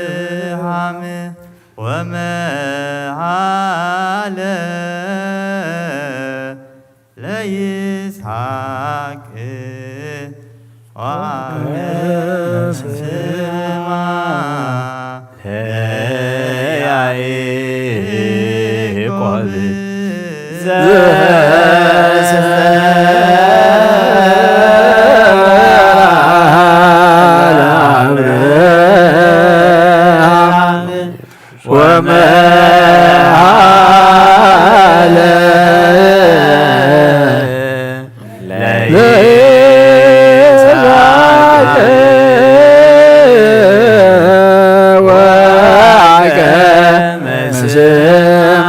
ለአብርሃም ወመሃለ ለይስሐቅ ወአብርሃም ለያዕቆብ ዘስመራ ለአብርሃም ወመሃለ ለይስሐቅ ወአቀመ ስማ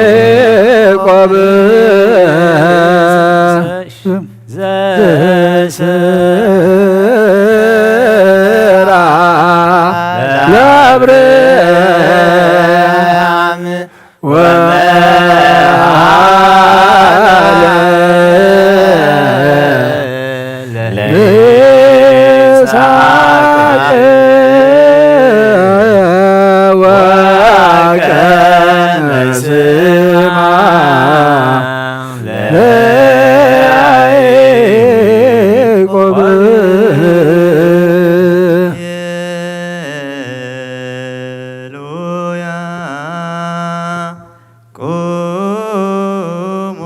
ለያዕቆብ ዘስራ ለአብርሃም ወመሃለ ለይስሐቅ ወአቀመ ስማ ለያዕቆብ። ሃሌሉያ። ቁሙ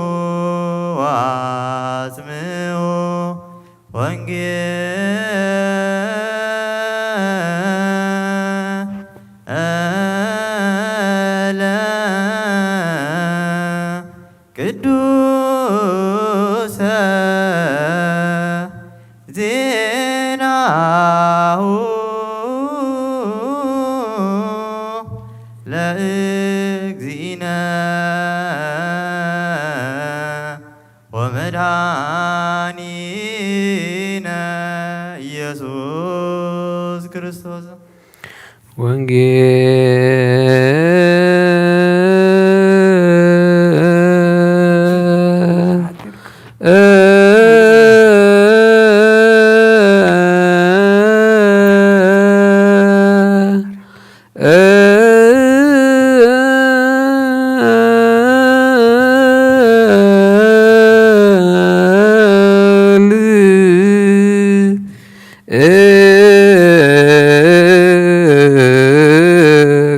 ወአስምዑ ወንጌለ ቅዱሰ ዜናሁ ለእግዚእነ ወመድኃኒነ ኢየሱስ ክርስቶስ። ወንጌል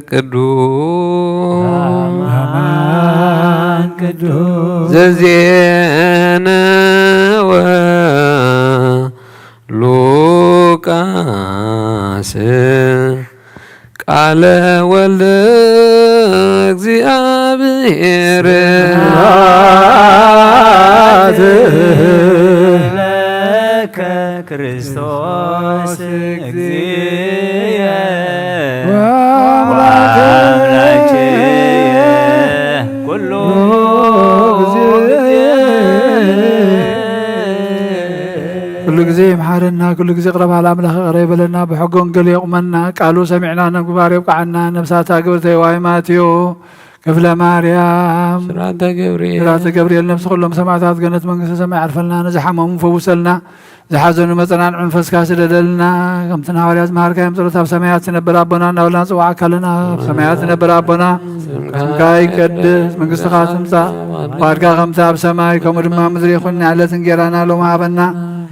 ቅዱስ አማን ቅዱስ ዘዜነወ ሉቃስ ቃለ ወልደ እግዚአብሔር። ስብሐት ለከ ክርስቶስ እግዚእየ ወአምላክየ ኩሉ ጊዜ። ኩሉ ጊዜ ይምሓረና፣ ኩሉ ጊዜ ቅረብ፣ ኣምላኽ ይቕረ ይበለና፣ ብሕገ ወንጌል የቑመና፣ ቃሉ ሰሚዕና ንምግባር የብቅዓና። ነብሳታ ግብርተ ዋይ ማቴዎ ክፍለ ማርያም፣ ስራተ ገብርኤል። ስራተ ገብርኤል፣ ነብሲ ኩሎም ሰማዕታት ገነት መንግስተ ሰማይ ዓርፈልና፣ ንዝሓመሙ ፈውሰልና፣ ዝሓዘኑ መጸናንዒ መንፈስካ ስደደልና። ከምቲ ንሃዋርያ ዝመሃርካዮም ጸሎት፣ ኣብ ሰማያት ትነብር ኣቦና እናበልና ንጽውዓካ ኣለና። ኣብ ሰማያት ትነብር ኣቦና፣ ስምካ ይቀደስ፣ መንግስትኻ ትምጻእ፣ ፍቓድካ ከምቲ ኣብ ሰማይ ከምኡ ድማ ምድሪ ይኹን። ናይ ዕለት እንጌራና ሎሚ ሃበና።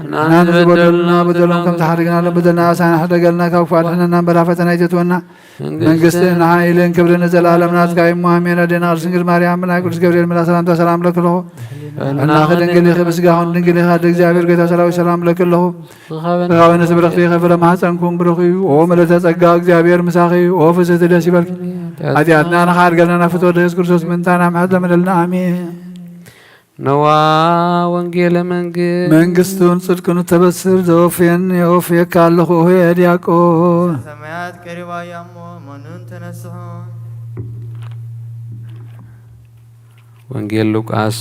ንሕና ንዝበደሉና በደሎም ከም ዝሓደግና፣ በደልና ኣሳና ሕደገልና፣ ካብ ክፉእ ኣድሕነና እምበር፣ ኣብ ፈተና ኣይተእትወና። መንግስትን ሓይልን ክብርን ንዘለኣለም ናትካ እዩ እሞ፣ ኣሜን። ኣዴና ቅድስት ድንግል ማርያም፣ ብናይ ቅዱስ ገብርኤል መልኣክ ሰላምታ ሰላም እብለኪ ኣለኹ። ሕልናኺ ድንግል ኢኺ፣ ብስጋኺ እውን ድንግል ኢኺ። ኣደ እግዚኣብሔር፣ ጌታ ሰራዊት፣ ሰላም እብለኪ ኣለኹ። ተፈረመ ስብርኽቲ ኢኺ፣ ፍረ ማህፀንኩም ብሩኽ እዩ። ኦ ምልዕተ ጸጋ፣ እግዚኣብሔር ምሳኺ እዩ። ኦ ፍስሕቲ፣ ደስ ይበልኪ። ኃጢአትና ንኻርገልና፣ ናብ ፍትወት ኢየሱስ ክርስቶስ ምእንታና ምሕረት ለምነልና። ኣሜን። ነዋ ወንጌለ መንግስት። መንግስቱን ጽድቁን እተበስር ዘወፍየን የወፍየካ ኣለኹ ሆየ ዲያቆን። ሰማያት ቀሪባ እያ እሞ መኑን ተነስሑ። ወንጌል ሉቃስ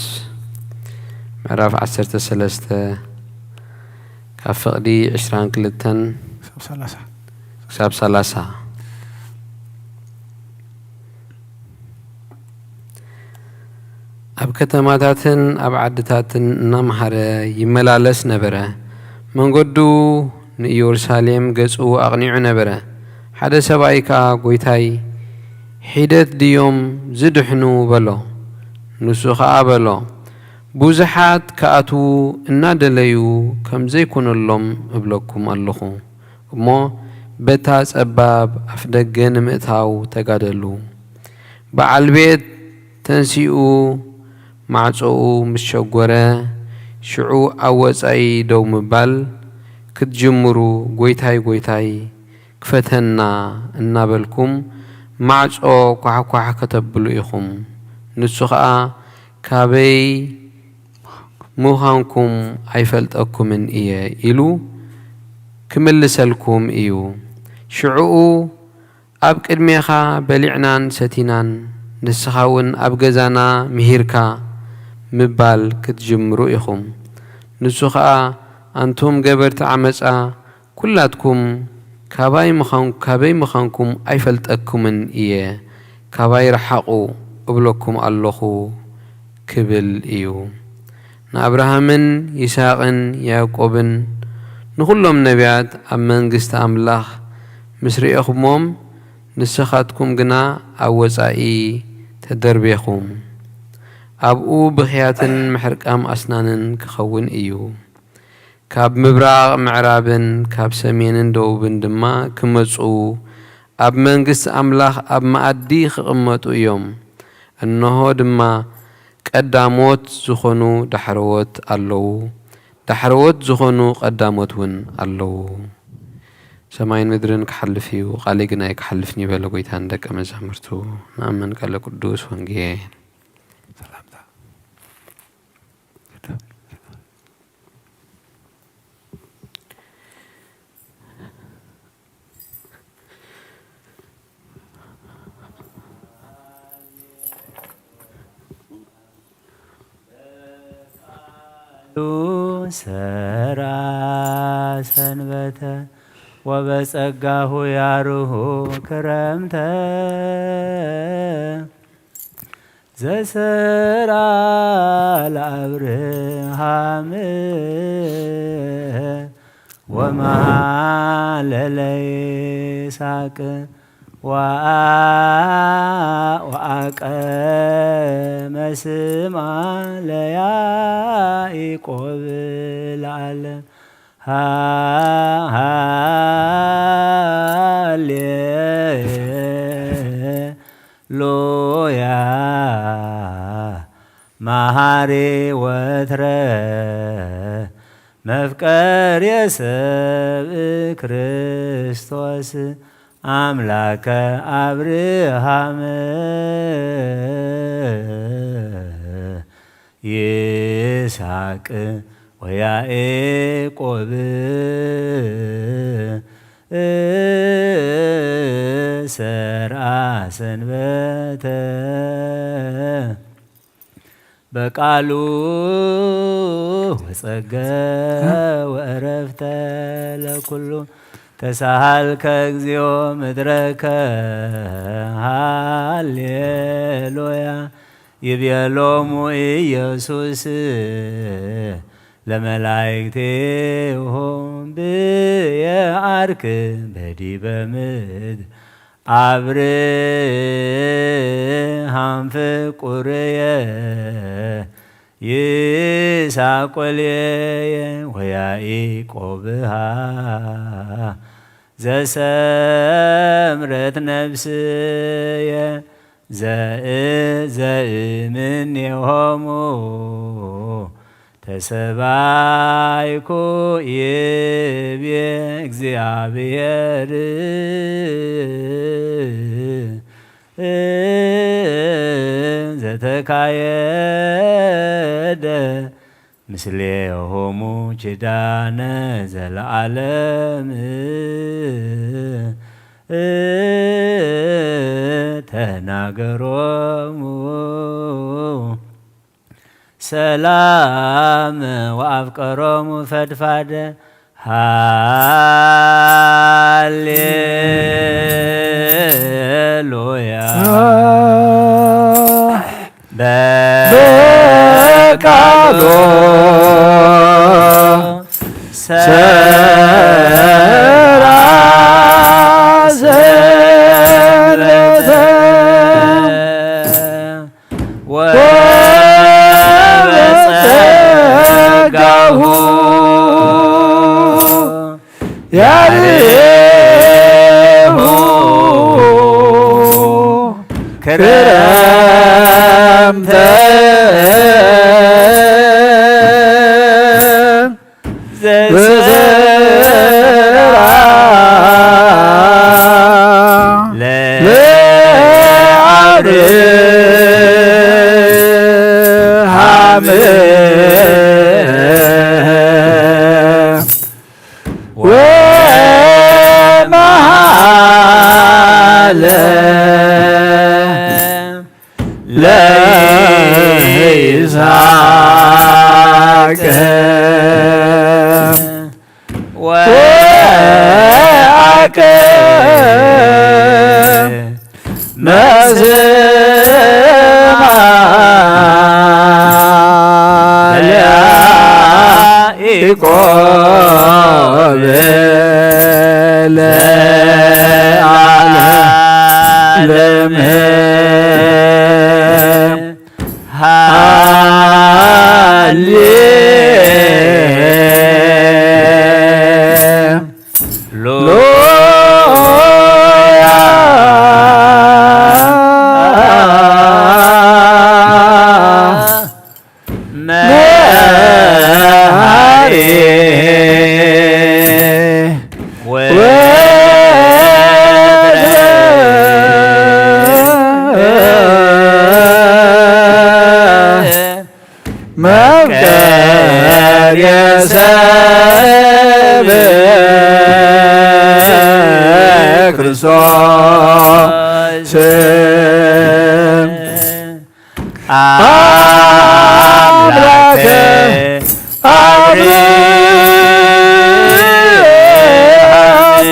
ምዕራፍ ዓሰርተ ሰለስተ ካብ ፍቕዲ ዕስራን ክልተን ክሳብ ሰላሳ። ክሳብ ሰላሳ። ኣብ ከተማታትን ኣብ ዓድታትን እናመሃረ ይመላለስ ነበረ። መንገዱ ንኢየሩሳሌም ገጹ ኣቕኒዑ ነበረ። ሓደ ሰብኣይ ከኣ፣ "ጐይታይ፣ ሒደት ድዮም ዝድሕኑ?" በሎ። ንሱ ኸኣ በሎ፣ "ብዙሓት ክኣትዉ እናደለዩ ከም ዘይኮነሎም እብለኩም ኣለኹ። እሞ በታ ጸባብ ኣፍደገ ንምእታው ተጋደሉ።" በዓል ቤት ተንሲኡ ማዕጾኡ ምስ ሸጎረ፣ ሽዑ ኣብ ወጻኢ ደው ምባል ክትጅምሩ፣ "ጐይታይ፣ ጐይታይ፣ ክፈተና" እናበልኩም ማዕጾ ኳሕኳሕ ከተብሉ ኢኹም። ንሱ ኸኣ፣ "ካበይ ምዃንኩም ኣይፈልጠኩምን እየ" ኢሉ ክምልሰልኩም እዩ። ሽዕኡ፣ "ኣብ ቅድሜኻ በሊዕናን ሰቲናን፣ ንስኻ እውን ኣብ ገዛና ምሂርካ" ምባል ክትጅምሩ ኢኹም። ንሱ ኸኣ፣ "ኣንቱም ገበርቲ ዓመጻ፣ ኩላትኩም ካባይ ምዃን-፣ ካበይ ምዃንኩም ኣይፈልጠኩምን እየ፣ ካባይ ረሓቑ እብለኩም ኣለኹ" ክብል እዩ። ንኣብርሃምን ይስሃቅን ያዕቆብን ንኹሎም ነቢያት ኣብ መንግስቲ ኣምላኽ ምስ ርኤኹሞም፣ ንስኻትኩም ግና ኣብ ወጻኢ ተደርቤኹም። ኣብኡ ብኽያትን ምሕርቃም ኣስናንን ክኸውን እዩ። ካብ ምብራቕ ምዕራብን ካብ ሰሜንን ደቡብን ድማ ክመጹ፣ ኣብ መንግስቲ ኣምላኽ ኣብ መኣዲ ክቕመጡ እዮም። እንሆ ድማ፣ ቀዳሞት ዝኾኑ ዳሕረዎት ኣለዉ፣ ዳሕረዎት ዝኾኑ ቀዳሞት እውን ኣለዉ። ሰማይን ምድርን ክሓልፍ እዩ፣ ቃለይ ግን ኣይክሓልፍን እዩ በለ ጐይታ ንደቀ መዛሙርቱ። ንኣምን። ቃለ ቅዱስ ወንጌል። ሰላምታ። ሰራ ሰንበተ ወበጸጋሁ ያርሁ ክረምተ ዘሰራ ለአብርሃም ወመሃለለ ይስሐቅ ወአ-፣ ወአቀመ ስማ ለያዕቆብ ለዓለም። ሃ-፣ ሃሌሉያ መሃሪ ወትረ መፍቀር የሰብ ክርስቶስ አምላከ አብርሃም ይስሐቅ ወያዕቆብ ሰርአ ሰንበተ በቃሉ ወጸገ ወእረፍተ ለኩሉ ተሳሃልከ እግዚኦ ምድረከ ሃሌሉያ ይቤሎሙ ኢየሱስ ለመላእክቴሁ ብየ አርክ በዲበ ምድር አብርሃም ፍቁርየ ይስሐቅ ወልየ ወያዕቆብሃ ዘሰምረት ነፍስየ ዘእ-፣ ዘእምኔሆሙ ተሰባይኩ ይቤ እግዚአብሔር ዘተካየደ ምስሌሆሙ ኪዳነ ዘለዓለም ተናገሮሙ ሰላም ወአፍቀሮሙ ፈድፋደ ሃሌሉያ። በ- ቃሎ ሰራ ሰረተ ወበጸጋሁ ያርሁ ክረምተ ዘዘራ ለአብርሃም ወመሃለ ለይስሐቅ ወአቅመ ስማ ለያዕቆብ ለዓለመ ሃሌ ሉያ መሃሪ ወትረ መፍቀር የሰብ ክርስቶስ አምላክ አብርሃም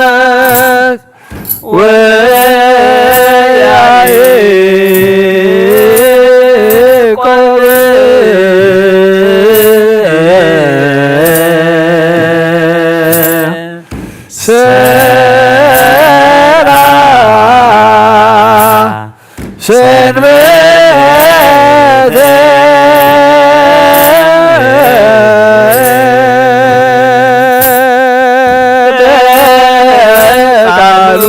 ይስሐቅ ወያዕቆብ ሰራ ሰንበተ በቃሉ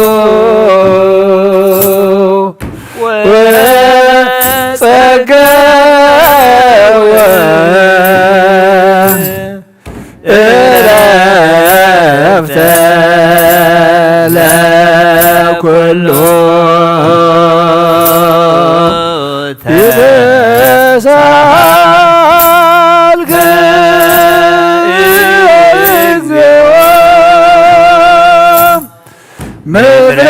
ወጸገወ እረፍተ ለኩሉ ተሳልከ እግዚኦ ምድረከ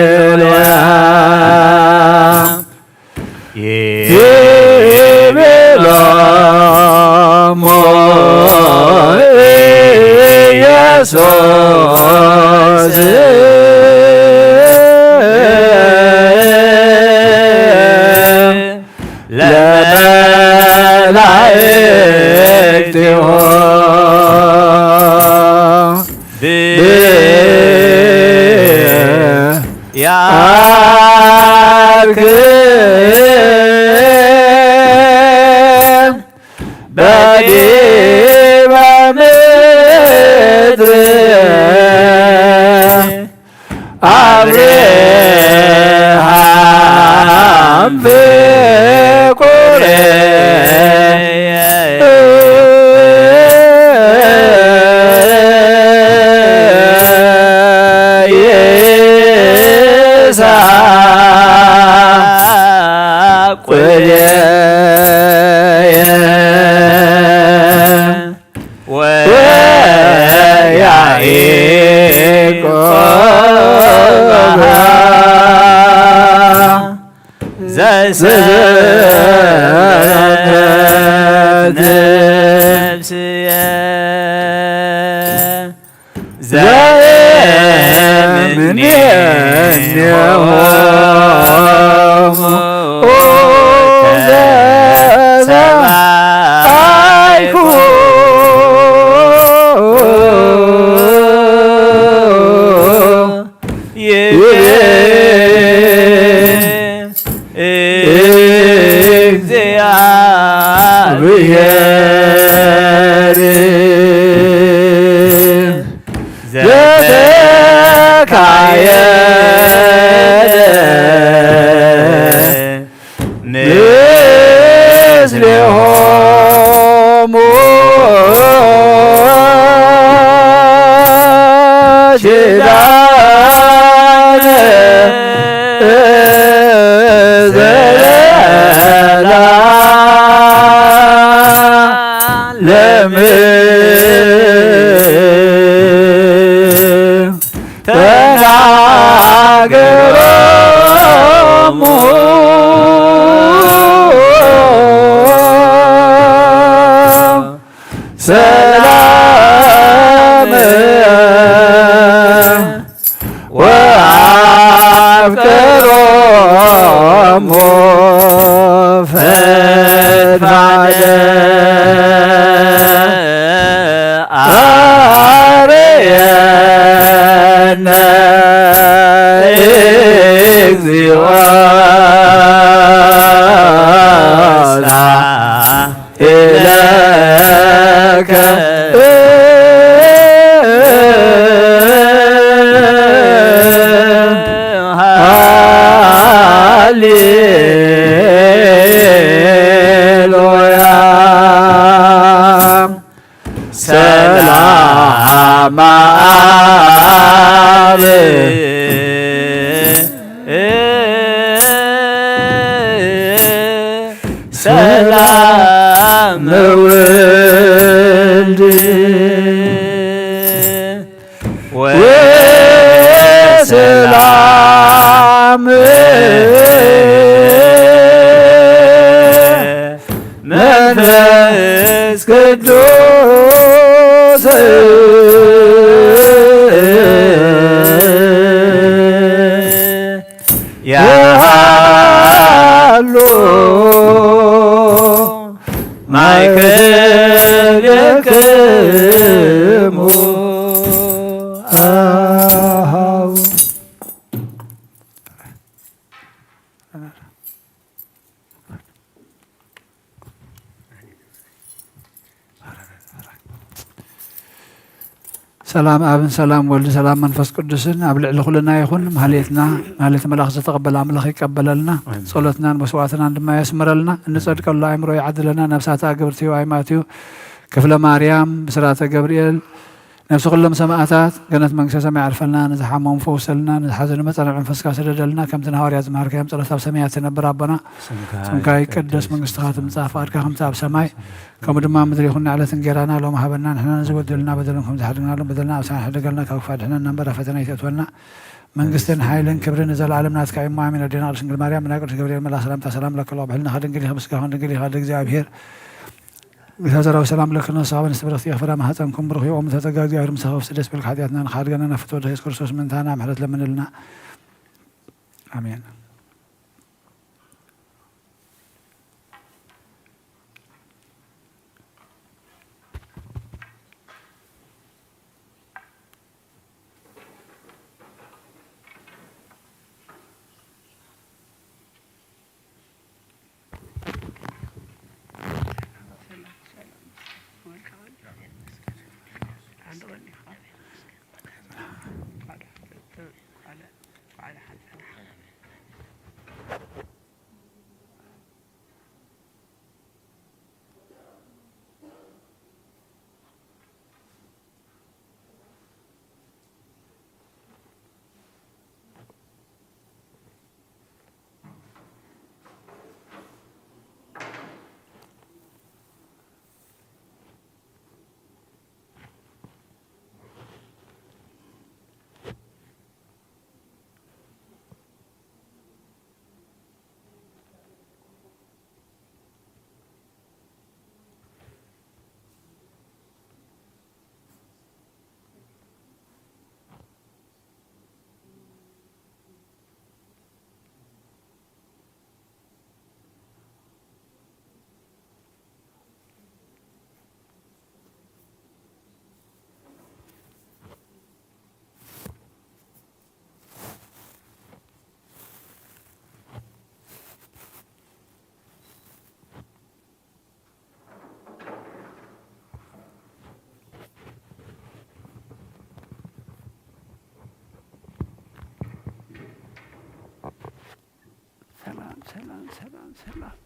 ሃሌሉያ። ይቤሎሙ ኢየሱስ ለመላእክቲሁ ያርክም በዲበ ምድር አብርሃም ፍቁሬ ይስሐቅ ዘሰነት ነፍስየ ዘእምኔሆሙ ተሰማይኩ ይቤ እግዚአብሔር ዘተካየደ ምስሌሆሙ ኪዳነ ዘዘለዓለም። ተናገሮሙ ሰላም ወአፍቅሮሙ ፈድፋደ አርየነ እግዚኦ ስብሐት ለከ ሃሌሉያ። ሰላም አብ ሰላም ወልድ ወሰላም መንፈስ ቅዱስ ያሉ ማእከሌክሙ አሃው። ሰላም ኣብን ሰላም ወልድ ሰላም መንፈስ ቅዱስን ኣብ ልዕሊ ኩልና ይኹን። ማህሌትና ማህሌት መልኣኽ ዝተቐበለ ኣምላኽ ይቀበለልና። ኣሜን። ጸሎትናን መስዋዕትናን ድማ የስምረልና። እንጸድቀሉ ኣእምሮ ይዓድለና። ነብሳት ኣገብርቲ ዋይማትዩ ክፍለ ማርያም ብስራተ ገብርኤል ነፍሲ ኩሎም ሰማእታት ገነት መንግስተ ሰማይ ያዕርፈልና። ንዝሓመሙ ፈውሰልና። ንዝሓዘኑ መጸናንዒ መንፈስካ ስደደልና። ከምቲ ንሃዋርያት ዝመሃርካዮም ጸሎት ኣብ ሰማያት ትነብር ኣቦና ስምካ ስምካ ይቀደስ ይቀደስ። መንግስትኻ ትምጻእ። ፍቓድካ ከምቲ ኣብ ሰማይ ከምኡ ድማ ምድሪ ይኹን። ንዕለት እንጌራና ሎም ሃበና። ንሕና ንዝበደሉና በደሎም ከም ዝሓደግናሎም በደልና ኣብ ሰማይ ሕደገልና። ካብ ክፋእ ድሕነና እምበር ኣብ ፈተና ይተእትወና። መንግስትን ሓይልን ክብርን ንዘለኣለም ናትካ እዩ እሞ ኣሜን። ኣዴና ቅድስት ድንግል ማርያም ብናይ ቅዱስ ገብርኤል መልኣክ ሰላምታ ሰላም ለኪ ኣለኹ። ብሕልናኺ ድንግል ኢኺ፣ ብስጋኺ ድንግል ኢኺ። ኣደ እግዚኣብሔር ጌታ ዘራዊ ሰላም ለኪ ንስኻ በንስቲ ብርኽቲ ኢኺ፣ ፍረ ማህፀንኩም ብሩኽ እዩ። ኦም ተጸጋ እግዚኣብሔር ምሳኺ ይኹን። ደስ ይበልኪ ሓጢኣትና ንኻድገና ናብ ፍትወት ኢየሱስ ክርስቶስ ምእንታና ምሕረት ለምንልና። ኣሜን። ሰላም፣ ሰላም።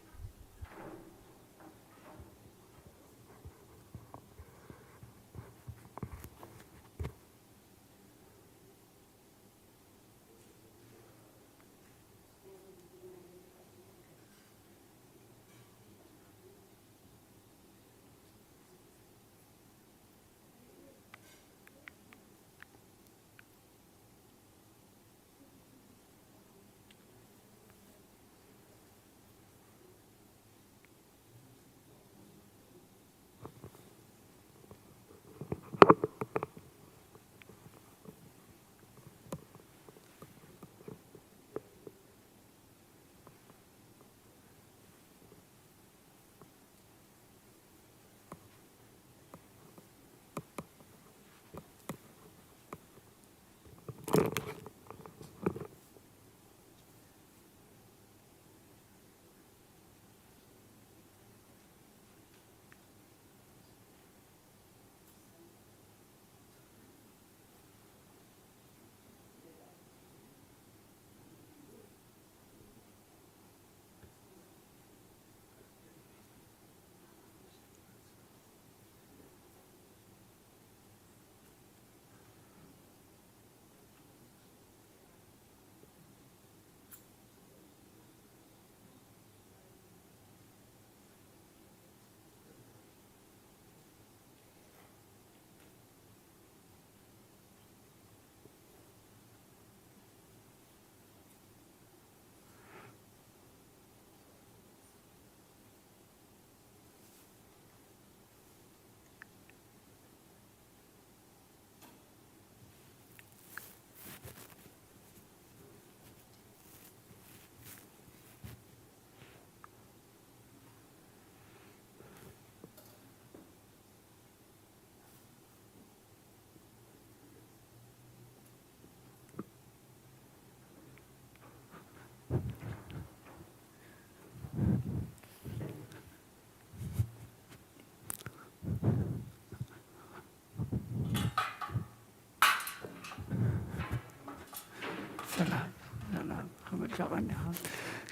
ሰላም፣ ሰላም። ከመይ ቀኒኻ?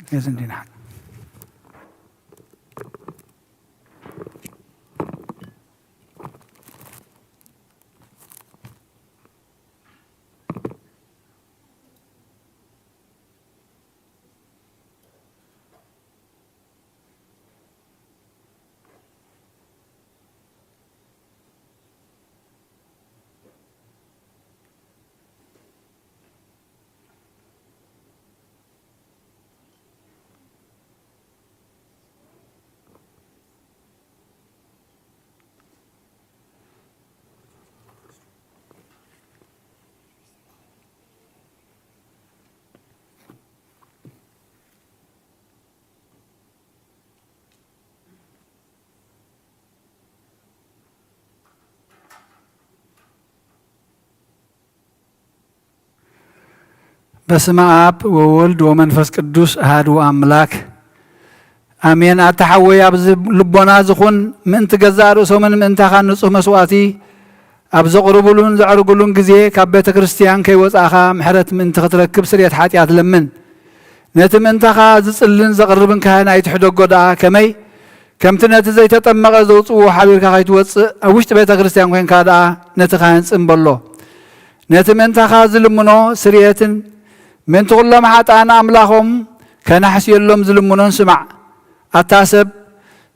ገዝ እንዲና። በስመ አብ ወወልድ ወመንፈስ ቅዱስ አሐዱ አምላክ አሜን። ኣታ ሓወይ፣ ኣብዚ ልቦና ዝኹን ምእንቲ ገዛእ ርእሶምን ምእንታኻን ንጹህ መስዋእቲ ኣብ ዘቕርቡሉን ዘዕርጉሉን ግዜ፣ ካብ ቤተ ክርስቲያን ከይወጻእኻ ምሕረት ምእንቲ ክትረክብ ስርየት ሓጢኣት ለምን። ነቲ ምእንታኻ ዝጽልን ዘቕርብን ካህን ኣይትሕደጎ ደኣ፣ ከመይ ከምቲ ነቲ ዘይተጠመቐ ዘውጽእዎ ሓቢርካ ከይትወጽእ፣ ኣብ ውሽጢ ቤተ ክርስቲያን ኮይንካ ደኣ ነቲ ካህን ጽን በሎ። ነቲ ምእንታኻ ዝልምኖ ስርየትን ምእንቲ ኩሎም ሓጥኣን ኣምላኾም ከናሕስየሎም ዝልምኖን ስማዕ። ኣታ ሰብ፣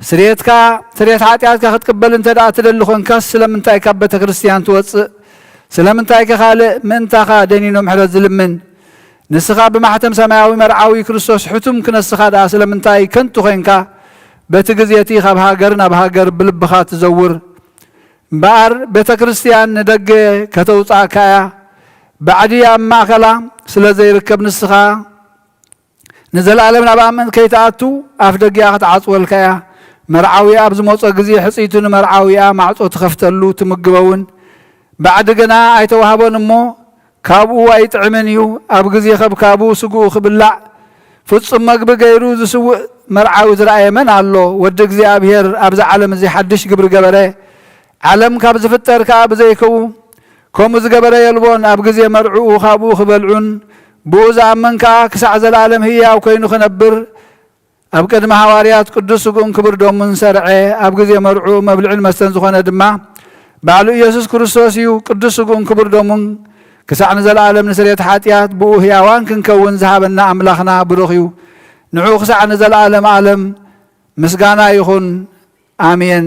ስርየትካ፣ ስርየት ሓጢኣትካ ክትቅበል እንተ ደኣ ትደሊ ኾንካስ፣ ስለምንታይ ካብ ቤተ ክርስቲያን ትወጽእ? ስለምንታይ ከ ካልእ ምእንታኻ ደኒኑ ምሕረት ዝልምን? ንስኻ ብማሕተም ሰማያዊ መርዓዊ ክርስቶስ ሕቱም ክነስኻ ደኣ ስለምንታይ ከንቱ ኾይንካ በቲ ግዜ እቲ ካብ ሃገር ናብ ሃገር ብልብኻ ትዘውር? እምበኣር ቤተ ክርስቲያን ንደገ ከተውጽኣካ እያ። ባዕዲ ኣብ ማእከላ ስለ ዘይርከብ ንስኻ ንዘለኣለም ናብኣ ምእንቲ ከይትኣቱ ኣፍ ደጊኣ ክትዓጽወልካ እያ። መርዓዊኣ ኣብ ዝመጾ ግዜ ሕጽይቱ ንመርዓዊኣ ማዕጾ ትኸፍተሉ ትምግበውን ባዕዲ ግና ኣይተዋህቦን እሞ ካብኡ ኣይጥዕምን እዩ። ኣብ ግዜ ከብካቡ ስግኡ ክብላዕ ፍጹም መግቢ ገይሩ ዝስውእ መርዓዊ ዝረኣየ መን ኣሎ? ወዲ እግዚኣብሔር ኣብዚ ዓለም እዚ ሓድሽ ግብሪ ገበረ። ዓለም ካብ ዝፍጠር ከኣ ብዘይከኡ ከምኡ ዝገበረ የልቦን። ኣብ ግዜ መርዕኡ ካብኡ ክበልዑን ብኡ ዝኣመን ከኣ ክሳዕ ዘለኣለም ህያው ኮይኑ ክነብር ኣብ ቅድሚ ሃዋርያት ቅዱስ ስግኡን ክቡር ደሙን ሰርዐ። ኣብ ግዜ መርዑ መብልዕን መስተን ዝኾነ ድማ ባዕሉ ኢየሱስ ክርስቶስ እዩ። ቅዱስ ስግኡን ክቡር ደሙን ክሳዕ ንዘለዓለም ንስርየት ሓጢኣት ብኡ ህያዋን ክንከውን ዝሃበና ኣምላኽና ብሩኽ እዩ። ንዑ ክሳዕ ንዘለዓለም ዓለም ምስጋና ይኹን። ኣሜን።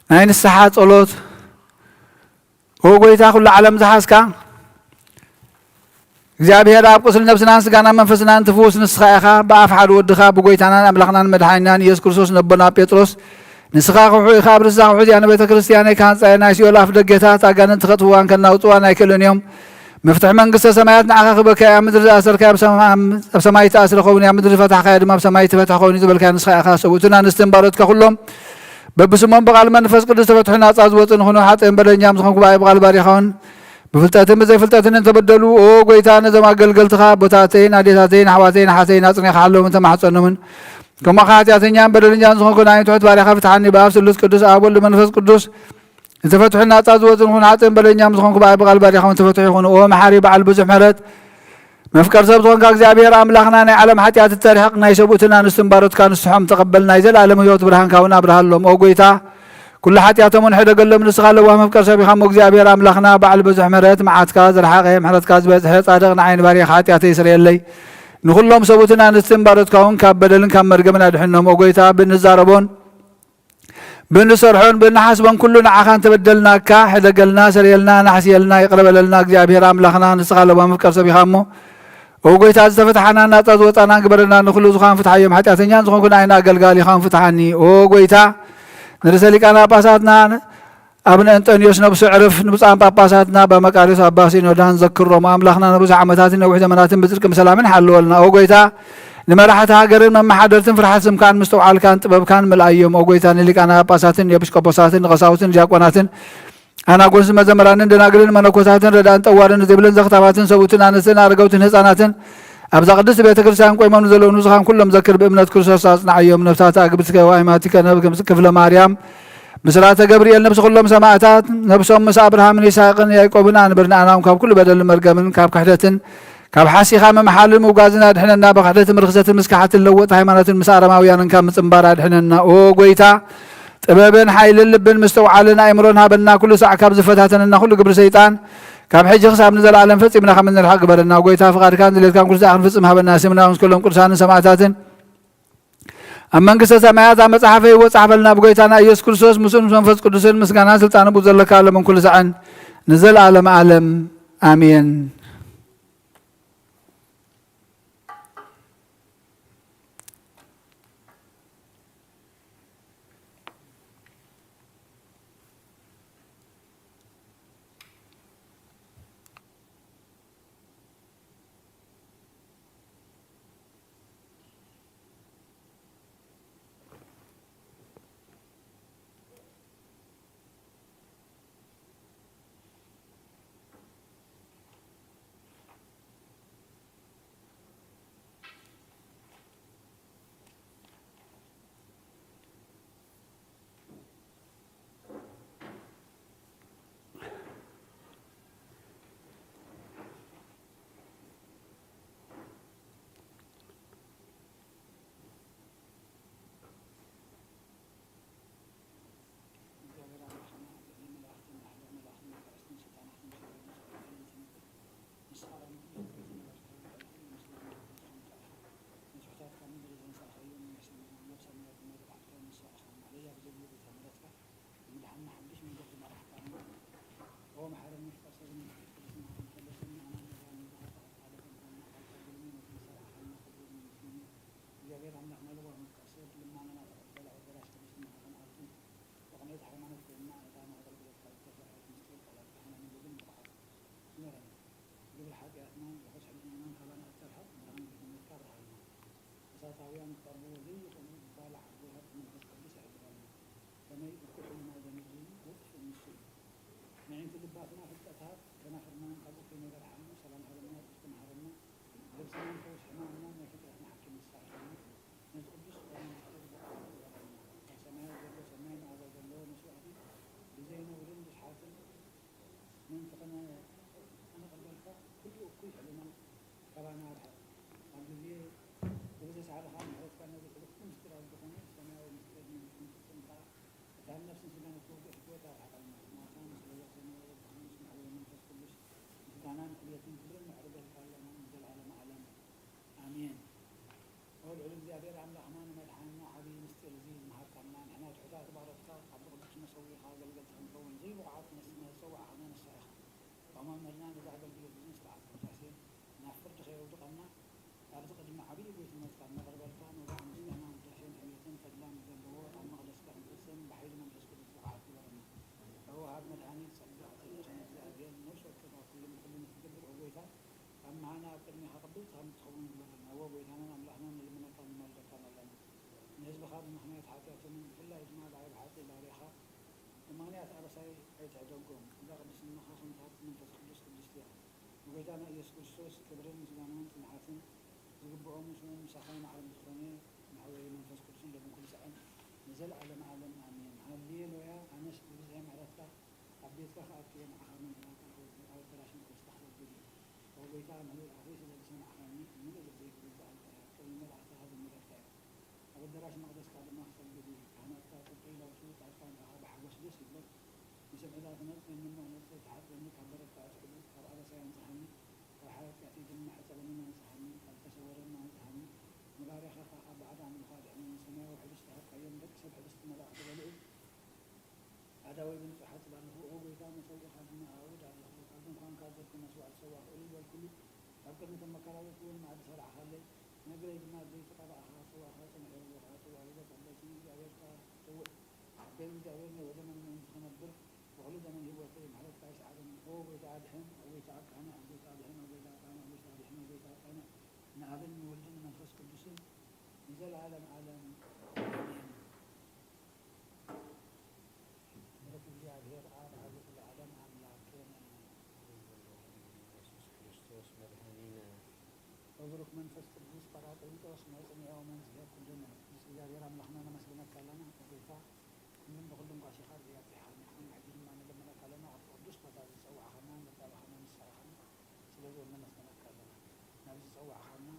ናይ ንስሓ ጸሎት። ኦ ጎይታ፣ ኩሉ ዓለም ዝሓዝካ እግዚኣብሔር ኣብ ቁስሊ ነብስናን ስጋናን መንፈስናን ትፍውስ ንስኻ ኢኻ። ብኣፍ ሓደ ወድኻ ብጎይታናን ኣምላኽናን መድሓኒናን ኢየሱስ ክርስቶስ ነቦና ጴጥሮስ፣ ንስኻ ክውሑ ኢኻ፣ ኣብ ርእስኻ ውሑድ እያ ንቤተ ክርስቲያነይ ክሃንጻ እየ፣ ናይ ሲኦል ኣፍ ደገታት ኣጋንንቲ ከጥፍዋን ከናውጽዋን ኣይክእሉን እዮም። መፍትሒ መንግስተ ሰማያት ንዓኻ ክበካ እያ። ኣብ ምድሪ ዝኣሰርካዮ ኣብ ሰማ-፣ ኣብ ሰማይ ዝተኣስረ ክኸውን እዩ፣ ኣብ ምድሪ ዝፈታሕካዮ ድማ ኣብ ሰማይ ትፈትሕ ክኸውን እዩ ዝበልካዮ ንስኻ ኢኻ። ሰብኡትን ኣንስትን ባሮትካ ኩሎም በብስሞም ብቓል መንፈስ ቅዱስ ተፈትሑ ናጻ ዝወጹ ንኹኑ። ሓጥእን በደለኛም ዝኾንኩ ብኣይ ብቓል ባሪኻውን ብፍልጠትን ብዘይፍልጠትን እንተበደሉ፣ ኦ ጎይታ፣ ነዞም ኣገልገልትኻ ኣቦታተይን ኣዴታተይን ኣሕዋተይን ኣሓተይን ኣጽኒኻ ሓሎምን ተማሕጸኖምን። ከምኡ ኸዓ ሓጢኣተኛን በደለኛን ዝኾንኩ ናይ ትሑት ባሪኻ ፍትሓኒ። ብኣብ ስሉስ ቅዱስ ኣብ ወልድ መንፈስ ቅዱስ ዝተፈትሑ ናጻ ዝወጹ ንኹን። ሓጥእን በደለኛም ዝኾንኩ ብኣይ ብቓል ባሪኻውን ተፈትሑ ይኹኑ። ኦ መሓሪ በዓል ብዙሕ ምሕረት መፍቀር ሰብ ዝኾንካ እግዚኣብሔር ኣምላኽና፣ ናይ ዓለም ሓጢኣት እተርሕቕ ናይ ሰብኡትን ኣንስትን ባሮትካ ንስሖም ተቐበል። ናይ ዘለኣለም ህይወት ብርሃንካ እውን ኣብርሃሎም። ኦ ጎይታ፣ ኩሉ ሓጢኣቶም እውን ሕደገሎም። ንስኻ ለዋህ መፍቀር ሰብ ኢኻ እሞ እግዚኣብሔር ኣምላኽና፣ በዓል ብዙሕ ምሕረት፣ መዓትካ ዝረሓቐ፣ ምሕረትካ ዝበዝሐ፣ ጻድቕ ንዓይ ንባርያ ሓጢኣተይ ስረየለይ። ንኹሎም ሰብኡትን ኣንስትን ባሮትካ እውን ካብ በደልን ካብ መርገምን ኣድሕኖም። ኦ ጎይታ፣ ብንዛረቦን ብንሰርሖን ብንሓስቦን ኩሉ ንዓኻ እንተበደልናካ፣ ሕደገልና፣ ሰረየልና፣ ናሕስየልና፣ ይቕረ በለልና። እግዚኣብሔር ኣምላኽና፣ ንስኻ ለባም መፍቀር ሰብ ኢኻ እሞ፣ ኦ ጎይታ፣ ዝተፈትሓና ናጻ ዝወጻና ግበረና። ንኹሉ ዝኻን ፍትሓዮም፣ ሓጢኣተኛን ዝኾንኩ ንኣይና ኣገልጋሊኻን ፍትሓኒ። ኦ ጎይታ፣ ንርእሰ ሊቃነ ጳጳሳትና ኣቡነ እንጠንዮስ ነብሱ ዕርፍ፣ ንብፁዓን ጳጳሳትና ኣባ መቃርዮስ ኣባ ሲኖዳን ዘክሮም። ኣምላኽና ንብዙሕ ዓመታትን ነዊሕ ዘመናትን ብጽድቅን ብሰላምን ሓልወልና። ኦ ጎይታ፣ ንመራሕቲ ሃገርን መመሓደርትን ፍርሓት ስምካን ምስትውዓልካን ጥበብካን ምልኣዮም። ኦ ጎይታ፣ ንሊቃነ ጳጳሳትን ኤጲስቆጶሳትን ንቐሳውስትን ዲያቆናትን ኣናጎስን መዘምራንን ደናግልን መነኮሳትን ረዳእን ጠዋርን ዝብልን ዘኽታማትን ሰብኡትን ኣንስትን ኣረገውትን ህፃናትን ኣብዛ ቅድስት ቤተ ክርስቲያን ቆይሞም ንዘለዉ ንዙኻን ኩሎም ዘክር። ብእምነት ክርስቶስ ኣጽንዓዮም። ነፍሳት ኣግብትከ ወኣይማቲከ ነብ ክፍለ ማርያም ብስራተ ገብርኤል ነብሲ ኩሎም ሰማዕታት ነብሶም ምስ ኣብርሃምን ይስሐቅን ያዕቆብን ኣንብር። ንኣናውን ካብ ኩሉ በደልን መርገምን ካብ ክሕደትን ካብ ሓሲኻ ምምሓልን ምውጋዝን ኣድሕነና። ብክሕደትን ርኽሰትን ምስካሓትን ለወጥ ሃይማኖትን ምስ ኣረማውያንን ካብ ምጽንባር ኣድሕነና። ኦ ጎይታ፣ ጥበብን ሓይልን ልብን ምስትውዓልን ኣእምሮን ሃበና። ኩሉ ሳዕ ካብ ዝፈታተነና ኩሉ ግብሪ ሰይጣን ካብ ሕጂ ክሳብ ንዘለኣለም ፈጺምና ከም እንርሕቕ ግበረና። ጎይታ፣ ፍቓድካን ድሌትካን ኩሉ ሳዕ ክንፍጽም ሃበና። ስምና ምስ ኩሎም ቅዱሳንን ሰማዕታትን ኣብ መንግስተ ሰማያት ኣብ መጽሓፈ ህይወት ጻሕፈልና። ብጎይታና ኢየሱስ ክርስቶስ ምስኡን ምስ መንፈስ ቅዱስን ምስጋናን ስልጣንን ብኡ ዘለካ ዓለምን ኩሉ ሳዕን ንዘለኣለም ዓለም ኣሜን። እግዚኣብሔር ኣምላኽና ለዋህ መፍቀር ሰብ ልማናና ተቐበለ። ኣቦና ቅዱስ ማሕፀን ኣርትም ብቕንዕቲ ሃይማኖት ኮይንና፣ ነታ ንኣገልግሎትካ ዝተሰርሐት ምስጢር ቃላት ካህናን ንብብን ንብዓት ግበረና። ግብሪ ሓጢኣትናን ርሑስ ሕልናናን ካባና እተርሕቕ ብርሃን ድሕነትካ ኣብርሃልና። እሳታውያን ክቐርብዎ ዘይኽእሉ ባልዕ ጎይታ መንፈስ ቅዱስ ይሕድረና። ከመይ እኩይ ሕልናይ ዘሚቱ ውጹእ ንሱ እዩ። ንዒንቲ ልባትና ፍልጠት ሃብ፣ ከናፍርናን ካብ እኩይ ነገር ሓሉ፣ ሰላም ሃበና፣ ርዝቂ መሃበና፣ ነብስናን ፈውስ ሕማምናን ናይ ፍጥረትና ሓኪም ንስኻ ኢኻ እሞ፣ ነቲ ቅዱስ ዝኾነ ምስጢር ብቓልካ ግበረልና። ኣብ ሰማያት ዘሎ ሰናይ መኣዛ ዘለዎ መስዋእቲ ብዘይ ነውርን ብሽሓትን ምእንቲ ከነ-፣ ከነቕርበልካ፣ ኩሉ እኩይ ሕልና ካባና ኣርሕቕ። ኣብ ግዜ ግብሪ ባዕልኻ ምሕረትካ ነዚ ዕሩኽቲ ምስጢራዊ ዝኾነ ሰማያዊ ምስጢር መንግስትን ፍጹም ከኣ እታ ነፍስን ስጋን እትውግእ ሕትወት ኣርሕቐልና። ስማኻ ምስ ለዋህ ሰማያዊ ኣቦኻ ምስ መሓውዮ መንፈስ ቅዱስ ምስጋናን ዕብየትን ክብርን ነዕርገልካ ኣለና ንዘለዓለመ ዓለም። ኣሜን። ኦ ልዑል እግዚኣብሔር ኣምላኽና ንመድሓንና ዓብዪ ምስጢር እዚ ዝመሃርካና ንሕና ትሑታት ባሮትካ ካብ ብቅዱስ መሰዊኻ ኣገልገልቲ ክንከውን ዘይብቑዓት ክነስና ዝጸዋዕኻና ንስኻ ኢኻ። ቋማም መልና ነዚ ኣገልግሎት እዚ ንስርዓት ቅዳሴ ናብ ፍርዲ ከየውድቐና ኣብዚ ቅድሚ ዓብዪ ጎይትነትካ እነቕርበልካ መባእ ምስጋና ውዳሴን ዕብየትን ተድላን ዘለዎ ኣብ መቕደስካ ክንፍጽም ብሓይሊ መንፈስ ቅዱስ ብቕዓት ግበረና። ተወሃብ መድሓኒት ጸጋ ኣጽድቕን እግዚኣብሔር ነፍሲ ወከፍ ኣብ ኩሉ ንኹሉ ንክትገብር ኦ ጎይታ ኣብ መሃና ኣብ ቅድሜኻ ቅብልቲ ከም እትኸውን ግበረልና። እወ ጎይታናን ኣምላኽናን ንልምነካን ንማልደካን ኣለና። ንህዝብኻ ብምኽንያት ሓጢኣቶምን ብፍላይ ድማ ብዓይቢ ሓጢ ባርያኻ ብምኽንያት ኣበሳይ ኣይትሕደጎም። እዛ ቅድስናኻ ከምቲ ሃብቲ መንፈስ ቅዱስ ቅድስቲ እያ። ንጎይታና ኢየሱስ ክርስቶስ ክብርን ምስጋናን ጽንዓትን ዝግብኦ ምስኡን ምሳኻ ማዕረም ዝኾነ መሕወየ መንፈስ ቅዱስን ሎምን ኩሉ ሰዓን ንዘለዓለም ዓለም ኣሜን። ሃሌሉያ። ኣነስ ብብዝሒ ምሕረትካ ኣብ ቤትካ ክኣቱ እየ፣ ንዓኻ መምህራን ክረኽብ፣ ኣብ ኣዳራሽ መቕደስካ ክሰግድ እየ። ኦ ጎይታ፣ ምሉእ ኣፈይ ስለ ዝሰማዕካኒ፣ ብምሉእ ልበይ ክብል ዝኣልካዮ፣ ቅድሚ መላእኽትኻ ዘምረልካዮ፣ ኣብ ኣዳራሽ መቕደስካ ድማ ክሰግድ እየ። ካህናትካ ጽድቂ ይለብሱ፣ ጻድቃን ከኣ ብሓጎስ ደስ ይብሎም። ንስምዒታትነ ጽገኒ እሞ፣ ነብሰይ ተሓጽበኒ፣ ካብ በረድካ ኣስሕቡ፣ ካብ ኣበሳይ ኣንጽሃኒ፣ ካብ ሓጢኣተይ ድማ ሕጸበንን ኣንጽሃኒ፣ ካብ ዝተሰወረኒ ኣንጽሃኒ። ንባርያኻ ከኣ ካብ ባዕዲ ኣምልኾ ኣድሕነኒ። ሰማያዊ ሕብስቲ ሃብካዮም፣ ደቂ ሰብ ሕብስቲ መላእኽቲ በልዑ። ኣእዳወይ ብንጹሕ እሓጽብ ኣለኹ፣ ኦ ጐይታ፣ መሰውኢኻ ድማ ኣእውድ ኣለኹ። ኣብ ድንኳንካ ዘድኩ መስዋእቲ ሰዋእኩ፣ እልል በልኩሉ። ኣብ ቅድሚ እቶም መከራውያንኩ እውን መኣዲ ሰርዕኻለይ። ንእግረይ ድማ ብዘይቲ ቀባእኻ፣ ጽዋእኻ ጽኑዕ ይሁን በልኻ። ጽዋእ ሒዘ ክቕበል ስም እግዚኣብሔር ከኣ ክጽውዕ፣ ኣቤቱ እግዚኣብሔር ነዊሕ ዘመን ምእንቲ ክነብር፣ ብኹሉ ዘመን ህይወተይ ምሕረትካ ይስዓበኒ። ኦ ጐይታ ኣድሕን፣ ኦ ጐይታ ኣቃንዕ፣ ኦ ጐይታ ኣድሕን፣ ኦ ጐይታ ኣቃንዕ፣ ኦ ጐይታ ኣድሕን፣ ኦ ጐይታ ኣቃንዕ። ንኣብን ንወልድን ንመንፈስ ቅዱስን ንዘለዓለም ዓለም ኣሜን። ምሕረት እግዚኣብሔር ኣብ ዓቢ ዘለዓለም ኣምላክን የሱስ ክርስቶስ መድኃኒነ። ወብሩክ መንፈስ ቅዱስ ጳራቅሊጦስ መጽንዒ ወመንዝሄ ኩልነ። ምስ እግዚኣብሔር ኣምላኽና ነመስግነካ ኣለና። ጌታ ኩሉን ብኹሉን ጓሲኻ ብዚኣ ኣጽኒሓና ኢኻ። ሕጂ ድማ ንልምነካ ኣለና። ኣብቲ ቅዱስ ቦታ እዚ ዝጸዋዕኻና ዘዳለኻና ንስኻ ኢኻ። ስለዚ እውን ነመስግነካ ኣለና። ናብዚ ዝጸዋዕኻና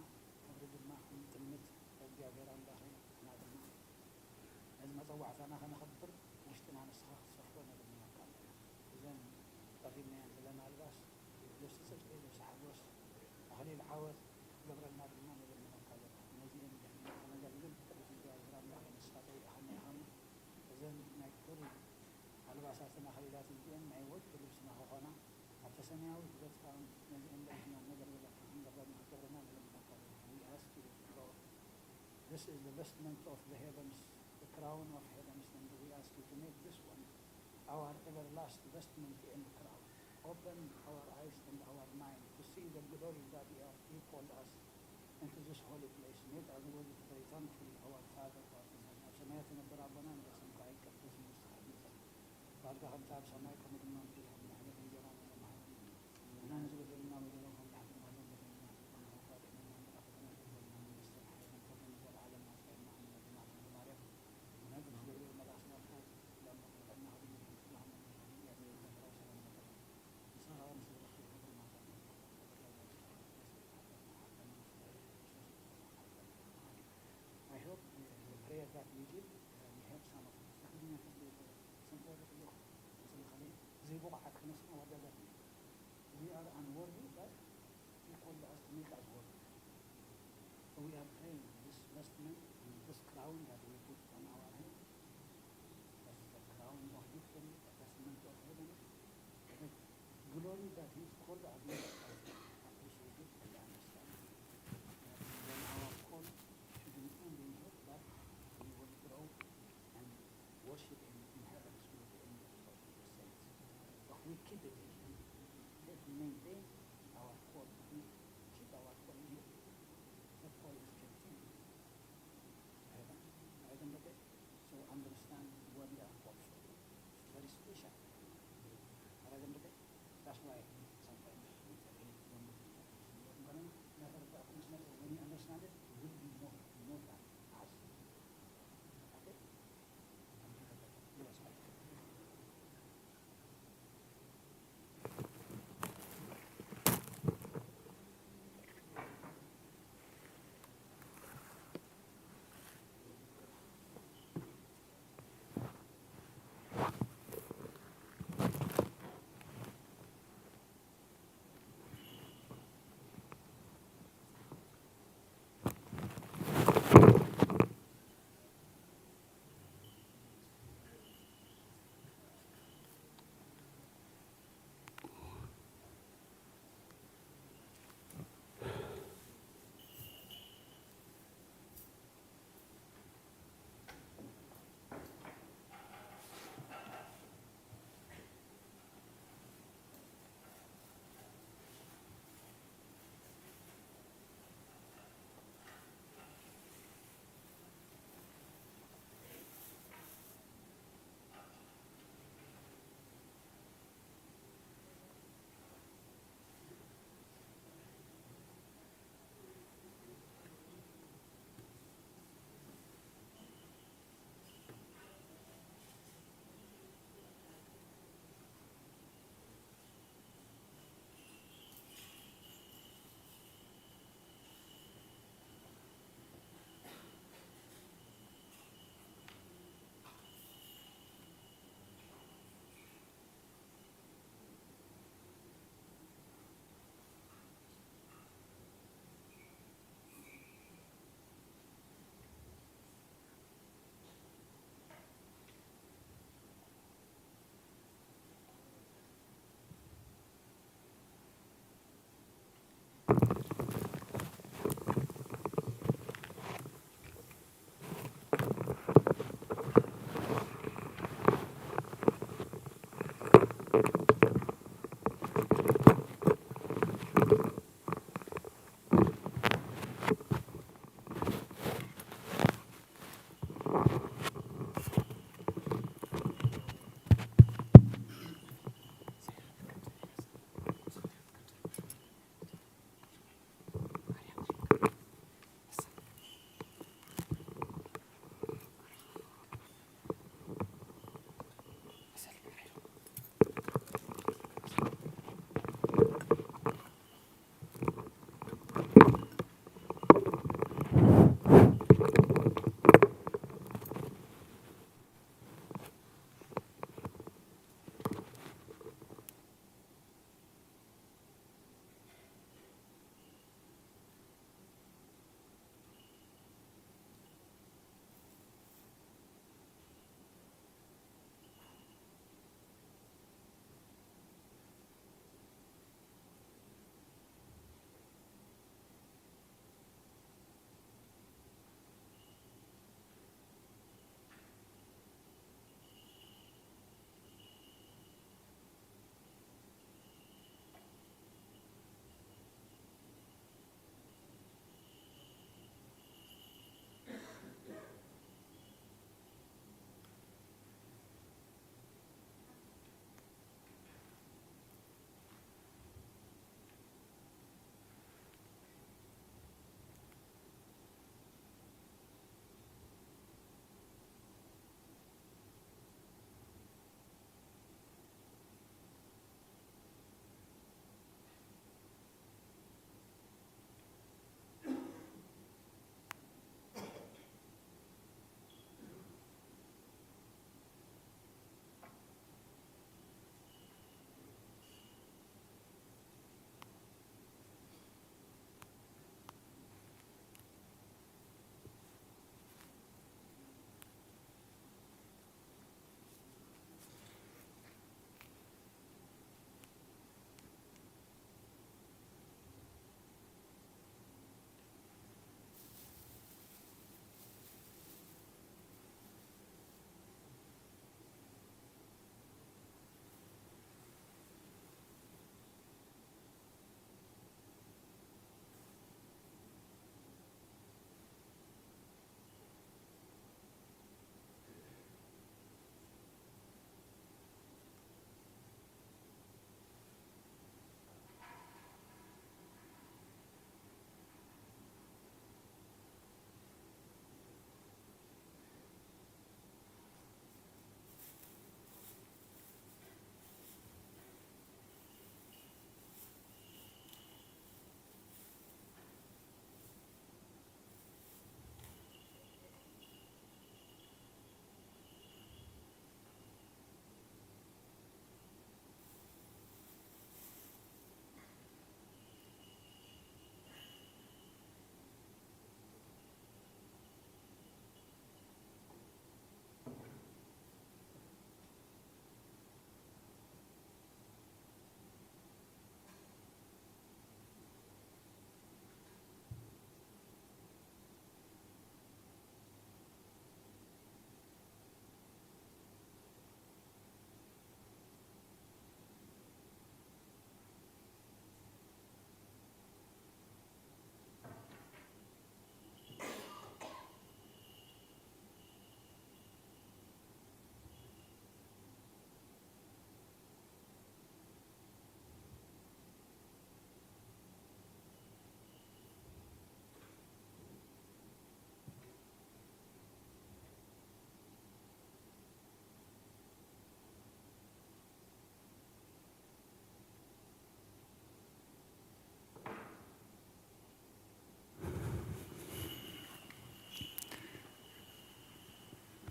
ክብሪ ድማ ክንጥምት እግዚኣብሔር ኣምላኸ ንሕና ድማ ነዚ መጸዋዕታና ከነኸብር ውሽጥና ንስኻ ክትሰፍሮ ነልምነካ ኣለና። እዘን ተኸዲንናየን ዘለና ኣልባስ ልብሲ ጽድቂ፣ ልብሲ ሓጎስ፣ ኣኽሊል ዓወት ክትገብረልና ድማ ነልምነካ ኣለና። ነዚኤን ደፊና ከነገልግል ቅዱስ እግዚኣብሔር ኣምላኸ ንስኻ ጸዊዕኻና ኢኻ እሞ እዘን ናይ ክብሪ ኣልባሳትን ኣኽሊላትን እዚኤን ናይ ወትሩ ልብስና ክኾና ኣብቲ ሰማያዊ ሂወትካ ነዚኤን ለቢስና ነገልግለካ ክንገብረና ክትገብረና ንልምነካ ኣለና። We ask you to crown This is the vestment of the heavens, the crown of heavens, and we ask you to make this one our everlast vestment and crown. Open our eyes and our mind to see the glory that you have, you called us into this holy place. Make us worthy to pray thankfully, our Father who art in heaven. ኣብ ሰማያት ትነብር ኣቦና፣ ንስምካ ይቀደስ፣ መንግስትካ ትምጻእ። ፍቃድካ ከምቲ ኣብ ሰማይ ከምኡ ድማ ምድሪ ይኹን። ንዕለታዊ እንጀራና ሎም ሃበና። ንሕና ንዝበደሉና በደሎም ከም ንሕና ንበድል በደለና፣ ከማኡ ከኣ ንሕና ንበድል በደለና። መንግስትን ሓይልን ክብርን ንዘለዓለም ናትካ እዩ። ኣሜን። ኣደይ ማርያም፣ ብናይ ቅዱስ ገብርኤል መልኣኽ ሰላምታ ሰላም እብለኪ፣ ብጥዕና ክትምልኢ፣ ፍረ ከርሥኪ ፍሬ እዩ። እግዚኣብሔር ይባርክ፣ ሰላም ለኪ። ንስኺ ከኣ ምስ ብሩኽቲ ክብሪ ማርያም ተባረኪ። I hope the, the prayer that we did, uh, we have some of it. ትግርኛ ትጽሊ፣ ትሰምዕዎ ዶ ጽቡቕ? ጽሊ ከመይ? ዘይብቑዓት ክነስና ወዳዳት ኢና። We are unworthy, but he called us to make us worthy. So we are praying this vestment and this crown that we put on our head. That's the crown of victory, the vestment of heaven, the glory that he has called us, let us appreciate it and understand that when our call shouldn't end in here, but we will grow and worship him in heaven through the angels or through the saints. But we keep it in here. If we maintain our call, we keep our call in here, the call is continuing to heaven. Right, Ambedkar? So understand what we are called for. It's very special. Right, Ambedkar? That's why sometimes we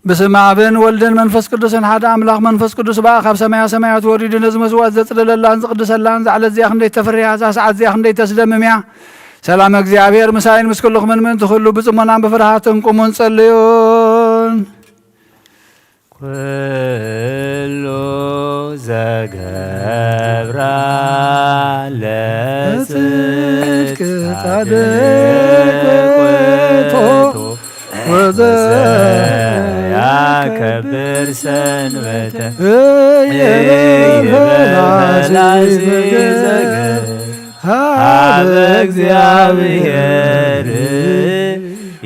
ብስም ኣብን ወልድን መንፈስ ቅዱስን ሓደ ኣምላኽ። መንፈስ ቅዱስ በኣ ካብ ሰማያ ሰማያት ወሪዱ ነዚ መስዋዕት ዘጽለለላን ዝቕድሰላን፣ እዛ ዕለት እዚኣ ክንደይ ተፍርያ፣ እዛ ሰዓት እዚኣ ክንደይ ተስደምም እያ። ሰላም እግዚኣብሔር ምሳይን ምስ ኩልኹምን ምእንቲ ኩሉ ብጽሞናን ብፍርሃትን ቁሙን ጸልዩን። ኩሉ ዘገብራ ለጽድቅ ጻድቅ ውእቱ ወዘያከብር ሰንበተ እይበላሲ ዘገ ሀበ እግዚአብሔር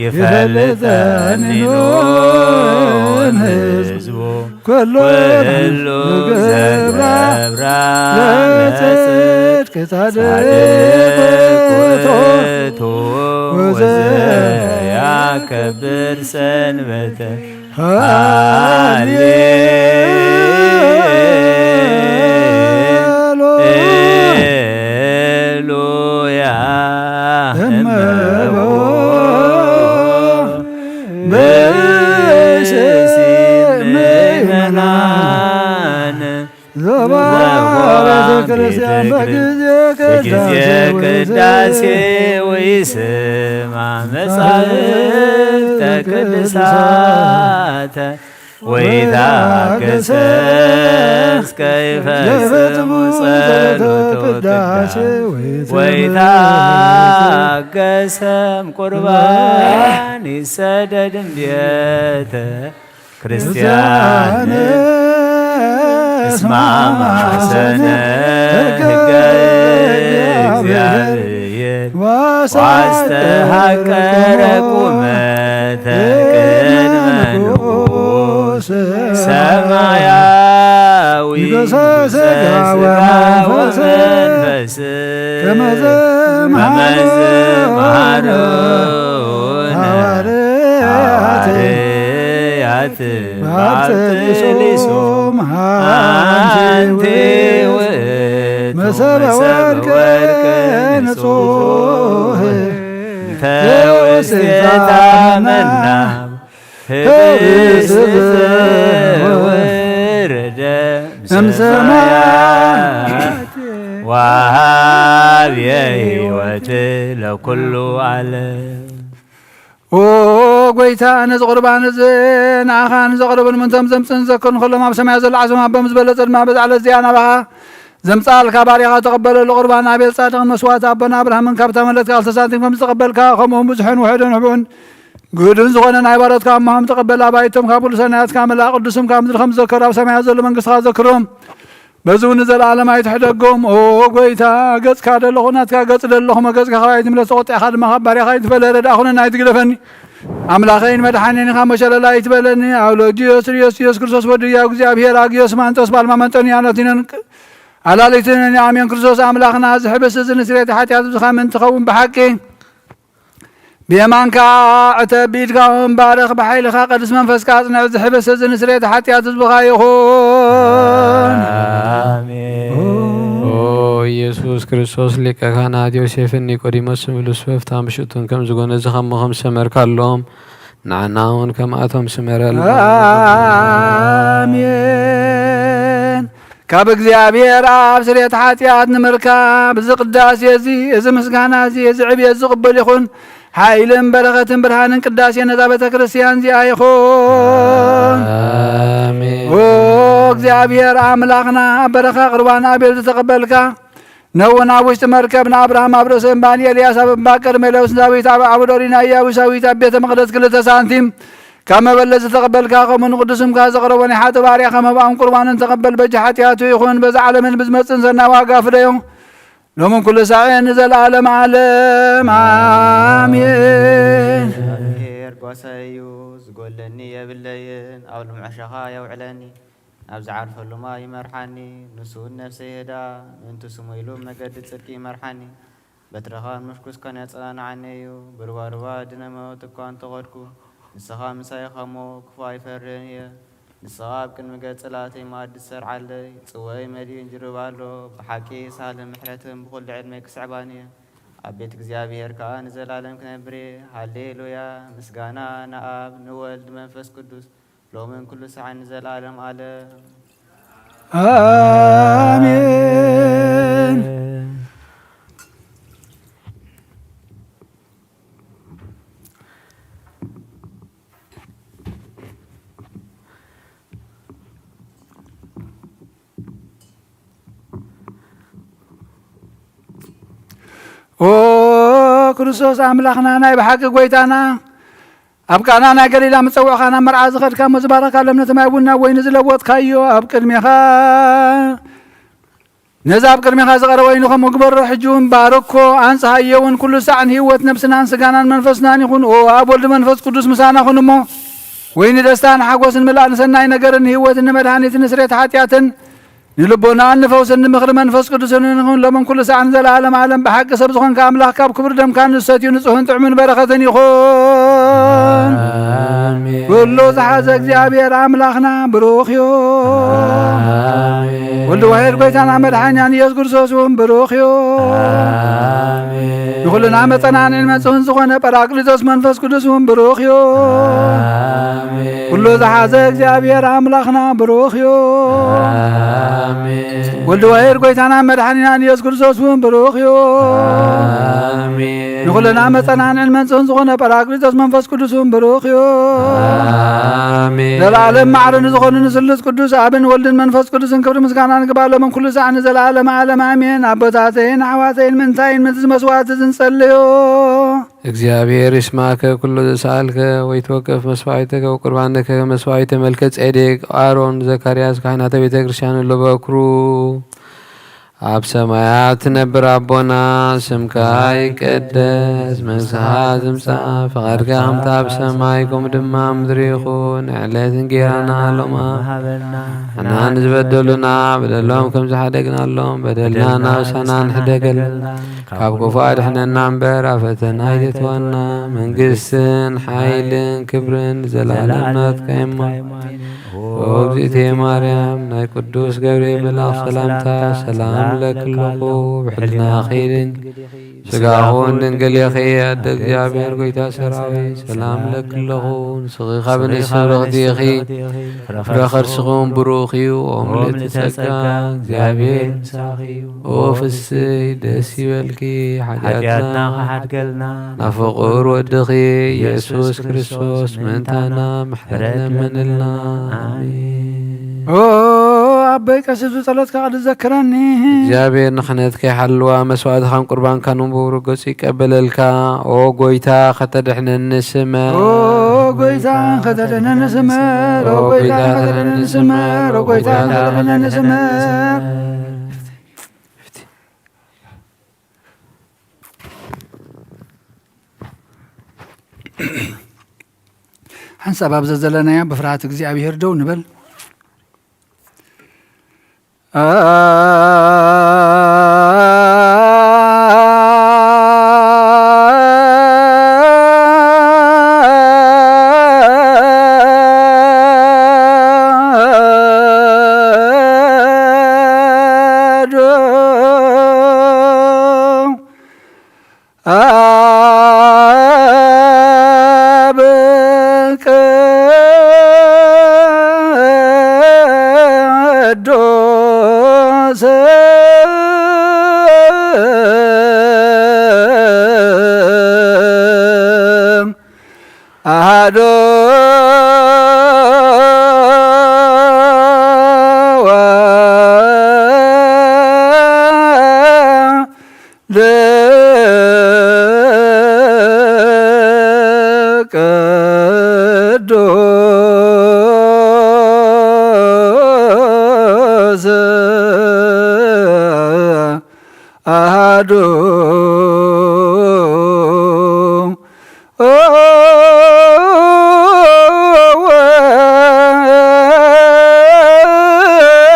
ይፈልጠኒ ኖን ህዝቡ ኩሉ ኩሉ ዘገብራ ለጽድቅ ጻድቅ ውእቱ ወዘያከብር ሰንበተ ሃሌ ሃሌሉያ እመቦ እመቦ ብእሲት ምእመናን ዘቦም ቤተ ክርስቲያን በጊዜ ቅዳሴ ወይስማ መጻሕፍተ ቅዱሳተ ወይታገሰ እስከ ይፈጽሙ ጸሎተ ቅዳሴ ወይታገሰም ቁርባን ይሰደድም ቤተ ክርስቲያን እስማ ማሰነ ሕገ እግዚአብሔር ዋስተሃቀረ ቁመተ ቅድመ ንጉሥ ሰማያዊ ንጉሠ ሥጋ ወመንፈስ ከመዘ መሃረነ ሐዋርያት ባጥሊሶም ሐንቲ ውእቱ መሰበ ወርቅ ንጹሕ እንተ ውስቴታ መና ህብስት ወረደ እምሰማያት ወሃብየ ሕይወት ለኩሉ ዓለም። ኦ ጎይታ፣ ነዚ ቁርባን እዚ ንኣኻ ንዘቕርቡን ምንቶም ዘምጽእን ዘክርን ከሎም ኣብ ሰማያት ዘሎ ዓስቦም ኣቦም ዝበለጸ ድማ በዛ ዕለት እዚኣ ናባኻ ዘምጽኣልካ ባሪኻ ተቐበለሉ። ቁርባን ኣቤል ጻድቕን መስዋዕቲ ኣቦና ኣብርሃምን ካብታ መለት ቃል ሳንቲም ከም ዝተቐበልካ፣ ከምኡውን ብዙሕን ውሑድን ህቡእን ግዱን ዝኾነ ናይ ባሮትካ እሞ ከም ተቐበል ኣባይቶም ካብ ኩሉ ሰናያትካ መላእ ቅዱስም ካብ ምድሪ ከም ዝዘከሩ ኣብ ሰማያት ዘሎ መንግስትኻ ዘክሮም። በዚ እውን ንዘለኣለም ኣይትሕደጎም። ኦ ጎይታ፣ ገጽካ ደለኹ ናትካ ገጽ ደለኹ፣ መገጽካ ካባይ ትምለስ፣ ተቆጢዕካ ድማ ካብ ባሪኻ ኣይትፈለ። ረድኣ ኩነኒ ኣይትግደፈኒ። ኣምላኸይን መድሓኔን ኢኻ፣ መሸለላ ኣይትበለኒ። ኣውሎጊዮስ ርዮስ ኢየሱስ ክርስቶስ ወዲ ያው እግዚኣብሔር ኣጊዮስ ማንጦስ ባልማ መንጠንያኖቲነን ኣላሊትነን ኣሜን። ክርስቶስ ኣምላኽና፣ እዚ ሕብስ እዚ ንስርየት ሓጢኣት ብዝኻ ምእንቲ ኸውን ብሓቂ ብየማንካ ዕተብ፣ ብኢድካ እውን ባርኽ፣ ብሓይልኻ ቅዱስ መንፈስካ ኣጽንዕ። እዚ ሕብስ እዚ ንስርየት ሓጢኣት ህዝብኻ ይኹን። ኣሜን። ኦ ኢየሱስ ክርስቶስ፣ ሊቀ ካህናት ዮሴፍን ኒቆዲሞስን ብልስፍታ ምሽቱን ከም ዝጎነ ዝኸሞ ከም ዝሰመርካሎም፣ ንዓና እውን ከምኣቶም ስመረልና። ኣሜን። ካብ እግዚኣብሔር ኣብ ስርየት ሓጢኣት ንምርካብ፣ እዚ ቅዳሴ እዚ፣ እዚ ምስጋና እዚ፣ እዚ ዕብየት ዝቕበል ይኹን። ሓይልን በረኸትን ብርሃንን ቅዳሴ ነዛ ቤተ ክርስቲያን እዚኣ ይኹን። ኣሜን። ኦ እግዚኣብሔር ኣምላኽና፣ ኣብ በረኻ ቁርባን ኣቤል ዝተቐበልካ፣ ነውን ኣብ ውሽጢ መርከብ ንኣብርሃም ኣብ ርእሲ እምባ፣ ንኤልያስ ኣብ እምባ ቀርሜሎስ፣ ንዳዊት ኣብ ዓውደ ኦሪት፣ ንኢያቡሳዊት ኣብ ቤተ መቕደስ ክልተ ሳንቲም ካብ መበለት ዝተቐበልካ፣ ከምኡ ንቅዱስ ስምካ ዘቕረቦ ናይ ሓጥእ ባርያኻ መባእን ቁርባንን ተቐበል። በጃ ሓጢኣቱ ይኹን፣ በዛ ዓለምን ብዝመጽእን ሰናይ ዋጋ ፍደዮ፣ ሎምን ኩሉ ሳዕን ንዘለዓለም ዓለም። ኣሜን። እግዚኣብሔር ጓሳይ እዩ፣ ዝጎለኒ የብለይን። ኣብ ልምዓሻኻ የውዕለኒ፣ ናብ ዝዓርፈሉ ማይ ይመርሓኒ። ንሱ እውን ነፍሰይ ይህዳ፣ ምእንቲ ስሙ ኢሉ መገዲ ጽድቂ ይመርሓኒ። በትርኻን ምሽኩስካን ያጸናንዓኒ እዩ። ብሩባሩባ ድነ መውት እኳ እንተኸድኩ፣ ንስኻ ምሳይ ኢኻ እሞ፣ ክፉእ ኣይፈርህን እየ። ንስኻ ኣብ ቅድሚ ገጽ ላተይ መኣዲ ትሰርዓለይ። ጽዋይ መሊኡ እንጅርባ ኣሎ። ብሓቂ ሳህልን ምሕረትን ብኹሉ ዕድመይ ክስዕባኒ እየ። ኣብ ቤት እግዚኣብሔር ከኣ ንዘላለም ክነብር እየ። ሃሌሉያ! ምስጋና ንኣብ፣ ንወልድ፣ ንመንፈስ ቅዱስ፣ ሎምን ኩሉ ሳዕን ንዘለዓለም ዓለም። ኣሜን። ኦ ክርስቶስ ኣምላኽና ናይ ብሓቂ ጎይታና፣ ኣብ ቃና ናይ ገሊላ ምጸውዕኻ ናብ መርዓ ዝኸድካ እሞ ዝባረኽካሎም ነቲ ማይ ቡን ናብ ወይኒ ዝለወጥካዮ ኣብ ቅድሜኻ ነዚ ኣብ ቅድሜኻ ዝቐረበ ወይኒ ከምኡ ግበሮ። ሕጂ እውን ባርኮ፣ ኣንጽሃዮ እውን። ኩሉ ሳዕ ንህይወት ነብስናን ስጋናን መንፈስናን ይኹን። ኦ ኣብ ወልድ መንፈስ ቅዱስ ምሳና ኩን እሞ ወይኒ ደስታን ሓጎስን ምላእ ንሰናይ ነገርን ንህይወትን ንመድሃኒትን ንስሬት ሓጢኣትን ንልቦናን ንፈውስን ንምኽሪ መንፈስ ቅዱስን ንኹን ሎምን ኩሉ ሳዕን ዘለዓለም ዓለም። ብሓቂ ሰብ ዝኾንካ ኣምላኽ ካብ ክቡር ደምካ ንሰትዩ ንጹህን ጥዑምን በረኸትን ይኹን። ኩሉ ዝሓዘ እግዚኣብሔር ኣምላኽና ብሩኽ እዩ። ወልድ ዋሕድ ጎይታና መድሓኒናን ኢየሱስ ክርስቶስ እውን ብሩኽ እዩ። ንኹልና መጸናንዕን መጽህን ዝኾነ ጳራቅሊጦስ መንፈስ ቅዱስ እውን ብሩኽ እዩ። ኩሉ ዝሓዘ እግዚኣብሔር ኣምላኽና ብሩኽ እዩ። ወልድ ዋሕድ ጎይታና መድሓኒናን ኢየሱስ ክርስቶስ እውን ብሩኽ እዩ። ንኹልና መጸናንዕን መንጽህን ዝኾነ ጳራቅሊጦስ መንፈስ ቅዱስ እውን ብሩኽ እዩ። ዘለዓለም ማዕረ ንዝኾኑ ንስሉስ ቅዱስ ኣብን ወልድን መንፈስ ቅዱስን ክብሪ ምስጋና ንግባሎምን ኩሉ ሳዕ ንዘለዓለም ዓለም ኣሜን። ኣቦታተይን ኣሕዋተይን ምንታይን ምንቲ መስዋዕቲ ዝንጸልዮ እግዚኣብሔር ይስማዕከ ኩሉ ዘሰኣልከ ወይትወከፍ መስዋዕተከ ወቁርባነከ መስዋዕተ መልከ ጼዴቅ ኣሮን ዘካርያስ ካህናተ ቤተ ክርስቲያን እሎ በኩሩ። ኣብ ሰማያት ትነብር ኣቦና፣ ስምካ ይቀደስ፣ መንግስትኻ ትምጻእ፣ ፍቓድካ ከምቲ ኣብ ሰማይ ከምኡ ድማ ኣብ ምድሪ ይኹን። ዕለት እንጌራና ሎማ ሃበና፣ ንሕና ንዝበደሉና በደሎም ከም ዝሓደግናሎም በደልና እናውሳና ንሕደገልና፣ ካብ ክፉእ ኣድሕነና እምበር ኣብ ፈተና ኣይተእትወና። መንግስትን ሓይልን ክብርን ንዘለኣለም ናትካ እሞ። ኦ እግዝእትየ ማርያም፣ ናይ ቅዱስ ገብርኤል መልኣኽ ሰላምታ ሰላም እብለኪ ኣለኹ። ብሕልናኺ ድንግል ኢኺ፣ ስጋኹን ድንግል ኢኺ። ኣደ እግዚኣብሔር ጎይታ ሰራዊት ሰላም እብለኪ ኣለኹ። ንስኺ ካብ ኣንስቲ ብርኽቲ ኢኺ፣ ፍረ ከርስኺ እውን ብሩኽ እዩ። ኦ ምልእቲ ጸጋ፣ እግዚኣብሔር ምሳኺ እዩ። ኦ ፍስይ ደስ ይበልኪ፣ ሓጢኣትና ሓጢኣትና ክሓድገልና፣ ናብ ፍቑር ወድኺ ኢየሱስ ክርስቶስ ምእንታና ምሕረት ለምንልና። ኣሜን። ኦ ኣቦይ ቀሲስ ብጸሎትካ ክትዘክረኒ። እግዚኣብሔር ንኽህነትካ ይሓልዋ፣ መስዋዕትኻን ቁርባንካን እውን ብብሩህ ገጹ ይቀበለልካ። ኦ ጎይታ ከተድሕነኒ ስመር። ኦ ጎይታ ከተድሕነኒ ስመር። ኦ ጎይታ ከተድሕነኒ ስመር። ኦ ጎይታ ከተድሕነኒ ስመር። ሓንሳብ ኣብ ዘዘለናዮ ብፍርሃት እግዚኣብሔር ደው ንበል። አብ ቅዱስ አሐዱ ወወልድ ቅዱስ አሐዱ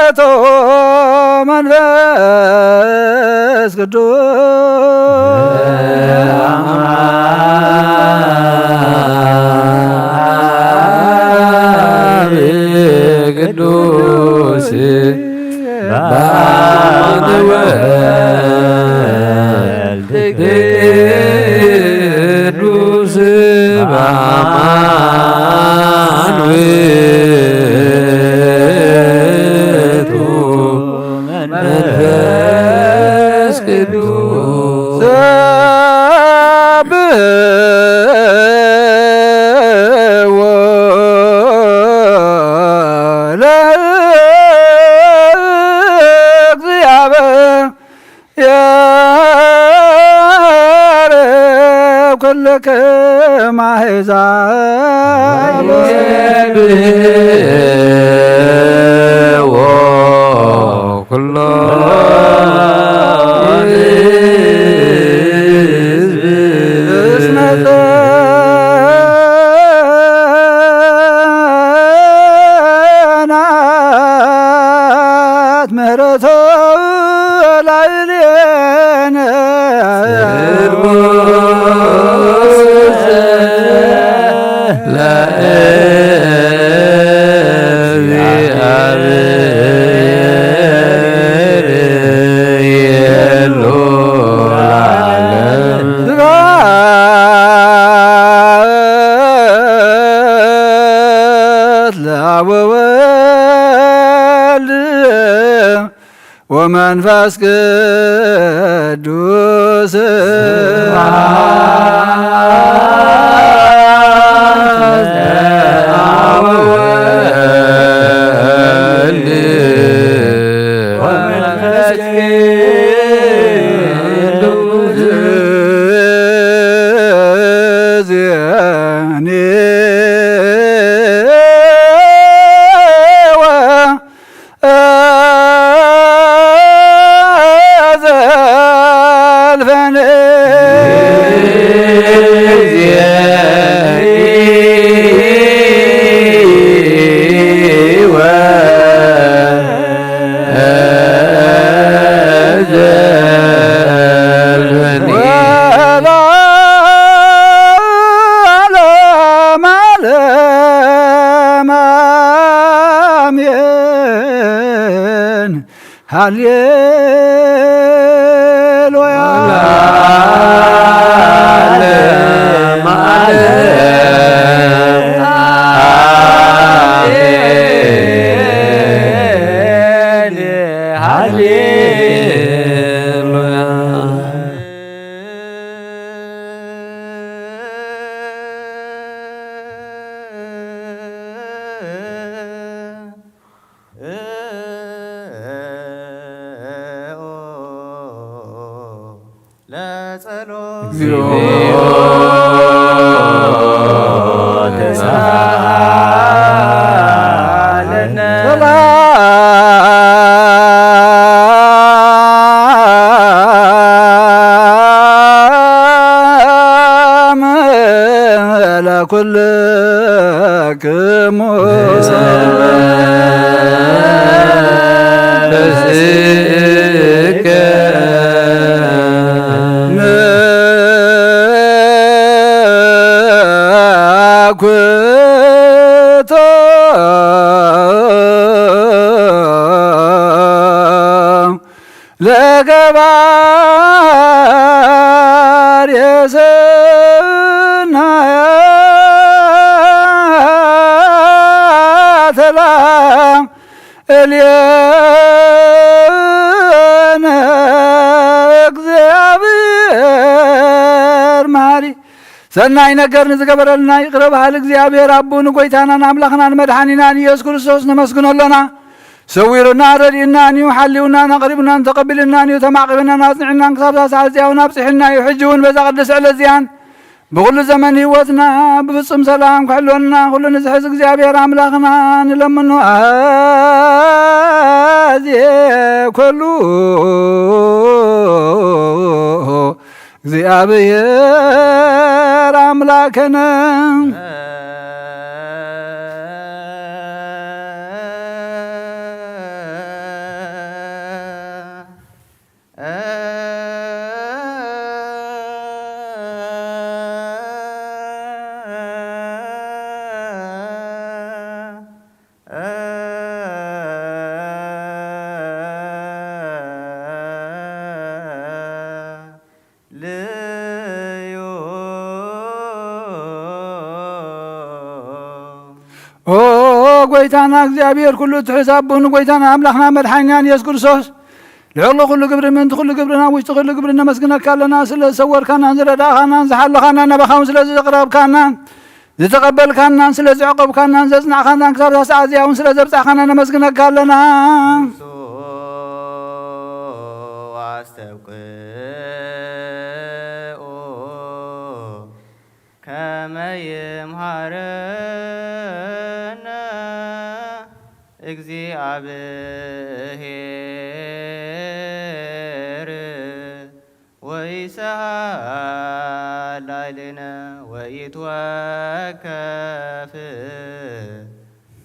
ውእቱ መንፈስ ቅዱስ። ቅዱስ በአማን ወልድ ቅዱስ በአማን ኩልክም ኣሕዛብ ኩሎ እስመ ጸንዓት ምሕረቱ ላዕሌነ። ስብሐት ለአብ ወወልድ ወመንፈስ ቅዱስ። ሃሌሉያ። ለገባር የሰናያተላ እልየነ። እግዚአብሔር መሐሪ ሰናይ ነገር ንዝገበረልና ይቕረ በሃል እግዚኣብሔር ኣቦ ንጎይታናን ኣምላኽናን መድሓኒናን ኢየሱስ ክርስቶስ ነመስግኖ ኣሎና። ሰዊሩና ረድኡናን እዩ፣ ሓልዩናን ኣቕሪቡናን ተቐቢሉናን እዩ፣ ተማቒሩናን ኣጽኒዑናን ክሳብ እዛ ሰዓት እዚኣ እውን ኣብጺሑና እዩ። ሕጂ እውን በዛ ቅድስቲ ዕለት እዚኣን ብኹሉ ዘመን ህይወትና ብፍጹም ሰላም ክሕልወና ኩሉ ንዝሕዝ እግዚኣብሔር ኣምላኽና ንለምኖ። ኣዜ ኩሉ እግዚኣብሔር ኣምላክነ። ልዩ። ኦ ጎይታና እግዚኣብሔር ኩሉ ትሑት ኣቦ ንጎይታና ኣምላኽና መድሓኒናን ኢየሱስ ክርስቶስ ልዕሊ ኩሉ ግብሪ ምእንቲ ኩሉ ግብርና ውሽጢ ኩሉ ግብሪ ነመስግነካ ኣለና። ስለ ዝሰወርካናን ዝረዳእካናን ዝሓለኻናን ናባኻውን ስለ ዘቕረብካናን ዝተቐበልካናን ስለ ዘዕቆብካናን ዘጽናዕካናን ክሳብ እዛ ሰዓት እዚኣ እውን ስለ ዘብጻሕካና ነመስግነካ ኣለና። ኣስተብቅዑ ይምሃረነ እግዚኣብሔር ወይሰሃል ላዕሌነ ወይትወከፍ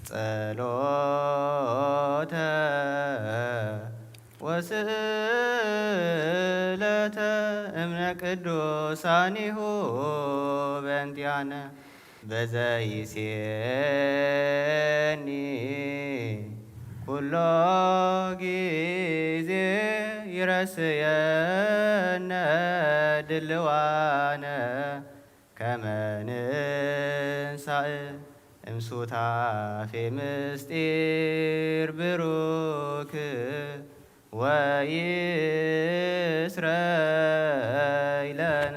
ጸሎተ ወስእለተ እምነ ቅዱሳኒሁ በእንቲአነ በዘይሴኒ ኩሎ ጊዜ ይረስየነ ድልዋነ ከመ ንንሳእ እምሱታፌ ምስጢር ብሩክ ወይስረይ ለነ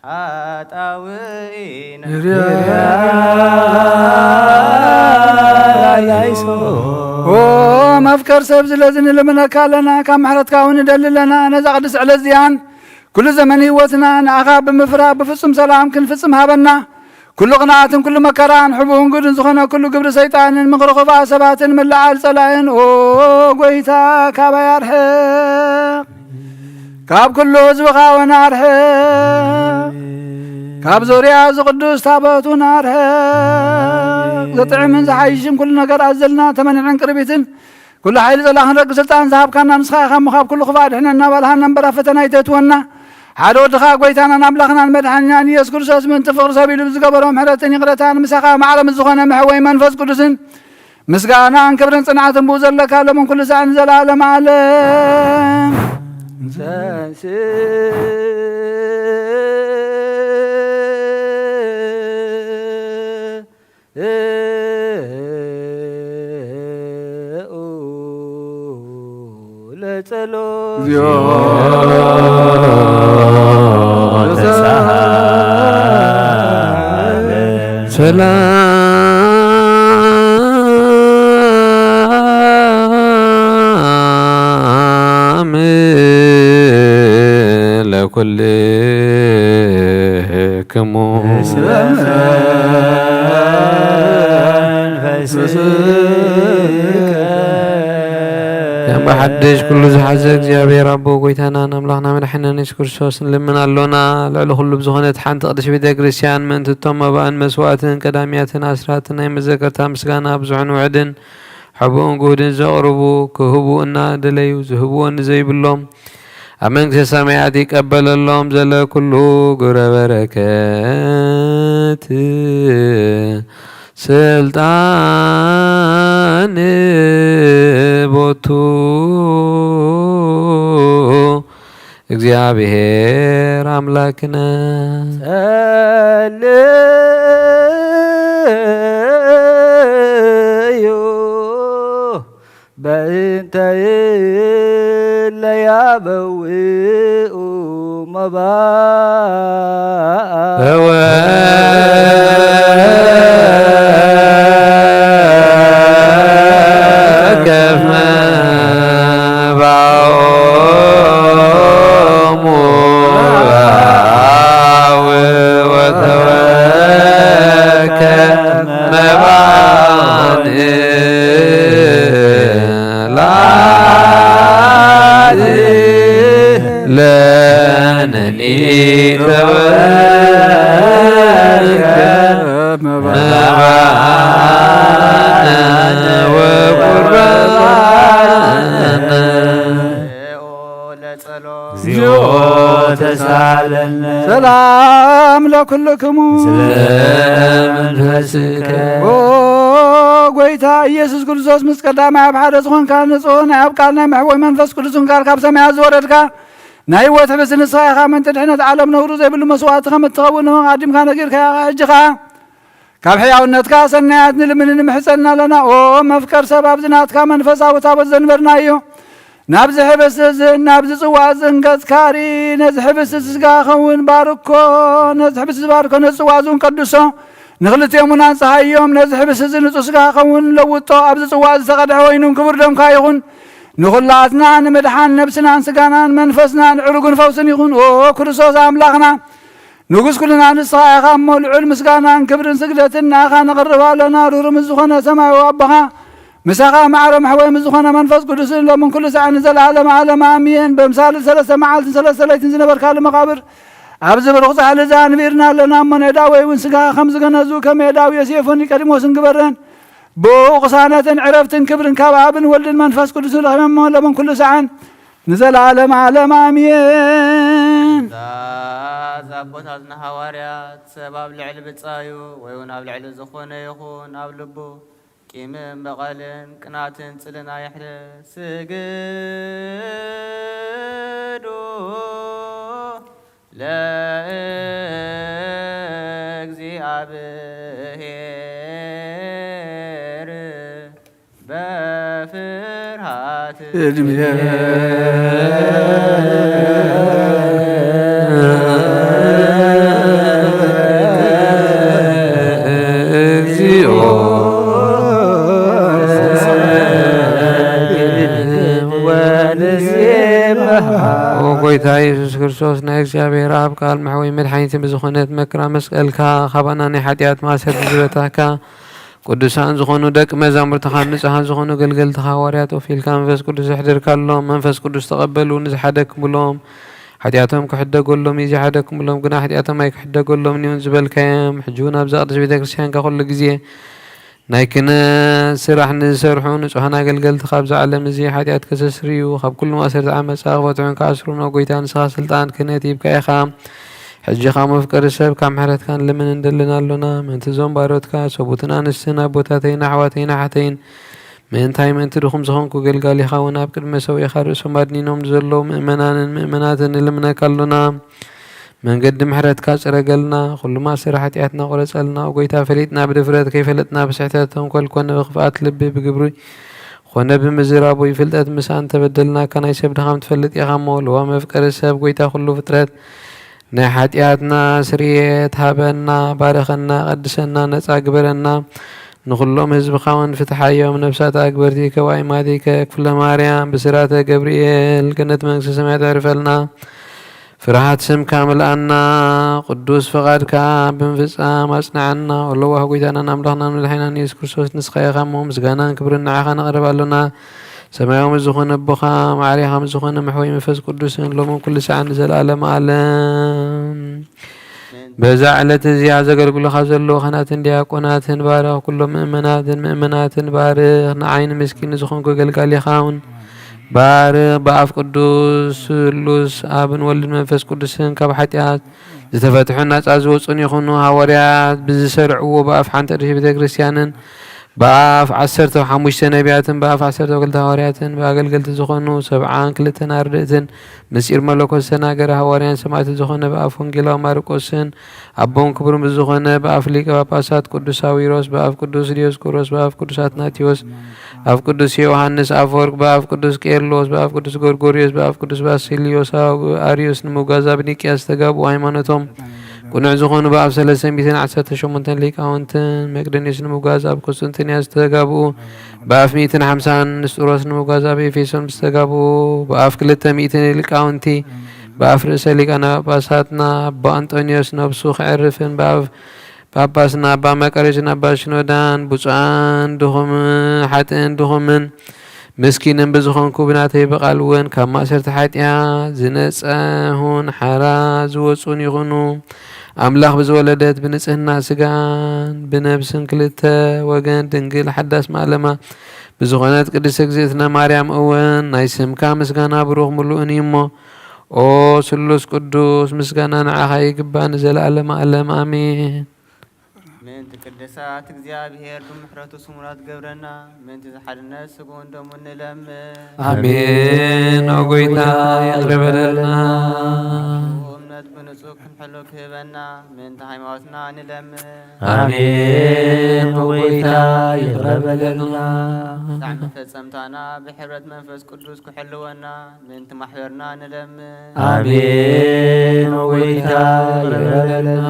ኃጣውኢነ። ኦ መፍቀር ሰብ፣ ስለዚ ንልምነካ ኣለና፣ ካብ ምሕረትካ እውን ንደሊ ኣለና። ነዛ ቅድስቲ ዕለት እዚኣን ኩሉ ዘመን ህይወትና ንኣኻ ብምፍራህ ብፍጹም ሰላም ክንፍጽም ሃበና። ኩሉ ቅንኣትን ኩሉ መከራን ሕቡእን ግዱን ዝኾነ ኩሉ ግብሪ ሰይጣንን ምኽሪ ክፉኣት ሰባትን ምልዓል ጸላእን፣ ኦ ጎይታ፣ ካባይ ኣርሕቕ። ካብ ኩሉ ህዝብኻ እውን ኣርሕቕ። ካብ ዙርያ እዚ ቅዱስ ታቦት እውን ኣርሕቕ። ዘጥዕምን ዝሓይሽን ኩሉ ነገር ኣዘልና ተመኒዕን ቅርቢትን ኩሉ ሓይሊ ጸላእን ረቂ ስልጣን ዝሃብካና ንስኻ ኢኻ እሞ፣ ካብ ኩሉ ክፉእ ኣድሕነና እናበልሃና እምበር ኣብ ፈተና ኣይተእትወና። ሓደ ወድኻ ጎይታናን ኣምላኽናን መድሓኒናን ኢየሱስ ክርስቶስ ምእንቲ ፍቕሪ ሰብ ኢሉ ብዝገበሮ ምሕረትን ይቕረታን ምሳኻ ማዕረ ምስ ዝኾነ መሕወይ መንፈስ ቅዱስን ምስጋናን ክብርን ጽንዓትን ብኡ ዘለካ ሎምን ኩሉ ሳዕን ንዘለዓለመ ዓለም። ተንሥኡ ለጸሎት። እግዚኦ ተሳሃለ። ሰላም ለኩልክሙ። በመንፈስከ። ከም ብሓድሽ ኩሉ ዝሓዘ እግዚኣብሔር ኣቦ ጎይታናን ኣምላኽና መድሓኒናን የሱስ ክርስቶስ ንልምን ኣሎና። ልዕሊ ኩሉ ብዝኾነት ሓንቲ ቅድስት ቤተ ክርስቲያን ምእንቲ እቶም መባእን መስዋእትን ቀዳሚያትን ኣስራትን ናይ መዘከርታ ምስጋና ብዙሕን ውሕድን ሕቡእን ግሁድን ዘቕርቡ ክህቡ እናደለዩ ዝህብዎ ንዘይብሎም ኣብ መንግስተ ሰማያት ይቀበለሎም። ዘለ ኩሉ ግብረ በረከት ስልጣን ቦቱ እግዚኣብሔር ኣምላክነ። ጸልዩ በእንተ እለ ያበውኡ መባእ። ተወከፍ መባኦሙ አው ወተወከፍ መባኦን ላቲ ለነኒ ተወከፍ መባነ ወቁርባነ። እግዚኦ ተሳለነ። ሰላም ለኩልክሙ። ስለ መንፈስከ። ኦ ጎይታ ኢየሱስ ክርስቶስ ምስ ቀዳማይ ኣብ ሓደ ዝኾንካ ንጹህ ናይ ኣብ ቃል ናይ መሕወይ መንፈስ ቅዱስን ቃል ካብ ሰማያት ዝወረድካ ናይ ህይወት ሕብስቲ ንስኻ ኢኻ። ምእንቲ ድሕነት ዓለም ነውሪ ዘይብሉ መስዋዕቲ ከም እትኸውን ንሆን ኣዲምካ ነጊርካ ኢኻ። ሕጂ ኸኣ ካብ ሕያውነትካ ሰናያት ንልምን ንምሕጸን ኣለና። ኦ መፍቀር ሰብ፣ ኣብዚ ናትካ መንፈሳዊ ታቦት ዘንበርናዮ፣ ናብዚ ሕብስቲ እዝን ናብዚ ጽዋእ እዝን ገጽካ ርኢ። ነዚ ሕብስቲ እዚ ስጋ ኸውን ባርኮ፣ ነዚ ሕብስቲ እዚ ባርኮ፣ ነዚ ጽዋእ እዚ እውን ቀድሶ፣ ንኽልቲኦም እውን ኣንጽሃዮም። ነዚ ሕብስቲ እዚ ንጹህ ስጋ ኸውን ለውጦ፣ ኣብዚ ጽዋእ እዚ ዝተቐድሐ ወይኑን ክቡር ደምካ ይኹን። ንኹላትና ንምድሓን ነብስናን ስጋናን መንፈስናን ዕሩግን ፈውስን ይኹን። ኦ ክርስቶስ ኣምላኽና፣ ንጉስ ኩልና ንስኻ ኢኻ እሞ፣ ልዑል ምስጋናን ክብርን ስግደትን ንኣኻ ነቕርብ ኣሎና። ሩሩ ምስ ዝኾነ ሰማያዊ ኣቦኻ፣ ምሳኻ ማዕረ መሕወይ ምስ ዝኾነ መንፈስ ቅዱስን፣ ሎምን ኩሉ ሰዓት ንዘለዓለመ ዓለም ኣሜን። በምሳል ሰለስተ መዓልትን ሰለስተ ለይትን ዝነበርካሉ መቓብር፣ ኣብዚ ብሩኽ ጻሕሊ እዚ ኣንቢርና ኣለና እሞ፣ ነዳወይ እውን ስጋኻ ከም ዝገነዙ፣ ከም የዳዊ ዮሴፎን ኒቆዲሞስን ግበረን። ብኡ ቅሳነትን ዕረፍትን ክብርን ካብ ኣብን ወልድን መንፈስ ቅዱስን ረኺቦም እሞ፣ ሎምን ኩሉ ሰዓን ንዘለዓለመ ዓለም ኣሜን። ትእዛዝ ኣቦታትና ሃዋርያት፣ ሰብ ኣብ ልዕሊ ብጻዩ ወይ እውን ኣብ ልዕሊ ዝኾነ ይኹን ኣብ ልቡ ቂምን በቐልን ቅናትን ጽልን ኣይሕደር። ስግዱ ለእግዚኣብሔር በፍርሃት። እግዚኦ ወንዜምሃ። ኦ ጎይታ ኢየሱስ ክርስቶስ፣ ናይ እግዚኣብሔር ኣብ ቃል መሕወይ መድሓኒት ብዝኾነት መከራ መስቀልካ፣ ካባና ናይ ሓጢኣት ማእሰርቲ ዝበታካ፣ ቅዱሳን ዝኾኑ ደቂ መዛሙርትኻን ንጹሃን ዝኾኑ ገልገልትኻ ሃዋርያት ወፊልካ መንፈስ ቅዱስ ዘሕደርካሎም፣ መንፈስ ቅዱስ ተቐበሉ፣ ንዝሓደግኩምሎም ሓጢኣቶም ክሕደገሎም እዩ፣ ዘይሓደግኩምሎም ግና ሓጢኣቶም ኣይክሕደገሎምን እዮም ዝበልካዮም። ሕጂ እውን ኣብዛ ቅድስት ቤተ ክርስቲያንካ ኩሉ ግዜ ናይ ክህነት ስራሕ ንዝሰርሑ ንጹሃን ኣገልገልትኻ ኣብዛ ዓለም እዚ ሓጢኣት ከሰስርዩ፣ ካብ ኩሉ ማእሰርቲ ዓመጻ ክፈትሑን ክኣስሩን፣ ኦ ጎይታ፣ ንስኻ ስልጣን ክህነት ሂብካ ኢኻ። ሕጂ ኸኣ መፍቀሪ ሰብ ካብ ምሕረትካ ንልምን እንደልን ኣሎና። ምእንቲ እዞም ባሮትካ ሰቡትን ኣንስትን ኣቦታተይን ኣሕዋተይን ኣሓተይን፣ ምእንታይ ምእንቲ ድኹም ዝኾንኩ ገልጋሊኻ እውን ኣብ ቅድሚ ሰውኢኻ ርእሶም ኣድኒኖም ንዘለዉ ምእመናንን ምእመናትን ንልምነካ ኣሎና። መንገዲ ምሕረትካ ጽረገልና፣ ኩሉ ማእሰሪ ሓጢኣትና ቁረጸልና። ኦ ጎይታ፣ ፈሊጥና ብድፍረት፣ ከይፈለጥና ብስሕተት፣ ተንኮል ኮነ ብኽፍኣት ልቢ፣ ብግብሪ ኮነ ብምዝራብ ወይ ፍልጠት ምሳን ተበደልናካ፣ ናይ ሰብ ድኻም ትፈልጥ ኢኻ እሞ፣ ለዋም መፍቀሪ ሰብ፣ ጎይታ ኩሉ ፍጥረት፣ ናይ ሓጢኣትና ስርየት ሃበና፣ ባርኸና፣ ቀድሰና፣ ነጻ ግበረና። ንኹሎም ህዝብኻ እውን ፍትሓዮም። ነፍሳት ኣግበርቲ ከዋይ ማዲከ ክፍለ ማርያም ብስራተ ገብርኤል ገነት መንግስተ ሰማያት ኣዕርፈልና። ፍርሃት ስምካ ምልኣና፣ ቅዱስ ፍቓድካ ብምፍጻም ኣጽንዓና። ወለዋህ ጎይታናን ኣምላኽናን መድሓኒናን ኢየሱስ ክርስቶስ፣ ንስኻ ኢኻ እሞ፣ ምስጋናን ክብርን ንዓኻ ነቕርብ ኣሎና። ሰማያዊ ምስ ዝኾነ ኣቦኻ፣ ማዕሪኻ ምስ ዝኾነ መሕወይ መንፈስ ቅዱስን፣ ሎምን ኩሉ ሰዓን ንዘለኣለመ ዓለም። በዛ ዕለት እዚኣ ዘገልግሉኻ ዘለዉ ካህናትን ዲያቆናትን ባርኽ፣ ኩሎም ምእመናትን ምእመናትን ባርኽ። ንዓይ ንምስኪን ንዝኾንኩ ገልጋሊኻ እውን ባርኽ። ብኣፍ ቅዱስ ስሉስ ኣብን ወልድን መንፈስ ቅዱስን ካብ ሓጢኣት ዝተፈትሑን ናጻ ዝወጹን ይኹኑ። ሃዋርያት ብዝሰርዕዎ ብኣፍ ሓንቲ ቅድስት ቤተ ክርስቲያንን ብኣፍ ዓሰርተ ሓሙሽተ ነቢያትን ብኣፍ ዓሰርተ ክልተ ሃዋርያትን ብኣገልገልቲ ዝኾኑ ሰብዓን ክልተን ኣርድእትን ምስጢር መለኮት ዝተናገረ ሃዋርያን ሰማዕትን ዝኾነ ብኣፍ ወንጌላዊ ማርቆስን ኣቦን ክቡር ምስ ዝኾነ ብኣፍ ሊቀ ጳጳሳት ቅዱስ ሳዊሮስ ብኣፍ ቅዱስ ዲዮስቆሮስ ብኣፍ ቅዱስ ኣትናቴዎስ ኣብ ቅዱስ ዮሃንስ ኣፈወርቅ ብኣፍ ቅዱስ ቄርሎስ ብኣፍ ቅዱስ ጎርጎርዮስ ብኣፍ ቅዱስ ባሲልዮስ ኣርዮስ ንምጓዝ ኣብ ኒቅያ ዝተጋብኡ ሃይማኖቶም ቅኑዕ ዝኾኑ ብኣፍ ሰለስተ ሚእትን ዓሰርተ ሸሞንተን ሊቃውንትን መቅደኒዎስ ንምጓዝ ኣብ ቁስጥንጥንያ ዝተጋብኡ ብኣፍ ሚእትን ሓምሳን ንስጥሮስ ንምጓዝ ኣብ ኤፌሶን ዝተጋብኡ ብኣፍ ክልተ ሚእትን ሊቃውንቲ ብኣፍ ርእሰ ሊቃነ ጳጳሳትና ኣባ ኣንጦንዮስ ነብሱ ክዕርፍን ብኣፍ ጳጳስና ኣባ መቃርዮስን ኣባ ሽኖዳን ብፁዓን ድኹም ሓጥእን ድኹምን ምስኪንን ብዝኾንኩ ብናተይ ብቓል እውን ካብ ማእሰርቲ ሓጢኣት ዝነጸሁን ሓራ ዝወጹን ይኹኑ። ኣምላኽ ብዝወለደት ብንጽህና ስጋን ብነብስን ክልተ ወገን ድንግል ሓዳስ ማእለማ ብዝኾነት ቅድስት እግዝእትነ ማርያም እውን ናይ ስምካ ምስጋና ብሩኽ ምሉእን እዩ እሞ፣ ኦ ስሉስ ቅዱስ፣ ምስጋና ንዓኻ ይግባእ ንዘለኣለመ ዓለም። ኣሜን። ምእንቲ ቅዱሳት እግዚኣብሔር ብምሕረቱ ስሙራት ገብረና፣ ምእንቲ ዝሓድነት ስግኡን ደሙን ንለምን። ኣሜን። ኦ ጎይታ ይቕረ በለልና። እምነት ብንጹህ ክንሕሉ ክህበና፣ ምእንቲ ሃይማኖትና ንለምን። ኣሜን። ኦ ጎይታ ይቕረ በለልና። ሳዕ መፈጸምታና ብሕብረት መንፈስ ቅዱስ ክሕልወና፣ ምእንቲ ማሕበርና ንለምን። ኣሜን። ኦ ጎይታ ይቕረ በለልና።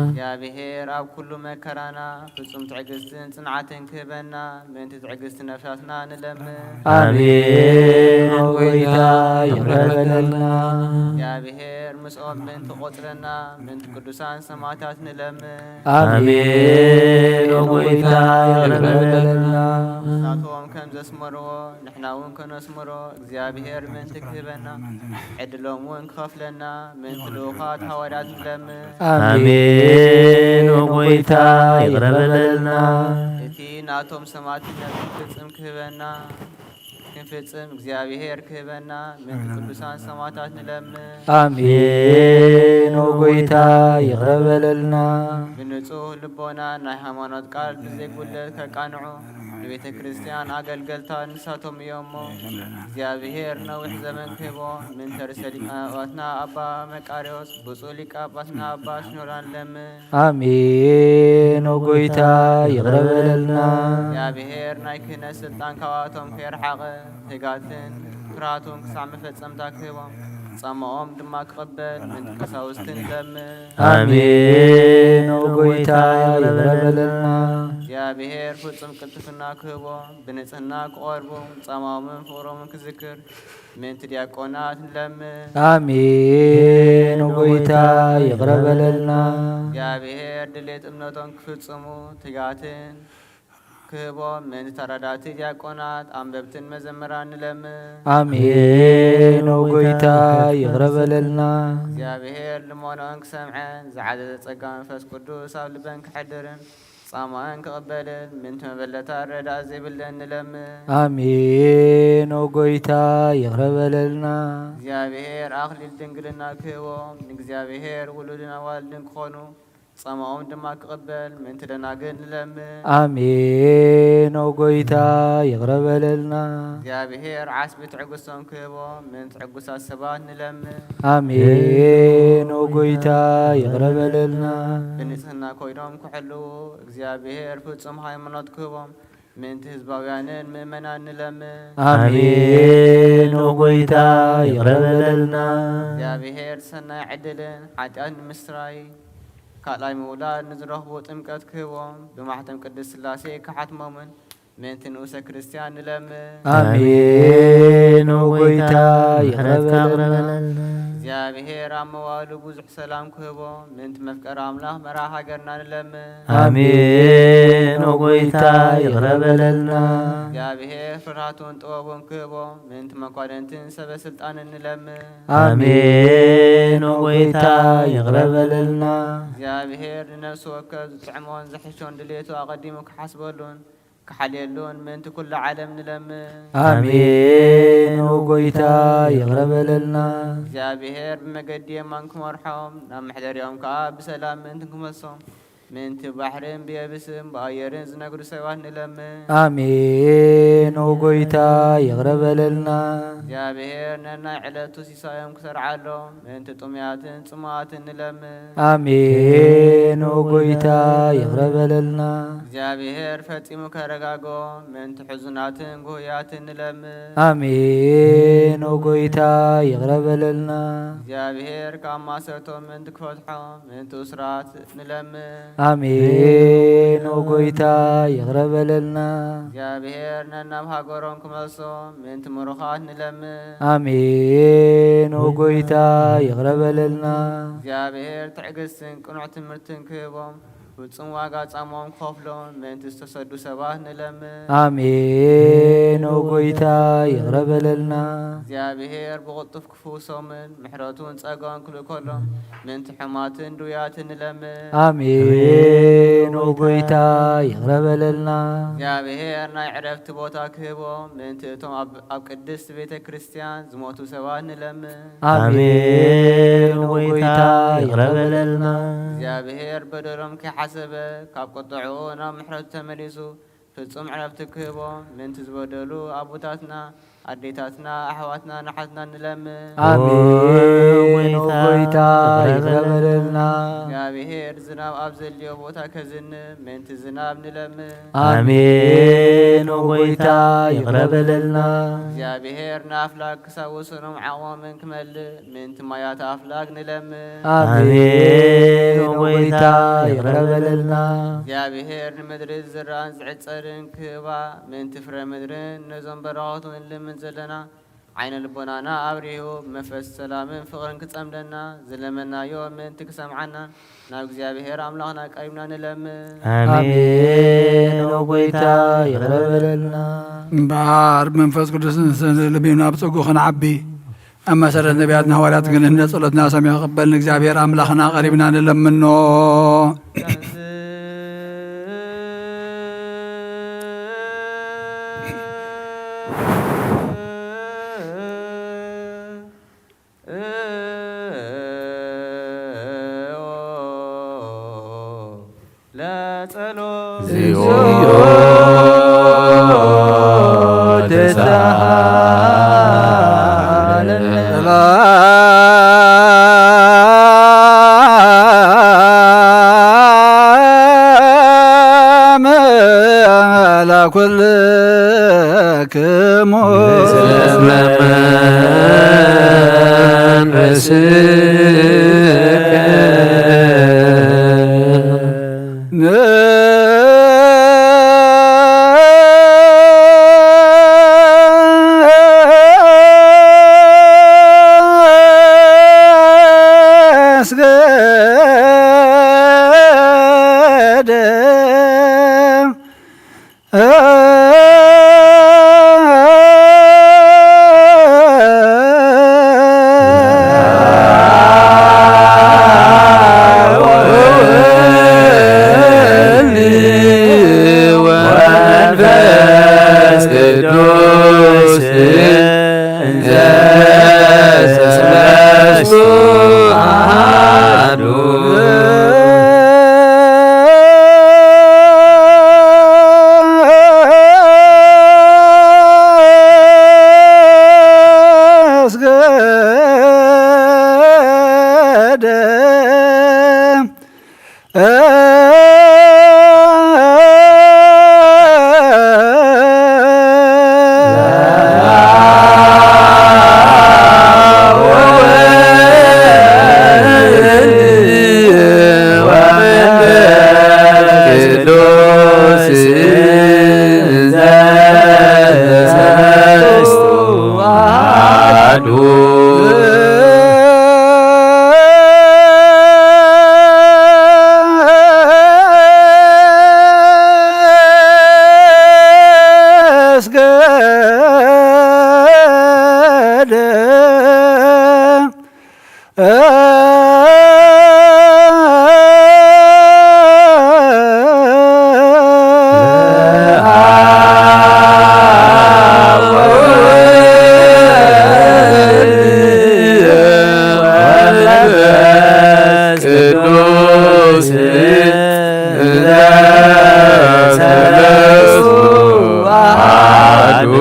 እግዚኣብሔር ኣብ ኩሉ መከራና ፍጹም ትዕግስትን ጽንዓትን ክህበና ምእንቲ ትዕግስቲ ነፍሳትና ንለምን። ኣሜን። ኦ ጎይታ ይቕረ በለልና። እግዚኣብሔር ምስኦም ምእንቲ ቆጽረና ምእንቲ ቅዱሳን ሰማዕታት ንለምን። ኣሜን። ኦ ጎይታ ይቕረ በለልና። ንሳቶም ከም ዘስመርዎ ንሕና እውን ከነስምሮ እግዚኣብሔር ምእንቲ ክህበና ዕድሎም እውን ክኸፍለና ምእንቲ ልኡኻት ሃዋርያት ንለምን። ኣሜን። ኦ ጎይታ ይቕረ በለልና። እቲ ናቶም ሰማዕትነት ክንፍጽም ክህበና ክንፍጽም እግዚኣብሔር ክህበና ምእንቲ ቅዱሳን ሰማዕታት ንለምን። ኣሜን። ኦ ጎይታ ይቕረ በለልና። ብንጹህ ልቦና ናይ ሃይማኖት ቃል ብዘይጉድለት ከቃንዑ ንቤተ ክርስቲያን ኣገልገልታ ንሳቶም እዮም እሞ፣ እግዚኣብሔር ነዊሕ ዘመን ክህቦ ምእንቲ ርእሰ ሊቃነ ጳጳሳትና ኣባ መቃርዮስ፣ ብፁዕ ሊቀ ጳጳሳትና ኣባ ሲኖዳ ንለምን። ኣሜን። ኦ ጎይታ ይቕረ በለልና። እግዚኣብሔር ናይ ክህነት ስልጣን ካብኣቶም ከየርሓቐ ትጋትን ፍርሃቱን ክሳዕ መፈጸምታ ክህቦም ጻማኦም ድማ ክቕበል ምእንቲ ቀሳውስቲ ንለምን። ኣሜን። ኦ ጎይታ ይቕረ በለልና። እግዚኣብሔር ፍጹም ቅልጥፍና ክህቦም ብንጽህና ክቐርቡ ጻማኦምን ፍቕሮምን ክዝክር ምእንቲ ዲያቆናት ንለምን። ኣሜን። ኦ ጎይታ ይቕረ በለልና። እግዚኣብሔር ድሌት እምነቶም ክፍጽሙ ትጋትን ክህቦም ምእንቲ ተራዳእቲ ዲያቆናት ኣንበብትን መዘምራን ንለምን። ኣሜን። ኦ ጎይታ ይቕረ በለልና። እግዚኣብሔር ልመኖን ክሰምዐን ዝዓዘዘ ጸጋ መንፈስ ቅዱስ ኣብ ልበን ክሕድርን ጻማእን ክቕበልን ምእንቲ መበለታት ረዳእ ዘይብለን ንለምን። ኣሜን። ኦ ጎይታ ይቕረ በለልና። እግዚኣብሔር ኣኽሊል ድንግልና ክህቦም ንእግዚኣብሔር ውሉድን ኣዋልድን ክኾኑ ጻማኦም ድማ ክቕበል ምእንቲ ደናግል ንለምን። ኣሜን። ኦ ጎይታ ይቕረ በለልና። እግዚኣብሔር ዓስቢ ትዕግስቶም ክህቦም ምእንቲ ዕጉሳት ሰባት ንለምን። ኣሜን። ኦ ጎይታ ይቕረ በለልና። ብንጽህና ኮይኖም ክሕልዉ እግዚኣብሔር ፍጹም ሃይማኖት ክህቦም ምእንቲ ህዝባውያንን ምእመናን ንለምን። ኣሜን። ኦ ጎይታ ይቕረ በለልና። እግዚኣብሔር ሰናይ ዕድልን ሓጢኣት ንምስራይ ካልኣይ ምውላድ ንዝረኽቡ ጥምቀት ክህቦም ብማሕተም ቅድስት ሥላሴ ክሓትሞምን ምእንቲ ንኡሰ ክርስቲያን ንለምን። ኣሜን። ኦ ጎይታ ይቕረ በለልና። እግዚኣብሔር ኣብ መዋሉ ብዙሕ ሰላም ክህቦም ምእንቲ መፍቀሪ ኣምላኽ መርሃ ሃገርና ንለምን። ኣሜን። ኦ ጎይታ ይቕረ በለልና። እግዚኣብሔር ፍርሃቱን ጥበቡን ክህቦም ምእንቲ መኳንንትን ሰበ ስልጣንን ንለምን። ኣሜን። ኦ ጎይታ ይቕረ በለልና። እግዚኣብሔር ንነፍሲ ወከፍ ዝጥዕሞን ዘሕሾን ድሌቱ ኣቐዲሙ ክሓስበሉን ክሓልየሉን ምእንቲ ኩሉ ዓለም ንለምን። ኣሜን። ኦ ጎይታ ይቕረ በለልና። እግዚኣብሔር ብመገዲ የማን ክመርሖም ናብ መሕደሪኦም ከኣ ብሰላም ምእንቲ ክመልሶም ምእንቲ ባሕርን ብየብስን ብኣየርን ዝነግዱ ሰባት ንለምን። ኣሜን። ኦ ጎይታ ይቕረ በለልና። እግዚኣብሔር ነናይ ዕለቱ ሲሳዮም ክሰርዓሎም ምእንቲ ጥሙያትን ጽሙኣትን ንለምን። ኣሜን። ኦ ጎይታ ይቕረ በለልና። እግዚኣብሔር ፈጺሙ ከረጋግኦም ምእንቲ ሕዙናትን ጉህያትን ንለምን። ኣሜን። ኦ ጎይታ ይቕረ በለልና። እግዚኣብሔር ካብ ማሰርቶም ምእንቲ ክፈትሖም ምእንቲ እሱራት ንለምን። ኣሜን። ኦ ጎይታ ይቕረ በለልና። እግዚኣብሔር ነናብ ሃገሮም ክመልሶም ምእንቲ ምሩኻት ንለምን። ኣሜን። ኦ ጎይታ ይቕረ በለልና። እግዚኣብሔር ትዕግስትን ቅኑዕ ትምህርትን ክህቦም ፍጹም ዋጋ ጻሞም ክኸፍሎም ምእንቲ ዝተሰዱ ሰባት ንለምን። ኣሜን። ኦ ጎይታ ይቕረ በለልና። እግዚኣብሔር ብቕልጡፍ ክፍውሶምን ምሕረቱን ጸጋን ክልእከሎም ምእንቲ ሕማትን ድውያትን ንለምን። ኣሜን። ኦ ጎይታ ይቕረ በለልና። እግዚኣብሔር ናይ ዕረፍቲ ቦታ ክህቦም ምእንቲ እቶም ኣብ ኣብ ቅድስት ቤተ ክርስቲያን ዝሞቱ ሰባት ንለምን። ኣሜን። ኦ ጎይታ ይቕረ በለልና። እግዚኣብሔር በደሎም ከይሓሰበ ካብ ቁጥዕኡ ናብ ምሕረቱ ተመሊሱ ፍጹም ዕረፍቲ ክህቦም ምእንቲ ዝበደሉ ኣቦታትና ኣዴታትና፣ ኣሕዋትና፣ ንሓትና ንለምን። ኣሜን። ኦ ጎይታ፣ ይቕረ በለልና። እግዚኣብሔር ዝናብ ኣብ ዘድልዮ ቦታ ከዝንብ፣ ምእንቲ ዝናብ ንለምን። ኣሜን። ኦ ጎይታ፣ ይቕረ በለልና። እግዚኣብሔር ንኣፍላግ ክሳብ ወሰኖም ዓቕሞምን ክመልእ፣ ምእንቲ ማያት ኣፍላግ ንለምን። ኣሜን። ኦ ጎይታ፣ ይቕረ በለልና። እግዚኣብሔር ንምድሪ ዝዝራእን ዝዕጸድን ክህባ፣ ምእንቲ ፍረ ምድርን ነዞም በረኸቱ ንልምን ዘለና፣ ዓይነ ልቦናና ኣብሪሁ፣ ብመንፈስ ሰላምን ፍቕርን ክጸምደና፣ ዝለመናዮ ምእንቲ ክሰምዓና፣ ናብ እግዚኣብሔር ኣምላኽና ቀሪብና ንለምን። ኣሜን። ኣሜን። ኦ ጎይታ፣ ይቕረ በለልና። እምበኣር ብመንፈስ ቅዱስ ንስንልም ናብ ጸጉ ክንዓቢ፣ ኣብ መሰረት ነቢያትና ሃዋርያት ግን እንደ ጸሎትና ሰሚዑ ክቕበልን እግዚኣብሔር ኣምላኽና ቀሪብና ንለምኖ። ለጸሎት እግዚኦ ተሳሃለነ። ሰላም ለኩልክሙ። ወመንፈስ ቅዱስ እንዘ ሰለስቱ አሐዱ። ቅዱስ እንዘ ሰለስቱ አሐዱ።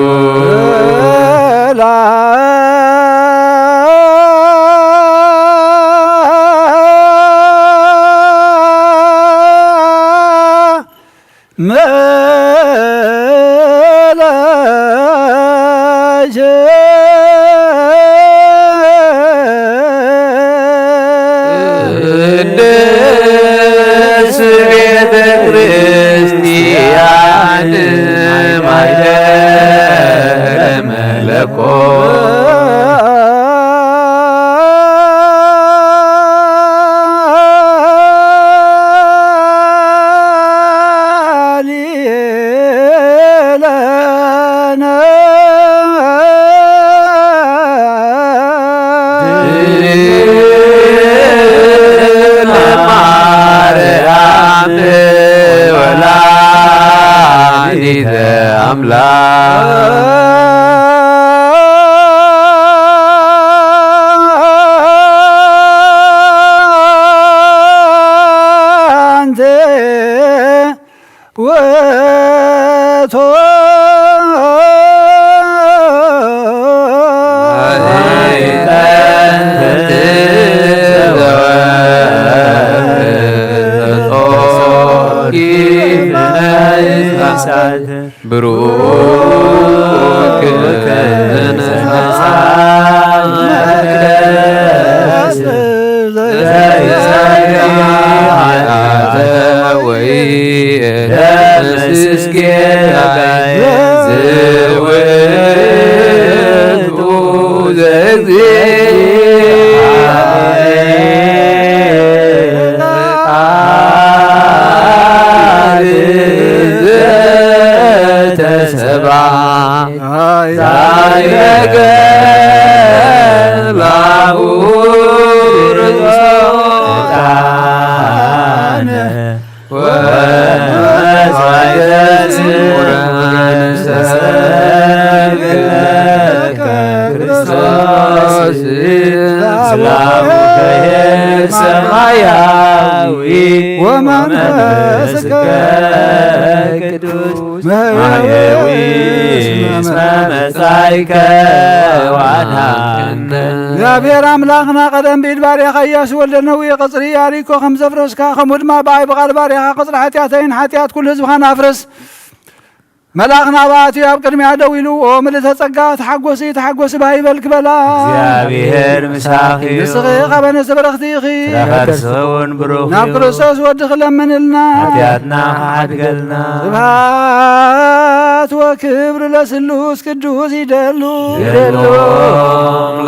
ቅድስት ቤተ ክርስቲያን ማይደረ መለኮት ድንግል ማርያም ወላዲተ አምላክ። አንተ ውእቱ ወይ ደምስስ ጌጋይ ዘውቱ ዘእግዚአብሔር ቃል ዘተሰብአ ዛይለገ ላቡ ርሶታነ ወመስዋዕተ ጽሙራን ሰግድ ለከ ክርስቶስ ላቡ ሰማያዊ ወመንፈስከ ቅዱስ ማየዊ እስመ መጻእከ ወአድኃንከ። እግዚኣብሔር ኣምላኽና ቀደም ብኢድ ባሪያኻ ኢያሱ ወልደ ነዊ ቀጽሪ ኢያሪኮ ከም ዘፍረስካ፣ ከምኡ ድማ ብኣይ ብቓል ባሪያኻ ቀጽሪ ሓጢኣተይን ሓጢኣት ኩሉ ህዝብኻን ኣፍርስ። መልኣኽ ናብኣ ኣትዩ ኣብ ቅድሚኣ ደው ኢሉ፣ "ኦ ምልእተ ጸጋ፣ ተሓጎሲ፣ ተሓጎሲ፣ ባህ ይበልኪ" በላ። እግዚኣብሔር ምሳኺ እዩ። ንስኺ ኸበነሰ በረኽቲ ኢኺ። ፍረ ከርስኺ እውን ብሩኽ ናብ እዩ። ክርስቶስ ወድኺ ለምንልና። ሓጢኣትና ሓድገልና። ስብሐት ወክብር ለስሉስ ቅዱስ ይደሉ። ይደሉ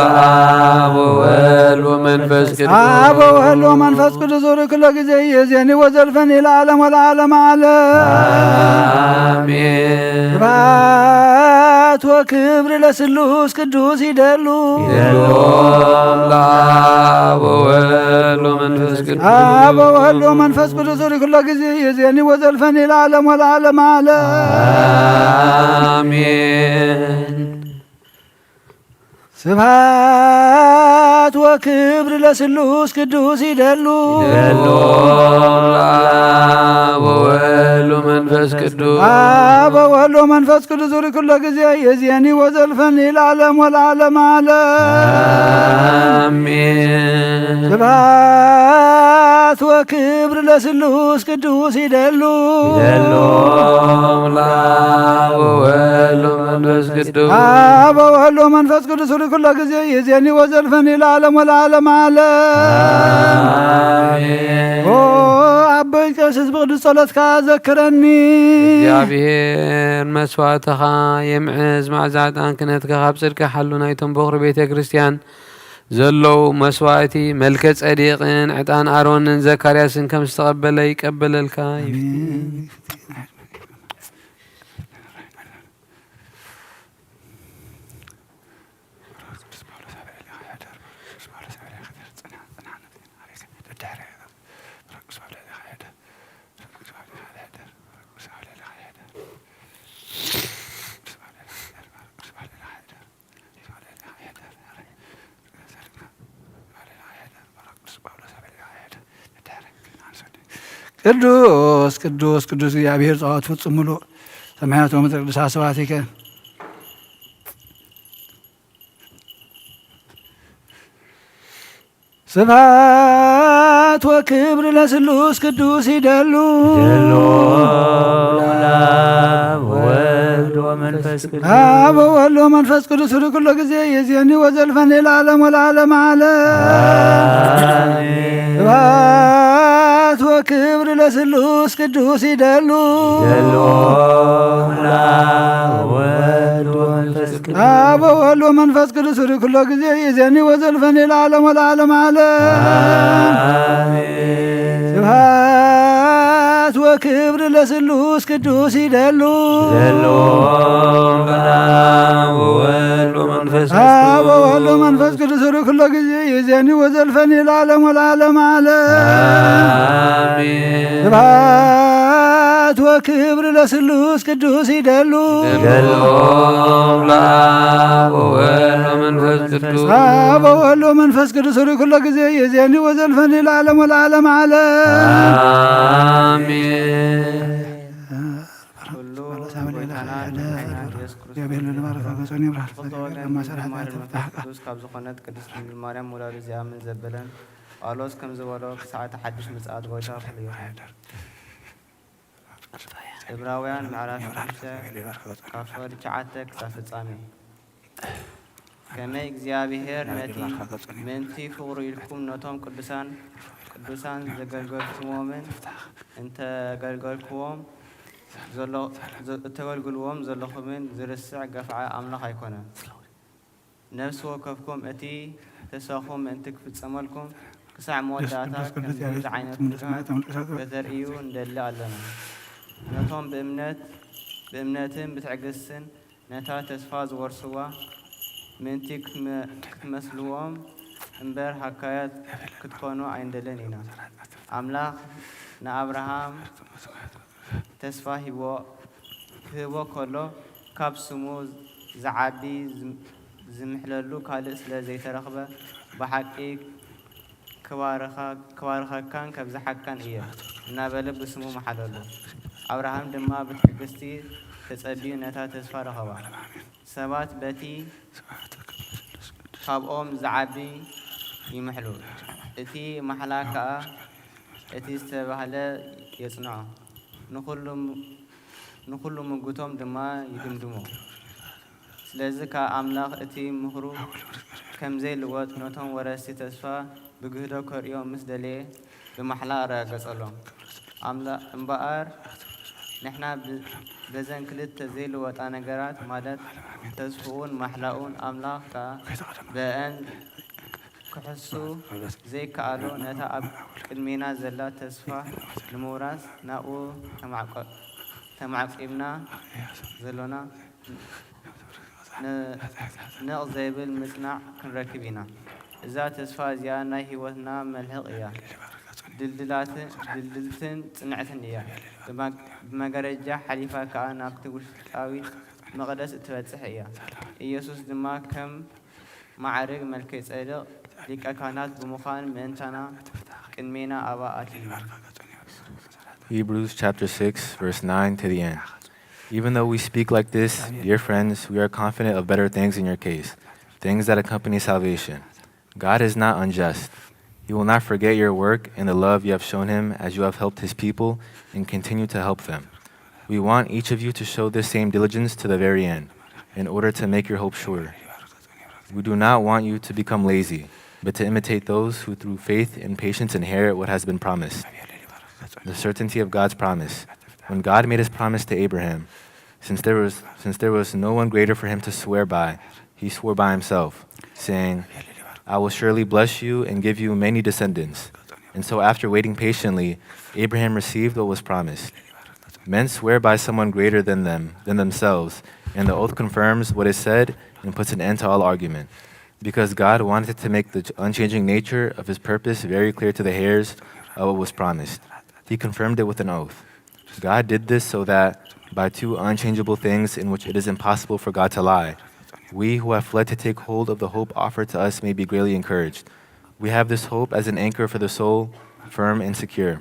ለአብ ወወልድ ወመንፈስ ቅዱስ። አብ ወወልድ ወመንፈስ ቅዱስ ዙሪ ኩሎ ጊዜ ይእዜኒ ወዘልፈኒ ለዓለም ወለዓለም ዓለም። አሜን። ስብሐት ወክብር ለስሉስ ቅዱስ ይደሉ። ይደሉ ለአብ ወወልድ ወመንፈስ ቅዱስ። አብ ወወልድ ወመንፈስ ቅዱስ ዙሪ ኩሎ ጊዜ ይእዜኒ ወዘልፈኒ ለዓለም ወለዓለም ዓለም። አሜን። ስብሐት ወክብር ለስሉስ ቅዱስ ይደሉ። ይደሉ ለአብ ወወልድ ወመንፈስ ቅዱስ። አብ ወወልድ ወመንፈስ ቅዱስ ዙሪ ኩሎ ጊዜ ይእዜኒ ወዘልፈኒ ለዓለም ወለዓለም ዓለም። አሜን። ስብሐት ወክብር ለስሉስ ቅዱስ ይደሉ። ይደሉ ለአብ ወወልድ ወመንፈስ ቅዱስ። አብ ወወልድ ወመንፈስ ቅዱስ ዙሪ ኩሎ ጊዜ ይእዜኒ ወዘልፈኒ ለዓለም ወለዓለም ዓለም። አሜን። ኦ ኣቦይ ቀሲስ ብቅዱስ ጸሎትካ ዘክረኒ። እግዚኣብሔር መስዋዕትኻ የምዕዝ፣ መዓዛ ዕጣን ክህነትካ ካብ ጽድቂ ሓሉ ናይቶም በኹሪ ቤተ ክርስቲያን ዘለዉ መስዋዕቲ መልከ ጸዴቅን ዕጣን ኣሮንን ዘካርያስን ከም ዝተቐበለ ይቀበለልካ ይፍትን። ቅዱስ ቅዱስ ቅዱስ እግዚኣብሔር ጸባኦት ፍጹም ምሉእ ሰማያት ወምድር ቅዱሳት ስብሐቲከ። ስብሐት ወክብር ለስሉስ ቅዱስ ይደሉ። ይደሉ ለአብ ወወልድ ወመንፈስ ቅዱስ። አብ ወወልድ ወመንፈስ ቅዱስ ሩኩሎ ጊዜ ይእዜኒ ወዘልፈኒ ለዓለም ወለዓለም ዓለም። አሜን። ስብሐት ወክብር ለስሉስ ቅዱስ ይደሉ። ይደሉ ለአብ ወወልድ ወመንፈስ ቅዱስ። አብ ወወልድ ወመንፈስ ቅዱስ ሩኩሎ ጊዜ ይእዜኒ ወዘልፈኒ ለዓለም ወለዓለም ዓለም። አሜን። ስብሐት ወክብር ለስሉስ ቅዱስ ይደሉ። ይደሉ ለአብ ወወልድ ወመንፈስ አብ ቅዱስ። ወወልድ ወመንፈስ ቅዱስ ሩኩሎ ጊዜ ይእዜኒ ወዘልፈኒ ለዓለም ወለዓለም ዓለም። አሜን። ስብሐት ወክብር ለስሉስ ቅዱስ ይደሉ። ይደሉ ለአብ ወወልድ ወመንፈስ ቅዱስ። አብ ወወልድ ወመንፈስ ቅዱስ ሩኩሎ ጊዜ ይእዜኒ ወዘልፈኒ ለዓለም ወለዓለም ዓለም። አሜን። ኩሉ ጎይታና መድኃኒና ኢየሱስ ክርስቶስ ተወልደ እምድንግል ማርያም መንፈስ ቅዱስ ካብ ዝኾነት ቅድስት ድንግል ማርያም ወላዲ ዚኣምን ዘበለን ጳውሎስ ከም ዝበሎ ክሳዕ እቲ ሓድሽ ምጽኣት ጎይታ ፍልዮ። ዕብራውያን ምዕራፍ ሽዱሽተ ካብ ፍቕዲ ትሽዓተ ክሳብ ፍጻሜ። ከመይ እግዚኣብሔር ነቲ ምእንቲ ፍቕሩ ኢልኩም ነቶም ቅዱሳን ቅዱሳን ዘገልገልኩሞምን እንተገልገልክዎም ዘሎ-፣ ዘ-፣ እተገልግልዎም ዘለኹምን ዝርስዕ ገፍዓ ኣምላኽ ኣይኮነን። ነፍሲ ወከፍኩም እቲ ተስፋኹም ምእንቲ ክፍጸመልኩም ክሳዕ መወዳእታ ቅዱስ ቅዱስ ቅዱስ ከምዚ ያሬድ ዝዓይነቱ ቅዱስ ትግሃት ማህተም ቅዱሳት ከተርእዩ ንደሊ ኣለና። ነቶም ብእምነት፣ ብእምነትን ብትዕግስትን ነታ ተስፋ ዝወርስዋ ምእንቲ ክትመ-፣ ክትመስልዎም እምበር ሃካያት ክትኮኑ ኣይንደልን ኢና። ኣምላኽ ንኣብርሃም ተስፋ ሂቦ፣ ክህቦ ከሎ፣ ካብ ስሙ ዝዓቢ ዝም-፣ ዝምሕለሉ ካልእ ስለ ዘይተረኽበ፣ ብሓቂ ክባርኻ-፣ ክባርኸካን ከብዝሓካን እየ እናበለ ብስሙ መሓለሉ። ኣብርሃም ድማ ብትዕግስቲ ተጸቢዩ ነታ ተስፋ ረኸባ። ሰባት በቲ ካብኦም ዝዓቢ ይምሕሉ፣ እቲ ማሕላ ከኣ እቲ ዝተባህለ የጽንዖ፣ ንኹሉ ም-፣ ንኹሉ ምጉቶም ድማ ይድምድሞ። ስለዚ ከኣ ኣምላኽ እቲ ምኽሩ ከም ዘይልወጥ ነቶም ወረስቲ ተስፋ ብግህዶ ከርእዮም ምስ ደለየ፣ ብማሕላ ኣረጋገጸሎም። ኣምላ-፣ እምበኣር፣ ንሕና ብ-፣ በዘን ክልተ ዘይልወጣ ነገራት፣ ማለት ተስፍኡን ማሕላኡን፣ ኣምላኽ ከኣ ብአን ክሕሱ ዘይከኣሎ፣ ነታ ኣብ ቅድሜና ዘላ ተስፋ ንምውራስ ናብኡ ተማዕቆ-፣ ተማዕቂብና ዘሎና፣ ን-፣ ንቕ ዘይብል ምጽናዕ ክንረክብ ኢና። እዛ ተስፋ እዚኣ ናይ ህይወትና መልህቕ እያ። ድልድላት-፣ ድልድልትን ጽንዕትን እያ። ብመ-፣ ብመጋረጃ ሓሊፋ ከኣ ናብቲ ውሽጣዊ መቕደስ እትበጽሕ እያ። ኢየሱስ ድማ ከም ማዕርግ መልከ ጼዴቅ ሊቀ ካህናት ብምዃን ምእንታና ቅድሜና ኣብኣ ኣትዩ። Hebrews chapter six, verse nine to the end. Even though we speak like this, dear friends, we are confident of better things in your case, things that accompany salvation. God is not unjust. He will not forget your work and the love you have shown him as you have helped his people and continue to help them. We want each of you to show this same diligence to the very end in order to make your hope sure. We do not want you to become lazy, but to imitate those who through faith and patience inherit what has been promised. The certainty of God's promise. When God made his promise to Abraham, since there was, since there was no one greater for him to swear by, he swore by himself, saying, "I will surely bless you and give you many descendants." And so, after waiting patiently, Abraham received what was promised. Men swear by someone greater than them, than themselves, and the oath confirms what is said and puts an end to all argument. Because God wanted to make the unchanging nature of his purpose very clear to the heirs of what was promised, he confirmed it with an oath. God did this so that, by two unchangeable things in which it is impossible for God to lie, we who have fled to take hold of the hope offered to us may be greatly encouraged. We have this hope as an anchor for the soul, firm and secure.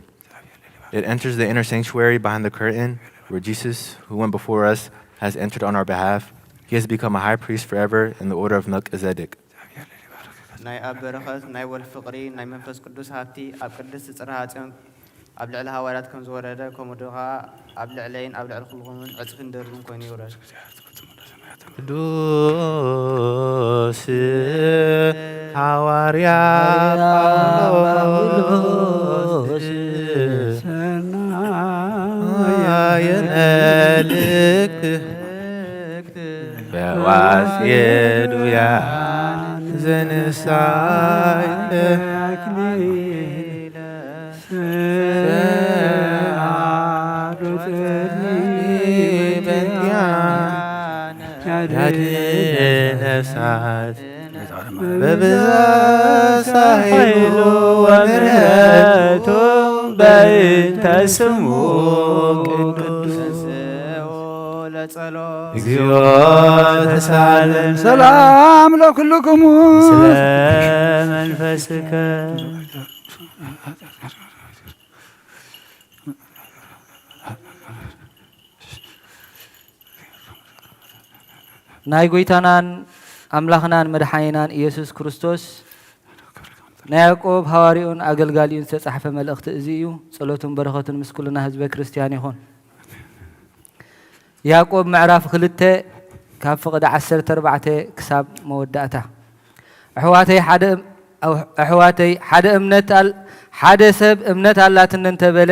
It enters the inner sanctuary behind the curtain, where Jesus, who went before us, has entered on our behalf. He has become a high priest forever in the order of Melchizedek. ናይ ኣብ በረኸት ናይ ወልድ ፍቕሪ ናይ መንፈስ ቅዱስ ሃብቲ ኣብ ቅድስቲ ጽርሃ ጽዮን ኣብ ልዕሊ ሃዋርያት ከም ዝወረደ፣ ከምኡ ድማ ኣብ ልዕለይን ኣብ ልዕሊ ኩልኹምን ዕጽፍን ድርብን ኮይኑ ይውረድ። ቅዱስ ሃዋርያ ጳውሎስ ሰናየ መልእክት በዋሴ ዱያን ዘንሳይ ተክሊለ ስዓዶ ጸድሊ በንቲያነ ያድህነ እሳት በብዛት ኃይሉ ወምሕረቱ በእንተ ስሙ ቅዱስ ለጸሎ እግዚኦ ተሳለን ሰላም ለኩልክሙ ስለ መንፈስከ። ናይ ጐይታናን ኣምላኽናን መድሓኒናን ኢየሱስ ክርስቶስ ናይ ያዕቆብ ሃዋርዩን ኣገልጋሊኡን ዝተጻሕፈ መልእኽቲ እዚ እዩ። ጸሎትን በረኸቱን ምስ ኩልና ህዝበ ክርስትያን ይኹን። ያዕቆብ ምዕራፍ ክልተ ካብ ፍቕዲ ዓሰርተ ኣርባዕተ ክሳብ መወዳእታ። ኣሕዋተይ ሓደ እም-፣ ኣው-፣ ኣሕዋተይ ሓደ እምነት ኣል-፣ ሓደ ሰብ እምነት ኣላትኒ እንተበለ፣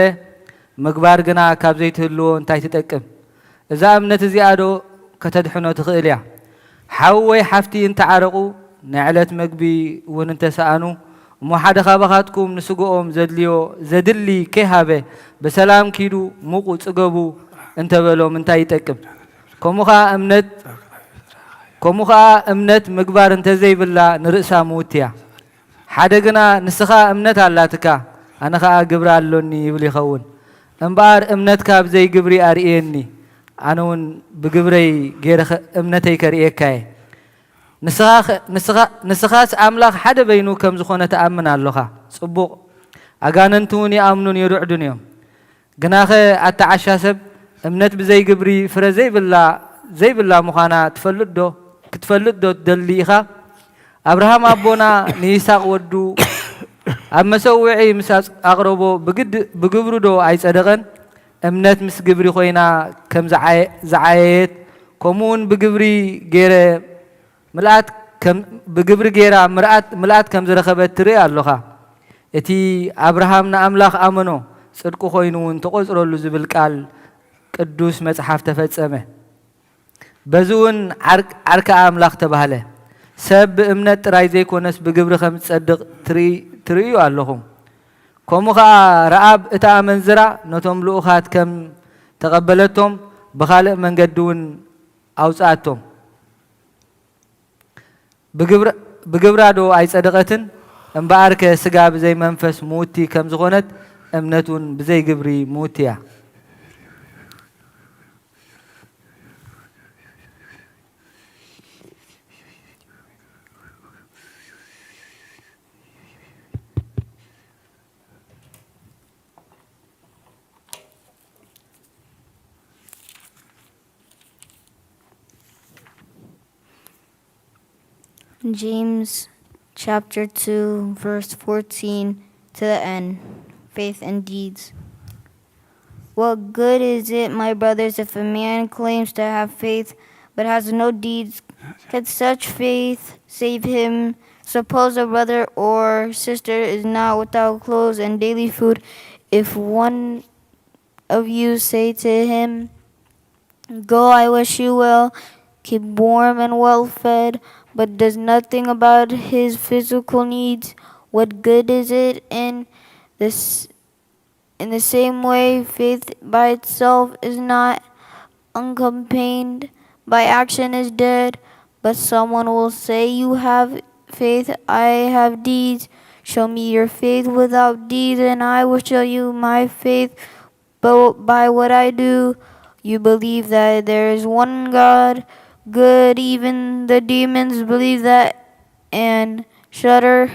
ምግባር ግና ካብ ዘይትህልዎ እንታይ ትጠቅም? እዛ እምነት እዚኣ ዶ ከተድሕኖ ትኽእል እያ? ሓው ወይ ሓፍቲ እንተዓረቑ፣ ናይ ዕለት መግቢ እውን እንተሰኣኑ፣ እሞ ሓደ ካባኻትኩም ንስግኦም ዘድልዮ፣ ዘድሊ ከይሃበ፣ ብሰላም ኪዱ፣ ሙቑ ጽገቡ እንተበሎም እንታይ ይጠቅም? ከምኡ ኸኣ እምነት፣ ከምኡ ኸኣ እምነት ምግባር እንተዘይብላ ንርእሳ ምውት እያ። ሓደ ግና ንስኻ እምነት ኣላትካ፣ ኣነ ኸኣ ግብሪ ኣሎኒ ይብል ይኸውን። እምበኣር እምነትካ ብዘይ ግብሪ ኣርእየኒ፣ ኣነ እውን ብግብረይ ገይረ ኸ-፣ እምነተይ ከርእየካ እየ። ንስኻ ኸ-፣ ንስኻ፣ ንስኻስ ኣምላኽ ሓደ በይኑ ከም ዝኾነ ትኣምን ኣሎኻ። ጽቡቕ። ኣጋንንቲ እውን ይኣምኑን ይርዕዱን እዮም። ግናኸ ኣታ ዓሻ ሰብ፣ እምነት ብዘይ ግብሪ ፍረ ዘይብላ፣ ዘይብላ ምዃና ትፈልጥ ዶ? ክትፈልጥ ዶ ትደሊ ኢኻ? ኣብርሃም ኣቦና ንይስሐቅ ወዱ ኣብ መሰውዒ ምስ ኣጽ-፣ ኣቕረቦ ብግድ-፣ ብግብሩ ዶ ኣይጸደቐን? እምነት ምስ ግብሪ ኮይና ከም ዝዓየ-፣ ዝዓየየት፣ ከምኡ እውን ብግብሪ ገይረ ምልኣት ከም፣ ብግብሪ ገይራ ምርኣት፣ ምልኣት ከም ዝረኸበት ትርኢ ኣሎኻ። እቲ ኣብርሃም ንኣምላኽ ኣመኖ፣ ጽድቂ ኮይኑ እውን ተቖጽረሉ ዝብል ቃል ቅዱስ መጽሓፍ ተፈጸመ። በዚ እውን ዓርክ-፣ ዓርኪ ኣምላኽ ተባህለ። ሰብ ብእምነት ጥራይ ዘይኮነስ ብግብሪ ከም ዝጸድቕ ትርኢ-፣ ትርእዩ ኣለኹም። ከምኡ ኸኣ ረኣብ እታ ኣመንዝራ ነቶም ልኡኻት ከም ተቐበለቶም ብኻልእ መንገዲ እውን ኣውጽኣቶም። ብግብራ፣ ብግብራ ዶ ኣይጸደቐትን? እምበኣርከ ስጋ ብዘይ መንፈስ ምውቲ ከም ዝኾነት እምነት እውን ብዘይ ግብሪ ምውቲ እያ። James chapter two, verse fourteen to the end. Faith and deeds. What good is it, my brothers, if a man claims to have faith but has no deeds? Can such faith save him? Suppose a brother or sister is not without clothes and daily food. If one of you say to him, "Go, I wish you well, keep warm and well fed," but does nothing about his physical needs, what good is it? In this, in the same way, faith by itself is not, accompanied by action, is dead. But someone will say, "You have faith, I have deeds. Show me your faith without deeds, and I will show you my faith but by what I do." You believe that there is one God. Good, even the demons believe that and shudder.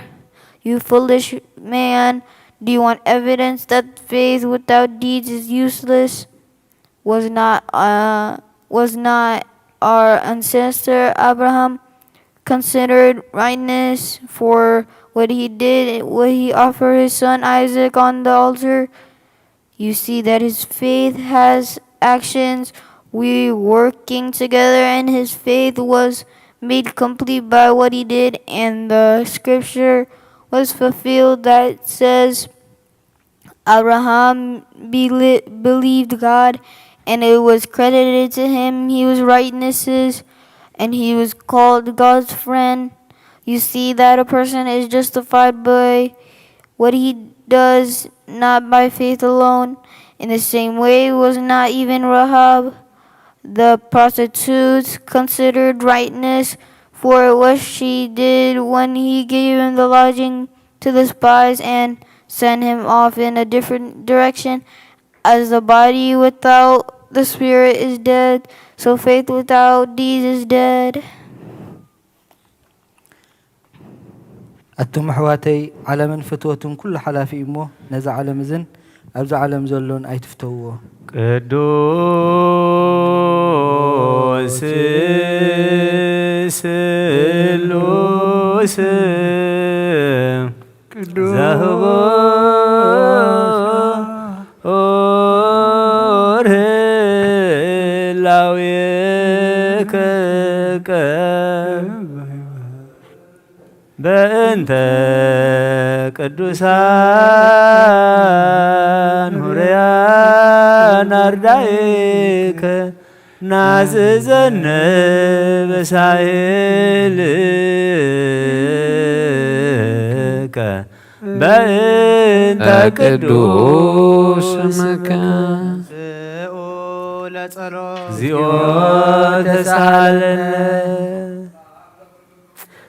You foolish man, do you want evidence that faith without deeds is useless? Was not, uh, was not our ancestor Abraham considered righteous for what he did, what he offered his son Isaac on the altar? You see that his faith has actions. We working together, and his faith was made complete by what he did, and the scripture was fulfilled that says, "Abraham beli-, believed God, and it was credited to him. He was righteous, and he was called God's friend." You see that a person is justified by what he does, not by faith alone. In the same way, was not even Rahab the prostitute considered righteous for what she did when he gave him the lodging to the spies and sent him off in a different direction? As the body without the spirit is dead, so faith without deeds is dead. ኣቱም ኣሕዋተይ፣ ዓለምን ፍትወቱን ኩሉ ሓላፊ እዩ እሞ፣ ነዚ ዓለም እዝን ኣብዚ ዓለም ዘሎን ኣይትፍተውዎ። ቅዱስ ስሉስ ቅዱስ ዘህቦ ላዌከ በእንተ ቅዱሳን ሁርያን ኣርዳኢከ ናዝዘኒ ብሳይልከ በእንተ ቅዱስ ስምከ። እግዚኦ ተሳለነ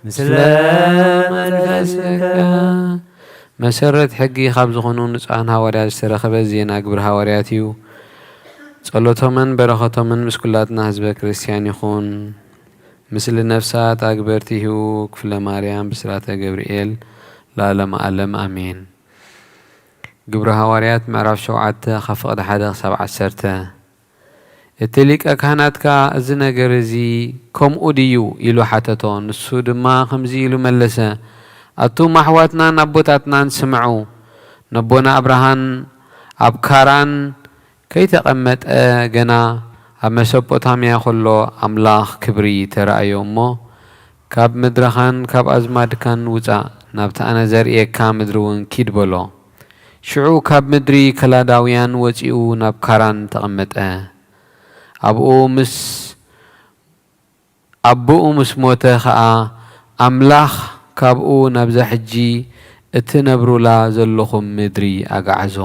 ምስለ መንፈስከ። መሰረት ሕጊ ካብ ዝኾኑ ንጹሓን ሃዋርያት ዝተረኸበ ዜና ግብሪ ሃዋርያት እዩ። ጸሎቶምን በረኸቶምን ምስ ኩላትና ህዝበ ክርስቲያን ይኹን። ምስሊ ነፍሳት ኣግበርቲ ህው ክፍለ ማርያም ብስራተ ገብርኤል ለዓለመ ዓለም ኣሜን። ግብሪ ሃዋርያት ምዕራፍ ሸውዓተ ካብ ፍቕዲ ሓደ ክሳብ ዓሰርተ። እቲ ሊቀ ካህናት ከኣ፣ "እዚ ነገር እዚ ከምኡ ድዩ?" ኢሉ ሓተቶ። ንሱ ድማ ከምዚ ኢሉ መለሰ፣ "ኣቱም ኣሕዋትናን ኣቦታትናን ስምዑ። ነቦና ኣብርሃን ኣብ ካራን ከይተቐመጠ ገና ኣብ መሶጶታምያ ከሎ ኣምላኽ ክብሪ ተራእዮ እሞ፣ 'ካብ ምድርኻን ካብ ኣዝማድካን ውጻእ፣ ናብቲ ኣነ ዘርእየካ ምድሪ እውን ኪድ' በሎ። ሽዑ ካብ ምድሪ ከላዳውያን ወጺኡ ናብ ካራን ተቐመጠ። ኣብኡ ምስ ኣቦኡ ምስ ሞተ ኸኣ፣ ኣምላኽ ካብኡ ናብዛ ሕጂ እትነብሩላ ዘለኹም ምድሪ ኣግዓዞ።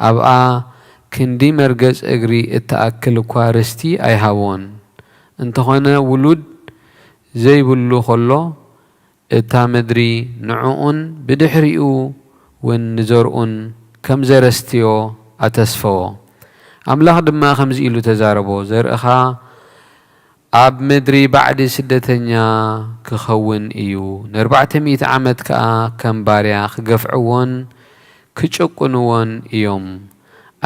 ኣብኣ ክንዲ መርገጽ እግሪ እትኣክል እኳ ርስቲ ኣይሃቦን። እንተኾነ፣ ውሉድ ዘይብሉ ኸሎ፣ እታ ምድሪ ንዕኡን ብድሕሪኡ እውን ንዘርኡን ከም ዘረስትዮ ኣተስፈዎ። ኣምላኽ ድማ ከምዚ ኢሉ ተዛረቦ፣ ዘርእኻ ኣብ ምድሪ ባዕዲ ስደተኛ ክኸውን እዩ፣ ንኣርባዕተ ሚእቲ ዓመት ከኣ ከም ባርያ ክገፍዕዎን ክጭቁንዎን እዮም።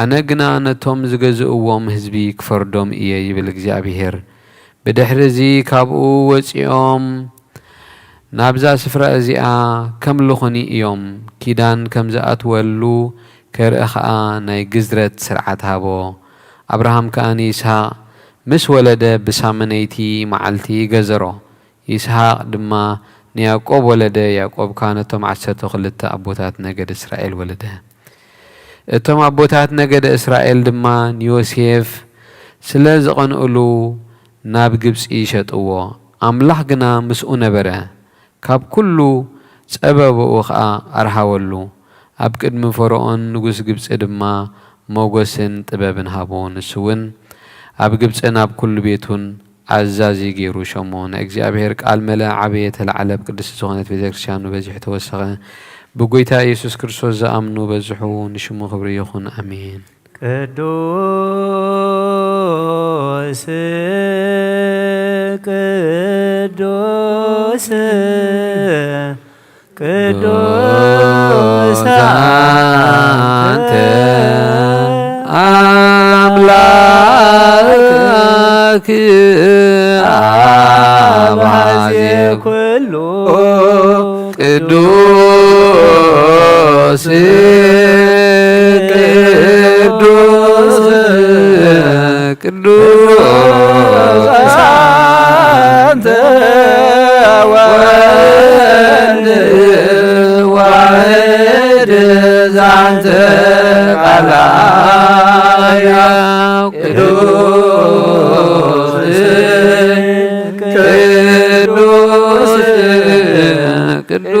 ኣነ ግና ነቶም ዝገዝእዎም ህዝቢ ክፈርዶም እየ፣ ይብል እግዚኣብሄር። ብድሕሪ እዚ ካብኡ ወጺኦም ናብዛ ስፍራ እዚኣ ከምልኹኒ እዮም። ኪዳን ከም ዝኣትወሉ ከርኢ ኸኣ ናይ ግዝረት ስርዓት ሃቦ። ኣብርሃም ከኣ ንይስሃቅ ምስ ወለደ ብሳምነይቲ መዓልቲ ገዘሮ። ይስሃቅ ድማ ንያዕቆብ ወለደ። ያዕቆብ ከኣ ነቶም ዓሰርተ ክልተ ኣቦታት ነገድ እስራኤል ወለደ። እቶም ኣቦታት ነገደ እስራኤል ድማ ንዮሴፍ ስለ ዝቐንእሉ ናብ ግብጺ ሸጥዎ። ኣምላኽ ግና ምስኡ ነበረ፣ ካብ ኩሉ ጸበባኡ ኸኣ ኣርሃወሉ። ኣብ ቅድሚ ፈርኦን ንጉስ ግብጺ ድማ ሞገስን ጥበብን ሃቦ። ንሱ እውን ኣብ ግብጽን ኣብ ኩሉ ቤቱን ኣዛዚ ገይሩ ሸሞ። ናይ እግዚኣብሔር ቃል መለ ዓበየ ተላዕለ፣ ኣብ ቅድስቲ ዝኾነት ቤተ ክርስቲያኑ በዚሑ ተወሰኸ። ብጎይታ ኢየሱስ ክርስቶስ ዝኣምኑ በዝሑ፣ ንሽሙ ክብሪ ይኹን። ኣሜን። ቅዱስ፣ ቅዱስ፣ ቅዱስ አንተ አምላክ አብአዜ ኩሉ ቅዱስ፣ ቅዱስ፣ ቅዱስ አንተ ወልድ ዋሕድ ዛንተ ቃል ሕያው ቅዱስ፣ ቅዱስ፣ ቅዱስ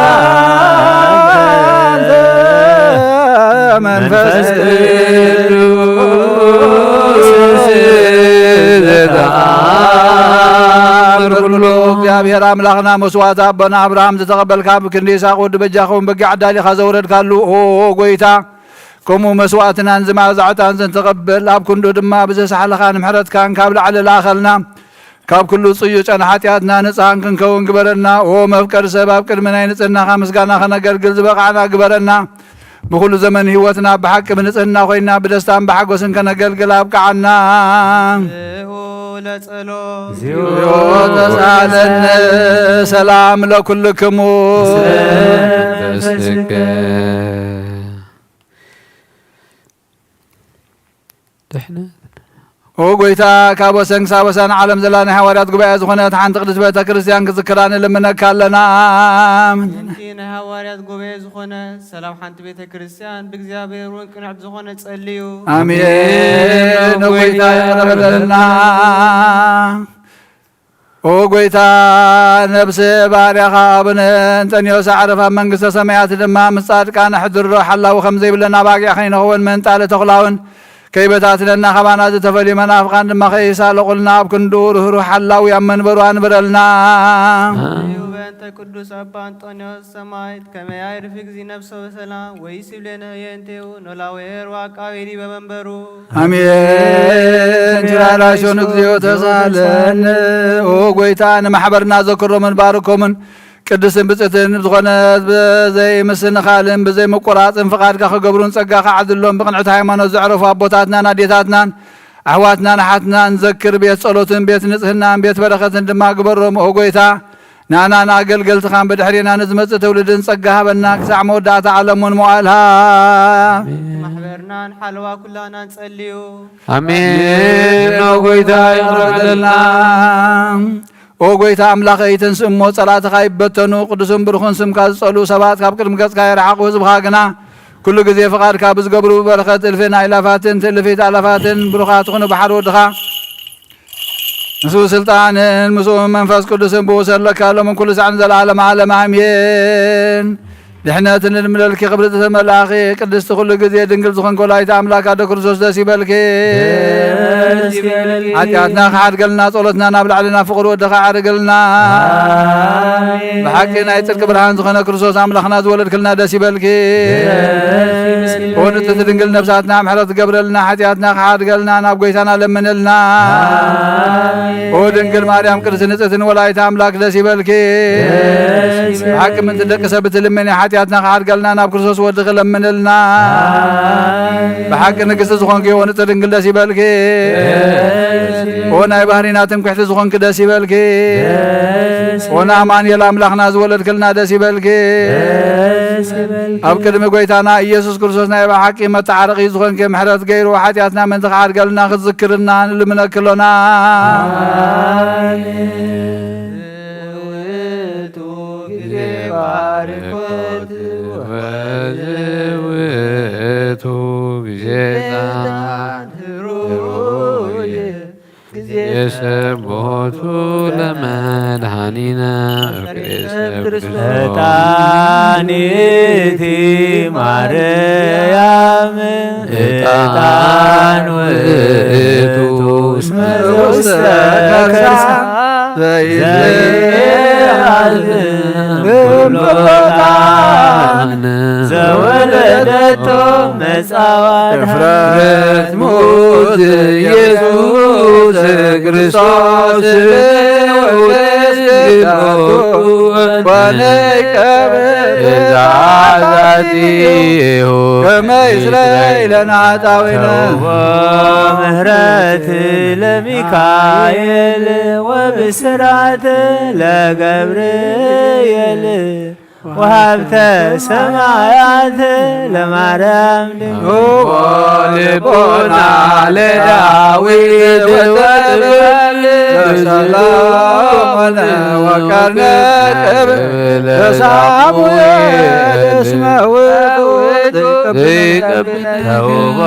አንተ መንፈስ ቅዱስ ዘተአምር ኩሉ። እግዚኣብሔር ኣምላኽና መስዋዕቲ ኣቦና ኣብርሃም ዝተቐበልካ፣ ብክንዲ ይስሐቅ ወዲ በጃኸውን በጊዕ ኣዳሊኻ ዘውረድካሉ፣ ኦ ጎይታ፣ ከምኡ መስዋዕትናን ዝመኣዛ ዕጣን ዘንተቐብል፣ ኣብ ክንዱ ድማ ብዘሳሕልኻን ምሕረትካን ካብ ላዕሊ ለኣኸልና። ካብ ኩሉ ጽዩጨን ሓጢኣትና ንጽሃን ክንከውን ግበረና። ኦ መፍቀሪ ሰብ፣ ኣብ ቅድሚ ናይ ንጽህናኻ ምስጋና ከነገልግል ዝበቓዕና ግበረና። ብኹሉ ዘመን ህይወትና ብሓቂ ብንጽህና ኮይና ብደስታን ብሓጎስን ከነገልግል ኣብቅዓና። ለጸሎ እግዚኦ ተሳለነ። ሰላም ለኩልክሙ። ድሕነት ኦ ጎይታ፣ ካብ ወሰን ክሳብ ወሰን ዓለም ዘላ ናይ ሃዋርያት ጉባኤ ዝኾነት ሓንቲ ቅድስት ቤተ ክርስቲያን ክዝክራ ንልምነካ ኣለና። ኣሜን። ነቲ ናይ ሃዋርያት ጉባኤ ዝኾነ ሰላም ሓንቲ ቤተ ክርስቲያን ብእግዚኣብሔር እውን ቅንዕቲ ዝኾነ ጸልዩ። ኣሜን። ኦ ጎይታ፣ ይቕረ በለልና። ኦ ጎይታ፣ ነብሲ ባርያኻ ኣቡነ እንጠንዮስ ኣዕርፍ፣ ኣብ መንግስተ ሰማያት ድማ ምስ ጻድቃን ኣሕድሮ። ሓላዊ ከም ዘይብለና ባጊዕ ከይንኸውን፣ መንጣሊ ተኹላውን ከይበታትነና፣ ካባና ዝተፈልዩ መናፍቓን ድማ ከይሳለቑልና፣ ኣብ ክንዱ ርህሩህ ሓላዊ ኣብ መንበሩ ኣንብረልና። እዩ በእንተ ቅዱስ ኣባ እንጠንዮስ ሰማዕት ከመይ ኣይርፍግ ነፍሶ በሰላም ወይስ ይብሌነ የእንቴው ኖላዊ ኤርዋ ቃቤዲ በመንበሩ። ኣሜን። ቲራራሾን እግዚኦ ተሳለን። ኦ ጎይታ፣ ንማሕበርና ዘክሮምን ባርኮምን ቅድስትን ብጽእትን ዝኾነት ብዘይ ምስንኻልን ብዘይ ምቁራጽን ፍቓድካ ክገብሩን ጸጋኻ ዓድሎም። ብቕንዕቲ ሃይማኖት ዘዕረፉ ኣቦታትናን ኣዴታትናን ኣሕዋትናን ኣሓትናን ዘክር። ቤት ጸሎትን ቤት ንጽህናን ቤት በረኸትን ድማ ግበሮም። ኦ ጎይታ፣ ንኣናን ኣገልገልትኻን ብድሕሬና ንዝመጽእ ትውልድን ጸጋ ሃበና፣ ክሳዕ መወዳእታ ዓለም እውን መዋእልሃ። ማሕበርናን ሓለዋ ኩላናን ጸልዩ። ኣሜን። ኦ ጎይታ፣ ይቕረ በለልና። ኦ ጎይታ ኣምላኸይ፣ ተንስእ እሞ ጸላእትኻ ይበተኑ፣ ቅዱስን ብሩኽን ስምካ ዝጸልኡ ሰባት ካብ ቅድሚ ገጽካ ይርሓቑ፣ ህዝብኻ ግና ኩሉ ግዜ ፍቓድካ ብዝገብሩ ብበረኸት እልፍን ኣእላፋትን ትእልፊት ኣእላፋትን ብሩኻት ይኹኑ። ብሓደ ወድኻ ምስኡ ስልጣንን ምስኡ መንፈስ ቅዱስን ብኡ ሰለካ ሎምን ኩሉ ሳዕን ዘለዓለም ዓለም ኣሜን። ድሕነትን ልምለልኪ ክብርቲ ተመላእኺ ቅድስቲ ኩሉ ግዜ ድንግል ዝኾንኪ ወላዲተ ኣምላክ ኣደ ክርስቶስ ደስ ይበልኪ። ደስ ይበልኪ። ሓጢኣትና ክሓድገልና ጸሎትና ናብ ላዕሊ ናብ ፍቕሪ ወድኻ ኣዕርግልና። ኣሜን። ብሓቂ ናይ ጽድቂ ብርሃን ዝኾነ ክርስቶስ ኣምላኽና ዝወለድክልና ደስ ይበልኪ። ደስ ይበልኪ። ኦ ንጽሕቲ ድንግል ነፍሳትና ምሕረት ትገብረልና ሓጢኣትና ክሓድገልና ናብ ጎይታና ለምንልና። ኣሜን። ኦ ድንግል ማርያም ቅድስቲ ንጽሕትን ወላዲተ ኣምላክ ደስ ይበልኪ። ደስ ይበልኪ። ብሓቂ ምንቲ ደቂ ሰብ ትልምኒ ሓጢኣትና ክሓድገልና ናብ ክርስቶስ ወድኺ ለምንልና። ኣሜን። ብሓቂ ንግስቲ ዝኾንኪ ኦ ንጽሕቲ ድንግል ደስ ይበልኪ። ደስ ይበልኪ። ኦ ናይ ባህሪና ትምክሕቲ ዝኾንኪ ደስ ይበልኪ። ደስ ኦ ንኣማኑኤል ኣምላኽና ዝወለድክልና ደስ ይበልኪ። ደስ ይበልኪ። ኣብ ቅድሚ ጎይታና ኢየሱስ ክርስቶስ ናይ ብሓቂ መተዓረቒ ዝኾንኪ ምሕረት ገይሩ ሓጢኣትና ምእንቲ ክሓድገልና ክትዝክርና ንልምነኪ ኣሎና። ኣሜን። ውእቱ ግዜ ባርኮት ወዚ ውእቱ ግዜ ጣን ህሩይ ግዜ ሰቦቱ ለመድኃኒነ ክርስቶስ። ዕጣን እቲ ማርያም ዕጣን ውእቱ እስመ ውስተ ከርሳ ዘይትለዓል እምኩሉ ዕጣን ዘወለደቶ መጻወት እፍረት ሙት ኢየሱስ ክርስቶስ ወለስጋቱ ወነይቀብር ትእዛዛቲሁ ከመ ይስረይ ለነ ኃጣውኢነ። ተውቦ ምህረት ለሚካኤል ወብስራት ለገብርኤል ወሀብተ ሰማያት ለማርያም ድንግል። ልቦና ለዳዊት ወጥበብ ለሰሎሞን ወቀርነ ጥበብ ለሳሙኤል እስመ ውእቱ ዘይቀብል ተውቦ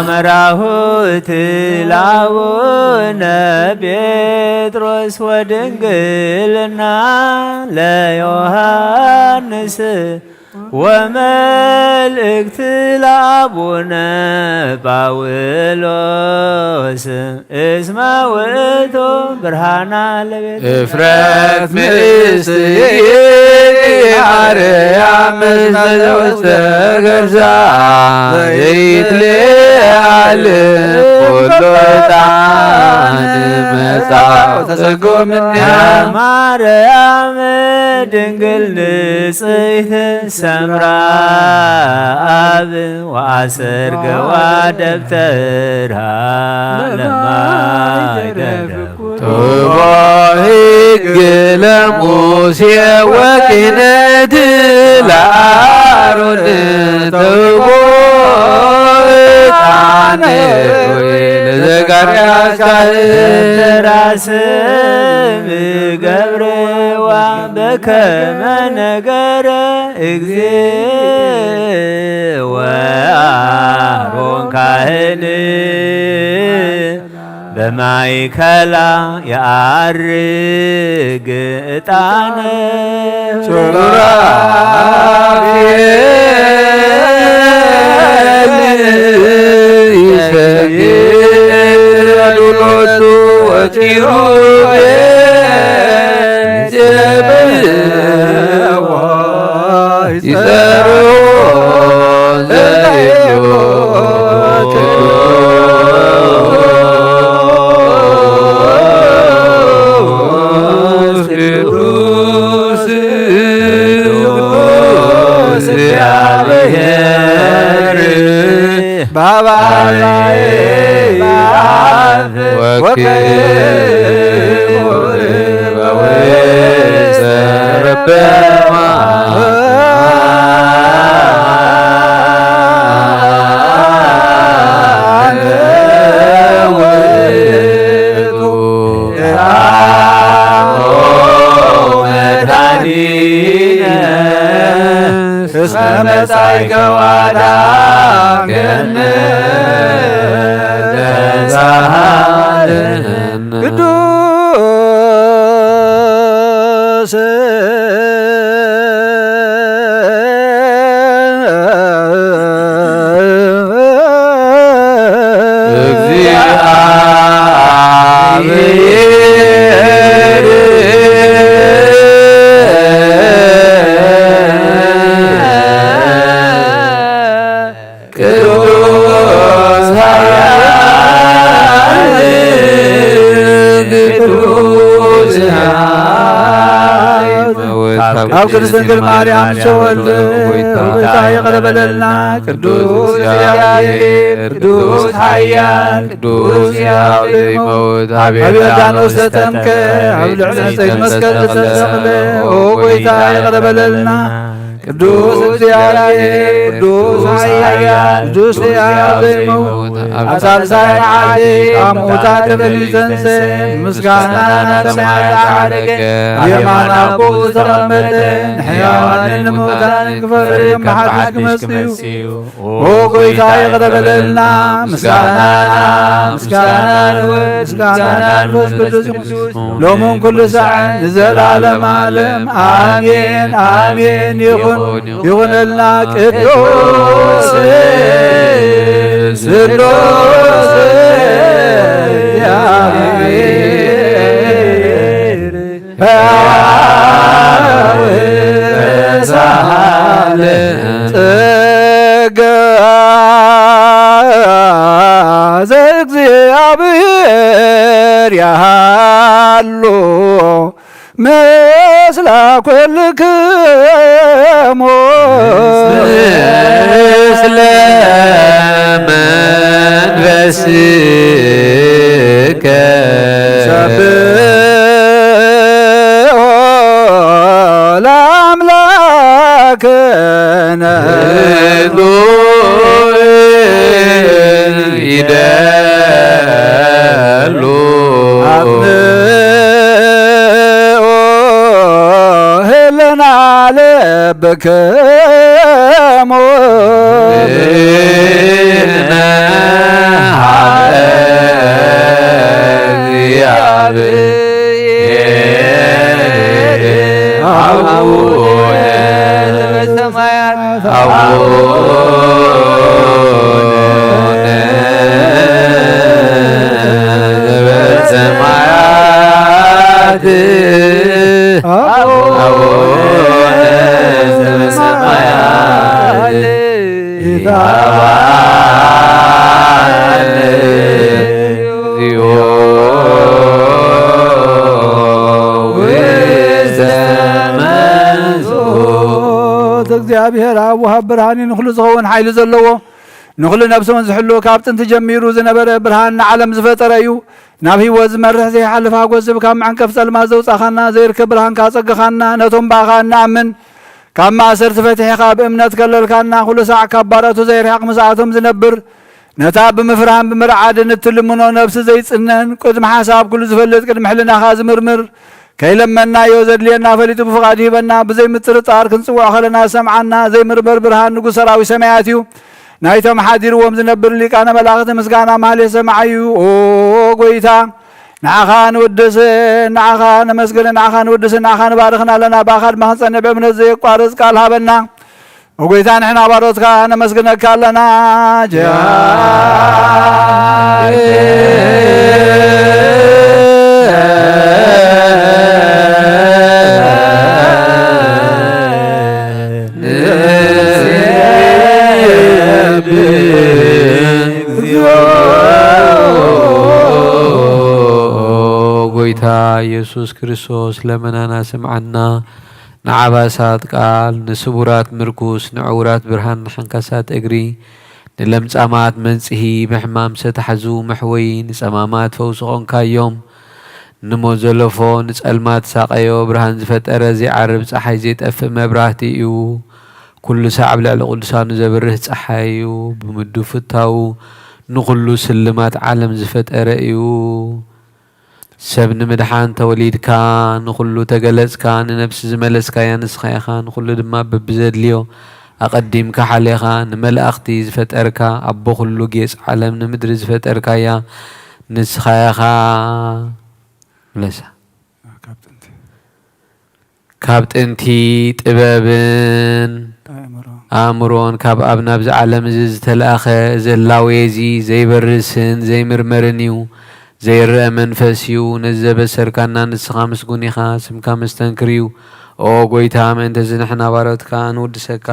መራሁት ላቡነ ጴጥሮስ ወድንግልና ለዮሐንስ ወመልእክት ለአቡነ ጳውሎስ እስመ ውእቱ ብርሃና ለቤት እፍረት ምእስቲ ማርያም እስመ ዘውስተ ገርሳ ዘይትለዓል ኩሉ ዕጣን መጻው ተሰጎምንያ። ማርያም ድንግል ንጽሕት ሰምራ አብ ወአሰርገዋ ደብተራ ለማይደረብ ቱቦ ሕግ ለሙሴ ወክህነት ለአሮን ቱቦ ዕጣን ለዘጋ ዘካርያስ ካህን ተራስም ገብርዋ በከመ ነገረ እግዚእ ወአሮን ካህን በማእከላ የዐርግ ዕጣነ። ሱራፌል ይሰግዱ ሎቱ ወኪሩቤል ይሴብሕዎ ይጸርዎ ዘይብሉ ቅዱስ ቅዱስ ቅዱስ እግዚአብሔር በአባይ በአብ ወክቡር በውስተ ረበማ እስመ መጻእከ ወአዳንከነ ተሳሃለነ። ቅዱስ እግዚአብሔር ቅዱስ ኃያል ቅዱስ ኃያል ካብ ቅድስት ድንግል ማርያም ዝተወልደ ጌታ ይቕረ በለልና። ቅዱስ እግዚአብሔር ቅዱስ ኃያል ቅዱስ ሕያው ዘይመውት ኣብ ዮርዳኖስ ተጠምቀ ኣብ ልዕሊ ዕፀይቲ መስቀል ዝተሰቕለ ኦ ጐይታ ይቕረ በለልና። ቅዱስ እግዚኣብሔር ቅዱስ ኃያል ቅዱስ ሕያው ዘይመውት ኣብ ሳልሳይ መዓልቲ ካብ ምዉታት ተመሊሱ ተንሥአ ምስጋና ናብ ሰማይ ዓረገ ኣብ የማን ኣቦኡ ዝተቐመጠ ንሕያዋንን ንምዉታንን ክፈርድ ከም ሓድሽ ክመጽእ እዩ። ኦ ጐይታ ይቕረ በለልና። ምስጋና ምስጋና ንወልድ ምስጋና ንመንፈስ ቅዱስ ሎምን ኩሉ ሳዕን ንዘለዓለመ ዓለም ኣሜን ኣሜን ይኹን ይኹነልና። ቅዱስ ስሉስ እግዚአብሔር ሕያው ተሳሃለ ጸጋ ዘእግዚአብሔር ያሃሉ ምስለ ኩልክሙ ምስለ መንፈስከ ሰብሖ ለአምላክነ ይደሉ አጽንኦ ህልና ልብክሙ እግዚአብሔር አብ ወሃብ ብርሃን እዩ፣ ንኹሉ ዝኸውን ሓይሊ ዘለዎ፣ ንኹሉ ነፍሲ እውን ዝሕሉ፣ ካብ ጥንቲ ጀሚሩ ዝነበረ፣ ብርሃን ንዓለም ዝፈጠረ እዩ። ናብ ህይወት ዝመርሕ ዘይሓልፍ ሓጎስ ዝህብ፣ ካብ መዐንቀፍ ጸልማት ዘውጻኻና፣ ዘይርከብ ብርሃን ካጸገኻና፣ ነቶም ብኣኻ እንኣምን ካብ ማእሰርቲ ፈቲሕኻ ብእምነት ከለልካና፣ ኩሉ ሳዕ ካብ ባሮቱ ዘይርሕቕ ምስኣቶም ዝነብር፣ ነታ ብምፍራህን ብምርዓድን እትልምኖ ነብሲ ዘይጽነን፣ ቅድሚ ሓሳብ ኩሉ ዝፈልጥ፣ ቅድሚ ሕልናኻ ዝምርምር፣ ከይለመንናዮ ዘድልየና ፈሊጡ ብፍቓዱ ይህበና። ብዘይምጥርጣር ክንጽውዖ ከለና ዝሰምዓና ዘይምርመር ብርሃን ንጉሥ ሰራዊት ሰማያት እዩ። ናይቶም ሓዲርዎም ዝነብር ሊቃነ መላእኽቲ ምስጋና ማህሌት ሰማዓዩ። ኦ ጎይታ፣ ንዓኻ ንውድስን ንዓኻ ነመስግንን ንዓኻ ንውድስን ንዓኻ ንባርኽን ኣለና። ብኣኻ ድማ ክንጸንዕ ብእምነት ዘየቋርጽ ቃል ሃበና። ኦ ጎይታ፣ ንሕና ባሮትካ ነመስግነካ ኣለና። ጎይታ ኢየሱስ ክርስቶስ ለመናና ስምዓና። ንዓባሳት ቃል፣ ንስቡራት ምርኩስ፣ ንዕውራት ብርሃን፣ ንሓንካሳት እግሪ፣ ንለምጻማት መንጽሂ፣ ብሕማም ዝተታሕዙ መሕወዪ፣ ንጸማማት ፈውሲ ኾንካዮም። ንሞት ዘለፎ፣ ንጸልማት ሳቐዮ፣ ብርሃን ዝፈጠረ፣ ዘይዓርብ ጸሓይ፣ ዘይጠፍእ መብራህቲ እዩ። ኩሉ ሳዕ ኣብ ልዕሊ ቅዱሳኑ ዘብርህ ጸሓይ እዩ። ብምዱ ፍታዉ ንኹሉ ስልማት ዓለም ዝፈጠረ እዩ። ሰብ ንምድሓን ተወሊድካ፣ ንኹሉ ተገለጽካ፣ ንነብሲ ዝመለስካያ ንስኻ ኢኻ፣ ንኹሉ ድማ በብዘድልዮ ኣቐዲምካ ሓሌኻ፣ ንመላእኽቲ ዝፈጠርካ፣ ኣቦ ኩሉ ጌጽ ዓለም ንምድሪ ዝፈጠርካያ ንስኻ ኢኻ። ምለሳ። ካብ ጥንቲ። ካብ ጥንቲ ጥበብን ኣእምሮ። ኣእምሮን ካብ ኣብ ናብዚ ዓለም እዚ ዝተላእኸ፣ እዚ ህላዌ እዚ ዘይበርስን ዘይምርመርን እዩ፣ ዘይረአ መንፈስ እዩ። ነዚ ዘበሰርካና ንስኻ ምስጉን ኢኻ፣ ስምካ መስተንክር እዩ። ኦ ጎይታ፣ ምእንተዚ ንሕና ባሮትካ ንውድሰካ።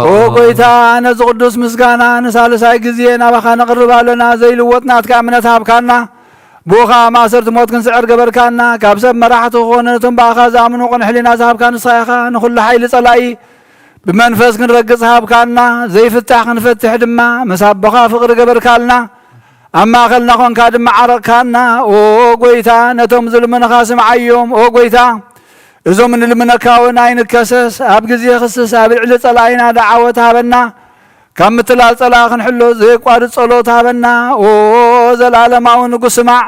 ኦ ጎይታ፣ ነዚ ቅዱስ ምስጋና ንሳልሳይ ግዜ ናባኻ ነቕርብ ኣለና። ዘይልወጥ ናትካ እምነት ሃብካና። ብኡኻ ማእሰርቲ ሞት ክንስዕር ገበርካና። ካብ ሰብ መራሕቲ ክኾኑ ነቶም ብኣኻ ዝኣምኑ ቅኑዕ ሕሊና ዝሃብካ ንስኻ ኢኻ። ንኹሉ ሓይሊ ጸላኢ ብመንፈስ ክንረግጽ ሃብካና። ዘይፍታሕ ክንፈትሕ ድማ ምስ ኣቦኻ ፍቕሪ ገበርካልና። ኣብ ማእከልና ኾንካ ድማ ዓረቕካና። ኦ ጎይታ፣ ነቶም ዝልምኑኻ ስምዓዮም። ኦ ጎይታ፣ እዞም ንልምነካ እውን ኣይንከሰስ። ኣብ ግዜ ክስስ ኣብ ልዕሊ ጸላኢና ደዓወት ሃበና። ካብ ምትላል ጸላኢ ክንሕሎ ዘየቋርጽ ጸሎት ሃበና። ኦ ዘላለማዊ ንጉስ ስማዕ።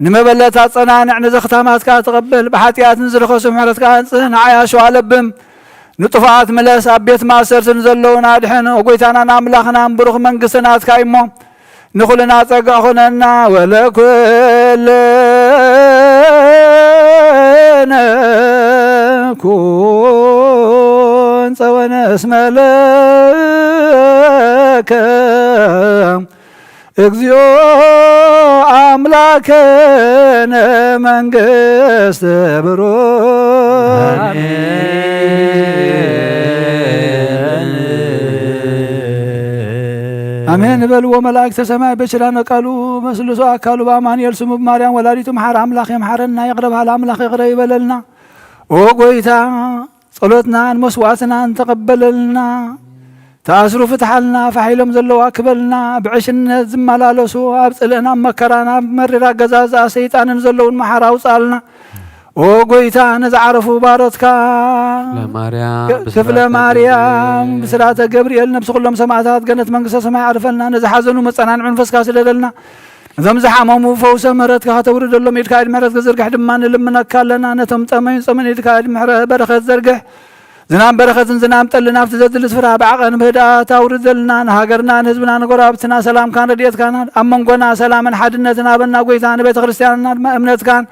ንመበለት ኣጸናንዕ፣ ንዘኽታማትካ ተቐበል። ብሓጢኣት ንዝረኸሱ ምሕረትካ ኣንጽህ፣ ንዓይ ኣሸዋ ለብም። ንጥፉኣት ምለስ፣ ኣብ ቤት ማእሰርቲ ንዘለዉና ኣድሕን። ኦ ጎይታናን ኣምላኽናን፣ ብሩኽ መንግስቲ ናትካ እዩ እሞ፣ ንኹልና ጸጋ ኾነና። ወለኩልነ ኩን ጸወነ እስመ ለከ እግዚኦ አምላክነ መንግስት ብሩክ። አሜን። በልዎ መላእክተ ሰማይ በችላነ ቃሉ በስሉሶ አካሉ በአማኑኤል ስሙ በማርያም ወላዲቱ መሐረ አምላክ የምሐረና ይቅረ በል አምላክ ይቅረ ይበለልና። ኦ ጎይታ ጸሎትናን መስዋዕትናን ተቐበለልና። ተኣስሩ ፍትሓልና፣ ፋሕ ኢሎም ዘለዉ ኣክበልና። ብዕሽነት ዝመላለሱ፣ ኣብ ጽልእን ኣብ መከራን ኣብ መሪር ኣገዛዝኣ ሰይጣንን ዘለዉን መሓራ ኣውጽኣልና። ኦ ጎይታ፣ ንዝዓረፉ ባሮትካ ለማርያም ክፍለ ብስራተ ማርያም ገብርኤል። ብስራተ ገብርኤል ነብሲ ኩሎም ሰማዕታት ገነት መንግስተ ሰማይ ዓርፈልና። ንዝሓዘኑ መጸናንዒ መንፈስካ ስደደልና። እዞም ዝሓመሙ ፈውሰ ምሕረትካ ከተውርደሎም ኢድካ ኢድ ምሕረት ክዝርግሕ ድማ ንልምነካ ኣለና። ነቶም ጠመዩ ጸመን ኢድካ ኢድ ምሕረት በረኸት ዘርግሕ። ዝናም በረኸትን ዝናም ጠልን ኣብቲ ዘድሊ ስፍራ ብዓቐን ብህድኣት ኣውርደልና። ንሃገርና ንህዝብና ንጎረባብትና ሰላምካን ረድኤትካን ኣብ መንጎና ሰላምን ሓድነትን ሃበና ጎይታ። ንቤተ ክርስቲያንና ድማ እምነትካን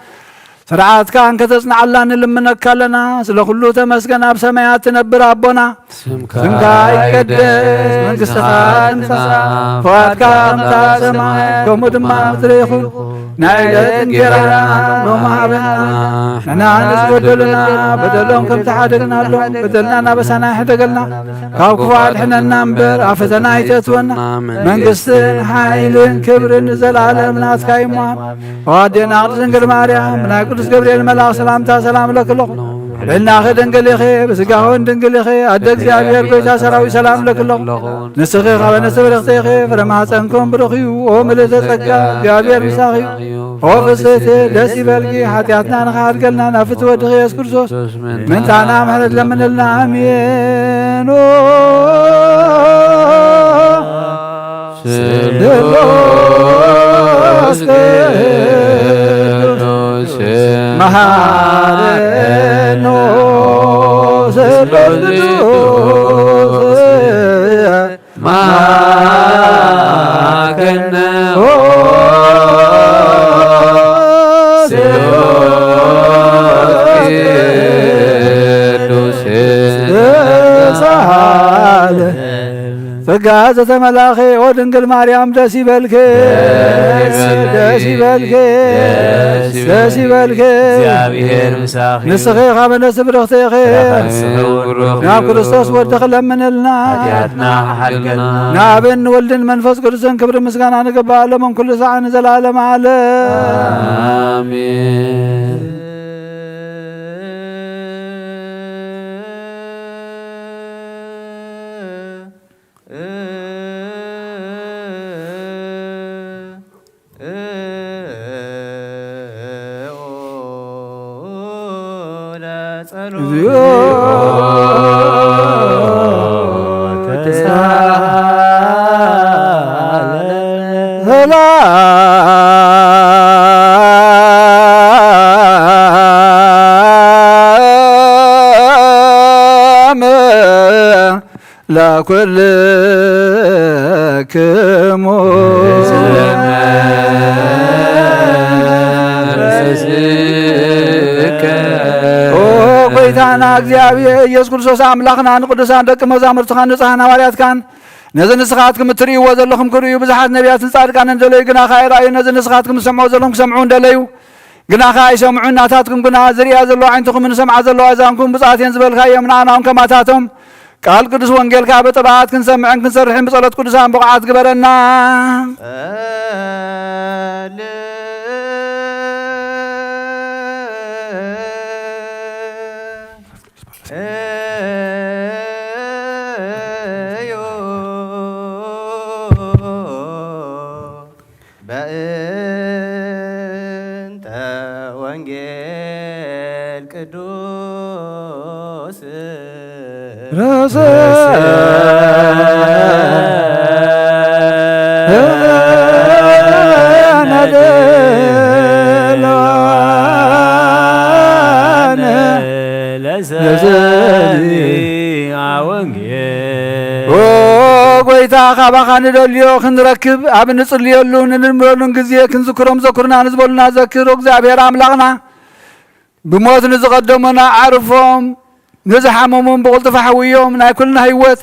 ስርዓትካን ከተጽንዓላ ንልምነካ ኣለና። ስለ ኩሉ ተመስገን ኣብ ሰማያት ትነብር ኣቦና። ስምካ ስምካ ይቀደስ፣ ይቀደስ፣ መንግስትኻ መንግስትኻ ትምጻእ፣ ትምጻእ፣ ፍቓድካ ከምታ ኣብ ሰማይ ከምኡ ድማ ኣብ ምድሪ ይኹን። ናይ ዕለት እንጀራና ሎሚ ሃበና። ንሕና ንዝበደሉና በደሎም ከም ዝሓደግናሎም በደልና እናበሳና ይሕደገልና። ካብ ክፉ ኣድሕነና እምበር ኣብ ፈተና ኣይተእትወና። መንግስትን ሓይልን ክብርን ንዘለኣለም ናትካ እዩ እሞ። ኣሜን። ኣዴና ቅድስት ድንግል ማርያም ብናይ ቅዱስ ገብርኤል መልኣኽ ሰላምታ ሰላም እለኪ ኣለኹ። ብሕልናኺ ድንግል ኢኺ፣ ብስጋኽን ድንግል ኢኺ። ኣደ እግዚኣብሔር፣ ጎይታ ሰራዊት፣ ሰላም እብለኪ ኣለኹ። ንስኺ ካብ ኣንስቲ ብርኽቲ ኢኺ፣ ፍረ ማህፀንክን ብሩኽ እዩ። ኦ ምልእተ ጸጋ፣ እግዚኣብሔር ምሳኺ እዩ። ኦ ፍስሕቲ፣ ደስ ይበልኪ፣ ሓጢኣትና ንኽሓድገልና ናብ ፍትወ ወድኺ የሱስ ክርስቶስ ምንታና ምሕረት ለምንልና። ኣሜን። ኦ ስሉስ ቅዱስ መሐረኖ፣ ስሉስ ቅዱስ መሐረኖ፣ ስሉስ ቅዱስ ተሳሃለ። ጸጋ ዘተመላኺ ኦ ድንግል ማርያም ደስ ይበልኪ፣ ደስ ይበልኪ፣ ደስ ይበልኪ። እግዚኣብሔር ምሳኺ። ንስኺ ካብ ኣንስቲ ብርኽቲ ኢኺ። ፍረ ከርስኺ እውን ብሩኽ ናብ እዩ። ክርስቶስ ወድኺ ለምንልና። ሓጢኣትና ሓድገልና። ንኣብን ንወልድን መንፈስ ቅዱስን ክብሪ ምስጋና ንግባእ፣ ሎምን ኩሉ ሰዓት ንዘለዓለመ ዓለም። ኣሜን። እግዚኦ ተሳሃለነ። ሰላም ለኩልክሙ እስመ መንፈስከ። ኦ ጎይታና እግዚኣብሔር ኢየሱስ ክርስቶስ ኣምላኽና፣ ንቅዱሳን ደቂ መዛሙርትኻን ንጹሓን ሃዋርያትካን፣ ነዚ ንስኻትኩም እትርእይዎ ዘለኹም ክርእዩ ብዙሓት ነቢያትን ጻድቃንን ደለዩ፣ ግናኸ ኣይረኣዩ። ነዚ ንስኻትኩም ትሰምዑ ዘለኹም ክሰምዑ እንደለዩ፣ ግናኸ ኣይሰምዑን። ናታትኩም ግና ዝርእያ ዘለዋ ኣዒንትኹምን ዝሰምዓ ዘለዋ ኣእዛንኩም ብፁዓት እየን ዝበልካዮም፣ ንኣና እውን ከማታቶም ቃል ቅዱስ ወንጌልካ ብጥብዓት ክንሰምዕን ክንሰርሕን ብጸሎት ቅዱሳን ብቑዓት ግበረና። በእንተ ወንጌል ቅዱስ ረሰነ ድለዋነ ለሰሚዐ ወንጌል። ኦ ጎይታ፣ ካባኻ ንደልዮ ክንረክብ፣ ኣብ እንጽልየሉ፣ ንልምለሉን ግዜ ክንዝክሮም ዘኩርና ንዝበሉና ዘክር። ኦ እግዚኣብሔር ኣምላኽና፣ ብሞት ንዝቐደሙና ኣዕርፎም፣ ንዝሓመሙን ብቕልጡፍ ኣሕውዮም። ናይ ኩልና ህይወት፣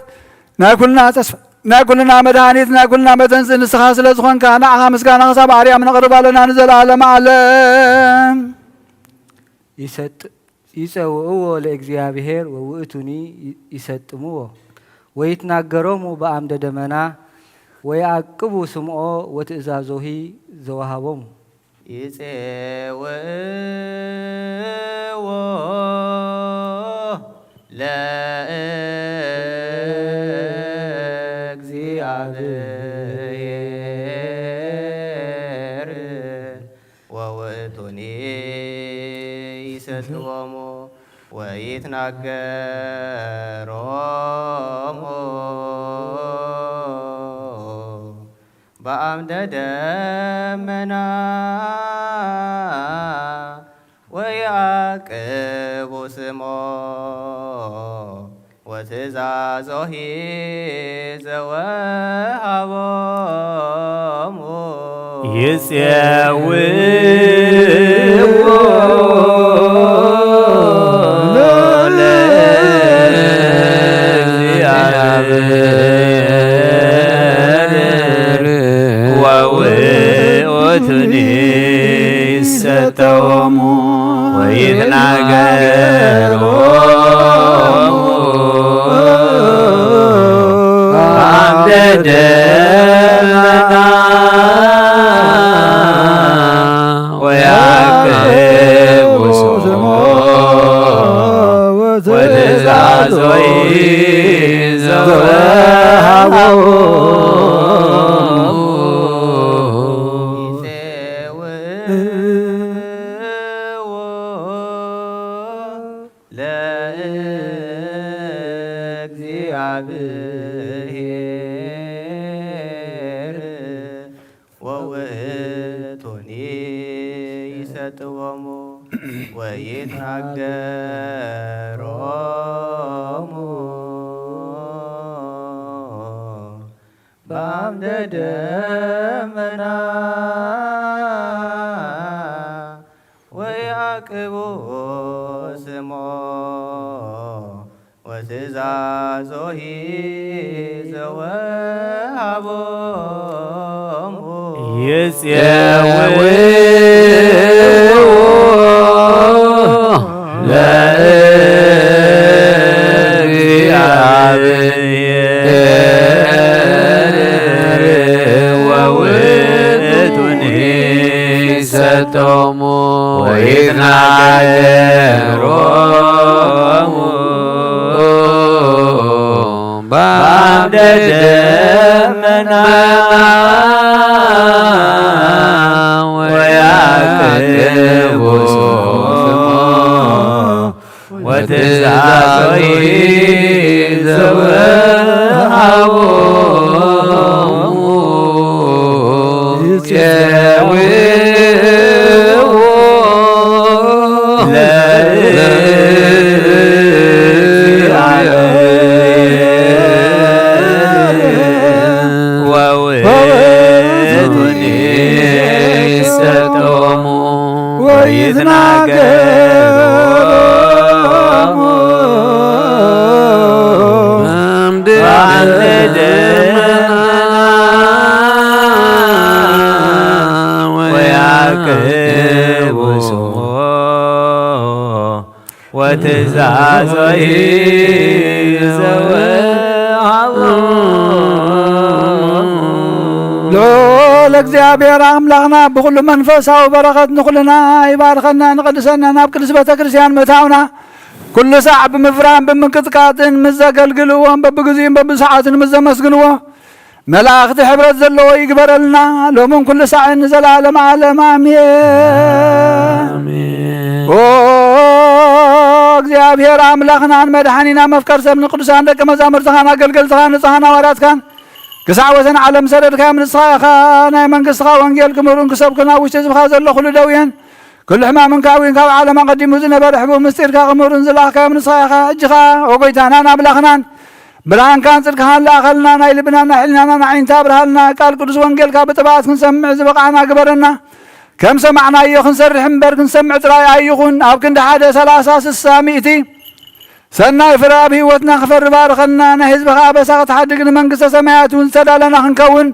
ናይ ኩልና ተስፋ፣ ናይ ኩልና መድሃኒት፣ ናይ ኩልና መተንስኢ ንስኻ ስለ ዝኾንካ፣ ንዓኻ ምስጋና ክሳብ ኣርያም ነቕርብ ኣለና ንዘለኣለመ ዓለም። ይሰጥ-፣ ይጸውዕዎ ለእግዚኣብሔር ወውእቱኒ ይሰጥምዎ፣ ወይትናገሮሙ በአምደ ደመና፣ ወየአቅቡ ስምዖ ወትእዛዞሂ ዘወሃቦሙ። ይጼውእዎ ለእግዚኣብሔር ወውእቱኒ ይሰጥዎሙ ወይትናገሮሙ በአምደ ደመና ወየአቅቡ ስሞ ወትእዛዞሂ ዘወሃቦሙ። ይጼውዎ ለእግዚኣብሔር ወውእቱኒ ይሰጠዎሙ ወይትናገሮሙ አምደ ደመና ወያዕቅቡ ስሞ ትእዛዞ ይዘወሃቦ ይጼውዎ ለእግዚኣብሔር ወውእቶኒ ይሰጥዎሙ ወይትናገሮሙ በአምደ ደመና ወያዕቅቦ ስሞ ወትእዛዞሂ ዘወሃቦሙ ይጼውዎ ለእግዚኣብሔር ወውእቱኒ ይሰጦሙ ወይትናገሮሙ በአምደ ደመና ወያዕቅቦ ስሞ ወትእዛዞሂ ዘወሃቦሙ ይጼውዎ ለእግዚኣብሔር ወውእቱኒ ይሰጦሙ ወይትናገሮሙ በአምደ ደመና ወያዕቅቦ ስሞ ወትእዛዞሂ ዘወሃቦሙ ልዑል እግዚኣብሔር ኣምላኽና ብኹሉ መንፈሳዊ በረኸት ንኹልና ይባርከና ንቐድሰና ናብ ቅድስት ቤተ ክርስቲያን ምእታውና ኩሉ ሳዕ ብምፍራን ብምንቅጥቃጥን ምስ ዘገልግልዎን በብግዚኡን በብሰዓቱን ምስ ዘመስግንዎ መላእኽቲ ሕብረት ዘለዎ ይግበረልና ሎምን ኩሉ ሳዕን ንዘለዓለም ዓለም ኣሜን። ኣሜን። ኦ እግዚኣብሔር ኣምላኽናን መድሓኒና መፍቀር ሰብ ንቅዱሳን ደቂ መዛሙርትኻን ኣገልገልትኻን ንጽሃን ሃዋርያትካን ክሳዕ ወሰን ዓለም ሰደድካዮም ንስኻ ኢኻ ናይ መንግስትኻ ወንጌል ክምህሩን ክሰብኩን ኣብ ውሽጢ ህዝብኻ ዘሎ ኩሉ ደውየን ኩሉ ሕማምን ካዊን ካብ ዓለም ኣቐዲሙ ዝነበረ ሕቡእ ምስጢርካ ክምህሩን ዝለኣኽካዮም ንስኻ ኢኻ። ሕጂ ኸኣ ኦ ጐይታናን ኣምላኽናን ብርሃንካን ጽድቅኻን ለኣኸልና ናይ ልብናን ናይ ሕሊናናን ኣዒንቲ ኣብርሃልና ቃል ቅዱስ ወንጌልካ ብጥብዓት ክንሰምዕ ዝበቕዓና ግበረና። ከም ሰማዕናዮ ክንሰርሕ እምበር ክንሰምዕ ጥራይ ኣይኹን። ኣብ ክንዲ ሓደ ሰላሳ ስሳ ሚእቲ ሰናይ ፍረ ኣብ ህይወትና ክፈሪ ባርኸና። ናይ ህዝብኻ ኣበሳ ክትሓድግ ንመንግስተ ሰማያት እውን ዝተዳለና ክንከውን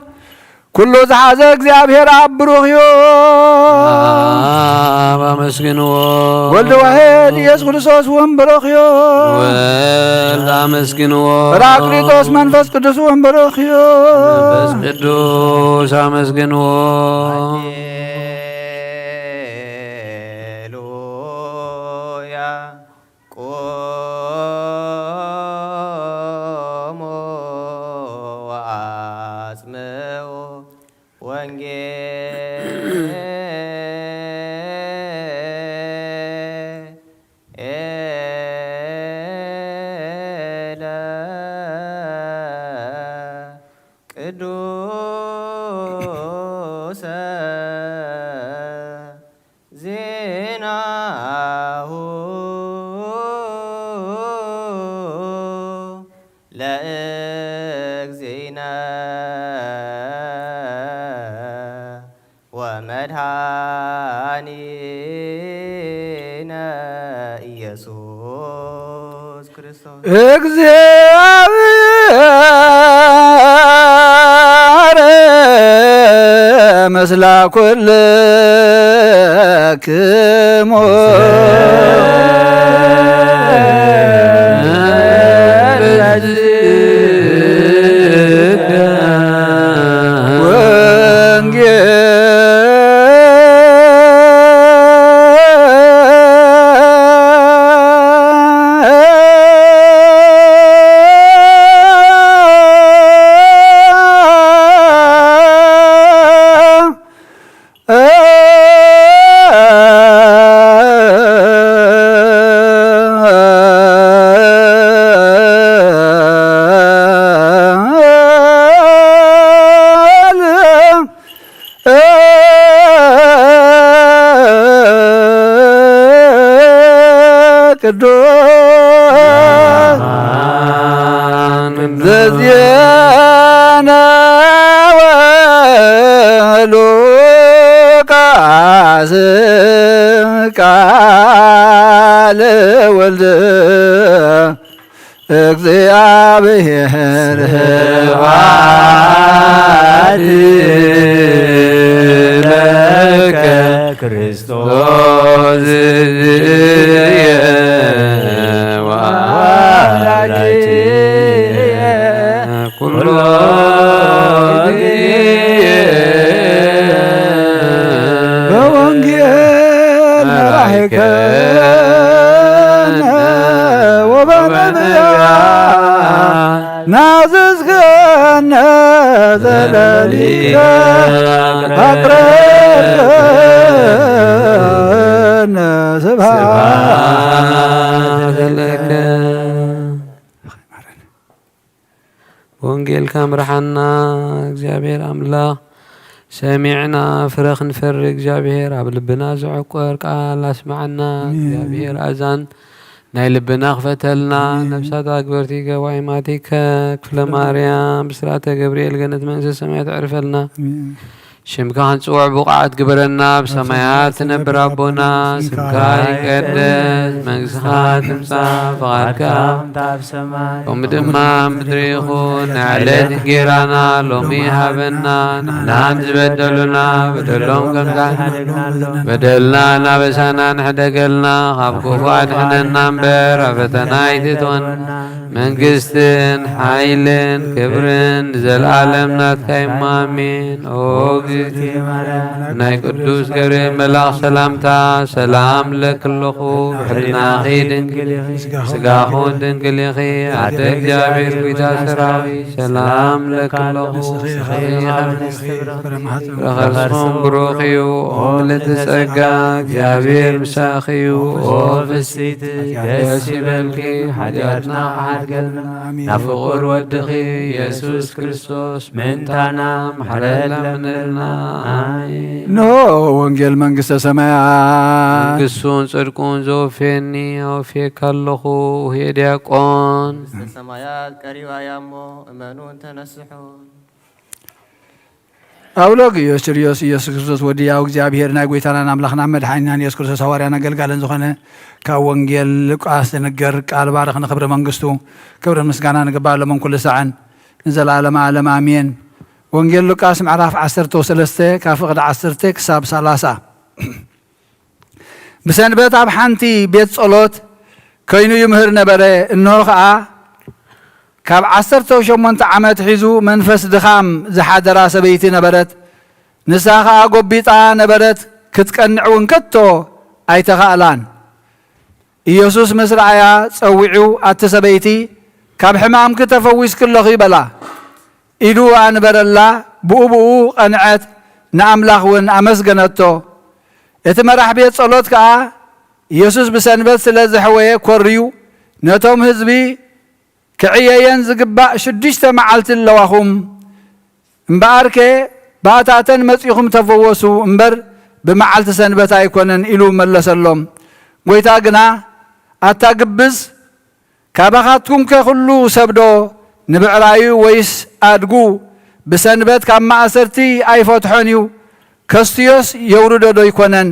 ኩሉ ዝሓዘ እግዚኣብሔር ኣብ ብሩኽ እዩ። ኣብ ኣመስግንዎ። ወልድ ዋሕድ ኢየሱስ ክርስቶስ እውን ብሩኽ እዩ። ወልድ ኣመስግንዎ። ጳራቅሊጦስ መንፈስ ቅዱስ እውን ብሩኽ እዩ። መንፈስ ቅዱስ ኣመስግንዎ። ሃሌሉያ። ቁሙ ወአጽምዑ ወንጌለ ቅዱሰ ዜናሁ ለእግዚእነ ወመድኃኒነ ኢየሱስ ክርስቶስ። እግዚኣብሔር ምስለ ኩልክሙ ወንጌል እግዚኣብሔር ስብሐት ለከ ክርስቶስ ዝየ ወአምላኬ ኩሎ ጊዜ በወንጌል መራሒከነ ወበነቢያት ናዘዝከነ ዘለሊከ ኣቅረብከነ ስብሐት ለከ። ብወንጌልካ ምርሓና እግዚኣብሔር ኣምላኽ። ሰሚዕና ፍረ ክንፈሪ እግዚኣብሔር ኣብ ልብና ዘዕቆር ቃል ኣስማዓና። ኣሜን። እግዚኣብሔር ኣዛን ናይ ልብና ክፈተልና። ኣሜን። ነፍሳት ኣግበርቲ ገባይ ማቲከ ክፍለ ማርያም ብስራተ ገብርኤል ገነት መንግስተ ሰማያት ዕርፈልና። ኣሜን። ሽምካ ክንጽውዕ ብቑዓት ግበረና። ኣብ ሰማያት ትነብር ኣቦና፣ ስምካ ይቀደስ፣ መንግስትኻ ትምጻእ፣ ፍቓድካ ከምኡ ድማ ኣብ ምድሪ ይኹን። ናይ ዕለት እንጌራና ሎሚ ሃበና፣ ንሕናን ዝበደሉና በደሎም ከምዛ በደልና እናበሳና ንሕደገልና፣ ካብ ክፉ ኣድሕነና እምበር፣ ኣብ ፈተና ኣይትእትወና። መንግስትን ሓይልን ክብርን ንዘለኣለም ናትካ እዩ። ኣሜን። ኦ እግዝእቲ ማርያም፣ ናይ ቅዱስ ገብርኤል መልኣኽ ሰላምታ፣ ሰላም ለኪ ኣለኹ፣ ብሕልናኺ ድንግል ኢኺ፣ ስጋኹን ድንግል ኢኺ፣ ኣደ እግዚኣብሔር ጒይታ ሰራዊት፣ ሰላም ለኪ ኣለኹ፣ ንስኺ ካብ ኣንስቲ ብሩኽ ኢኺ፣ ፍረ ከርስኹም ብሩኽ እዩ። ኦ ምልዕቲ ጸጋ፣ እግዚኣብሔር ምሳኺ እዩ። ኦ ፍስሕቲ፣ ደስ ይበልኪ፣ ሓጢኣትና ክሓድገልና፣ ኣሜን። ናብ ፍቑር ወድኺ ኢየሱስ ክርስቶስ ምእንታና ምሕረት ለምንልና። ኣሜን። እንሆ ወንጌል መንግስተ ሰማያት። መንግስቱን ጽድቁን ዘወፍየኒ ኣወፍየካ ኣለኹ። ውህየ ዲያቆን። መንግስተ ሰማያት ቀሪባ እያ እሞ እመኑን ተነስሑን። ኣውሎግ ኢየሱስ ችርዮስ ኢየሱስ ክርስቶስ ወዲ ያው እግዚኣብሔር ናይ ጐይታናን ኣምላኽናን መድሓኒናን ኢየሱስ ክርስቶስ ሃዋርያን ኣገልጋልን ዝኾነ ካብ ወንጌል ሉቃስ ዝንገር ቃል ባርኽ ንኽብሪ መንግስቱ ክብርን ምስጋናን ይግባእ ሎምን ኩሉ ሳዕን ንዘለኣለመ ዓለም ኣሜን። ወንጌል ሉቃስ ምዕራፍ ዓሰርተ ወሰለስተ ካብ ፍቕዲ ዓሰርተ ክሳብ ሰላሳ። ብሰንበት ኣብ ሓንቲ ቤት ጸሎት ኮይኑ ይምህር ነበረ። እንሆ ኸኣ ካብ ዓሰርተ ሸሞንተ ዓመት ሒዙ መንፈስ ድኻም ዝሓደራ ሰበይቲ ነበረት። ንሳ ኸኣ ጐቢጣ ነበረት፣ ክትቀንዕ እውን ከቶ ኣይተኻእላን። ኢየሱስ ምስ ረኣያ ጸዊዑ፣ ኣቲ ሰበይቲ፣ ካብ ሕማምኪ ተፈዊስኪ ኣለኺ በላ። ኢዱ ኣንበረላ፣ ብኡ ብኡ ቐንዐት፣ ንኣምላኽ እውን ኣመስገነቶ። እቲ መራሕ ቤት ጸሎት ከኣ ኢየሱስ ብሰንበት ስለ ዘሕወየ ኰርዩ፣ ነቶም ህዝቢ፣ ክዕየየን ዝግባእ ሽዱሽተ መዓልቲ ኣለዋኹም፣ እምበኣርከ ብኣታተን መጺኹም ተፈወሱ እምበር ብመዓልቲ ሰንበት ኣይኮነን ኢሉ መለሰሎም። ጐይታ ግና፣ ኣታ ግብዝ፣ ካባኻትኩምከ ኩሉ ሰብዶ ንብዕራዩ ወይስ ኣድጉ ብሰንበት ካብ ማእሰርቲ ኣይፈትሖን እዩ? ከስትዮስ የውርዶ ዶ ኣይኮነን?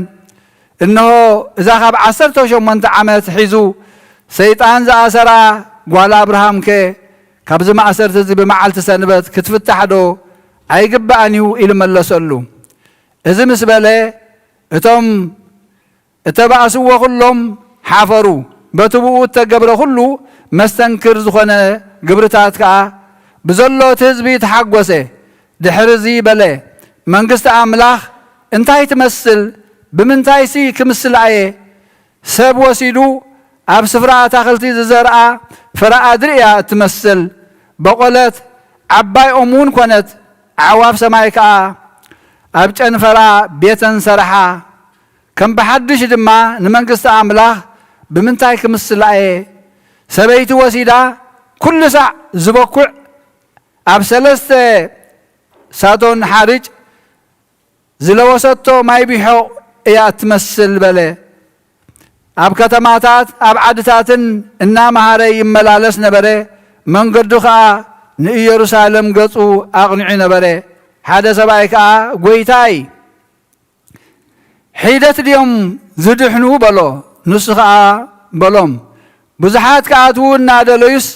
እንሆ፣ እዛ ካብ ዓሰርተ ሸሞንተ ዓመት ሒዙ ሰይጣን ዝኣሰራ ጓል ኣብርሃምከ ካብዚ ማእሰርቲ እዚ ብመዓልቲ ሰንበት ክትፍታሕ ዶ ኣይግባእን እዩ? ኢሉ መለሰሉ። እዚ ምስ በለ፣ እቶም እተባእስዎ ኹሎም ሓፈሩ። በቲ ብኡ እተገብረ ኹሉ መስተንክር ዝኾነ ግብርታት ከኣ ብዘሎ እቲ ህዝቢ ተሓጐሰ። ድሕሪ እዚ በለ፣ መንግስቲ ኣምላኽ እንታይ ትመስል? ብምንታይሲ ክምስል ኣየ? ሰብ ወሲዱ ኣብ ስፍራ ኣታኽልቲ ዝዘርኣ ፍረ ኣድሪ እያ እትመስል። በቖለት፣ ዓባይ ኦም እውን ኮነት። ኣዕዋፍ ሰማይ ከኣ ኣብ ጨንፈራ ቤተን ሰርሓ። ከም ብሓድሽ ድማ ንመንግስቲ ኣምላኽ ብምንታይ ክምስላ እየ? ሰበይቲ ወሲዳ ኩሉ ሳዕ ዝበኩዕ ኣብ ሰለስተ ሳቶን ሓርጭ ዝለወሰቶ ማይ ቢሖቕ እያ እትመስል በለ። ኣብ ከተማታት ኣብ ዓድታትን እናመሃረ ይመላለስ ነበረ። መንገዱ ኸኣ ንኢየሩሳሌም ገጹ ኣቕኒዑ ነበረ። ሓደ ሰብኣይ ከኣ፣ ጐይታይ፣ ሒደት ድዮም ዝድሕኑ? በሎ። ንሱ ኸኣ በሎም፣ ብዙሓት ክኣትዉ እናደለዩስ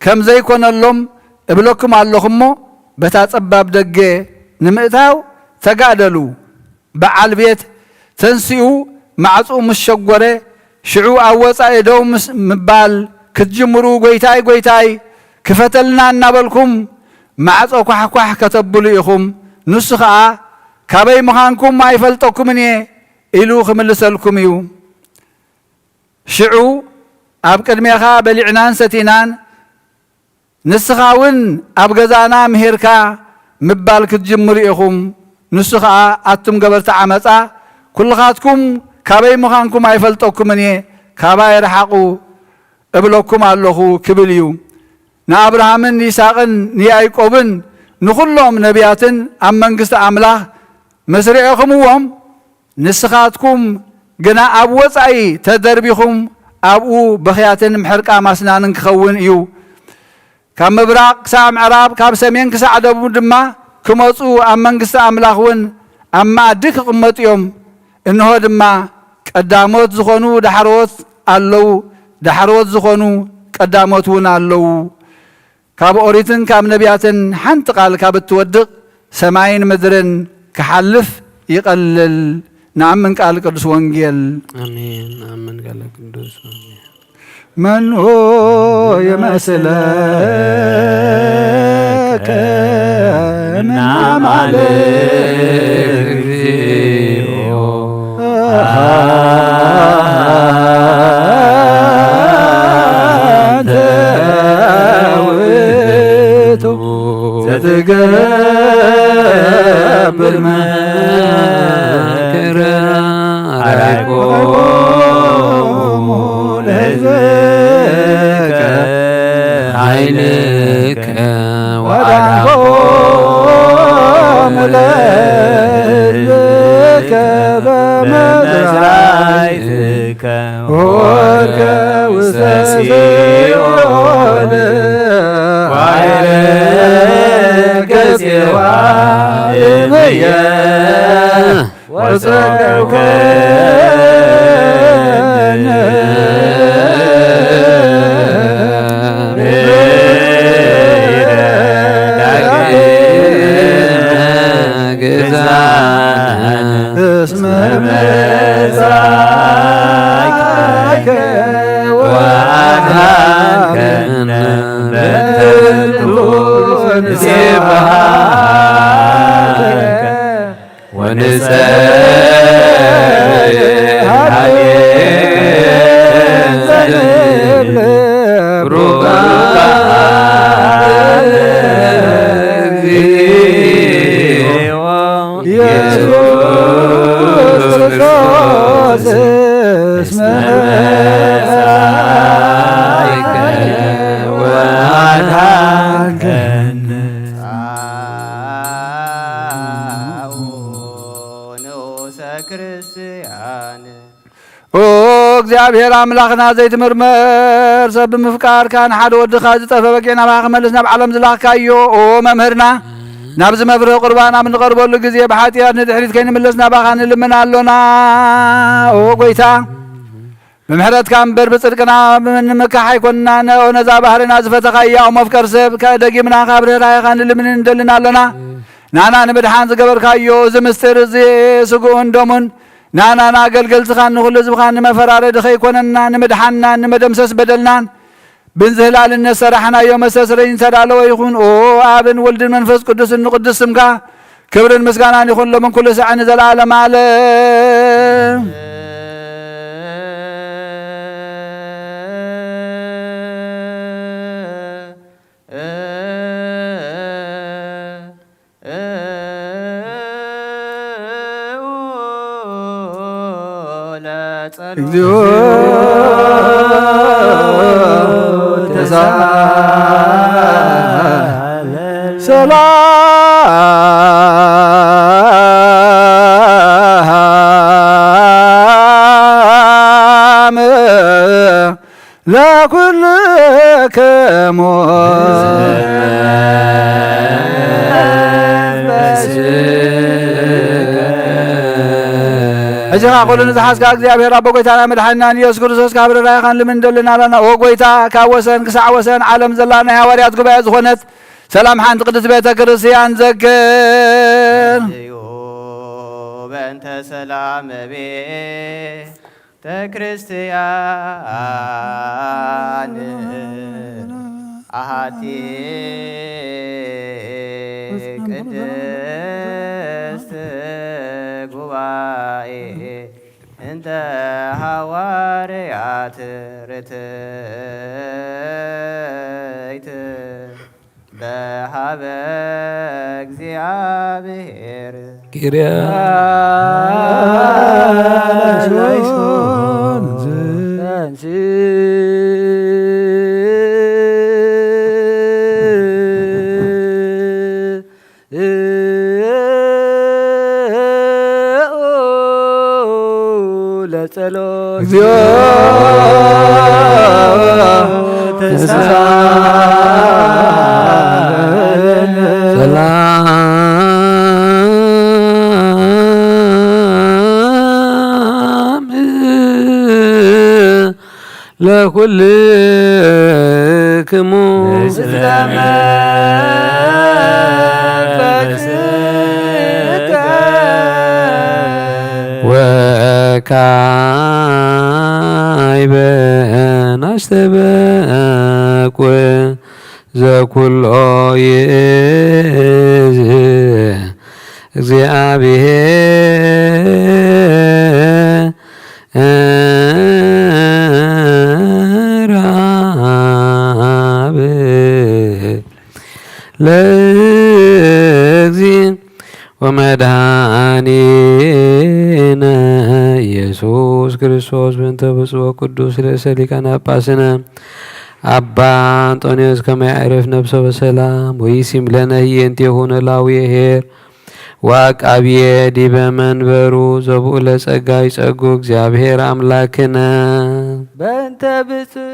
ከም ዘይኮነሎም እብለኩም ኣለኹ እሞ፣ በታ ጸባብ ደገ ንምእታው ተጋደሉ። በዓል ቤት ተንሲኡ ማዕጾኡ ምስ ሸጎረ፣ ሽዑ ኣብ ወጻኢ ደው ምስ ምባል ክትጅምሩ፣ "ጐይታይ፣ ጐይታይ፣ ክፈተልና" እናበልኩም ማዕጾ ኳሕኳሕ ከተብሉ ኢኹም። ንሱ ኸኣ፣ "ካበይ ምዃንኩም ኣይፈልጠኩምን እየ" ኢሉ ክምልሰልኩም እዩ። ሽዑ ኣብ ቅድሜኻ በሊዕናን ሰቲናን፣ ንስኻ እውን ኣብ ገዛና ምሂርካ ምባል ክትጅምሩ ኢኹም። ንሱ ኸኣ፣ "ኣቱም ገበርቲ ዓመጻ፣ ኩልኻትኩም ካበይ ምዃንኩም ኣይፈልጠኩምን እየ፣ ካባይ ርሓቑ እብለኩም ኣለኹ" ክብል እዩ። ንኣብርሃምን ንይስሐቅን ንያዕቆብን ንኹሎም ነቢያትን ኣብ መንግስቲ ኣምላኽ መስሪዕኹምዎም፣ ንስኻትኩም ግና ኣብ ወጻኢ ተደርቢኹም፣ ኣብኡ ብኽያትን ምሕርቃ ማስናንን ክኸውን እዩ። ካብ ምብራቕ ክሳዕ ምዕራብ፣ ካብ ሰሜን ክሳዕ ደቡብ ድማ ክመጹ፣ ኣብ መንግስቲ ኣምላኽ እውን ኣብ መኣዲ ክቕመጡ እዮም። እንሆ ድማ ቀዳሞት ዝኾኑ ዳሕረዎት ኣለዉ፣ ዳሕረዎት ዝኾኑ ቀዳሞት እውን ኣለዉ። ካብ ኦሪትን ካብ ነቢያትን ሓንቲ ቃል ካብ እትወድቕ፣ ሰማይን ምድርን ክሓልፍ ይቐልል። ንኣምን ቃል ቅዱስ ወንጌል። ኣሜን። ንኣምን ቃል ቅዱስ ወንጌል። መኑ ይመስለከ እምነ ኣማልክት እግዚኦ? አንተ ውእቱ ዘትገብር መከራ አርአይኮሙ ለሕዝብከ ኃይልከ ወአድኃንኮሙ ለሕዝብከ በመጽናዕትከ ወወድቀ ውስተ ሲኦል ወአይረገ ጽዮን እምየ ወጸገብከ ግዛነ እስመ መጻእከ ወአድኃንከነ በእንተ ንሴብሐከ ወንጸልይ ሀቤከ እንዘንብል ቡሩካነ እግዚኦ ኢየሱስ ክርስቶስ እስመ መጻእከ ወአድኃንከነ። ንዑሰ ክርስቲያን። ኦ እግዚኣብሔር ኣምላኽና ዘይትምርመር፣ ሰብ ብምፍቃርካ ንሓደ ወድኻ ዝጠፍአ በጊዕ ናባኻ ክመልስ ናብ ዓለም ዝላኽካዮ፣ ኦ መምህርና፣ ናብዚ መፍርሂ ቁርባን ኣብ ንቐርበሉ ግዜ ብሓጢኣት ንድሕሪት ከይንምለስ ናባኻ ንልምን ኣሎና። ኦ ጐይታ፣ ብምሕረትካ እምበር ብጽድቅና ንምካሕ ኣይኮንናን። ኦ ነዛ ባህርና ዝፈተኻ እያ፣ ኦ መፍቀር ሰብ፣ ከ-፣ ደጊምና ካብ ርህራሄኻ ንልምንን እንደልን ኣሎና። ናና ንምድሓን ዝገበርካዮ እዚ ምስጢር እዚ ስግኡን ደሙን ናናና ኣገልገልትኻን ንኹሉ ህዝብኻን ንመፈራረዲ ከይኮነና ንምድሓንናን ንመደምሰስ በደልናን ብንዝህላልነት ሰራሕናዮ መስተስረይ ዝተዳለወ ይኹን። ኦ ኣብን ወልድን መንፈስ ቅዱስን ንቅዱስ ስምካ ክብርን ምስጋናን ይኹን ሎምን ኩሉ ሳዕ ንዘለዓለም ዓለም። እግዚኦ ተሳለ ሰላም ለኩልክሙ እዚ ኸኣ ኩሉ ንዝሓዝካ እግዚኣብሔር ኣቦ ጐይታና መድሓኒናን ኢየሱስ ክርስቶስ ካብ ርራይኻን ልምን እንደልን ኣለና። ኦ ጐይታ፣ ካብ ወሰን ክሳዕ ወሰን ዓለም ዘላ ናይ ሃዋርያት ጉባኤ ዝኾነት ሰላም ሓንቲ ቅድስት ቤተ ክርስቲያን ዘክር። እዩ በእንተ ሰላም ቤተ ክርስቲያን ኣሃቲ ቅድስት ጉባኤ እንተ ሃዋርያት ርትዕት በሃበ እግዚኣብሔር ኪርያ ላይሶን። ለጸሎት እግዚኦ ተሳለን። ሰላም ለኩልክሙ ምስለ መንፈስከ ወካዕበ ናስተበቁ ዘኩሎ ይእዝ እግዚአብሔር ለእግዚእነ ወመድኃኒነ ኢየሱስ ክርስቶስ በእንተ ብፁዕ ወቅዱስ ርእሰ ሊቃነ ጳጳስነ አባ እንጦንዮስ ከመ ያዕርፍ ነፍሶ በሰላም ወይሲም ለነ ህየንቴሁ ኖላዊ ኄር ወአቃብየ ዲበ መንበሩ ዘብኡ ለጸጋ ይጸጉ እግዚአብሔር አምላክነ። በእንተ ብፁዕ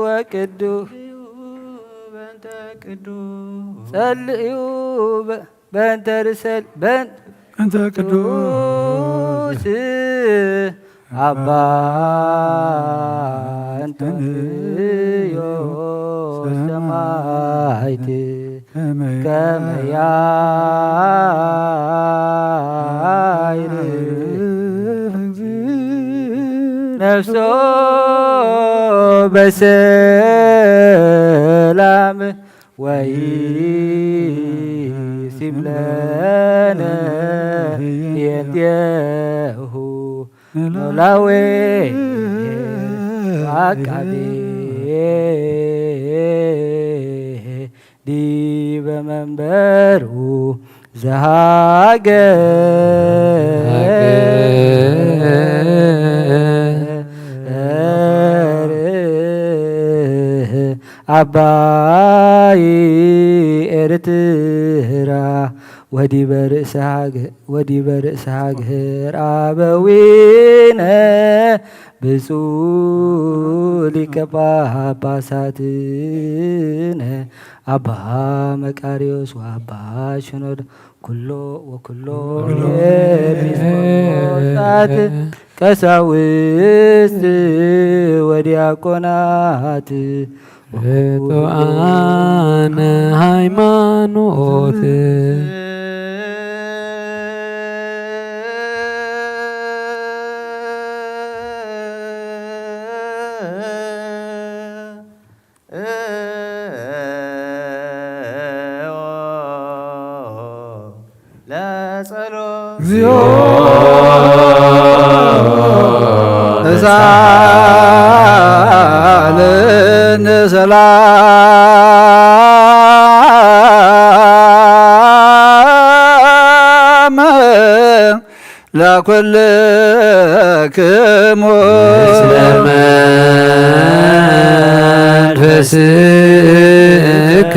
ወቅዱስ በእንተ ቅዱስ ጸልዩ በ- በእንተ ርእሰ በእንተ በእንተ ቅዱስ ቅዱስ አባ እንጦንዮስ ሰማዕት ከመ ከመ ያዕርፍ ያዕርፍ ነፍሶ በሰላም ወይሲም ለነ የንቴሁ ኖላዌ አቃቤ ዲበ መንበሩ ዘሃገር አባይ ኤርትራ ወዲበ ርእሰ ሃገ- ወዲበ ርእሰ ሃገር አበዊነ ብፁዕ ሊቀ ጳጳሳትነ አባ መቃርዮስ ወአባ ሽኖዳ ኩሎ ወኩሎ ኩሎ ኤጲስቆጶሳት ቀሳውስት ወዲያቆናት ርቱዓነ ሃይማኖት ለጸሎት እግዚኦ ተሳለነ ሰላም ለኩልክሙ ምስለ መንፈስከ።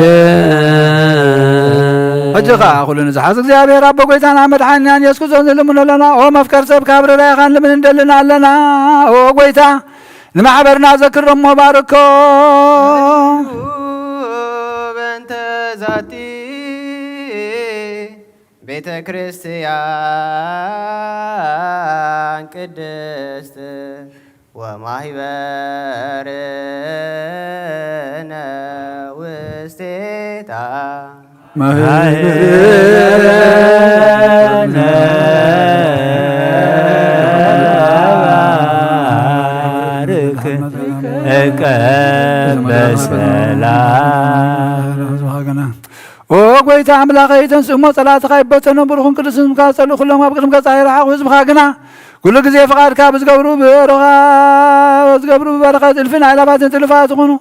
ሕጂ ኸኣ ኩሉ ንዝሓዝ እግዚኣብሔር ኣቦ ጐይታና መድሓኒናን የሱስ ክርስቶስ ንልምኖ ኣለና። ኦ መፍቀር ሰብ ካብ ርራይኻን ልምን እንደልን ኣለና። ኦ ጐይታ ንማሕበርና ዘክሮሞ ባርኮ። በእንተ ዛቲ ቤተ ክርስቲያን ቅድስት ወማህበርነ ውስቴታ። ማህበርነ ባርክ እቀ በሰላም። ኦ ጎይታ ኣምላኸይ፣ ተንስእ እሞ ጸላእትኻ ይበተኑ፣ ብሩኽን ቅዱስን ስምካ ዝጸልኡ ኩሎም ካብ ቅድሚ ገጻ ይርሓቑ። ህዝብኻ ግና ኩሉ ግዜ ፍቓድካ ብዝገብሩ ብበረኻ፣ ብዝገብሩ ብበረኸት እልፍን ኣእላፋትን ጥሉፋት ይኹኑ።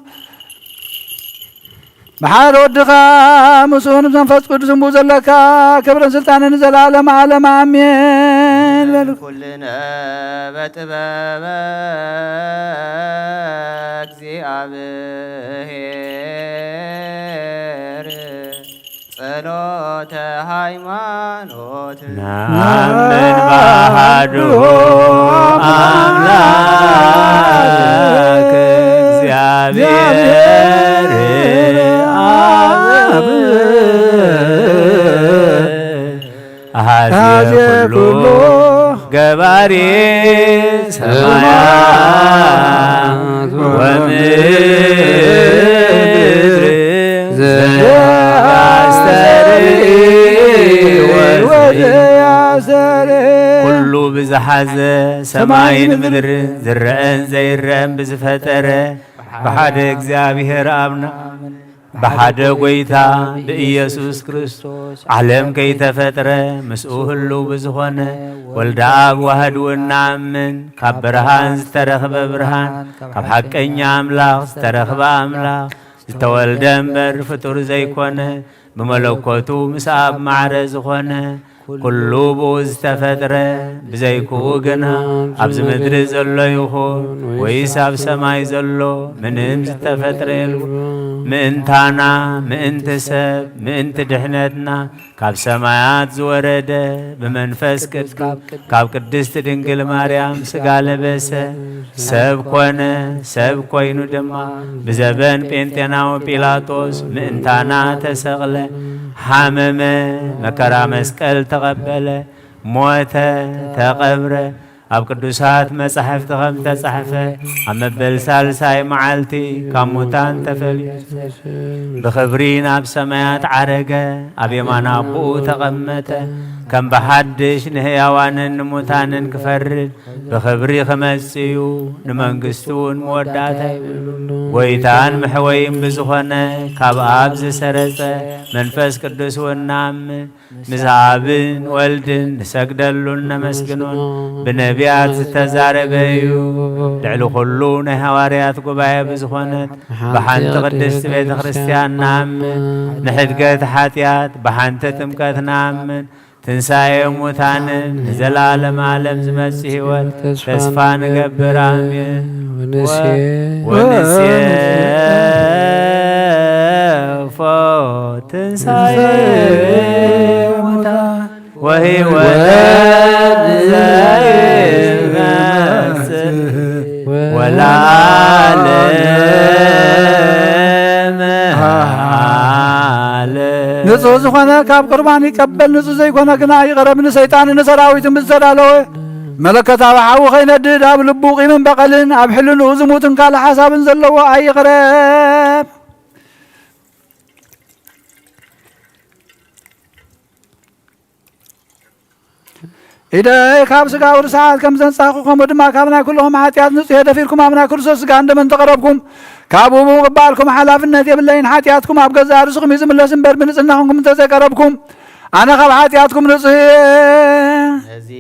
ብሓደ ወድኻ ምስኡን መንፈስ ቅዱስን ብኡ ዘለካ ክብርን ስልጣንን ንዘለዓለመ ዓለም ኣሜን በሉ። ኩልነ በጥበበ እግዚኣብሔር ጸሎተ ሃይማኖት። ነአምን በአሐዱ አምላክ እግዚአብሔር አብ አሐዜ ኩሉ ገባሪ ሰማያት ወምድር ዘያስተርኢ ወዘያስተርኢ። ኩሉ ብዝሓዘ ሰማይን ምድርን ዝረአን ዘይረአን ብዝፈጠረ ብሓደ እግዚኣብሔር ኣብና ብሓደ ጐይታ ብኢየሱስ ክርስቶስ ዓለም ከይተፈጥረ ምስኡ ህልው ብዝኾነ ወልደ ኣብ ዋህድኡ እናኣምን ካብ ብርሃን ዝተረኽበ ብርሃን ካብ ሓቀኛ ኣምላኽ ዝተረኽበ ኣምላኽ ዝተወልደ እምበር ፍጡር ዘይኮነ ብመለኮቱ ምስ ኣብ ማዕረ ዝኾነ ኩሉ ብኡ ዝተፈጥረ ብዘይክኡ ግና ኣብዚ ምድሪ ዘሎ ይኹን ወይስ ኣብ ሰማይ ዘሎ ምንም ዝተፈጥረ የልቦ። ምእንታና ምእንቲ ሰብ ምእንቲ ድሕነትና ካብ ሰማያት ዝወረደ ብመንፈስ ቅዱስ ካብ ቅድስት ድንግል ማርያም ስጋ ለበሰ፣ ሰብ ኮነ። ሰብ ኮይኑ ድማ ብዘበን ጴንጤናዊ ጲላጦስ ምእንታና ተሰቕለ፣ ሓመመ፣ መከራ መስቀል ተቐበለ፣ ሞተ፣ ተቐብረ። ኣብ ቅዱሳት መጻሕፍቲ ከም ተጻሕፈ ኣብ መበል ሳልሳይ መዓልቲ ካብ ሙታን ተፈልዩ ብኽብሪ ናብ ሰማያት ዓረገ፣ ኣብ የማን ኣቦኡ ተቐመጠ። ከም ብሓድሽ ንህያዋንን ንሙታንን ክፈርድ ብኽብሪ ክመጽእ እዩ። ንመንግስቱ እውን መወዳእታ የብሉን። ጐይታን መሕወይን ብዝኾነ ካብ ኣብ ዝሰረጸ መንፈስ ቅዱስ እውን ንኣምን። ምስ ኣብን ወልድን ንሰግደሉን ነመስግኖን ብነቢያት ዝተዛረበ እዩ። ልዕሊ ኩሉ ናይ ሃዋርያት ጉባኤ ብዝኾነት ብሓንቲ ቅድስቲ ቤተ ክርስቲያን ንኣምን። ንሕድገት ሓጢኣት ብሓንቲ ጥምቀት ንኣምን። ትንሳኤ ሙታንን ንዘለዓለም ዓለም ዝመጽእ ህይወት ተስፋ ንገብር። ኣሜን። ወንሴ- ወንሴፎ ትንሳኤ ሙታን ወህይወት ዘይመስል ወለዓለመ ዓለም። ንጹሕ ዝኾነ ካብ ቁርባን ይቀበል፣ ንጹሕ ዘይኮነ ግና ይቕረብ። ንሰይጣንን ንሰራዊትን ብዝተዳለወ መለኮታዊ ሓዊ ከይነድድ ኣብ ልቡ ቂምን በቐልን ኣብ ሕልንኡ ዝሙትን ካልእ ሓሳብን ዘለዎ ኣይቕረብ። ኢደይ ካብ ስጋኡ ርሳሓት ከም ዘንጻኹ፣ ከምኡ ድማ ካብ ናይ ኩልኹም ሓጢኣት ንጹሕ እየ። ደፊርኩም ኣብ ናይ ክርስቶስ ስጋን ደምን ተቐረብኩም፣ ካብኡ ብምቕባልኩም ሓላፍነት የብለይን። ሓጢኣትኩም ኣብ ገዛእ ርእስኹም እዩ ዝምለስ እምበር፣ ብንጽህና ኹንኩም እንተዘይቀረብኩም፣ ኣነ ካብ ሓጢኣትኩም ንጹሕ እየ። ነዚ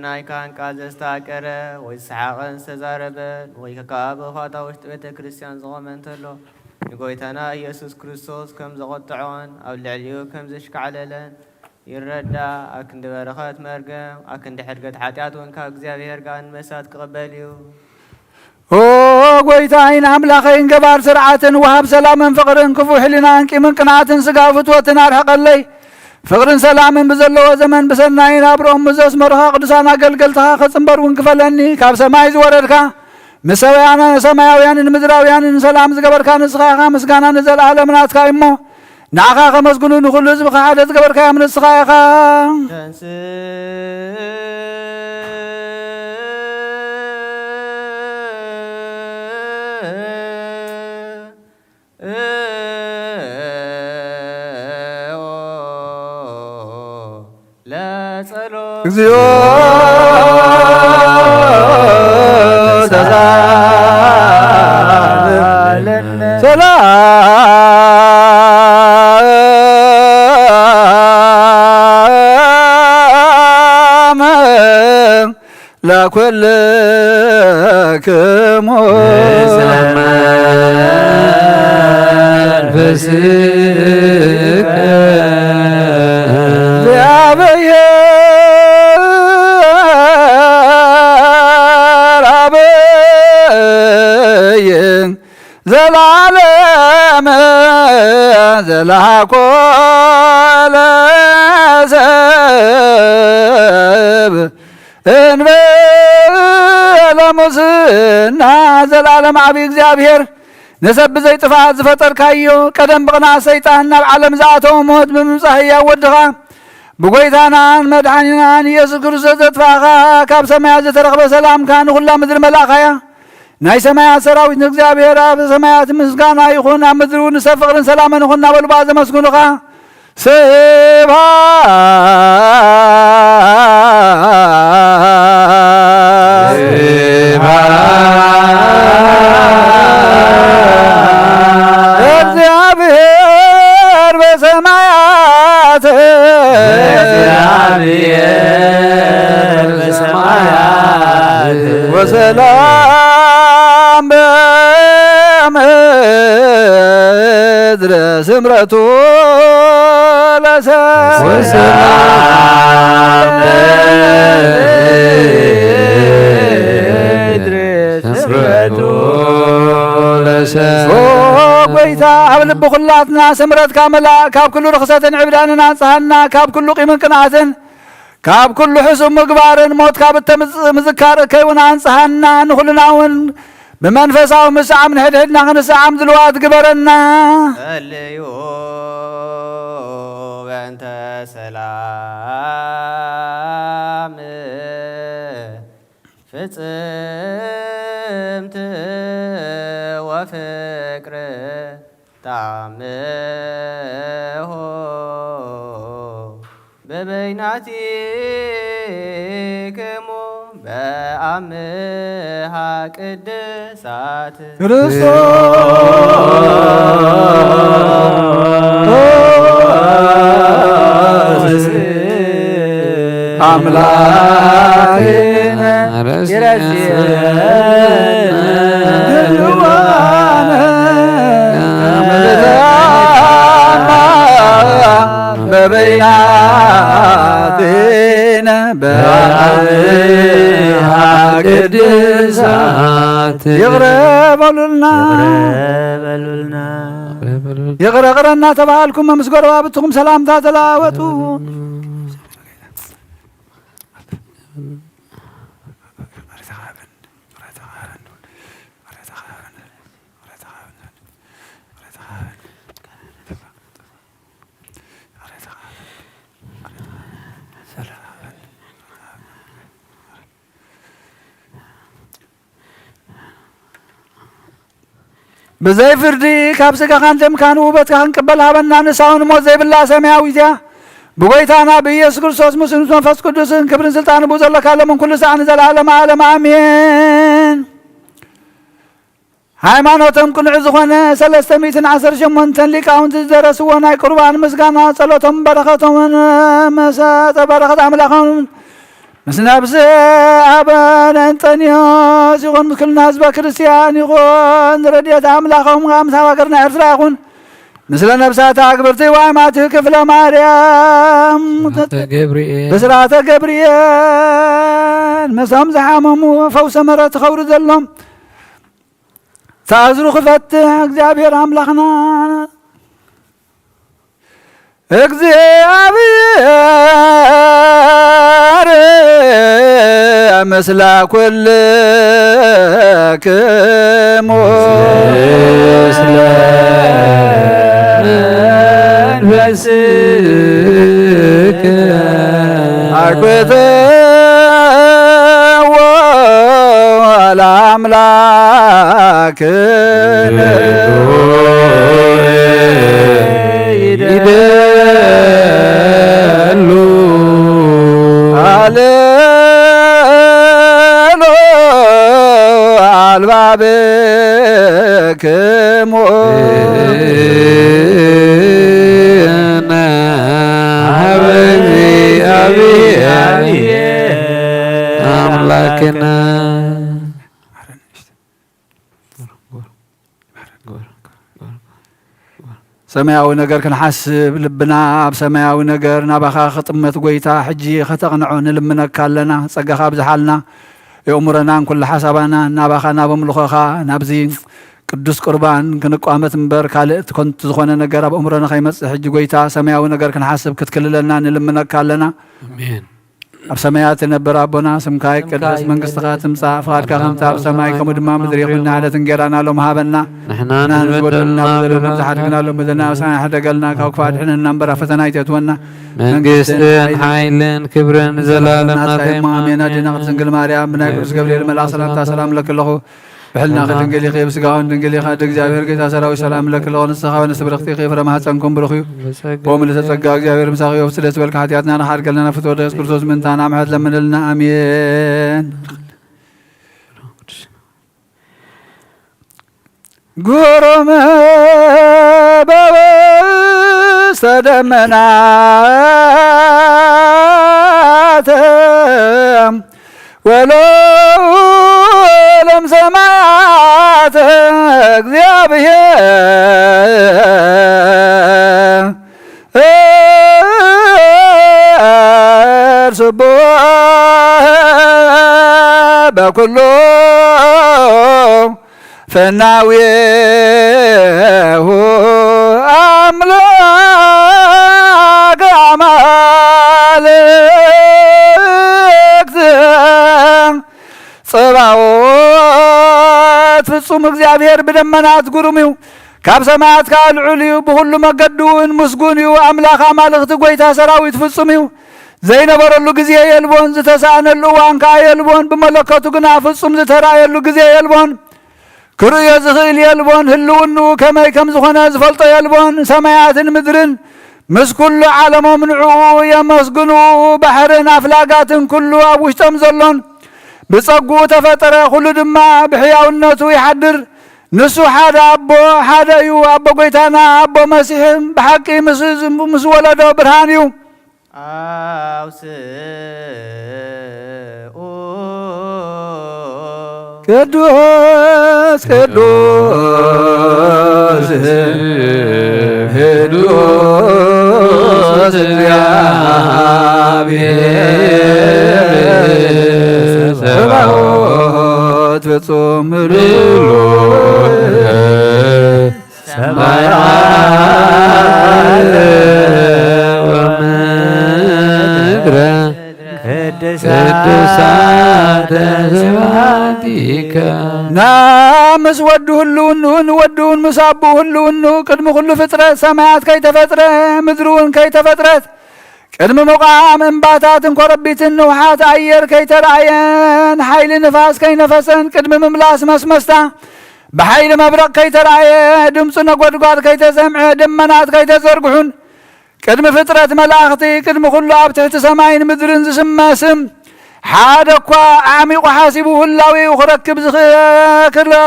ናይ ካህን ቃል ዘስታቀረ ወይ ዝሰሓቐን ዝተዛረበን ወይ ከኣ ብእኻታ ውሽጢ ቤተ ክርስቲያን ዝቖመ እንተሎ፣ ንጎይታና ኢየሱስ ክርስቶስ ከም ዘቖጥዖን ኣብ ልዕሊኡ ከም ዘሽካዕለለን ይረዳእ። ኣክንዲ በረኸት መርገም፣ ኣክንዲ ሕድገት ሓጢኣት እውን ካብ እግዚኣብሔር ጋን መሳት ክቕበል እዩ። ኦ ጎይታይን ኣምላኸይን፣ ገባር ስርዓትን ወሃብ ሰላምን ፍቕርን፣ ክፉእ ሕሊናን ቂምን ቅንዓትን ስጋዊ ፍትወትን ኣርሕቐለይ። ፍቕርን ሰላምን ብዘለዎ ዘመን ብሰናይን ኣብርኦም ምስ ዘስመሩኻ ቅዱሳን ኣገልገልትኻ ክጽንበር እውን ክፈለኒ። ካብ ሰማይ ዝወረድካ፣ ምስ ሰማያውያንን ምድራውያንን ሰላም ዝገበርካ ንስኻ ኢኻ። ምስጋና ንዘለኣለም ናትካ እዩ እሞ፣ ንዓኻ ከመስግኑ ንኹሉ ህዝብኻ ሓደ ዝገበርካዮም ንስኻ ኢኻ። እግዚኦ ተሳለነ። ሰላም ለኩልክሙ። እግዚአብሔር አብይ ዘላለም ዘላኮ ለሰብ እንበለ ሙስና። ዘላለም ዓቢ እግዚኣብሔር፣ ንሰብ ብዘይ ጥፍኣት ዝፈጠርካዮ፣ ቀደም ብቕንዓት ሰይጣን ናብ ዓለም ዝኣተወ ሞት ብምምጻእ ህያው ወድኻ ብጎይታናን መድሓኒናን ኢየሱስ ክርስቶስ ዘጥፋእኻ፣ ካብ ሰማያት ዝተረኽበ ሰላምካ ንኹላ ምድሪ መላእኻያ። ናይ ሰማያት ሰራዊት ንእግዚኣብሔር ኣብ ሰማያት ምስጋና ይኹን፣ ኣብ ምድሪ እውን ንሰብ ፍቕርን ሰላምን ይኹን እናበሉ ብኣ ዘመስግኑኻ። ስብሐት ለእግዚኣብሔር በሰማያት። በሰማያት። ወሰላም በምድር ስምረቱ ለሰብ። ወሰላም በምድር ስምረቱ ለሰብ። ኦ ጎይታ፣ ኣብ ልቢ ኩላትና ስምረትካ መላእ፣ ካብ ኩሉ ርኽሰትን ዕብዳንን ኣንጽሃና፣ ካብ ኩሉ ቂምን ቅንኣትን ካብ ኩሉ ሕሱም ምግባርን ሞት ካብ እተምጽእ ምዝካር እከይ እውን ኣንጽሃና። ንኹልና እውን ብመንፈሳዊ ምስዓም ንሕድሕድና ክንስዓም ድልዋት ግበረና። ጸልዩ በእንተ ሰላም ፍጽምት ወፍቅር ተአምሆ በበይናቲክሙ በአምሃ ቅድሳት። ክርስቶስ አምላክነ ይረስየነ ድልዋነ በበይናቲነ በአምሃ ቅድሳት። ይቕረ በሉልና። ይቕረ በሉልና። ይቕረ ይቕረ እናተባሃልኩም ምስ ጎረባብትኹም ሰላምታ ተለዋወጡ። ብዘይ ፍርዲ ካብ ስጋኻን ደምካን ውበትካ ክንቅበል ሃበና። ንሳ እውን ሞት ዘይብላ ሰማያዊት እያ። ብጎይታና ብኢየሱስ ክርስቶስ ምስሉን መንፈስ ቅዱስን ክብርን ስልጣን ብኡ ዘለካ ሎምን ኩሉ ሰዓት ንዘለዓለመ ዓለም ኣሜን። ሃይማኖቶም ቅኑዕ ዝኾነ ሰለስተ ሚእትን ዓሰርተ ሸሞንተን ሊቃውንቲ ዝደረስዎ ናይ ቁርባን ምስጋና ጸሎቶም በረኸቶምን መሰጠ በረኸት ኣምላኾምን ምስ ነብሲ ኣበነ እንጠንዮስ ይኹን፣ ምስ ኩልና ህዝበ ክርስቲያን ይኹን። ረድኤት ኣምላኾም ምስ ሃገርና ኤርትራ ይኹን። ምስለ ነብሳት ኣግብርቲ ዋይማት ክፍለ ማርያም ብስራተ ገብርኤል። ብስራተ ገብርኤል ምስቶም ዝሓመሙ ፈውሰ ምሕረት ትኸብሩ ዘሎም ተኣዝሩ ክፈትሕ እግዚኣብሔር ኣምላኽና። እግዚኣብሔር ምስለ ኩልክሙ። ምስለ ስከ አግብተዎ ለአምላክ ይደሉ አልሎ አልባብክሙ ሀበ እግዚአብሔር አምላክነ። ሰማያዊ ነገር ክንሓስብ ልብና ኣብ ሰማያዊ ነገር ናባኻ ክጥመት ጐይታ፣ ሕጂ ከተቕንዖ ንልምነካ ኣለና። ጸጋኻ ኣብዝሓልና። የእምሮናን ኩሉ ሓሳባና ናባኻ፣ ናብ ኣምልኾኻ፣ ናብዚ ቅዱስ ቁርባን ክንቋመት እምበር ካልእ ከንቱ ዝኾነ ነገር ኣብ ኣእምሮና ከይመጽእ ሕጂ ጐይታ ሰማያዊ ነገር ክንሓስብ ክትክልለና ንልምነካ ኣለና። ኣሜን። ኣብ ሰማያት ትነብር ኣቦና፣ ስምካ ይቀደስ፣ መንግስትኻ ትምጻእ፣ ፍቓድካ ከምቲ ኣብ ሰማይ ከምኡ ድማ ምድሪ ይኹን። ንዕለት እንጌራና ሎም ሃበና። ንሕና ንበደልና ንበደልና በደልና በደልና ዝሓድግና ሎም በደልና፣ ኣሳና ሕደገልና፣ ካብ ክፉእ ኣድሕነና እምበር ኣብ ፈተና ኣይተእትወና። መንግስትን ሓይልን ክብርን ዘላለም ናትካ ናትካ እዩ። እሞ ኣሜን። ኣዴና ቅድስት ድንግል ማርያም ብናይ ቅዱስ ገብርኤል መልኣኽ ሰላምታ ሰላም እለኪ ኣለኹ። ብሕልና ሰላም። ድንግል ኢኺ፣ ብስጋውን ድንግል ኢኻ። ኣደ እግዚኣብሔር ጌታ ሰራዊት ሰላም እለኪ ኣለኹ። ንስኻ ኸዓ ንስብርኽቲ ኢኺ፣ ፍረ ማህፀንኩም ብሩኽ እዩ። ብጸጋ ኦም ልዕለ ጸጋ እግዚኣብሔር ምሳኺ እዩ። ብስለ ዝበልካ ሓጢኣትና ንሓድገልና፣ ናብ ፍትወት ኢየሱስ ክርስቶስ ምእንታና ምሕረት ለምንልና። ኣሜን። ጉሩም በውስተ ደመናት ወለውለም ሰማያት እግዚአብሔር ስቡሕ በኩሉ ፍናዌሁ አምላክ አማልክት ጸባኦት ፍጹም እግዚኣብሔር ብደመናት ግሩም እዩ። ካብ ሰማያት ከኣ ልዑል እዩ። ብኹሉ መገዱ እውን ምስጉን እዩ። ኣምላኽ ኣማልኽቲ ጐይታ ሰራዊት ፍጹም እዩ። ዘይነበረሉ ግዜ የልቦን፣ ዝተሳእነሉ እዋን ከኣ የልቦን። ብመለከቱ ግና ፍጹም ዝተራእየሉ ግዜ የልቦን። ክርእዮ ዝኽእል የልቦን። ህልውንኡ ከመይ ከም ዝኾነ ዝፈልጦ የልቦን። ሰማያትን ምድርን ምስ ኩሉ ዓለሞም ንዕኡ የመስግኑ። ባሕርን ኣፍላጋትን ኩሉ ኣብ ውሽጦም ዘሎን ብጸግኡ ተፈጠረ። ኩሉ ድማ ብሕያውነቱ ይሓድር። ንሱ ሓደ ኣቦ ሓደ እዩ። ኣቦ ጐይታና ኣቦ መሲሕ ብሓቂ ምስ፣ ምስ ወለዶ ብርሃን እዩ። ኣውስኡ ቅዱስ ቅዱስ ቅዱስ እግዚአብሔር ጸባኦት ፍጹም ምሉእ ሰማያት ወምድረ ቅዱሳተ ስብሐቲከ። ና ምስ ወዱ ህልውንኡ ንወዱ እውን ምስ ኣቦኡ ህልውንኡ ቅድሚ ኩሉ ፍጥረት ሰማያት ከይተፈጥረ ምድሪ እውን ከይተፈጥረት ቅድሚ ምቋም እምባታትን ኮረቢትን ንውሓት ኣየር ከይተራእየን ሓይሊ ንፋስ ከይነፈሰን ቅድሚ ምምላስ መስመስታ ብሓይሊ መብረቕ ከይተራእየ ድምፂ ነጎድጓድ ከይተሰምዐ ደመናት ከይተዘርግሑን ቅድሚ ፍጥረት መላእኽቲ ቅድሚ ኩሉ ኣብ ትሕቲ ሰማይን ምድርን ዝስመ ስም ሓደ እኳ ኣዕሚቑ ሓሲቡ ህላዌኡ ክረክብ ዝኽእል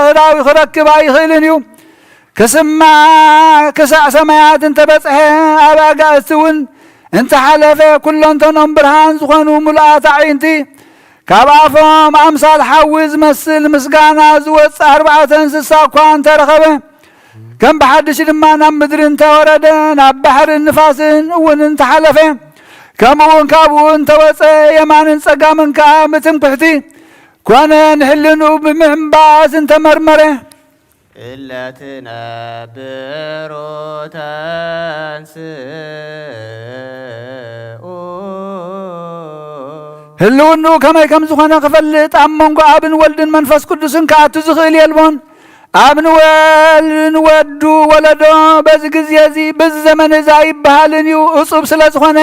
ህላዌ ክረክብ ኣይኽእልን እዩ። ክስማ ክሳዕ ሰማያት እንተበጽሐ ኣብ ኣጋእዝቲ እውን እንተሓለፈ ኩለንተኖም ብርሃን ዝኾኑ ምሉኣት ኣዒንቲ ካብ ኣፎም ኣምሳል ሓዊ ዝመስል ምስጋና ዝወጽእ ኣርባዕተ እንስሳ እኳ እንተረኸበ ከም ብሓድሽ ድማ ናብ ምድሪ እንተወረደ ናብ ባሕርን ንፋስን እውን እንተሓለፈ ከምኡ እውን ካብኡ እንተወጸ የማንን ጸጋምን ከኣ ምትምክሕቲ ኮነ ንሕልንኡ ብምሕንባስ እንተመርመረ እለ ትነብሩ ተንስኡ። ህልውንኡ ከመይ ከም ዝኾነ ክፈልጥ ኣብ መንጎ ኣብን ወልድን መንፈስ ቅዱስን ክኣቱ ዝኽእል የልቦን። ኣብ ንወል-፣ ንወዱ ወለዶ በዚ ግዜ እዚ፣ በዚ ዘመን እዚ ኣይበሃልን እዩ፣ እጹብ ስለ ዝኾነ፣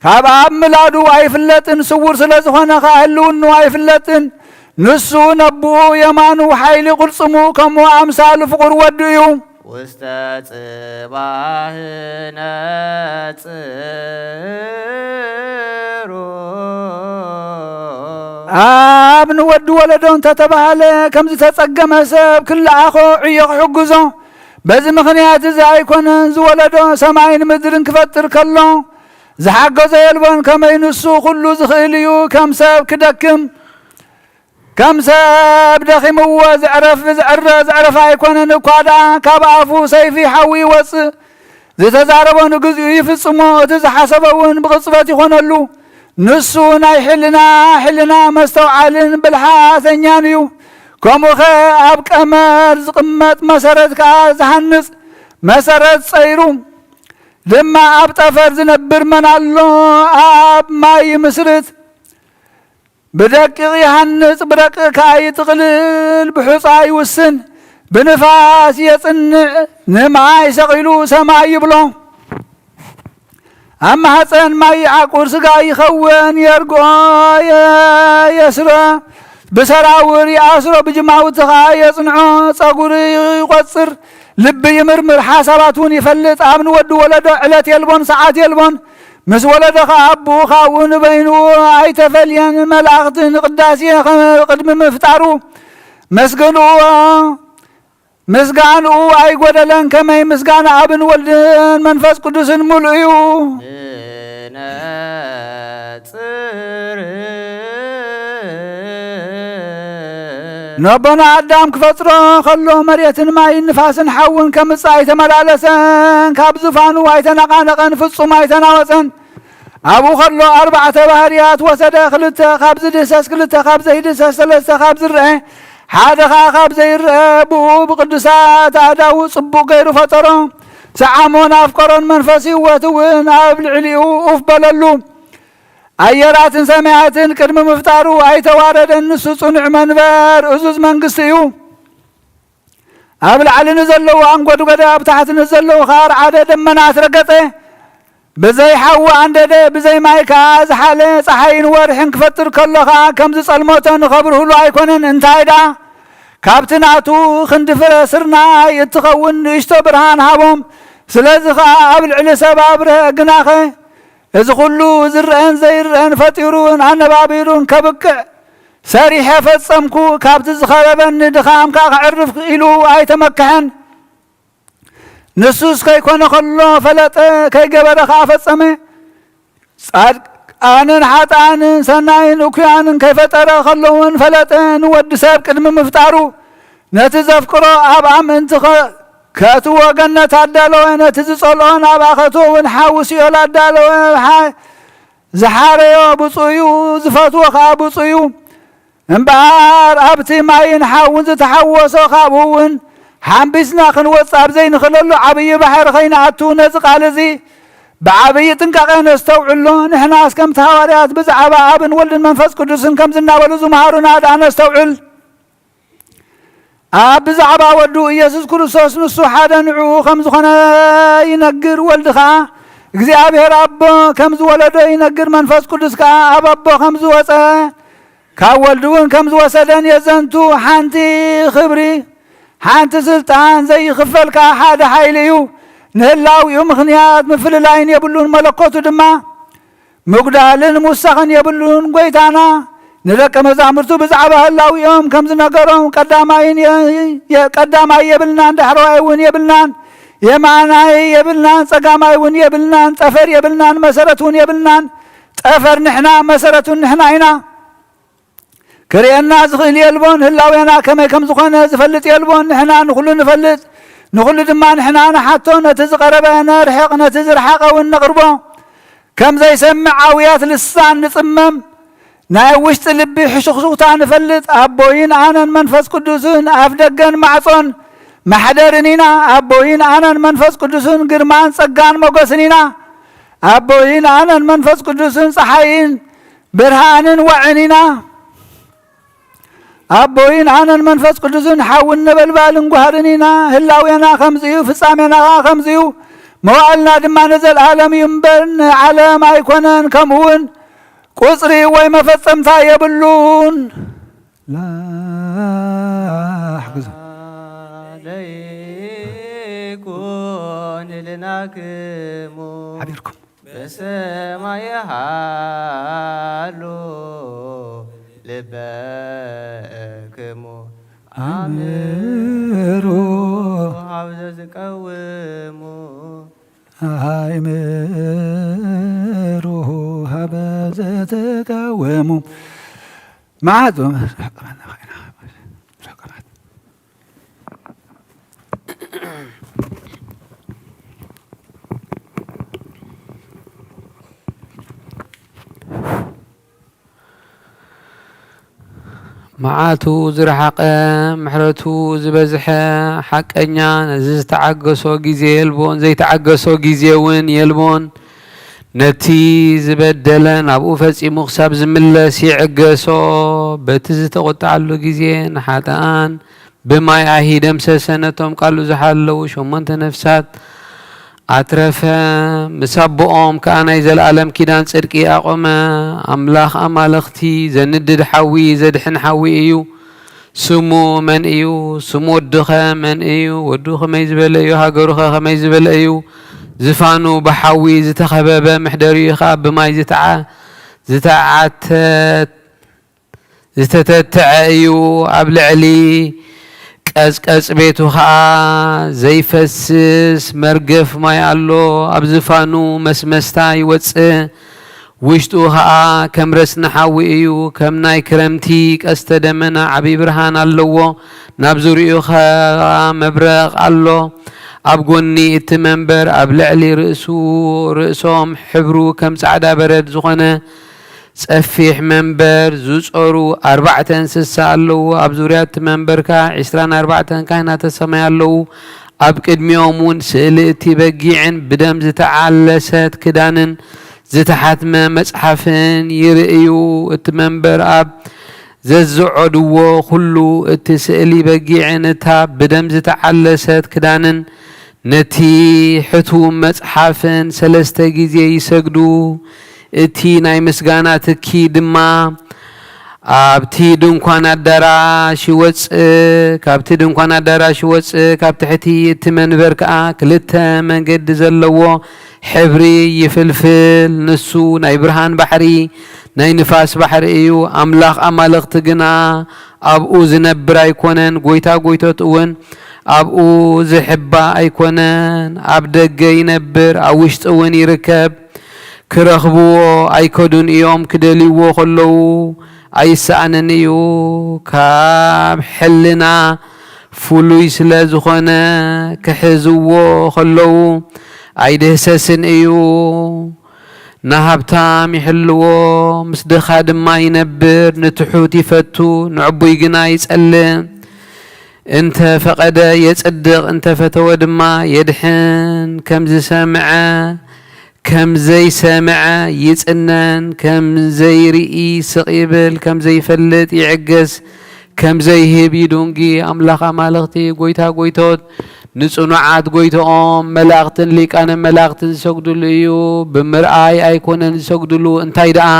ካብ ኣብ ምላዱ ኣይፍለጥን፣ ስዉር ስለ ዝኾነ ኸኣ ህልውኑ ኣይፍለጥን። ንሱ ነብኡ የማኑ ሓይሊ ቅልጽሙ፣ ከምኡ ኣምሳሉ ፍቑር ወዱ እዩ። ውስተ ጽባህ ነጽሩ። ኣብ ንወዲ ወለዶ እንተተባህለ፣ ከም ዝተጸገመ ሰብ ክለኣኾ ዕዮ ክሕግዞ። በዚ ምኽንያት እዚ ኣይኮነን ዝወለዶ ሰማይን ምድርን ክፈጥር ከሎ፣ ዝሓገዞ የልቦን፣ ከመይ ንሱ ኩሉ ዝኽእል እዩ፣ ከም ሰብ ክደክም፣ ከም ሰብ ደኺምዎ ዘዕረፍ፣ ዘዕረ-፣ ዘዕረፍ ኣይኮነን። እኳ ደኣ ካብ ኣፉ ሰይፊ ሓዊ ይወጽእ፣ ዝተዛረቦ ንግዚኡ ይፍጽሞ፣ እቲ ዝሓሰቦ እውን ብቕጽበት ይኾነሉ። ንሱ ናይ ሕልና፣ ሕልና መስተውዓልን ብልሓተኛን እዩ። ከምኡኸ ኣብ ቀመር ዝቕመጥ መሰረት ከኣ ዝሃንጽ መሰረት ጸይሩ ድማ ኣብ ጠፈር ዝነብር መን ኣሎ? ኣብ ማይ ይምስርት፣ ብደቂቕ ይሃንጽ፣ ብረቂቕ ከኣ ይጥቕልል፣ ብሑጻ ይውስን፣ ብንፋስ የጽንዕ፣ ንማይ ሰቒሉ ሰማይ ይብሎ። ኣብ ማህፀን ማይ ይዓቁር፣ ስጋ ይኸውን፣ የርግኦ፣ የ-፣ የስሮ፣ ብሰራውር ይኣስሮ፣ ብጅማውቲ ኸዓ የጽንዖ፣ ጸጉሪ ይቆጽር፣ ልቢ ይምርምር፣ ሓሳባት እውን ይፈልጥ። ኣብ ንወዲ ወለዶ ዕለት የልቦን፣ ሰዓት የልቦን። ምስ ወለዶ ኸዓ ኣቦኡ ካብኡ ንበይኑ ኣይተፈልየን። መላእኽቲ ንቅዳሴ ኸ-፣ ቅድሚ ምፍጣሩ መስገንዎ። ምስጋንኡ ኣይጎደለን፣ ከመይ ምስጋና ኣብን ወልድን መንፈስ ቅዱስን ምሉእ እዩ። ንነጽር። ነቦና ኣዳም ክፈጥሮ ከሎ መሬትን ማይን ንፋስን ሓውን ከምጽእ ኣይተመላለሰን፣ ካብ ዙፋኑ ኣይተነቓነቐን፣ ፍጹም ኣይተናወጸን። ኣብኡ ከሎ ኣርባዕተ ባህርያት ወሰደ፣ ክልተ ካብ ዝድህሰስ፣ ክልተ ካብ ዘይድህሰስ፣ ሰለስተ ካብ ዝረአ፣ ሓደ ኸዓ ካብ ዘይረአ፣ ብኡ ብቅዱሳት ኣእዳዉ ጽቡቕ ገይሩ ፈጠሮ። ሰዓሞን ኣፍቀሮን መንፈስ ህይወት እውን ኣብ ልዕሊኡ ኡፍ በለሉ። ኣየራትን ሰማያትን ቅድሚ ምፍጣሩ ኣይተዋረደን። ንሱ ጽኑዕ መንበር፣ እዙዝ መንግስቲ እዩ። ኣብ ላዕሊ ንዘለዉ ኣንጎድጎደ፣ ኣብ ታሕቲ ንዘለዉ ኸዓ ኣርዓደ፣ ደመናት ረገጸ፣ ብዘይ ሓዊ ኣንደደ፣ ብዘይ ማይ ከኣ ዝሓለ። ጸሓይን ወርሕን ክፈጥር ከሎ ኸኣ ከም ዝጸልመቶ ንኸብርህሉ ኣይኮነን። እንታይ ደኣ፣ ካብቲ ናቱ ክንዲ ፍረ ስርናይ እትኸውን ንእሽቶ ብርሃን ሃቦም። ስለዚ ኸኣ ኣብ ልዕሊ ሰብ ኣብርሀ። ግናኸ እዚ ኹሉ ዝረአን ዘይረአን ፈጢሩን ኣነባቢሩን ከብቅዕ ሰሪሐ ፈጸምኩ፣ ካብቲ ዝኸበበኒ ድኻም ከኣ ከዕርፍ ኢሉ ኣይተመክሐን። ንሱስ ከይኮነ ከሎ ፈለጠ፣ ከይገበረ ከኣ ፈጸመ። ጻድቃንን ሓጥኣንን፣ ሰናይን እኩያንን ከይፈጠረ ከሎ እውን ፈለጠ። ንወዲ ሰብ ቅድሚ ምፍጣሩ ነቲ ዘፍቅሮ ኣብኣ ምእንቲ ኸ-፣ ከእትዎ ገነት ኣዳለወ። ነቲ ዝጸልኦ ናብኣ ከእትዎ እውን ሓዊ ሲኦል ኣዳለወ። ሓ-፣ ዝሓረዮ ብፁዕ እዩ፣ ዝፈትዎ ኸኣ ብፁዕ እዩ። እምበኣር ኣብቲ ማይን ሓውን ዝተሓወሶ ካብኡ እውን ሓምቢስና ክንወጽእ ኣብ ዘይንኽእለሉ ዓብዪ ባሕሪ ኸይንኣቱ ነዚ ቃል እዚ ብዓብዪ ጥንቃቐ ነስተውዕሎ። ንሕናስ ከምቲ ሃዋርያት ብዛዕባ ኣብን ወልድን መንፈስ ቅዱስን ከምዚ እናበሉ ዝመሃሩና ደኣ ነስተውዕል። ኣብ ብዛዕባ ወዱ ኢየሱስ ክርስቶስ ንሱ ሓደ ንዕኡ ከም ዝኾነ ይነግር፣ ወልድ ኸኣ እግዚኣብሔር ኣቦ ከም ዝወለዶ ይነግር፣ መንፈስ ቅዱስ ከኣ ኣብ ኣቦ ከም ዝወጸ ካብ ወልድ እውን ከም ዝወሰደን የዘንቱ። ሓንቲ ኽብሪ፣ ሓንቲ ስልጣን ዘይኽፈል ከኣ ሓደ ሓይሊ እዩ። ንህላዊኡ ምኽንያት ምፍልላይን የብሉን፣ መለኮቱ ድማ ምጉዳልን ምውሳኽን የብሉን። ጐይታና ንደቀ መዛሙርቱ ብዛዕባ ህላዊኦም ከም ዝነገሮም፣ ቀዳማይን የ-፣ የ-፣ ቀዳማይ የብልናን፣ ዳሕረዋይ እውን የብልናን፣ የማናይ የብልናን፣ ጸጋማይ እውን የብልናን፣ ጠፈር የብልናን፣ መሰረት እውን የብልናን። ጠፈር ንሕና፣ መሰረት እውን ንሕና ኢና። ክርእየና ዝኽእል የልቦን፣ ህላዌና ከመይ ከም ዝኾነ ዝፈልጥ የልቦን። ንሕና ንኹሉ ንፈልጥ፣ ንኹሉ ድማ ንሕና ንሓቶ፣ ነቲ ዝቐረበ ነርሕቕ፣ ነቲ ዝረሓቐ እውን ነቕርቦ። ከም ዘይሰምዕ ኣውያት ልሳን ንጽመም፣ ናይ ውሽጢ ልቢ ሕሹኽሹኽታ ንፈልጥ። ኣቦይን ኣነን መንፈስ ቅዱስን ኣፍ ደገን ማዕጾን ማሕደርን ኢና። ኣቦይን ኣነን መንፈስ ቅዱስን ግርማን ጸጋን ሞገስን ኢና። ኣቦይን ኣነን መንፈስ ቅዱስን ጸሓይን ብርሃንን ወዕን ኢና። ኣቦይን ኣነን መንፈስ ቅዱስን ሓውን ነበልባልን ጓህርን ኢና። ህላዌና ከምዚ እዩ፣ ፍጻሜና ኸኣ ከምዚ እዩ። መዋእልና ድማ ንዘለኣለም እዩ እምበር ንዓለም ኣይኮነን። ከምኡ እውን ቁጽሪ ወይ መፈጸምታ የብሉን። ላሕ ግዙ። ለይኩን ልናክሙ ሓቢርኩም። በሰማይ ሃሉ ልበክሙ ኣእምሮ ኣእምሮ ሀብ ዘዝቀውሙ። ኣእምሮ ሀበ ዘተቃወሙ። መዓት መዓቱ ዝረሓቐ፣ ምሕረቱ ዝበዝሐ፣ ሓቀኛ፣ ነዚ ዝተዓገሶ ግዜ የልቦን፣ ዘይተዓገሶ ግዜ እውን የልቦን። ነቲ ዝበደለ ናብኡ ፈጺሙ ክሳብ ዝምለስ ይዕገሶ። በቲ ዝተቖጥዓሉ ግዜ ንሓጥኣን ብማይ ኣሂ ደምሰሰ። ነቶም ቃሉ ዝሓለዉ ሸሞንተ ነፍሳት ኣትረፈ። ምስ ኣቦኦም ከኣ ናይ ዘለኣለም ኪዳን ጽድቂ ኣቖመ። ኣምላኽ ኣማልኽቲ ዘንድድ ሓዊ፣ ዘድሕን ሓዊ እዩ። ስሙ መን እዩ? ስሙ ወዱኸ መን እዩ? ወዱ ከመይ ዝበለ እዩ? ሃገሩኸ ከመይ ዝበለ እዩ? ዝፋኑ ብሓዊ ዝተኸበበ፣ መሕደሪኡ ኸኣ ብማይ ዝተዓ-፣ ዝተዓተት ዝተተትዐ እዩ። ኣብ ልዕሊ ቀጽቀጽ ቤቱ ኸኣ ዘይፈስስ መርገፍ ማይ ኣሎ። ኣብ ዝፋኑ መስመስታ ይወጽእ፣ ውሽጡ ኸኣ ከም ረስኒ ሓዊ እዩ። ከም ናይ ክረምቲ ቀስተ ደመና ዓቢ ብርሃን ኣለዎ። ናብ ዙርያኡ ኸኣ መብረቕ ኣሎ። ኣብ ጎኒ እቲ መንበር ኣብ ልዕሊ ርእሱ፣ ርእሶም ሕብሩ ከም ጻዕዳ በረድ ዝኾነ ጸፊሕ መንበር ዝጾሩ ኣርባዕተ እንስሳ ኣለዉ። ኣብ ዙርያ እቲ መንበር ከኣ ዕስራን ኣርባዕተን ካህናተ ሰማይ ኣለዉ። ኣብ ቅድሚኦም እውን ስእሊ እቲ በጊዕን ብደም ዝተዓለሰት ክዳንን ዝተሓትመ መጽሓፍን ይርእዩ። እቲ መንበር ኣብ ዘዝዖድዎ ኩሉ እቲ ስእሊ በጊዕን እታ ብደም ዝተዓለሰት ክዳንን ነቲ ሕቱም መጽሓፍን ሰለስተ ግዜ ይሰግዱ። እቲ ናይ ምስጋና ትኪ ድማ ኣብቲ ድንኳን ኣዳራሽ ይወጽእ፣ ካብቲ ድንኳን ኣዳራሽ ይወጽእ፣ ካብ ትሕቲ እቲ መንበር ከኣ ክልተ መገዲ ዘለዎ ሕብሪ ይፍልፍል። ንሱ ናይ ብርሃን ባሕሪ፣ ናይ ንፋስ ባሕሪ እዩ። ኣምላኽ ኣማልኽቲ ግና ኣብኡ ዝነብር ኣይኮነን፣ ጐይታ ጐይቶት እውን ኣብኡ ዝሕባ ኣይኮነን። ኣብ ደገ ይነብር፣ ኣብ ውሽጢ እውን ይርከብ። ክረኽብዎ ኣይከዱን እዮም፣ ክደልይዎ ከለዉ ኣይሰኣንን እዩ። ካብ ሕልና ፍሉይ ስለ ዝኾነ ክሕዝዎ ከለዉ ኣይድህሰስን እዩ። ንሃብታም ይሕልዎ፣ ምስ ድኻ ድማ ይነብር። ንትሑት ይፈቱ፣ ንዕቡይ ግና ይጸልእ። እንተ ፈቐደ የጽድቕ፣ እንተ ፈተወ ድማ የድሕን። ከም ዝሰምዐ ከም ዘይሰምዐ ይጽነን፣ ከም ዘይርኢ ስቕ ይብል፣ ከም ዘይፈልጥ ይዕገስ፣ ከም ዘይህብ ይዱንጊ። ኣምላኽ ኣማልኽቲ፣ ጐይታ ጐይቶት፣ ንጽኑዓት ጐይትኦም መላእኽትን ሊቃነ መላእኽትን ዝሰግዱሉ እዩ። ብምርኣይ ኣይኮነን ዝሰግዱሉ፣ እንታይ ደኣ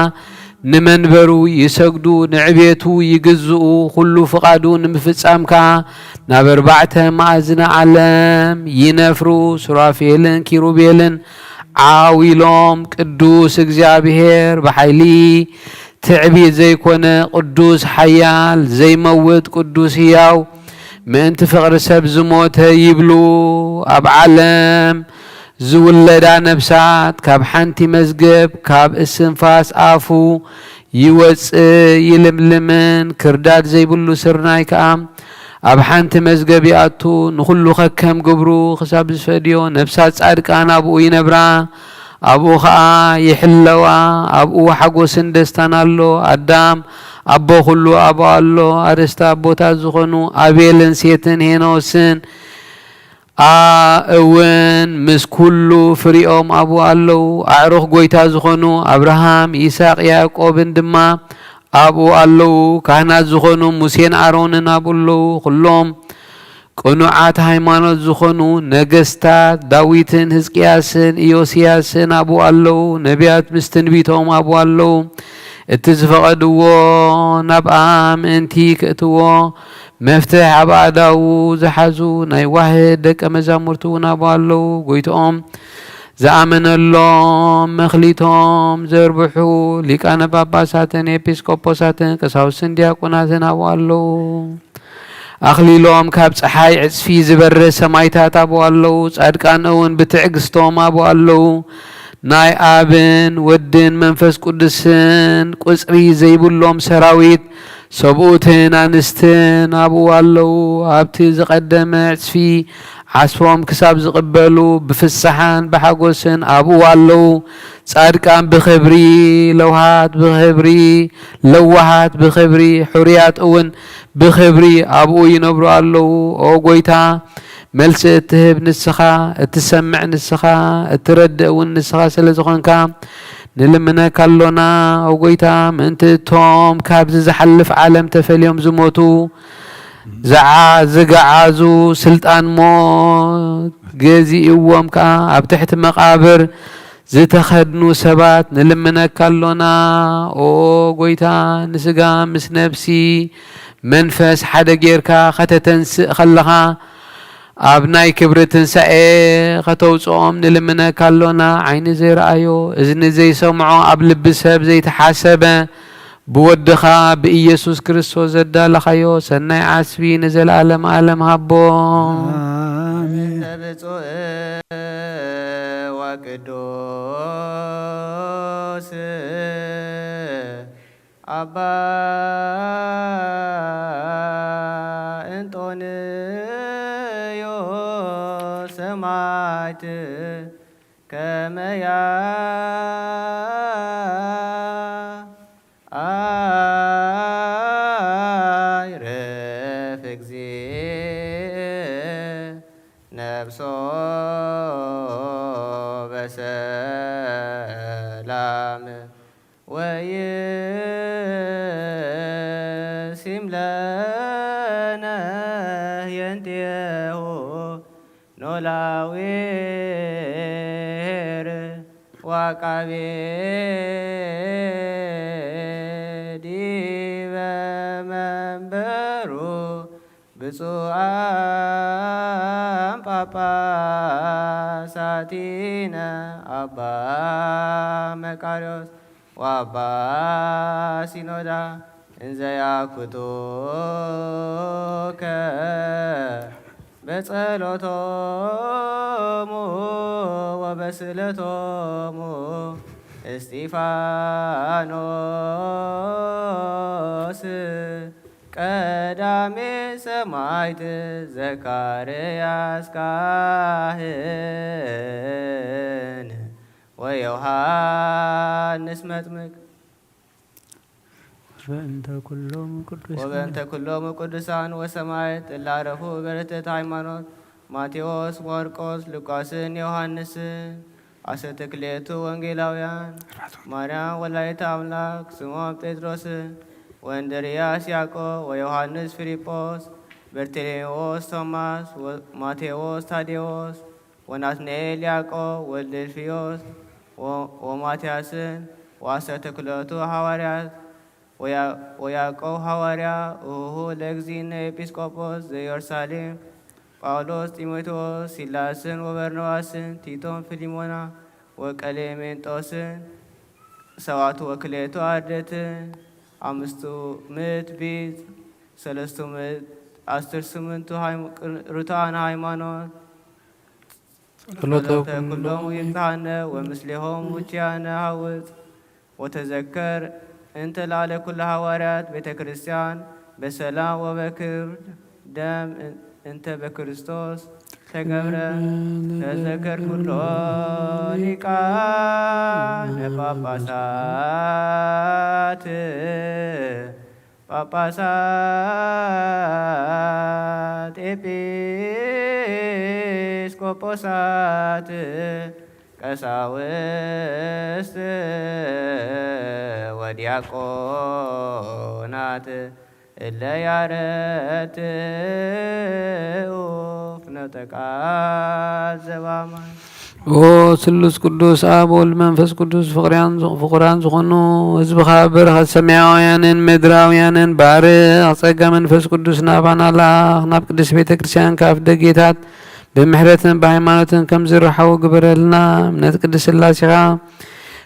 ንመንበሩ ይሰግዱ፣ ንዕቤቱ ይግዝኡ፣ ኩሉ ፍቓዱ ንምፍጻም ከኣ ናብ ኣርባዕተ መኣዝነ ዓለም ይነፍሩ። ሱራፌልን ኪሩቤልን ዓው ኢሎም፣ ቅዱስ እግዚኣብሔር ብሓይሊ ትዕቢት ዘይኮነ፣ ቅዱስ ሓያል ዘይመውት፣ ቅዱስ ህያው፣ ምእንቲ ፍቕሪ ሰብ ዝሞተ ይብሉ። ኣብ ዓለም ዝውለዳ ነፍሳት ካብ ሓንቲ መዝገብ፣ ካብ እስንፋስ ኣፉ ይወጽእ ይልምልምን፣ ክርዳድ ዘይብሉ ስርናይ ከኣ ኣብ ሓንቲ መዝገብ ይኣቱ። ንኹሉ ከከም ግብሩ ክሳብ ዝፈድዮ ነፍሳት ጻድቃን ኣብኡ ይነብራ፣ ኣብኡ ኸኣ ይሕለዋ። ኣብኡ ሓጎስን ደስታን ኣሎ። ኣዳም ኣቦ ኩሉ ኣብኡ ኣሎ። ኣርእስቲ ኣቦታት ዝኾኑ ኣቤልን ሴትን ሄኖስን ኣ-፣ እውን ምስ ኩሉ ፍሪኦም ኣብኡ ኣለዉ። ኣዕሩኽ ጐይታ ዝኾኑ ኣብርሃም፣ ይስሐቅ፣ ያዕቆብን ድማ ኣብኡ ኣለዉ። ካህናት ዝኾኑ ሙሴን ኣሮንን ኣብኡ ኣለዉ። ኩሎም ቅኑዓት ሃይማኖት ዝኾኑ ነገስታት ዳዊትን ህዝቅያስን ኢዮስያስን ኣብኡ ኣለዉ። ነቢያት ምስ ትንቢቶም ኣብኡ ኣለዉ። እቲ ዝፈቐድዎ ናብኣ ምእንቲ ክእትዎ መፍትሕ ኣብ ኣእዳዉ ዝሓዙ ናይ ዋህድ ደቀ መዛሙርቲ እውን ኣብኡ ኣለዉ። ጎይትኦም ዝኣመነሎም መኽሊቶም ዘርብሑ ሊቃነ ጳጳሳትን ኤጲስቆጶሳትን ቀሳውስትን ዲያቆናትን ኣብኡ ኣለዉ። ኣኽሊሎም ካብ ጸሓይ ዕጽፊ ዝበርህ ሰማይታት ኣብኡ ኣለዉ። ጻድቃን እውን ብትዕግስቶም ኣብኡ ኣለዉ። ናይ ኣብን ወድን መንፈስ ቅዱስን ቁጽሪ ዘይብሎም ሰራዊት ሰብኡትን ኣንስትን ኣብኡ ኣለዉ። ኣብቲ ዝቐደመ ዕጽፊ ዓስቦም ክሳብ ዝቕበሉ ብፍስሓን ብሓጎስን ኣብኡ ኣለዉ። ጻድቃን ብኽብሪ፣ ለውሃት ብኽብሪ፣ ለዋሃት ብኽብሪ፣ ሕሩያት እውን ብኽብሪ ኣብኡ ይነብሩ ኣለዉ። ኦ ጎይታ፣ መልሲ እትህብ ንስኻ፣ እትሰምዕ ንስኻ፣ እትረድእ እውን ንስኻ ስለ ዝኾንካ፣ ንልምነካ ኣሎና። ኦ ጎይታ፣ ምእንቲ እቶም ካብዚ ዝሓልፍ ዓለም ተፈልዮም ዝሞቱ፣ ዝዓ-፣ ዝገዓዙ፣ ስልጣን ሞት ገዚእዎም ከኣ ኣብ ትሕቲ መቓብር ዝተኸድኑ ሰባት ንልምነካ ኣሎና። ኦ ጎይታ፣ ንስጋ ምስ ነፍሲ መንፈስ ሓደ ጌርካ ከተተንስእ ከለኻ፣ ኣብ ናይ ክብሪ ትንሳኤ ከተውጽኦም ንልምነካ ኣሎና። ዓይኒ ዘይረኣዮ፣ እዝኒ ዘይሰምዖ፣ ኣብ ልቢ ሰብ ዘይተሓሰበ፣ ብወድኻ ብኢየሱስ ክርስቶስ ዘዳለኻዮ ሰናይ ዓስቢ ንዘለዓለም ዓለም ሃቦ። ኣሜን። እንተ ብፁዕ ወቅዱስ ኣባ እንጦንዮስ ሰማዕት ከመያ ኣይረፍ እግዚእ ነፍሶ በሰላም ወይሲም ለነ ህየንቴሁ ኖላዊ ኄር ወዐቃቤ ዲበ መንበሩ ብፁዓን ጳጳሳቲነ አባ መቃርዮስ ወአባ ሲኖዳ እንዘ ያኩቱከ በጸሎቶሙ ወበስእለቶሙ እስጢፋኖስ ቀዳሜ ሰማዕት ዘካርያስ ካህን ወዮሃንስ መጥምቅ ወበእንተ ኩሎም ቅዱሳን ወበእንተ ኩሎም ቅዱሳን ወሰማዕት እለ ዐረፉ በርትዕት ሃይማኖት ማቴዎስ፣ ማርቆስ፣ ሉቃስን ዮሃንስን አሰርተ ክልኤቱ ወንጌላውያን ማርያም ወላዲተ አምላክ፣ ስምዖን ጴጥሮስን ወእንድርያስ ያዕቆብ ወዮሃንስ ፊልጶስ፣ በርተሎሜዎስ ቶማስ፣ ወ-፣ ማቴዎስ ታዴዎስ፣ ወናትናኤል ያዕቆብ ወልደ እልፍዮስ፣ ወ-፣ ወማትያስን ወአሰርተ ክልኤቱ ሃዋርያት፣ ወያ-፣ ወያዕቆብ ሃዋርያ፣ እሁሁ ለእግዚእነ ኤጲስቆጶስ ዘኢየሩሳሌም፣ ጳውሎስ ጢሞቴዎስ፣ ሲላስን ወበርናባስን፣ ቲቶን ፊልሞና፣ ወቀሌሜንጦስን፣ ሰብዓቱ ወክልኤቱ አርድእትን፣ አምስቱ ምእት ቢጽ፣ ሰለስቱ ምእት አስር ስምንቱ ሃይም-፣ ቅን-፣ ርቱዓነ ሃይማኖት፣ ጸሎተ ጸሎተ ኩሎም ኩሎም ይብጽሐነ ወምስሌሆም ውኪያነ ሐውጽ። ወተዘከር እንተ ለዓለ ኩሉ ሐዋርያት ቤተ ክርስቲያን በሰላም ወበክብር ደም እንተ በክርስቶስ ተገብረ። ተዘከር ኩሎ ሊቃነ ጳጳሳት ጳጳሳት ኤጲስቆጶሳት ቀሳውስት ወዲያቆናት እለ ያረትኡ ፍኖተ ቃል ዘባማን። ኦ ስሉስ ቅዱስ ኣብ ወልድ መንፈስ ቅዱስ ፍቕርያን ፍቑራን ዝኾኑ ህዝብኻ በረኸት ሰማያውያንን ምድራውያንን ባርኽ። ጸጋ መንፈስ ቅዱስ ናባና ላኽ፣ ናብ ቅድስት ቤተ ክርስቲያን ካብ ደጌታት ብምሕረትን ብሃይማኖትን ከም ዝረሓዉ ግበረልና። እምነት ቅድስት ስላሴኻ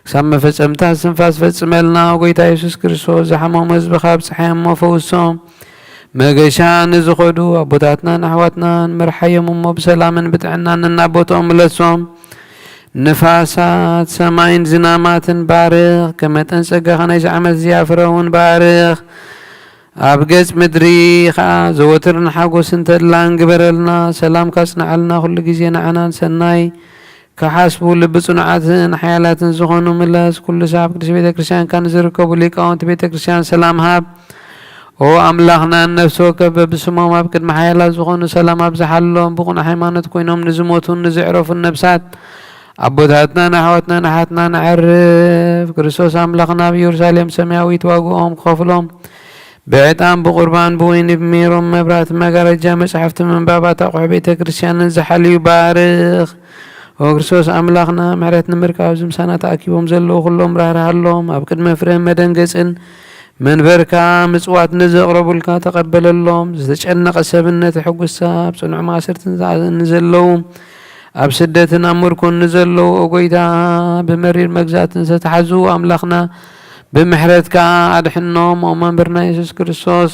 ክሳብ መፈጸምታ እስትንፋስ ፈጽመልና። ኦ ጎይታ የሱስ ክርስቶስ፣ ዝሓመሙ ህዝብኻ ኣብጽሓዮም እሞ ፈውሶም። መገሻ ንዝኸዱ ኣቦታትናን ኣሕዋትናን ምርሓዮም እሞ ብሰላምን ብጥዕናን ነናብ ቦትኦም ምለሶም። ንፋሳት ሰማይን ዝናማትን ባርኽ። ከም መጠን ጸጋኻ ናይዚ ዓመት እዚኣ ፍረ እውን ባርኽ። ኣብ ገጽ ምድሪ ኸኣ ዘወትር ንሓጎስን ተድላን ግበረልና። ሰላምካ ኣጽንዓልና፣ ኩሉ ግዜ ንዓናን ሰናይ ክሓስቡ ልቢ ጽኑዓትን ሓያላትን ዝኾኑ ምለስ። ኩሉ ሳብ ቅድስት ቤተ ክርስቲያንካ ንዝርከቡ ሊቃውንቲ ቤተ ክርስቲያን ሰላም ሃብ። ኦ ኣምላኽና፣ ነፍሲ ወከፍ በብስሞም ኣብ ቅድሚ ሓያላት ዝኾኑ ሰላም ኣብዝሓሎም። ብቑኑዕ ሃይማኖት ኮይኖም ንዝሞቱን ንዝዕረፉን ነፍሳት ኣቦታትናን ኣሕዋትናን ኣሓትናን ኣዕርፍ። ክርስቶስ ኣምላኽና ኣብ ኢየሩሳሌም ሰማያዊት ዋግኦም ክኸፍሎም ብዕጣን ብቁርባን ብወይኒ ብሜሮን መብራህቲ መጋረጃ መጻሕፍቲ ምንባባት ኣቑሑ ቤተ ክርስቲያንን ዝሓልዩ ባርኽ። ኦ ክርስቶስ ኣምላኽና፣ ምሕረት ንምርካብ ኣብዚ ምሳና ተኣኪቦም ዘለዉ ኩሎም ራህርሃሎም። ኣብ ቅድሚ ፍረ መደንገጽን መንበርካ ምጽዋት ነዚ ኣቕረቡልካ ተቐበለሎም። ዝተጨነቐ ሰብን ነቲ ሕጉስ ሰብ ጽኑዕ ማእሰርትን ዝኣዘኒ ዘለዉ ኣብ ስደትን ኣብ ምርኮን ንዘለዉ፣ ኦ ጎይታ፣ ብመሪር መግዛእትን ዝተታሕዙ ኣምላኽና፣ ብምሕረትካ ኣድሕኖም። ኦ መምህርና የሱስ ክርስቶስ፣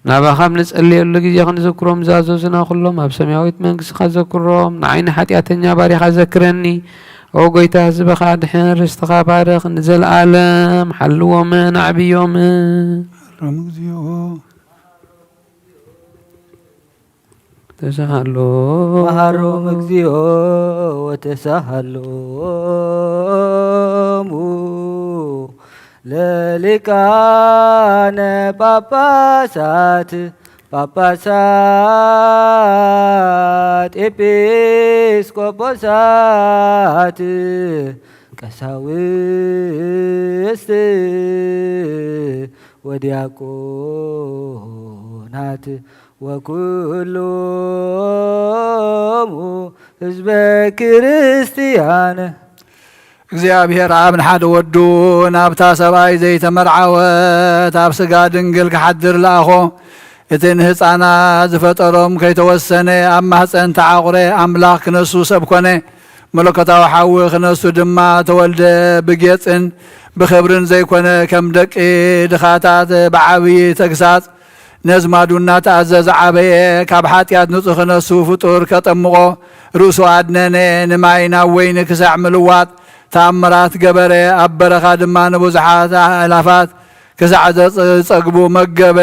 ናባኻ ኣብ ንጸልየሉ ግዜ ክንዝክሮም ዝኣዘዙና ኩሎም ኣብ ሰማያዊት መንግስትኻ ዘክሮም። ንዓይ ንሓጢኣተኛ ባሪኻ ዘክረኒ። ኦ ጎይታ፣ ህዝብኻ ኣድሕን፣ ርስትኻ ባርኽ፣ ንዘለኣለም ሓልዎምን ኣዕብዮምን። መሃሮም እግዚኦ ተሳሃሎ። መሃሮም እግዚኦ ወተሳሃሎሙ ለሊቃነ ጳጳሳት፣ ጳጳሳት፣ ኤጲስቆጶሳት፣ ቀሳውስት ወዲያቆናት ወኩሎሙ ህዝበ ክርስቲያን። እግዚኣብሔር ኣብ ንሓደ ወዱ ናብታ ሰብኣይ ዘይተመርዓወት ኣብ ስጋ ድንግል ክሓድር ለኣኾ። እቲ ንህፃናት ዝፈጠሮም ከይተወሰነ ኣብ ማህፀን ተዓቑረ ኣምላኽ ክነሱ ሰብ ኮነ። መለኮታዊ ሓዊ ክነሱ ድማ ተወልደ። ብጌፅን ብኽብርን ዘይኮነ ከም ደቂ ድኻታት ብዓብዪ ተግሳፅ ነዝማዱ እናተኣዘዘ ዓበየ። ካብ ሓጢኣት ንጹሕ ክነሱ ፍጡር ከጠምቖ ርእሱ ኣድነነ። ንማይ ናብ ወይኒ ክሳዕ ምልዋጥ ተኣምራት ገበረ። ኣብ በረኻ ድማ ንብዙሓት ኣእላፋት ክሳዕ ዘጸግቡ መገበ።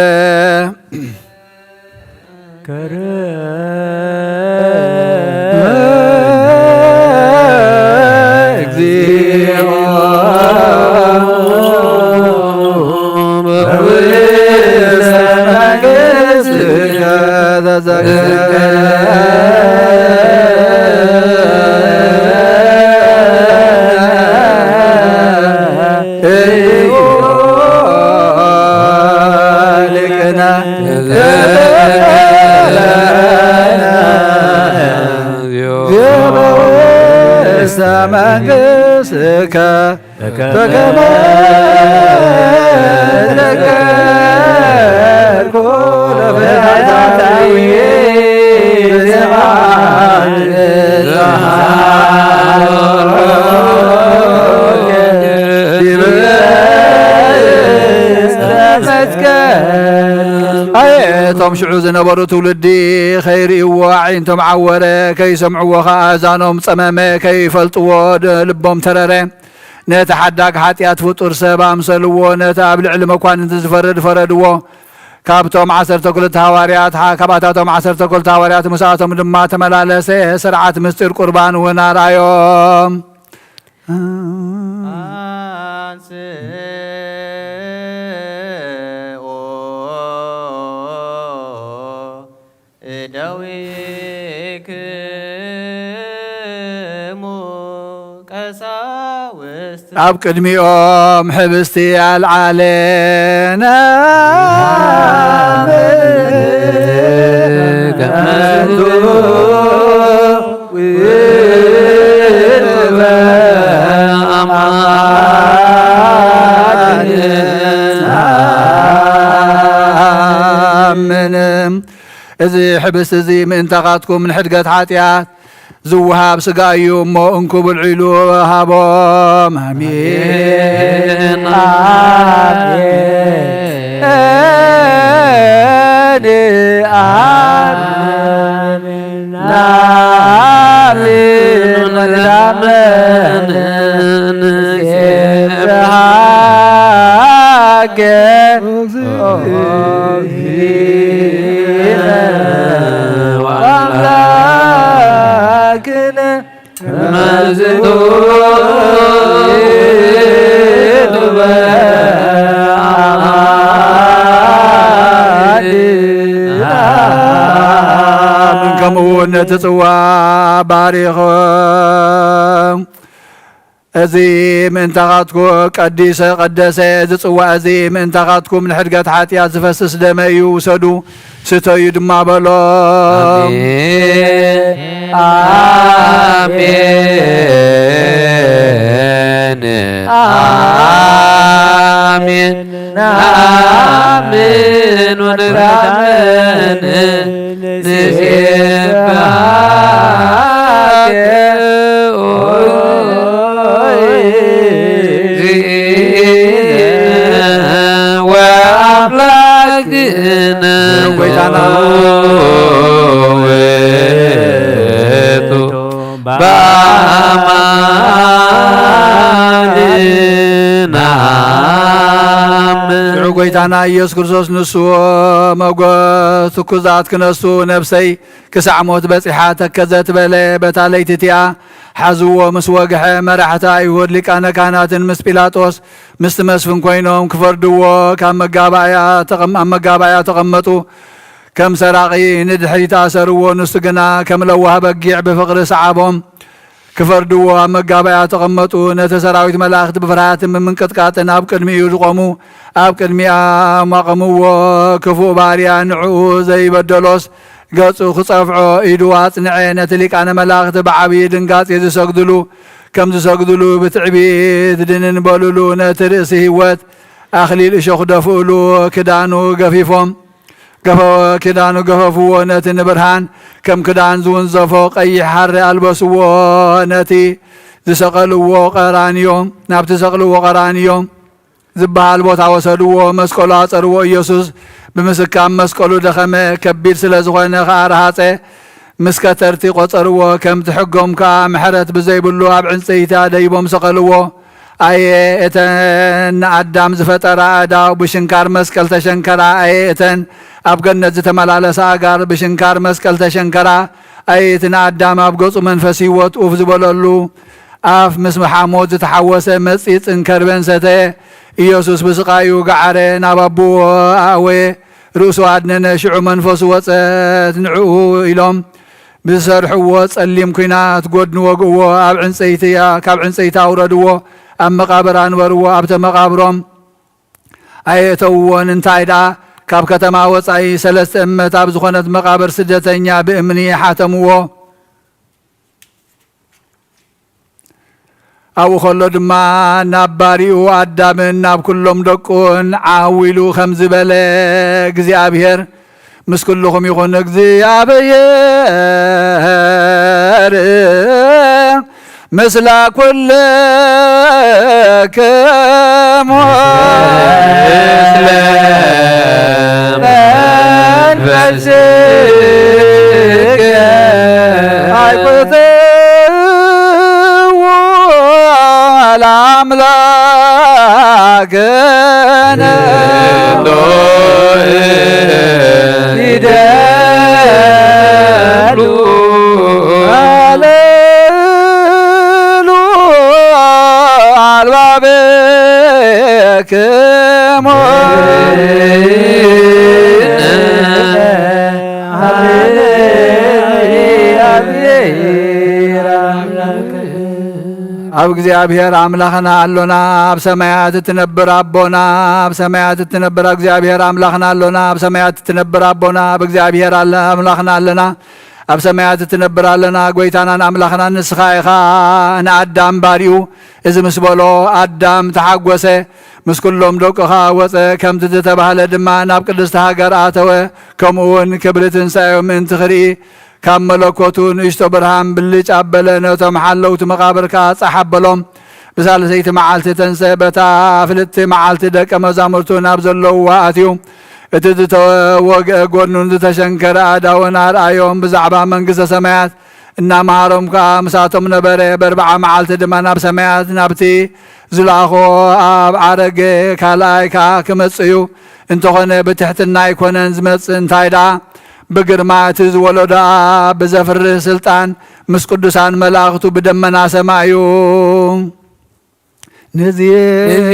መንግሥትከ በከመ ተዘከርኩ ለፍትሐታዊ ብዜማ ኣየ እቶም ሽዑ ዝነበሩ ትውልዲ ከይርእይዎ ኣዒንቶም ዓወረ፣ ከይሰምዕዎ ኸዓ ኣእዛኖም ጸመመ፣ ከይፈልጥዎ ድ- ልቦም ተረረ። ነቲ ሓዳግ ሓጢኣት ፍጡር ሰብ ኣምሰልዎ፣ ነቲ ኣብ ልዕሊ መኳንንቲ ዝፈርድ ፈረድዎ። ካብቶም ዓሰርተ ክልተ ሃዋርያት፣ ሓ- ካብኣታቶም ዓሰርተ ክልተ ሃዋርያት ምስኣቶም ድማ ተመላለሰ፣ ስርዓት ምስጢር ቁርባን እውን ኣርኣዮም። አንስኡ እደዊክሙ ኣብ ቅድሚኦም ሕብስቲ ኣልዓለ። ኣምን። እዚ ሕብስቲ እዚ ምእንታኻትኩም ንሕድገት ሓጢኣት ዝወሃብ ስጋ እዩ እሞ እንኩ ብልዑ ኢሉ ሃቦም። ኣሜን። ኣሜን። ኣሜን። ኣሜን። ወንዳመን ንሴብሐከ ወአምላክነ። ምን ከምኡ እውን ነቲ ጽዋ ባሪኽ። እዚ ምእንታኻትኩ ቀዲሰ ቀደሰ፣ እዚ ጽዋ እዚ ምእንታኻትኩም ንሕድገት ሓጢኣት ዝፈስስ ደመ እዩ፣ ውሰዱ፣ ስተዩ ድማ በሎ። ኣሜን። ኣሜን። ኣሜን። ናምን ወንዳምን ንሴብሐከ ኦ ወአምላክነ ጎይታና ውእቱ በአማን ናምን። ሽዑ ጎይታና ኢየሱስ ክርስቶስ ንሱ መጎስ ትኩዛት ክነሱ ነፍሰይ ክሳዕ ሞት በጺሓ ተከዘት በለ። በታ ለይቲ እቲኣ ሓዝዎ ምስ ወግሐ፣ መራሕቲ ኣይሁድ ሊቃነ ካህናትን ምስ ጲላጦስ ምስቲ መስፍን ኮይኖም ክፈርድዎ ካብ መጋባእያ ተቐም-፣ ኣብ መጋባእያ ተቐመጡ። ከም ሰራቒ ንድሕሪት ኣሰርዎ፣ ንሱ ግና ከም ለዋህ በጊዕ ብፍቕሪ ሰዓቦም። ክፈርድዎ ኣብ መጋባእያ ተቐመጡ። ነቲ ሰራዊት መላእኽቲ ብፍርሃትን ብምንቅጥቃጥን ኣብ ቅድሚኡ ዝቖሙ ኣብ ቅድሚኦም ኣቐምዎ። ክፉእ ባርያ ንዕኡ ዘይበደሎስ ገጹ ክጸፍዖ ኢዱ ኣጽንዐ። ነቲ ሊቃነ መላእኽቲ ብዓብዪ ድንጋጼ ዝሰግድሉ ከም ዝሰግድሉ ብትዕቢት ድንን በሉሉ። ነቲ ርእሲ ህይወት ኣኽሊል እሾኽ ደፍኡሉ፣ ክዳኑ ገፊፎም ገፈ-፣ ክዳኑ ገፈፍዎ። ነቲ ንብርሃን ከም ክዳን ዝውንዘፎ ቀይሕ ሃሪ ኣልበስዎ። ነቲ ዝሰቐልዎ ቀራንዮ፣ ናብቲ ዝሰቕልዎ ቀራንዮ ዝበሃል ቦታ ወሰድዎ። መስቀሉ ኣጸርዎ። ኢየሱስ ብምስካም መስቀሉ ደኸመ፣ ከቢድ ስለ ዝኾነ ኸኣ ረሃጸ። ምስ ከተርቲ ቆጸርዎ፣ ከምቲ ሕጎም ከኣ ምሕረት ብዘይብሉ ኣብ ዕንጸይቲ ኣደይቦም ሰቐልዎ። ኣየ እተን ንኣዳም ዝፈጠራ ኣእዳው ብሽንካር መስቀል ተሸንከራ፣ ኣየ እተን ኣብ ገነት ዝተመላለሳ ኣጋር ብሽንካር መስቀል ተሸንከራ፣ ኣየ እቲ ንኣዳም ኣብ ገጹ መንፈስ ህይወት ኡፍ ዝበለሉ ኣፍ ምስ ሓሞት ዝተሓወሰ መጺጽን ከርበን ሰተየ። ኢየሱስ ብስቓዩ ገዓረ፣ ናብ ኣቦኡ ኣእወየ፣ ርእሱ ኣድነነ፣ ሽዑ መንፈሱ ወጸት። ንዕኡ ኢሎም ብዝሰርሕዎ ጸሊም ኲናት ጎድኒ ወግእዎ፣ ኣብ ዕንጸይቲ፣ ካብ ዕንጸይቲ ኣውረድዎ፣ ኣብ መቓብር ኣንበርዎ። ኣብተ መቓብሮም ኣየእተውዎን። እንታይ ደኣ ካብ ከተማ ወጻኢ ሰለስተ እመት ኣብ ዝኾነት መቓብር ስደተኛ ብእምኒ ሓተምዎ። ኣብኡ ከሎ ድማ ናብ ባሪኡ ኣዳምን ናብ ኩሎም ደቁን ዓው ኢሉ ከምዚ በለ፣ እግዚኣብሔር ምስ ኩልኹም ይኹን። እግዚኣብሔር ምስለ ኩልክሙ። ምስለ መንፈስከ። ኣይኩትዎ ለኣምላክ ኣብ እግዚኣብሔር ኣምላኽና ኣሎና፣ ኣብ ሰማያት እትነብር ኣቦና፣ ኣብ ሰማያት እትነብር እግዚኣብሔር ኣምላኽና ኣሎና፣ ኣብ ሰማያት እትነብር ኣቦና፣ ኣብ እግዚኣብሔር ኣለ-፣ ኣምላኽና ኣለና፣ ኣብ ሰማያት እትነብር ኣለና። ጐይታናን ኣምላኽናን ንስኻ ኢኻ። ንኣዳም ባሪኡ እዚ ምስ በሎ ኣዳም ተሓጐሰ፣ ምስ ኵሎም ደቁ ኸኣ ወጸ። ከምቲ ዝተባህለ ድማ ናብ ቅድስቲ ሃገር ኣተወ። ከምኡውን ክብሪ ትንሳኤኡ ምእንቲ ክርኢ ካብ መለኮቱ ንእሽቶ ብርሃን ብልጭ ኣበለ፣ ነቶም ሓለውቲ መቓብር ከኣ ጻሕ ኣበሎም። ብሳልሰይቲ መዓልቲ ተንስአ፣ በታ ፍልጥቲ መዓልቲ ደቀ መዛሙርቱ ናብ ዘለውዋ ኣትዩ፣ እቲ ዝተወግአ ጐድኑን ዝተሸንከረ ኣእዳውን ኣርኣዮም። ብዛዕባ መንግስተ ሰማያት እናመሃሮም ከኣ ምሳቶም ነበረ። በርብዓ መዓልቲ ድማ ናብ ሰማያት ናብቲ ዝለኣኾ ኣብ ዓረገ። ካልኣይ ከኣ ክመጽእ እዩ። እንተኾነ ብትሕትና ኣይኮነን ዝመጽእ፣ እንታይ ደኣ ብግርማ እቲ ዝወለዶ ኣብ ብዘፍርህ ስልጣን ምስ ቅዱሳን መላእኽቱ ብደመና ሰማዩ። ንዜኑ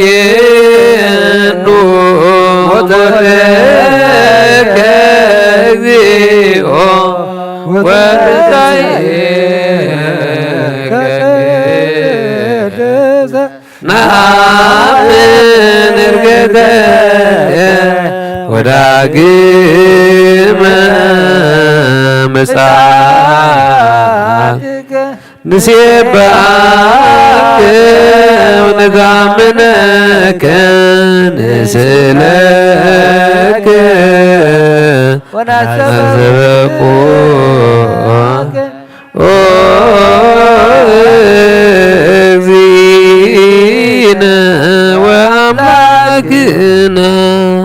ሞተከ እግዚኦ ወትንሳኤከ ቅድስተ። ነአምን ዕርገተከ ወዳግመ ምጽኣትከ። ንሴብሐከ ወነዛምነከ ንስእለከ ወናሰበኩ ኦ እግዚእነ ወአምላክነ።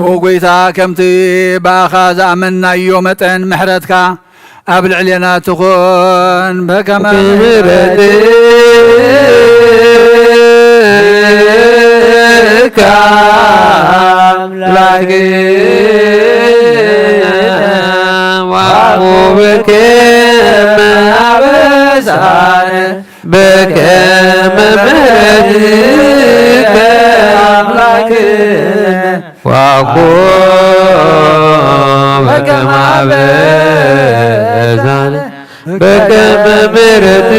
ኦ ጐይታ፣ ከምቲ ብኣኻ ዝኣመንናዮ መጠን ምሕረትካ ኣብ ልዕሌና ትኹን። በከመ ምሕረትከ ኣምላክነ ወኩብከመ አበሳነ በከመ ምሕረትከ አምላክነ ወኩብከመ አበሳነ በከመ ምሕረትከ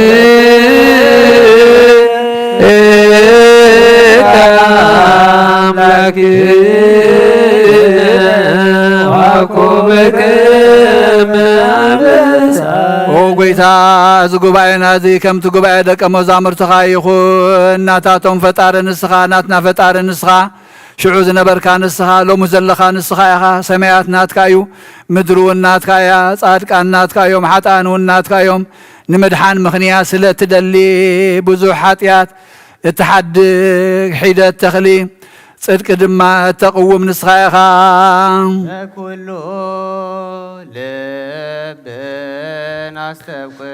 አምላክነ ወኩብከመ አበሳነ። ኦ ጐይታ፣ እዚ ጉባኤና እዚ ከምቲ ጉባኤ ደቀ መዛሙርትኻ ይኹን። ናታቶም ፈጣሪ ንስኻ፣ ናትና ፈጣሪ ንስኻ። ሽዑ ዝነበርካ ንስኻ፣ ሎሚ ዘለኻ ንስኻ ኢኻ። ሰማያት ናትካ እዩ፣ ምድሪ እውን ናትካ እያ። ጻድቃን ናትካ እዮም፣ ሓጥኣን እውን ናትካ እዮም። ንምድሓን ምኽንያት ስለ እትደሊ፣ ብዙሕ ሓጢኣት እትሓድግ ሒደት ተኽሊ፣ ጽድቂ ድማ እተቕውም ንስኻ ኢኻ። በኩሉ ልብን ኣስተብቅዖ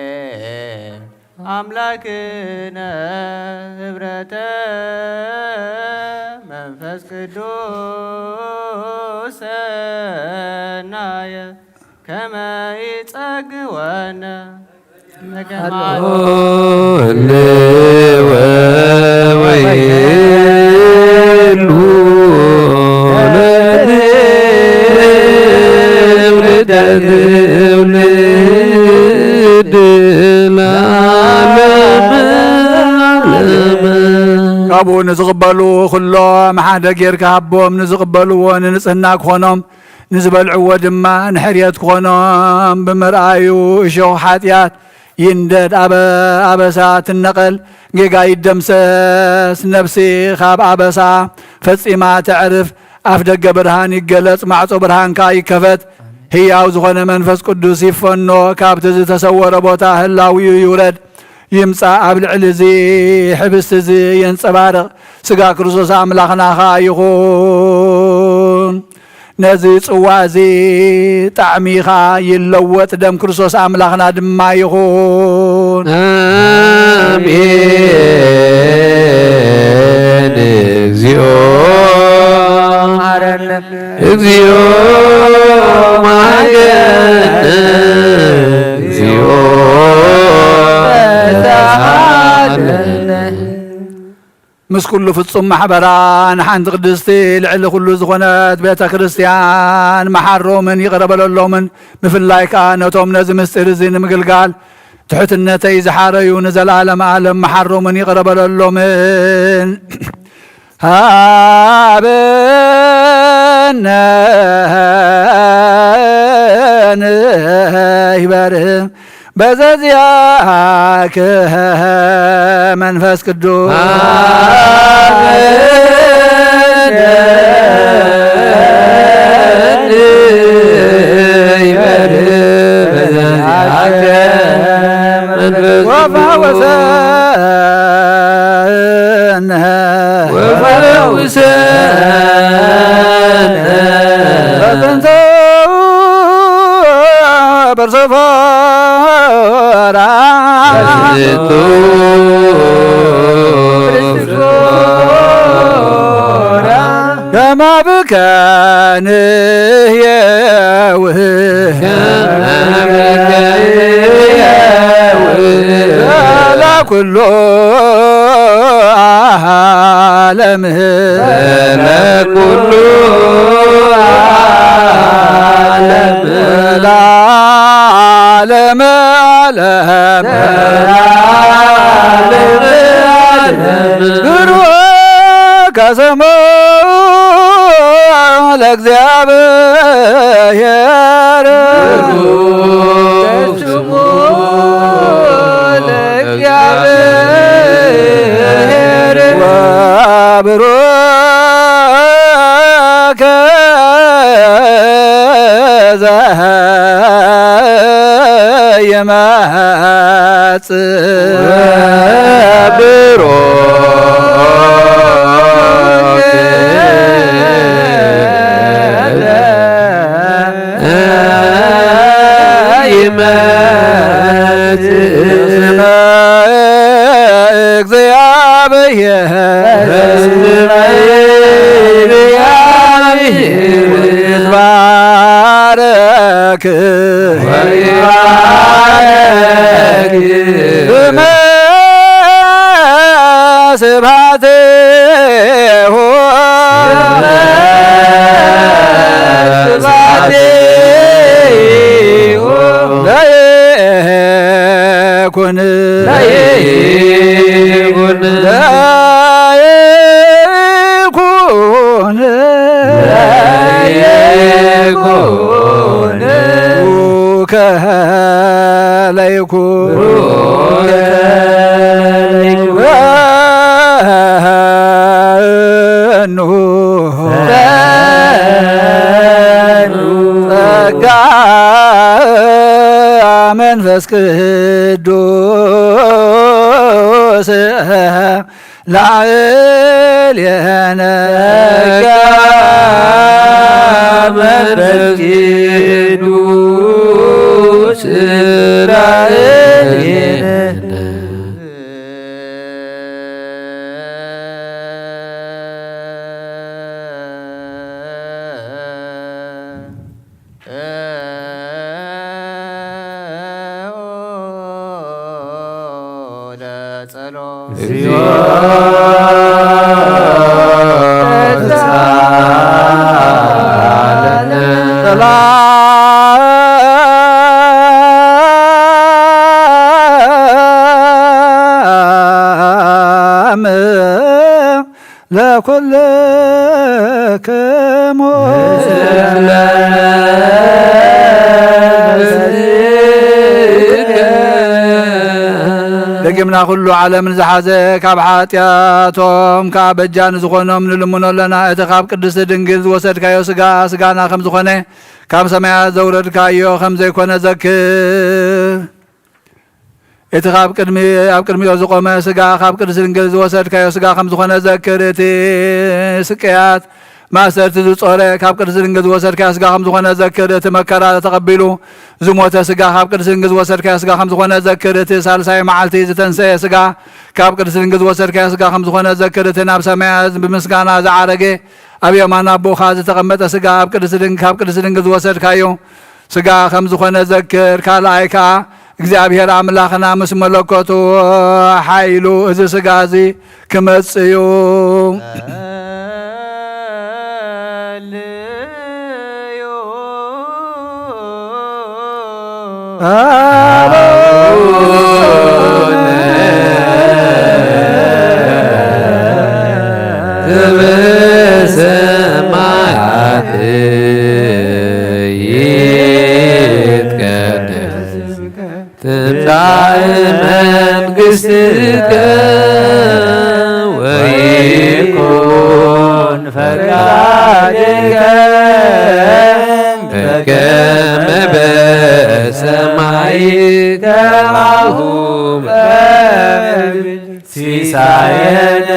ለእግዚኣብሔር ኣምላክነ ህብረተ መንፈስ ቅዱስ ሰናየ ከመ ይጸግወነ። ካብኡ ንዝቕበሉ ኩሎም ሓደ ጌርካ ሃቦም፣ ንዝቕበልዎ ንንጽህና ክኾኖም፣ ንዝበልዕዎ ድማ ንሕርየት ክኾኖም። ብምርኣዩ እሾኽ ሓጢኣት ይንደድ፣ ኣበ-፣ ኣበሳ ትነቐል፣ ጌጋ ይደምሰስ። ነፍሲ ካብ ኣበሳ ፈጺማ ተዕርፍ። ኣፍ ደገ ብርሃን ይገለጽ፣ ማዕጾ ብርሃን ከኣ ይከፈት። ህያው ዝኾነ መንፈስ ቅዱስ ይፈኖ፣ ካብቲ ዝተሰወረ ቦታ ህላዊኡ ይውረድ። ይምጻእ፣ ኣብ ልዕሊ እዚ ሕብስቲ እዚ የንጸባርቕ። ስጋ ክርስቶስ ኣምላኽና ኸኣ ይኹን። ነዚ ጽዋ እዚ ጣዕሚ ኸኣ ይለወጥ፣ ደም ክርስቶስ ኣምላኽና ድማ ይኹን። ኣሜን። እግዚኦ መሐረነ። እግዚኦ መሐረነ። እግዚኦ መሐረነ። ምስ ኩሉ ፍጹም ማሕበራ ንሓንቲ ቅድስቲ ልዕሊ ኩሉ ዝኾነት ቤተ ክርስቲያን መሓሮምን ይቕረ በለሎምን። ብፍላይ ከኣ ነቶም ነዚ ምስጢር እዚ ንምግልጋል ትሕትነተይ ዝሓረዩ ንዘለዓለመ ዓለም መሓሮምን ይቕረ በለሎምን። ሃበነ ይበር በዘዚኣከ መንፈስ ቅዱስ። ወፈወሰነ ወፈውሰነ በጥንተ በርሰፋራ ከማብከንየው ኩሉ ዓለም ለኩሉ ዓለም ለዓለመ ዓለም ብሩክ ከሰሞ ለእግዚኣብሔር ለእግዚኣብሔር ወብሩከ ዘየመጽእ ወብሩከ ይመጽእ ስመ እግዚአብሔር። ስመ እግዚአብሔር ይትባረክ ወይባረክ። ስመ ስብሐቲሁ ስብሐቲሁ ለይኩን ለይኩን ለይኩን ለይኩን ከለይኩ ጸጋ መንፈስ ቅዱስ ላዕሌነ ጸጋ መንፈስ ቅዱስ ላዕሌነ። ለኩልክሙ። ደጊምና ኩሉ ዓለም ንዝሓዘ ካብ ሓጢኣቶም ከኣ በጃ ንዝኾኖም ንልምኖ ኣለና። እቲ ካብ ቅድስቲ ድንግል ዝወሰድካዮ ስጋ ስጋና ከም ዝኾነ፣ ካብ ሰማያት ዘውረድካዮ ከም ዘይኮነ ዘክር። እቲ ካብ ቅድሚ ኣብ ቅድሚኡ ዝቖመ ስጋ ካብ ቅድስቲ ድንግል ዝወሰድካዮ ስጋ ከም ዝኾነ ዘክር። እቲ ስቅያት ማእሰርቲ ዝጾረ ካብ ቅድስቲ ድንግል ዝወሰድካዮ ስጋ ከም ዝኾነ ዘክር። እቲ መከራ ተቐቢሉ ዝሞተ ስጋ ካብ ቅድስቲ ድንግል ዝወሰድካዮ ስጋ ከም ዝኾነ ዘክር። እቲ ሳልሳይ መዓልቲ ዝተንሰየ ስጋ ካብ ቅድስቲ ድንግል ዝወሰድካዮ ስጋ ከም ዝኾነ ዘክር። እቲ ናብ ሰማያት ብምስጋና ዝዓረገ ኣብ የማን ኣቦኻ ዝተቐመጠ ስጋ ኣብ ቅድስቲ ድንግ-፣ ካብ ቅድስቲ ድንግል ዝወሰድካዮ ስጋ ከም ዝኾነ ዘክር። ካልኣይ ከኣ እግዚኣብሔር ኣምላኽና ምስ መለኮቱ ሓይሉ እዚ ሥጋ እዚ ክመጽእ እዩ። ትምጻእ መንግሥትከ ወይኩን ፈቃድከ በከመ በሰማይ ከማሁ በምድር። ሲሳየነ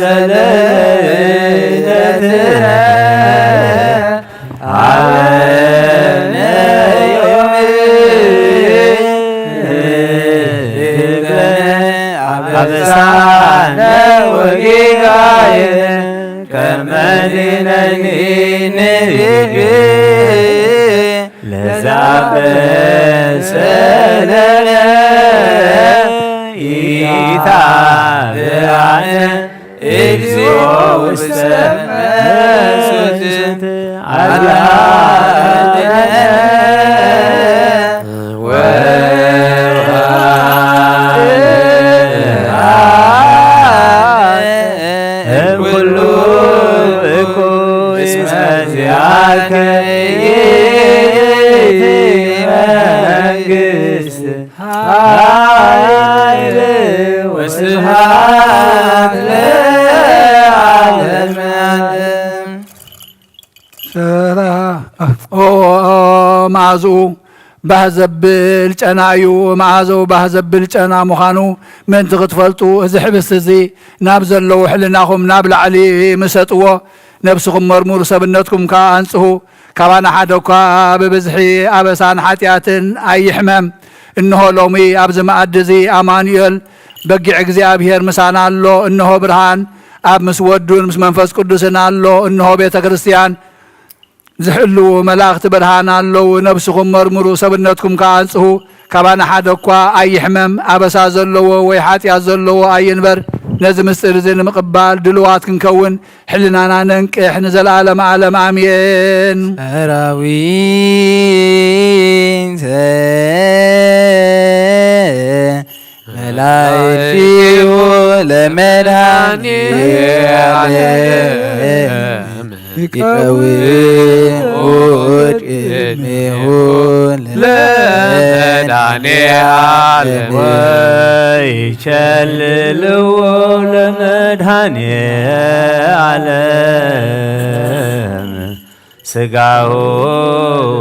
ዘለለዕለትነ ሀበነ ዮም ህበነ አበሳነ ወጌጋየነ ከመ ንሕነኒ ንህብ ለዘአበሰ ለነ ኢታብአነ እግዚኦ ውስተ መንሱት አላ ወወሃብ ኩሉ እኩይ እስመ ዚአከ ይእቲ መንግስት ኃይል ወስብሐት ለዓለመ ዓለም። ሰራ ኦ መዓዝኡ ባህ ዘብል ጨና እዩ። መዓዝኡ ባህ ዘብል ጨና ምዃኑ ምእንቲ ክትፈልጡ፣ እዚ ኅብስቲ እዚ ናብ ዘለዉ ሕልናኹም ናብ ላዕሊ ምሰጥዎ። ነብስኹም መርምሩ፣ ሰብነትኩም ከኣ ኣንጽሁ። ካባና ሓደ እኳ ብብዝሒ ኣበሳን ኃጢኣትን ኣይሕመም። እንሆ ሎሚ ኣብዚ መኣዲ እዚ ኣማኑኤል በጊዕ እግዚኣብሔር ምሳና ኣሎ። እንሆ ብርሃን ኣብ ምስ ወዱን ምስ መንፈስ ቅዱስን ኣሎ። እንሆ ቤተ ክርስቲያን ዝሕልዉ መላእኽቲ ብርሃን ኣለዉ። ነብስኹም መርምሩ፣ ሰብነትኩም ከኣ ኣንጽሁ። ካባና ሓደ እኳ ኣይሕመም። ኣበሳ ዘለዎ ወይ ኃጢኣት ዘለዎ ኣይንበር። ነዚ ምስጢር እዚ ንምቕባል ድልዋት ክንከውን ሕልናና ነንቅሕ። ንዘለዓለመ ዓለም ኣሜን። ሰራዊት መላእክቲሁ ለመድኃኔ ዓለም ይቀውሙ ቅድሜሁ ለመድኃኔ ዓለም ወይቸልልዎ ለመድኃኔ ዓለም። ሥጋሁ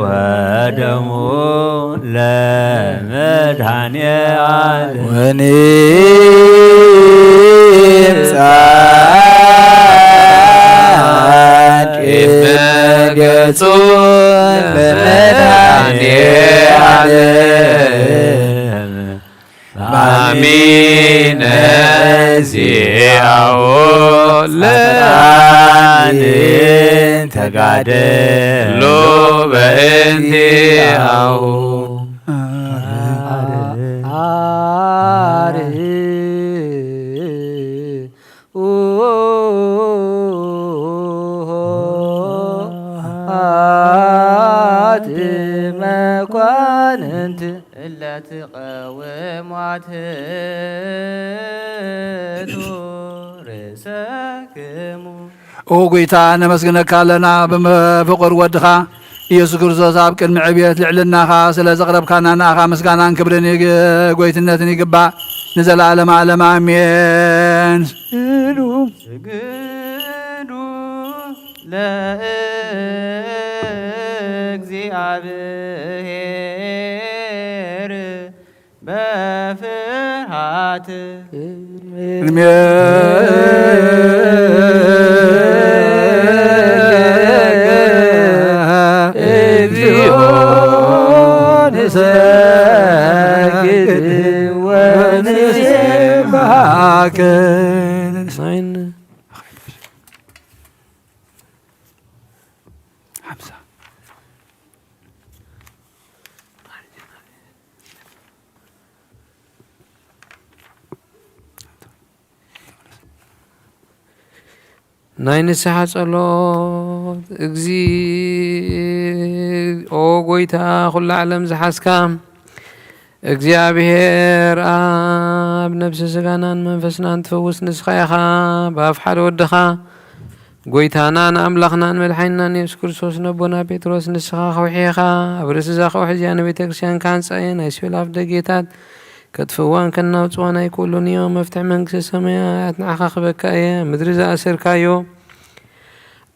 ወደሙ ለመድኃኔ ዓለም። ወንብጻሕ ቅድመ ገጹ ለመድኃኔ ዓለም። አሚነ ዚአው ለጻድቃን ተጋደሉ በእንቲአው። አት መኳንንት እለ ትቀውሙ አትሕቱ ርእሰክሙ። ኦ ጐይታ፣ ነመስግነካ ኣለና ብፍቑር ወድኻ ኢየሱስ ክርስቶስ ኣብ ቅድሚ ዕብየት ልዕልናኻ ስለ ዘቕረብካና ንኣኻ ምስጋናን ክብርን ይግ-፣ ጐይትነትን ይግባእ ንዘለዓለመ ዓለም ኣሜን። ስግዱ ስግዱ ለእግዚኣብሔር በፍርሃት። ቅድሜ እግዚኦ ንሰግድ ወንሴብሐከ። ሓምሳ። ናይ ንስሓ ጸሎት። እግዚኦ ጎይታ ኩሉ ዓለም ዝሓዝካ እግዚኣብሔር ኣብ ነብሲ ስጋናን መንፈስናን ትፈውስ ንስኻ ኢኻ። ብኣፍ ሓደ ወድኻ ጎይታናን ኣምላኽናን መድሓኒናን የሱስ ክርስቶስ ነቦና ጴጥሮስ ንስኻ ከውሒ ኢኻ። ኣብ ርእሲ እዛ ከውሒ እዚኣ ንቤተ ክርስቲያን ካንጻ እየ። ናይ ሲኦል ኣፍ ደጌታት ከጥፍእዋን ከናውጽዋን ኣይክእሉን እዮም። መፍትሒ መንግስቲ ሰማያት ንዓኻ ክበካ እየ። ምድሪ ዝኣሰርካዮ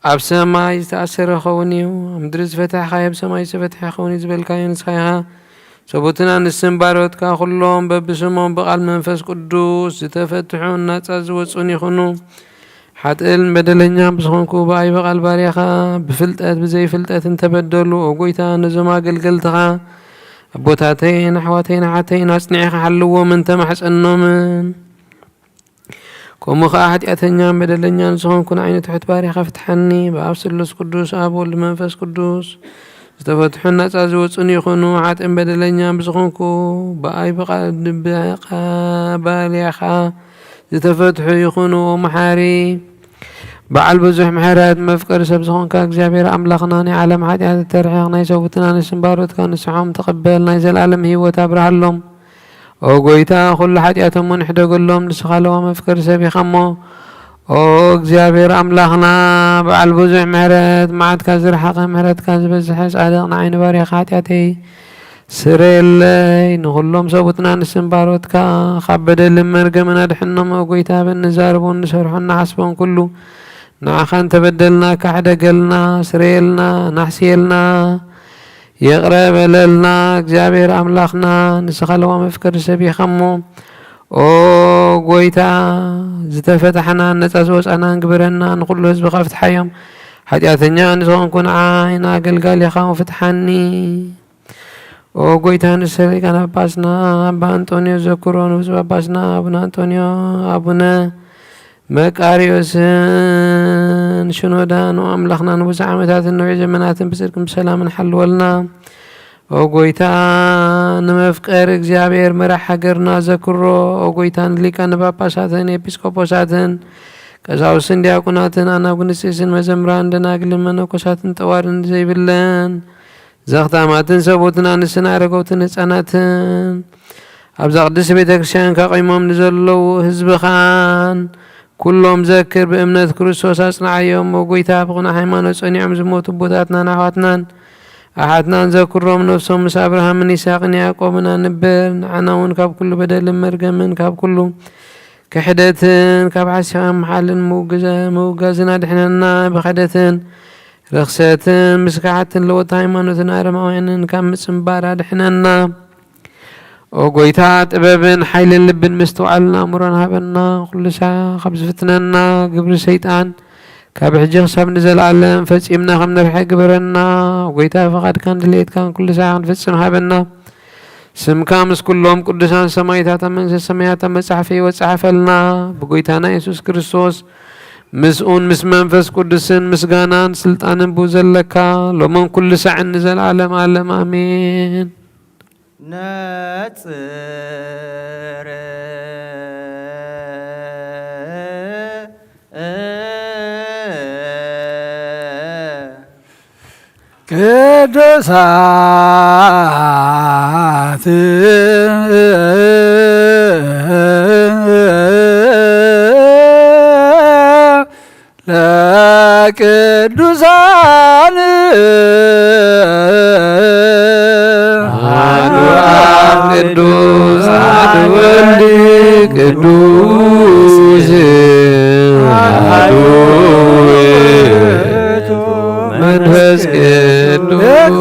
ኣብ ሰማይ ዝተኣሰረ ኸውን እዩ። ኣብ ምድሪ ዝፈታሕካዮ ኣብ ሰማይ ዝተፈትሐ ኸውን እዩ ዝበልካዮ ንስኻ ኢኻ። ሰቡትና ንስም ባሮትካ ኩሎም በብስሞም ብቓል መንፈስ ቅዱስ ዝተፈትሑን ናጻ ዝወጹን ይኹኑ። ሓጥእን በደለኛን ብዝኾንኩ ብኣይ ብቓል ባርያኻ ብፍልጠት ብዘይፍልጠት እንተበደሉ፣ ኦ ጎይታ፣ ነዞም ኣገልገልትኻ ኣቦታተይን ኣሕዋተይን ኣሓተይን ኣጽኒዕኻ ሓልዎምን ተማሕጸኖምን። ከምኡ ኸኣ ሓጢኣተኛን በደለኛን ዝኾንኩ ንዓይኒ ትሑት ባርያኻ ፍትሓኒ። ብኣብ ስሉስ ቅዱስ፣ ኣብ ወልድ መንፈስ ቅዱስ ዝተፈትሑን ናጻ ዝወጹን ይኹኑ። ሓጥእን በደለኛን ብዝኾንኩ ብኣይ ብቓ-፣ ብቓ-፣ ባርያኻ ዝተፈትሑ ይኹኑ። መሓሪ በዓል ብዙሕ ምሕረት መፍቀሪ ሰብ ዝኾንካ እግዚኣብሔር ኣምላኽና፣ ናይ ዓለም ሓጢኣት እተርሕቕ፣ ናይ ሰቡትና ንስም ባሮትካ ንስሖም ተቐበል፣ ናይ ዘለኣለም ህይወት ኣብርሃሎም። ኦ ጎይታ፣ ኩሉ ሓጢኣቶም እውን ሕደገሎም፣ ንስኻ ለዋም መፍቀሪ ሰብ ኢኻ እሞ። ኦ እግዚኣብሔር ኣምላኽና፣ በዓል ብዙሕ ምሕረት፣ መዓትካ ዝረሓቐ ምሕረትካ ዝበዝሐ ጻድቕ፣ ንዓይ ንባርያኻ ሓጢኣተይ ስረየለይ፣ ንኹሎም ሰቡትና ንስም ባሮትካ ካብ በደልን መርገምን ኣድሕኖም። ኦ ጎይታ፣ በንዛረቦን ንሰርሖን ንሓስቦን ኩሉ ንዓኻ እንተበደልና ካሕደገልና፣ ስረየልና፣ ናሕስየልና፣ ይቕረ በለልና። እግዚኣብሔር ኣምላኽና፣ ንስኻ ለዋም መፍቀሪ ሰብ ኢኻ እሞ፣ ኦ ጎይታ፣ ዝተፈታሕናን ነጻ ዝወጻናን ግበረና። ንኹሉ ህዝብኻ ፍትሓዮም። ሓጢኣተኛ ንዝኾንኩ ንዓይ ንኣገልጋሊኻ ፍትሓኒ። ኦ ጎይታ፣ ንሰበይ ቃና ጳጳስና ኣባ ኣንጦንዮስ ዘክሮ፣ ንብፁዕ ጳጳስና ኣቡነ ኣንጦንዮ፣ ኣቡነ መቃርዮስን ሽኖዳን፣ ኦ ኣምላኽና፣ ንብዙሕ ዓመታትን ነዊሕ ዘመናትን ብጽድቅን ብሰላምን ሓልወልና። ኦ ጎይታ፣ ንመፍቀር እግዚኣብሔር መራሕ ሃገርና ዘክሮ። ኦ ጎይታ፣ ንሊቃነ ጳጳሳትን ኤጲስቆጶሳትን ቀሳውስትን ዲያቆናትን ኣናጉንስጢስን መዘምራን ደናግልን መነኮሳትን ጠዋርን ዘይብለን ዘኽታማትን ሰቦትን ኣንስትን ኣረገውትን ህፃናትን ኣብዛ ቅድስት ቤተ ክርስቲያን ካቆይሞም ንዘለዉ ህዝብኻን ኩሎም ዘክር፣ ብእምነት ክርስቶስ ኣጽንዓዮም። ኦ ጎይታ፣ ብቕኑዕ ሃይማኖት ጸኒዖም ዝሞቱ ኣቦታትናን ኣሕዋትናን ኣሓትናን ዘክሮም። ነፍሶም ምስ ኣብርሃምን ይስሐቅን ያዕቆብን ኣንብር። ንዓና እውን ካብ ኩሉ በደልን መርገምን ካብ ኩሉ ክሕደትን ካብ ሓሲኻ ምሓልን ምውግዘ-፣ ምውጋዝን ኣድሕነና። ብኽሕደትን ርኽሰትን ምስካሓትን ለወጥ ሃይማኖትን ኣረማውያንን ካብ ምጽንባር ኣድሕነና። ኦ ጎይታ፣ ጥበብን ሓይልን ልብን ምስትውዓልን ኣእምሮን ሃበና። ኩሉ ሳዕ ካብ ዝፍትነና ግብሪ ሰይጣን ካብ ሕጂ ክሳብ ንዘለኣለም ፈጺምና ከም ንርሕቅ ግበረና። ኦ ጎይታ፣ ፈቓድካን ድሌትካን ኩሉ ሳዕ ክንፍጽም ሃበና። ስምካ ምስ ኩሎም ቅዱሳን ሰማይታት ኣብ መንግስተ ሰማያት ኣብ መጻሕፍቲ ህይወት ጸሓፈልና። ብጎይታና የሱስ ክርስቶስ ምስኡን ምስ መንፈስ ቅዱስን ምስጋናን ስልጣንን ብኡ ዘለካ ሎምን ኩሉ ሳዕን ንዘለኣለም ኣለም ኣሜን። ነጽር ቅዱሳት ለቅዱሳን አሐዱ አብ ቅዱስ አሐዱ ወልድ ቅዱስ አሐዱ ውእቱ መንፈስ ቅዱስ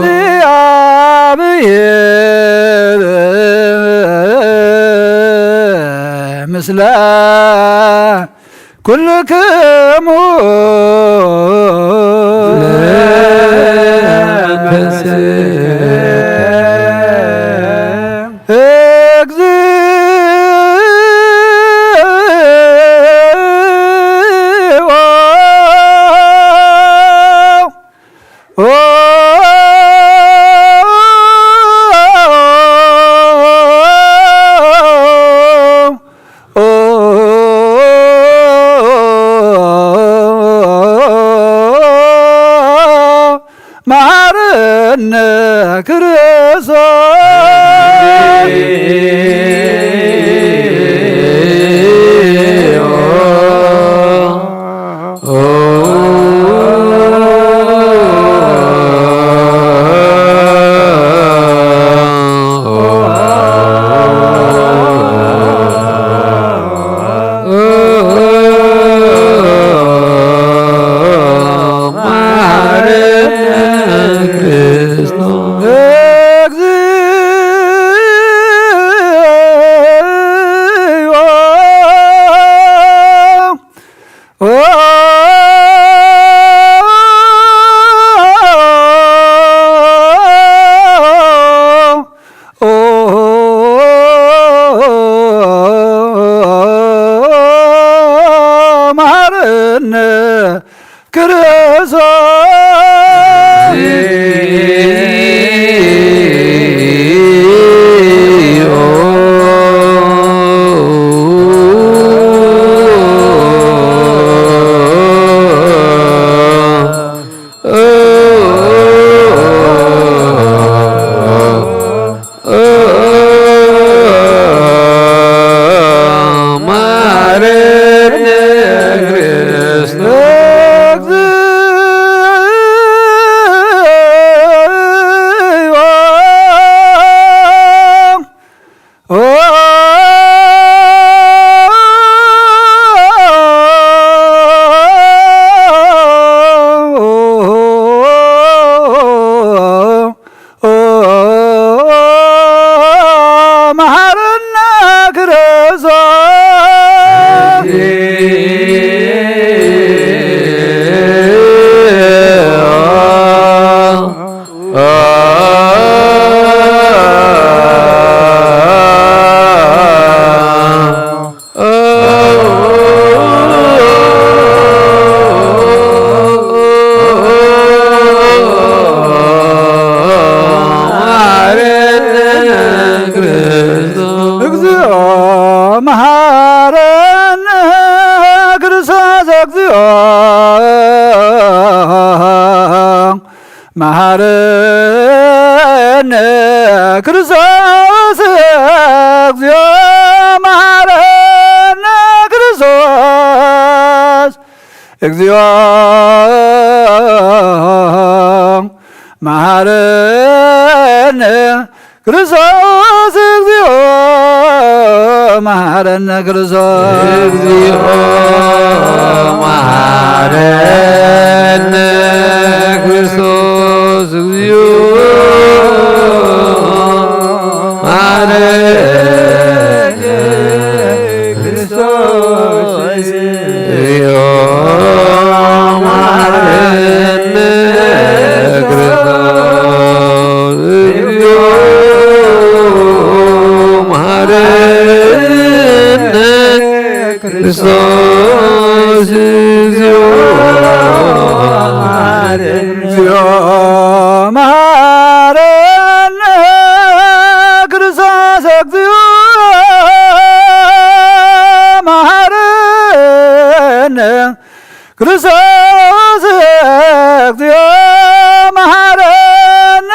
እግዚአብሔር ምስለ ኩልክሙ እግዚኦ። መሐረነ ክርስቶስ እግዚኦ መሐረነ ክርስቶስ እግዚኦ መሐረነ ክርስቶስ እግዚኦ መሐረነ ክርስቶስ እግዚኦ መሐረነ ክርስቶስ እግዚኦ መሐረነ ክርስቶስ እግዚኦ መሐረነ ክርስቶስ እግዚኦ መሐረነ ክርስቶስ እግዚኦ መሐረነ እግዚኦ መሐረነ ክርስቶስ እግዚኦ መሐረነ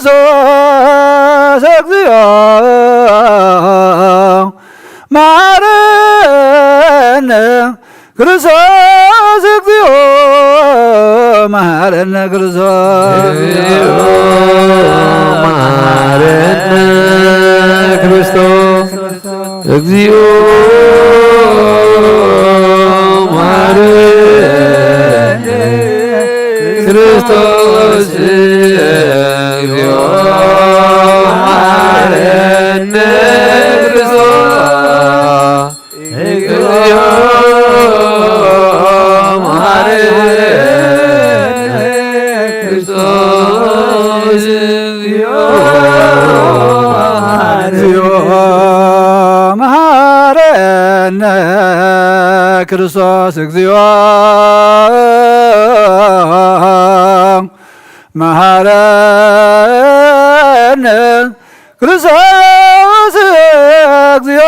ክርስቶስ እግዚኦ መሐረነ ክርስቶስ እግዚኦ መሐረነ ክርስቶስ እግዚኦ መሐረነ ክርስቶስ እግዚኦ መሐረነ ክርስቶስ እግዚኦ መሐረነ ክርስቶስ እግዚኦ መሐረነ ክርስቶስ እግዚኦ መሐረነ ክርስቶስ እግዚኦ መሐረነ ክርስቶስ እግዚኦ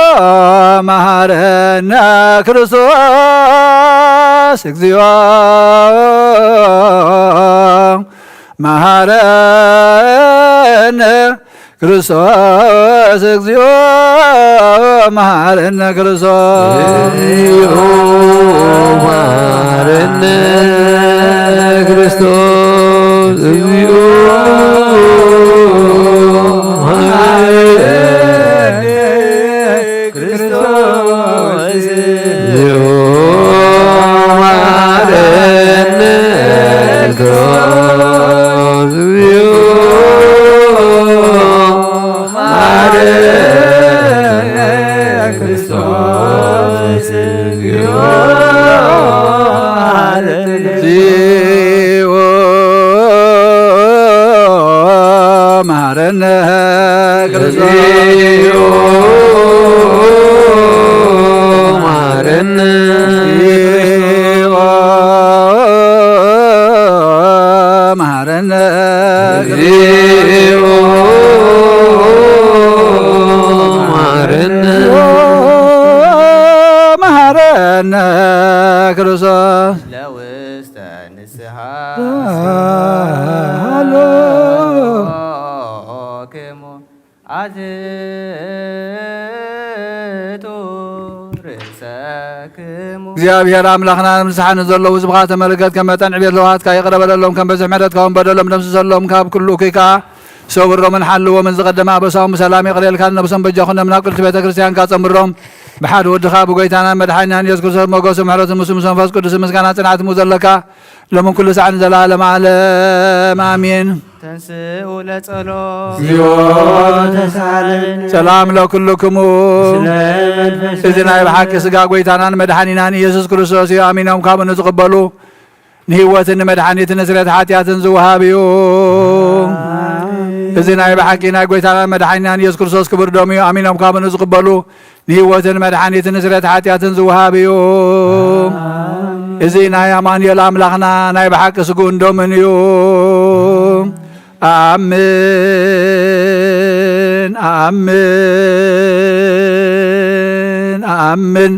መሐረነ ክርስቶስ እግዚኦ መሐረነ ክርስቶስ እግዚኦ መሐረነ ክርስቶስ እግዚኦ መሐረነ ክርስቶስ እግዚኦ መሐረነ ክርስቶስ እግዚኦ መሐረነ ክርስቶስ እግዚኦ መሐረነ ክርስቶስ እግዚኦ መሐረነ ክርስቶስ እግዚኦ መሐረነ እግዚኦ መሐረነ ክርስቶስ እግዚኦ መሐረነ እግዚኦ መሐረነ እግዚኦ መሐረነ መሐረነ ክርስቶስ ለውስተ ንስሓ ሃሎ ክሙ ኣትቱ ርእሰክሙ። እግዚኣብሔር ኣምላኽና፣ ንስሓ ንዘለዉ ህዝብኻ ተመልከት፣ ከም መጠን ዕቤት ለውሃትካ ይቕረ በለሎም፣ ከም በዝሒ ምሕረትካ እውን በደሎም ደምስሰሎም። ካብ ኩሉ እኩይ ከኣ ሰውሮምን ሓልዎምን፣ ዝቐደመ ኣበሳኦም ብሰላም ይቕረ ኢልካ ንነብሶም በጃ ኩኖም፣ ናብ ቅድስቲ ቤተ ክርስቲያንካ ጸምሮም። ብሓደ ወድኻ ብጎይታናን መድሓኒናን ኢየሱስ ክርስቶስ ሞገስን ምሕረትን ምስ ምስ መንፈስ ቅዱስ ምስጋና ጽንዓት ዘለካ ሎምን ኩሉ ሳዕ ንዘለዓለም ዓለም ኣሜን። ተንስኡ ለጸሎት። እግዚኦ ተሳለን። ሰላም ለኩልክሙ። ምስለ መንፈስ። እዚ ናይ ብሓቂ ስጋ ጎይታናን መድሓኒናን ኢየሱስ ክርስቶስ እዩ። ኣሚኖም ካብኡ ንዝቕበሉ ንህይወትን ንመድሓኒትን ንስርየት ሓጢኣትን ዝወሃብ እዩ። ኣሜን። እዚ ናይ ብሓቂ ናይ ጎይታናን መድሓኒናን ኢየሱስ ክርስቶስ ክቡር ደሙ እዩ። ኣሚኖም ካብኡ ንዝቕበሉ ንህይወትን መድሓኒትን ንስርየት ሓጢኣትን ዝወሃብ እዩ። ኣሜን። እዚ ናይ ኣማኑኤል ኣምላኽና ናይ ብሓቂ ስግኡን ደሙን እዩ። ኣምን፣ ኣምን፣ ኣምን።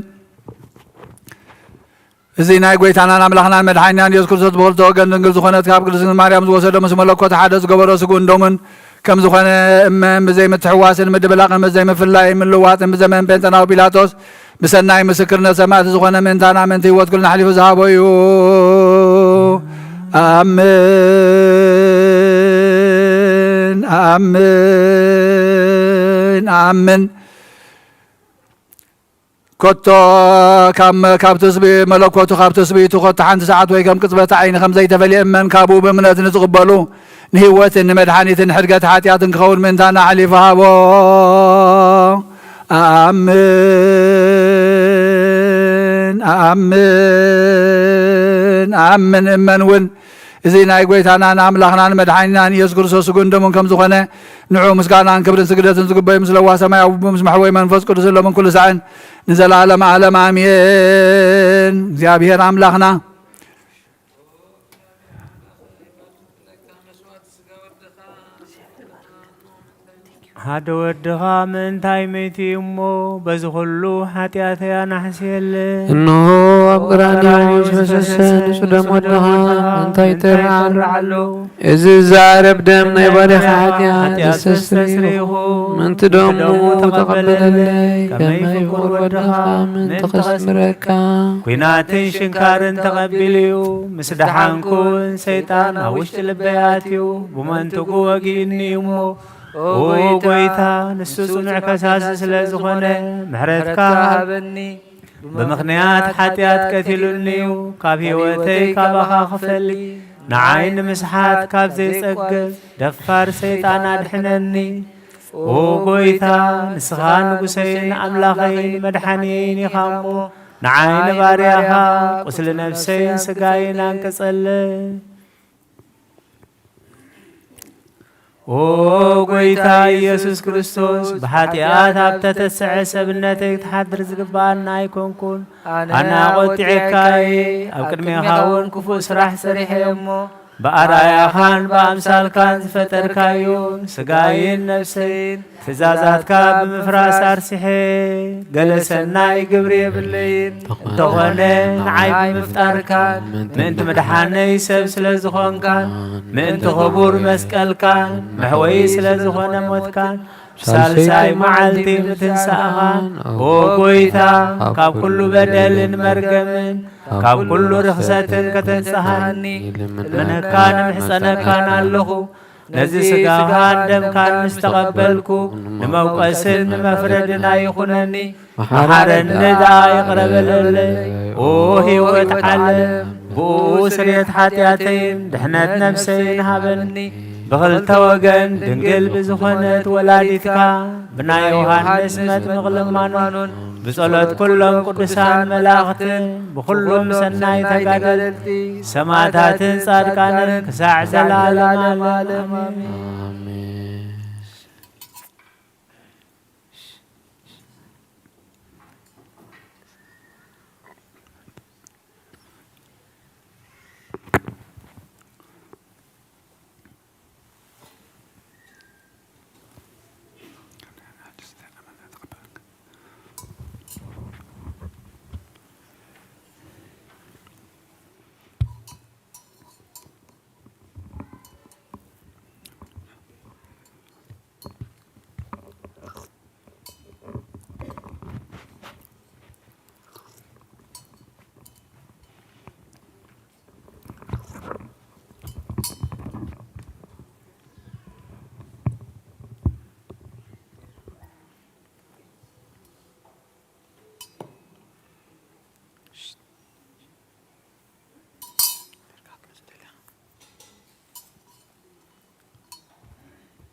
እዚ ናይ ጎይታናን ኣምላኽናን መድሓኒናን ኢየሱስ ክርስቶስ ብኽልተ ወገን ድንግል ዝኾነት ካብ ቅድስት ድንግል ማርያም ዝወሰዶ ምስ መለኮት ሓደ ዝገበሮ ስግኡን ደሙን ከም ዝኾነ እመን ብዘይምትሕዋስን ምድብላቕን ብዘይምፍላይን ምልዋጥን ብዘመን ጴንጠናዊ ጲላጦስ ብሰናይ ምስክርነት ሰማዕቲ ዝኾነ ምእንታና ምእንቲ ህይወት ኩልና ኣሕሊፉ ዝሃቦ እዩ። ኣምን፣ ኣምን፣ ኣምን። ኮቶ ካብ መ-፣ ካብ ትስቢ-፣ መለኮቱ ካብ ትስብእቱ ኮቶ ሓንቲ ሰዓት ወይ ከም ቅጽበት ዓይኒ ከም ዘይተፈልየ እመን ካብኡ ብእምነት ንዝቕበሉ ንህይወትን ንመድሓኒትን ሕድገት ሓጢኣትን ክኸውን ምእንታና ኣሕሊፉ ሃቦ። ኣኣምን፣ ኣኣምን፣ ኣኣምን እመን እውን እዚ ናይ ጐይታናን ኣምላኽናን መድሓኒናን ኢየሱስ ክርስቶስ ስግኡን ደሙን ከም ዝኾነ ንዑ ምስጋናን ክብርን ስግደትን ዝግበዩ ምስ ለዋ ሰማያዊ ኣቦ ምስ መሕወይ መንፈስ ቅዱስ ሎምን ኩሉ ሳዕን ንዘለዓለም ዓለም ኣሜን። እግዚኣብሔር ኣምላኽና ሓደ ወድኻ ምእንታይ መይቱ እዩ እሞ፣ በዚ ኹሉ ሓጢኣተይ ኣናሕስየለይ። እንሆ ኣብ ቀራንዮ ዝፈሰሰ ንጹህ ደም ወድኻ ምእንታይ ይተርዓሉ? እዚ ዝዛረብ ደም ናይ ባርያኻ ሓጢኣት ዘስተስርይ ይኹን። ምእንቲ ደሙ ተቐበለለይ፣ ከመይ ፍቁር ወድኻ ምእንቲ ከስምረካ። ኲናትን ሽንካርን ተቐቢሉ እዩ፣ ምስ ደሓንኩ እውን ሰይጣን ኣብ ውሽጢ ልበይ ኣትዩ፣ ብመንትጉ ወጊእኒ እዩ እሞ፣ ኦ ጐይታ፣ ንሱ ጽኑዕ ከሳሲ ስለ ዝኾነ፣ ምሕረትካ ሃበኒ። ብምኽንያት ሓጢኣት ቀቲሉኒ እዩ፣ ካብ ህይወተይ ካባኻ ክፈሊ፣ ንዓይ ንምስሓት ካብ ዘይጸግብ ደፋር ሰይጣን ኣድሕነኒ። ኦ ጐይታ፣ ንስኻ ንጉሰይን ኣምላኸይን መድሓንየይን ኢኻ እሞ፣ ንዓይ ንባርያኻ ቁስሊ ነፍሰይን ስጋይን ኣንቅጸለይ። ኦ ጐይታ ኢየሱስ ክርስቶስ፣ ብሓጢኣት ኣብ ተተስዐ ሰብነተይ ክትሓድር ዝግብኣና ኣይኮንኩን። ኣነ ኣነ ኣቖጢዐካ እየ፣ ኣብ ቅድሜኻ እውን ክፉእ ስራሕ ሰሪሐ እየ እሞ፣ ብኣርኣያኻን ብኣምሳልካን ዝፈጠርካዮ ስጋይን ነፍሰይን ትእዛዛትካ ብምፍራስ ኣርሲሐ፣ ገለ ሰናይ ግብሪ የብለይን። እንተኾነ ንዓይ ብምፍጣርካን ምእንቲ ምድሓነይ ሰብ ስለ ዝኾንካን ምእንቲ ክቡር መስቀልካን መሕወዪ ስለ ዝኾነ ሞትካን ሳልሳይ መዓልቲ ምትንሳእኻን፣ ኦ ጐይታ፣ ካብ ኩሉ በደልን መርገምን ካብ ኩሉ ርኽሰትን ከተንጽሃኒ እልምነካን እምሕጸነካን ኣለኹ። ነዚ ስጋኻን ደምካን ምስ ተቐበልኩ፣ ንመውቀስን ንመፍረድን ኣይኹነኒ። መሓረኒ ደኣ ይቕረ በለለይ። ኦ ህይወት ዓለም፣ ብኡ ስርየት ሓጢኣተይን ድሕነት ነፍሰይን ሃበኒ። ብኽልተ ወገን ድንግል ብዝኾነት ወላዲትካ፣ ብናይ ዮሃንስ መጥምቕ ልማኖን፣ ብጸሎት ኩሎም ቅዱሳን መላእኽትን፣ ብኹሎም ሰናይ ተጋደልቲ ሰማዕታትን ጻድቃንን ክሳዕ ዘላለም ዓለም ኣሜን።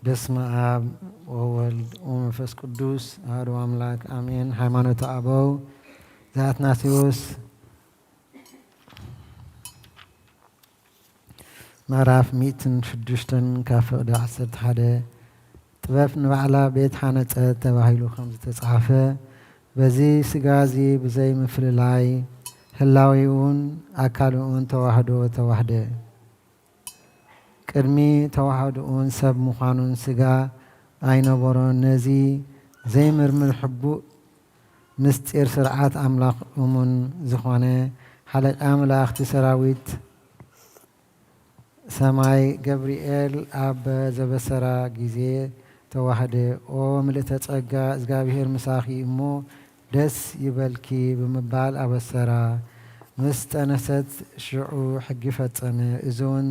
በስመ አብ ወወልድ ወመንፈስ ቅዱስ አሐዱ አምላክ አሜን። ሃይማኖተ አበው ዘአትናቴዎስ ምዕራፍ ሚእትን ሽዱሽተን ካብ ፍቕዲ ዓሰርተ ሓደ። ጥበብ ንባዕላ ቤት ሓነጸት ተባሂሉ ከም ዝተጻሕፈ፣ በዚ ስጋ እዚ ብዘይ ምፍልላይ ህላዌኡን ኣካልኡን ተዋህዶ ተዋህደ። ቅድሚ ተዋህዶኡን ሰብ ምዃኑን ስጋ ኣይነበሮን። ነዚ ዘይምርምር ሕቡእ ምስጢር ስርዓት ኣምላኽ እሙን ዝኾነ ሓለቃ መላእኽቲ ሰራዊት ሰማይ ገብርኤል ኣብ ዘበሰራ ግዜ ተዋህደ፣ "ኦ ምልእተ ጸጋ፣ እግዚኣብሔር ምሳኺ እሞ ደስ ይበልኪ" ብምባል ኣበሰራ። ምስ ጠነሰት ሽዑ ሕጊ ፈጸመ። እዚ እውን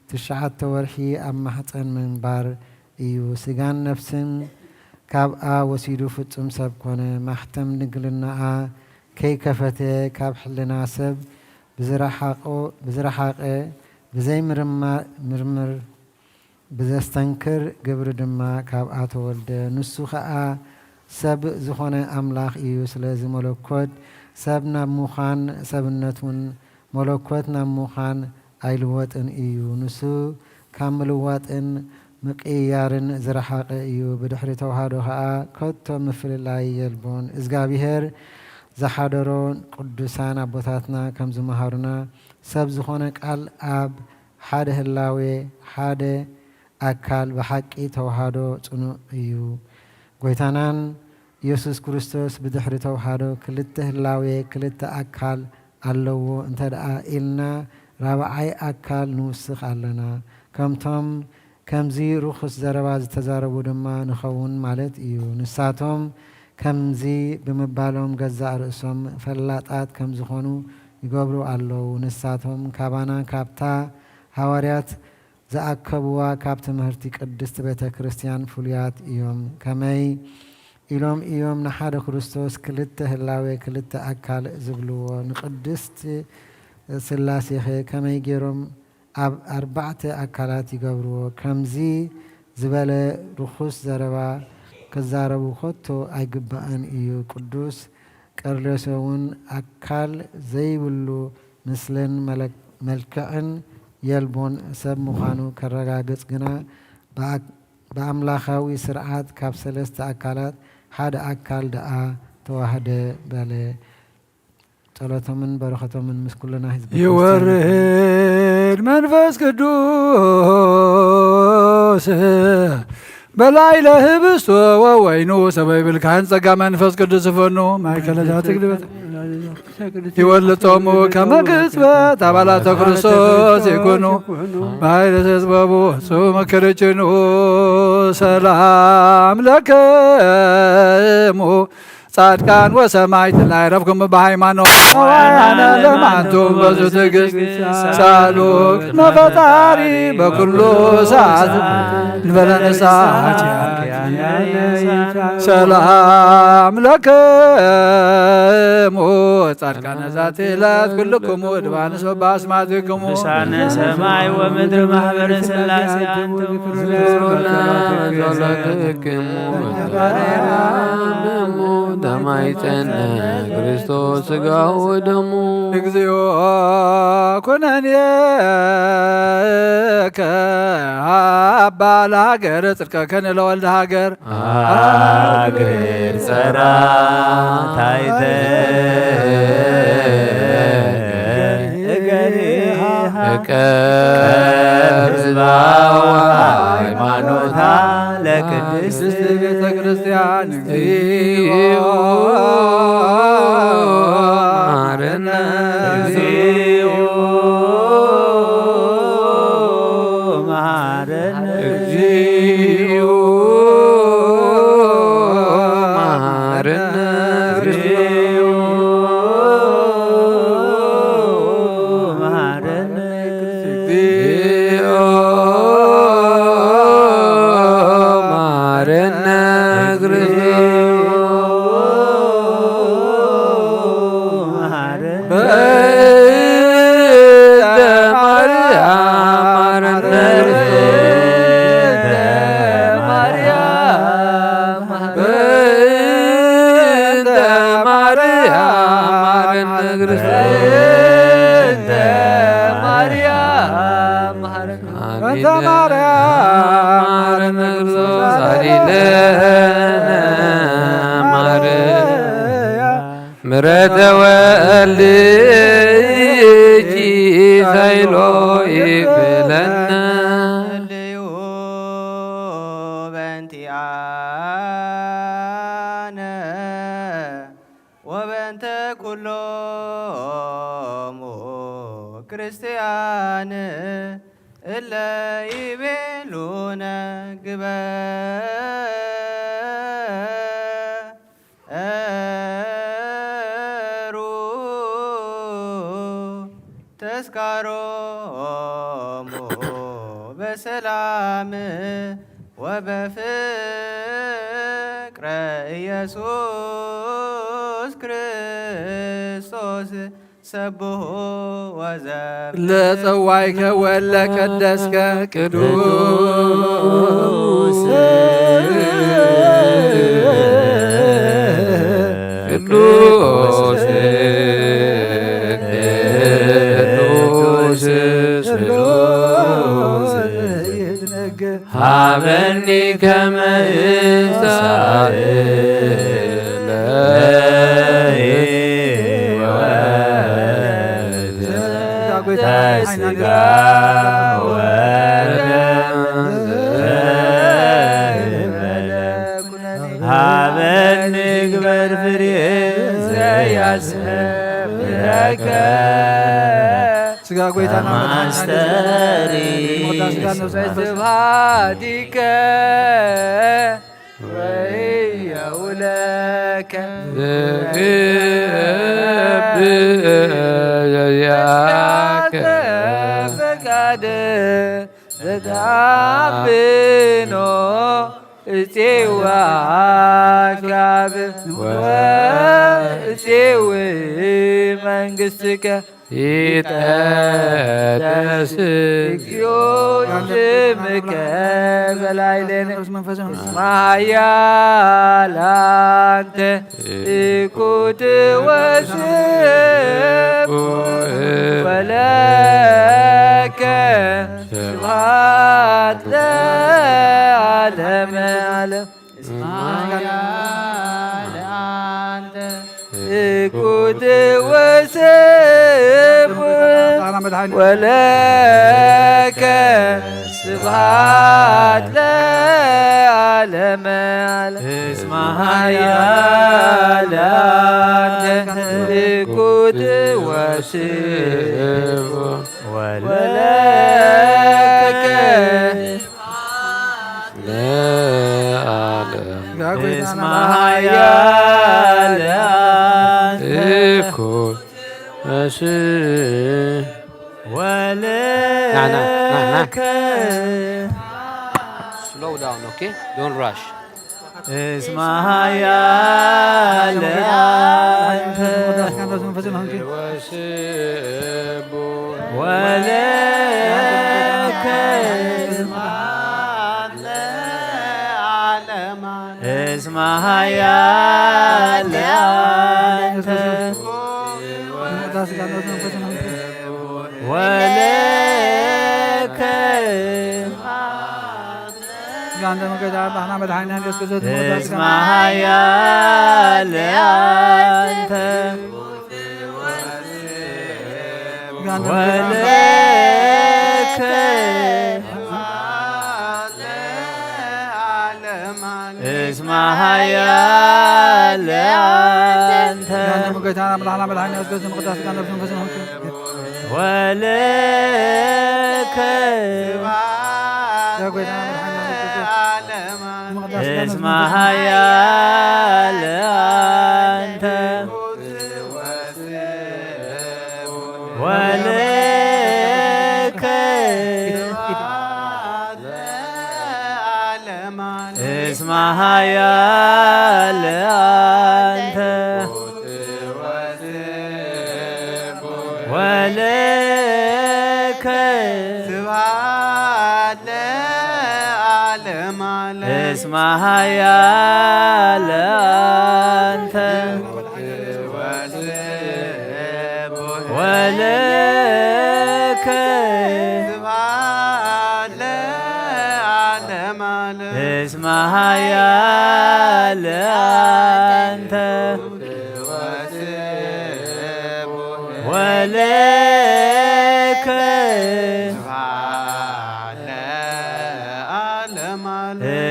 ትሽዓተ ወርሒ ኣብ ማሕጸን ምንባር እዩ። ስጋን ነፍስን ካብኣ ወሲዱ ፍጹም ሰብ ኮነ። ማሕተም ድንግልናኣ ከይከፈተ ካብ ሕልና ሰብ ብዝረሓቆ-፣ ብዝረሓቐ፣ ብዘይ ምርማ-፣ ምርምር ብዘስተንክር ግብሪ ድማ ካብኣ ተወልደ። ንሱ ኸኣ ሰብ ዝኾነ ኣምላኽ እዩ። ስለዚ መለኮት ሰብ ናብ ምዃን፣ ሰብነት እውን መለኮት ናብ ምዃን ኣይልወጥን እዩ። ንሱ ካብ ምልዋጥን ምቅይያርን ዝረሓቐ እዩ። ብድሕሪ ተዋህዶ ኸኣ ከቶ ምፍልላይ የልቦን። እግዚኣብሔር ዝሓደሮ ቅዱሳን ኣቦታትና ከም ዝመሃሩና፣ ሰብ ዝኾነ ቃል ኣብ ሓደ ህላዌ፣ ሓደ ኣካል ብሓቂ ተዋህዶ ጽኑዕ እዩ። ጎይታናን ኢየሱስ ክርስቶስ ብድሕሪ ተዋህዶ ክልተ ህላዌ፣ ክልተ ኣካል ኣለዎ እንተ ደኣ ኢልና፣ ራብዓይ ኣካል ንውስኽ ኣለና። ከምቶም ከምዚ ርኹስ ዘረባ ዝተዛረቡ ድማ ንኸውን ማለት እዩ። ንሳቶም ከምዚ ብምባሎም ገዛእ ርእሶም ፈላጣት ከም ዝኾኑ ይገብሩ ኣለዉ። ንሳቶም ካባና ካብታ ሃዋርያት ዝኣከብዋ ካብ ትምህርቲ ቅድስቲ ቤተ ክርስቲያን ፍሉያት እዮም። ከመይ ኢሎም እዮም ንሓደ ክርስቶስ ክልተ ህላዌ ክልተ ኣካል ዝብልዎ? ንቅድስት ስላሴኸ ከመይ ገይሮም ኣብ ኣርባዕተ ኣካላት ይገብርዎ? ከምዚ ዝበለ ርኹስ ዘረባ ክዛረቡ ከቶ ኣይግባእን እዩ። ቅዱስ ቀርሌዎስ እውን ኣካል ዘይብሉ ምስልን መለ-፣ መልክዕን የልቦን ሰብ ምዃኑ ከረጋግጽ ግና ብኣ-፣ ብኣምላኻዊ ስርዓት ካብ ሰለስተ ኣካላት ሓደ ኣካል ደኣ ተዋህደ በለ። ጸሎቶምን በረኸቶምን ምስ ኩልና ህዝቢ ክርስቲያን ይኹን። ይወርድ መንፈስ ቅዱስ በላዕለ ህብስቶ ወወይኑ ሰበ ይብልካን ጸጋ መንፈስ ቅዱስ ይፈኑ ማእከለ ዛቲ ግልበት ይወልጦሙ ከመ ቅጽበት ኣባላተ ክርስቶስ ይኩኑ ባሕረ ተጽበቡ ስሙ ክርጭኑ ሰላም ለክሙ ጻድቃን ወሰማዕት ላዕረፍኩም በሃይማኖት ሰዋያነ ለማንቱም በዙ ትዕግስት ሳሉ ቅድመ ፈጣሪ በኩሉ ሰዓት እንበለ ንስሓት ሰላም ለክሙ ጻድቃነ ዛቲ ዕለት ኩልክሙ ድባንስ በበአስማትክሙ ቅዱሳነ ሰማይ ወምድር ማህበረ ሥላሴ አንትሙ ዝክሩነ በጸሎትክሙ። ማርያም እሙ ተማይጸነ ክርስቶስ ሥጋሁ ወደሙ። እግዚኦ ኩነኔከ አባ ለሀገር ጽድቀከ ንለወልደ ሀገር። ሀገር ጸራ ታይተ እገሪሃ ቀብ ህዝባዋ ሃይማኖታ ለቅድስት ቤተ ክርስቲያን እግዚኦ መሐረነ። እግዚኦ መሐረነ። እግዚኦ መሐረነ። እግዚኦ መሐረነ። እግዚኦ መሐረነ። እግዚኦ መሐረነ። በእንተ ማርያም መሐረነ። በእንተ ማርያም በእንተ ማርያም መሐረነ። በእንተ ማርያም መሐረነ። በእንተ ማርያም መሐረነ። ሳሊለነ ማርያም ምሕረተ ወልድኪ ሳይሎ ይብለነ። ህልዩ በእንቲአነ ወበእንተ ኩሎሙ ክርስቲያን እለ ይቤሉነ ግበሩ ተስካሮሙ በሰላም ወበፍቅረ ኢየሱስ ክርስቶስ ሰብሑ ወዘምር። ለጸዋይከ ወለ ቀደስከ ቅዱስ ቅዱስ ቅዱስ ሃበኒ ከመ እሳእለ ሕይወት ተስጋ ወደም ዘይበለ ኩነኒ። ሃበኒ ግበር ፍሬ ዘያስብረከ ስጋ ጎይታና መድኃኒዓለም ማስተሪ ሞታ ስጋ ነፍስ ስብሐቲከ ወኢያውለከ ዘገብእ ዘያከ ፈቃድ ዘታብኖ እፄዋ ካብ ወእፄው መንግሥትከ ይትቀደስ እግዚኦ ስምከ በላዕሌነ እስመ ኃያል አንተ ትኩን ወስቡሕ ወለከ ስብሐት ለዓለመ ዓለም። እስመ ኃያል አንተ ትኩን ወስቡሕ ወለከ ስብሐት ለዓለመ ዓለም። እስመ ኃያል አንተ ትኩን ወስቡሕ ወለከ ለዓለም። እስመ ኃያል አንተ ትኩን ወስቡሕ ና፣ ና፣ ና፣ ና። ወለከ Slow down, okay? Don't rush. እስመ ኃያል አንተ ወስቡሕ ወለከ እስመ ኃያል አንተ ወለከ ስጋ ደም ጌታ አምላክና መድኃኒና ኢየሱስ ክርስቶስ ሞታ ስጋ እስመ ኃያል አንተ ስጋ ደም ጌታ አምላክ ወለከ እስመ ኃያል አንተ ስጋ ደም ጌታ አምላክና መድኃኒና ኢየሱስ ክርስቶስ ሞታ ስጋ ነፍስ መንፈስ ወለከ ጌታ መድኃኒና ኢየሱስ ክርስቶስ ሞታ ስጋ እስመ ኃያል አንተ ወለከ እስመ ኃያል አንተ ወለከ ስብሐት ለዓለመ ዓለም። እስመ ኃያል አንተ ወለከ ስብሐት ለዓለመ ዓለም። እስመ ኃያል አንተ ወለከ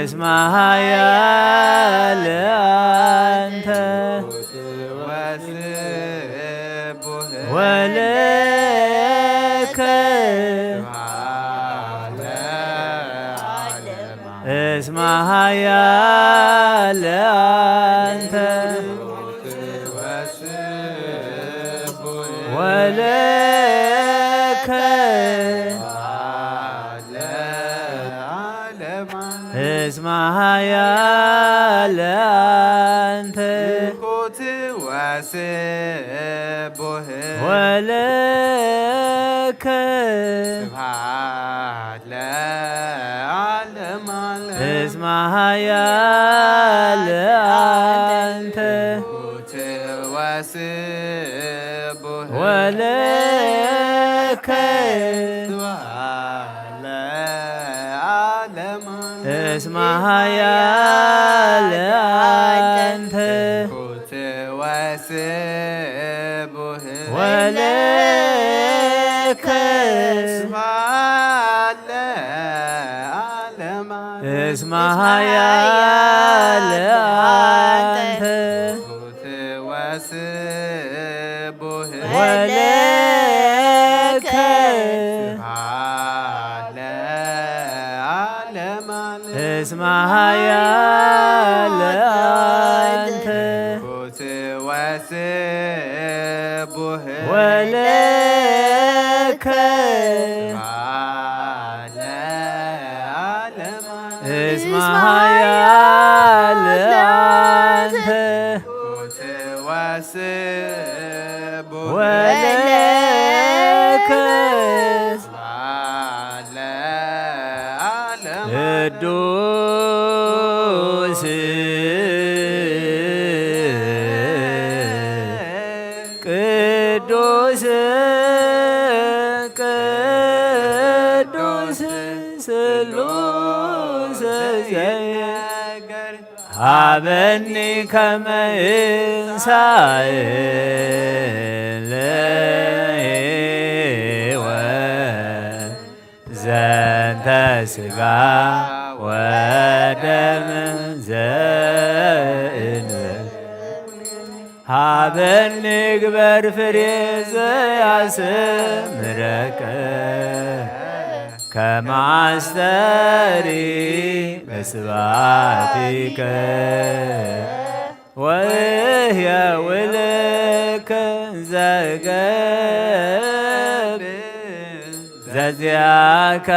እስመ ኃያል አንተ ወለከ ኃያል አንተ ወለከ እስመ ኃያል አንተ ወለከ ለዓለመ ዓለም። እስመ ኃያል አንተ ወስቡሕ ወለከ ለዓለመ ዓለም። እስመ ኃያል አንተ ወስቡሕ ወለከ ለዓለመ ዓለም። እስመ ኃያል አንተ ወስቡሕ ወለከ ለዓለመ ዓለም። እስመ ኃያል አንተ ወስቡሕ ወለከ ለዓለመ ዓለም። እስመ ኃያል አንተ ወስቡሕ ወለከ ለዓለመ ዓለም። ቅዱስ ቅዱስ ቅዱስ ስሉስ ዘይነገር ሀበኒ ከመ እንሳእ ለሕይወት ዘንተ ሥጋ ወደም ዘእንበለ ሀበኒ ግበር ፍሬ ዘያስምረከ ከመ አስተሪ በስብሐቲከ ወእህየ ውልክ ዘገብእ ዘዚአከ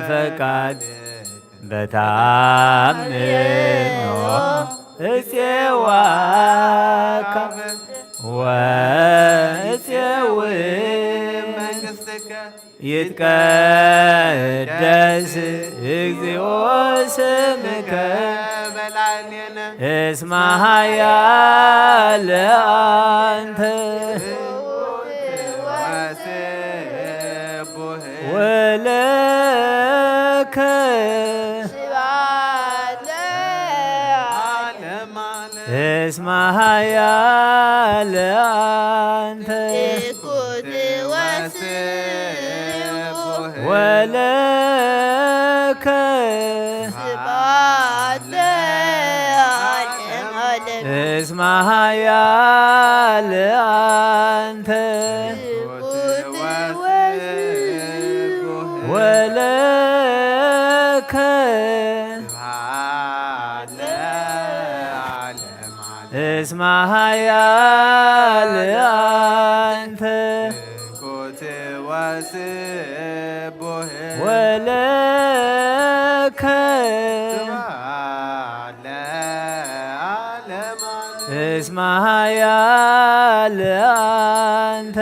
ፈቃድ በታምኖ እጼዋከ ወእጼው መንግሥትከ ይትቀደስ እግዚኦ ስምከ በላዕሌነ እስመ ኃያል አንተ ወስቡሕ ወለከ ስብሐት ለዓለመ ዓለም። እስመ ኃያል አንተ ትኩት ወስቡሕ ወለከ ስብሐት ለዓለመ ዓለም። እስመ ኃያል አንተ ትኩት ወስቡሕ ወለከ ስብሐት ለዓለመ ዓለም። እስመ ኃያል አንተ ትኩት ወስቡሕ ወለከ ስብሐት ለዓለመ ዓለም። እስመ ኃያል አንተ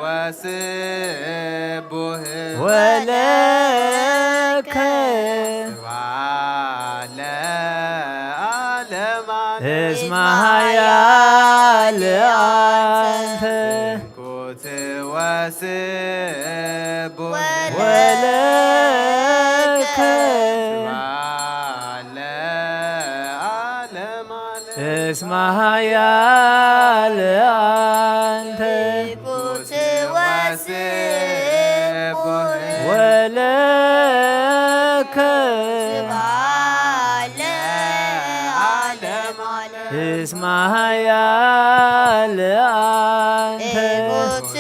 ወስቡሕ ወለከ ስብሐት ለዓለመ ዓለም። እስመ ኃያል አንተ ትኩት ወስቡሕ ወለከ ስብሐት ለዓለመ ዓለም። እስመ ኃያል አንተ ትኩት ወስቡሕ ወለከ ስብሐት ለዓለመ ዓለም። እስመ ኃያል አንተ ትኩት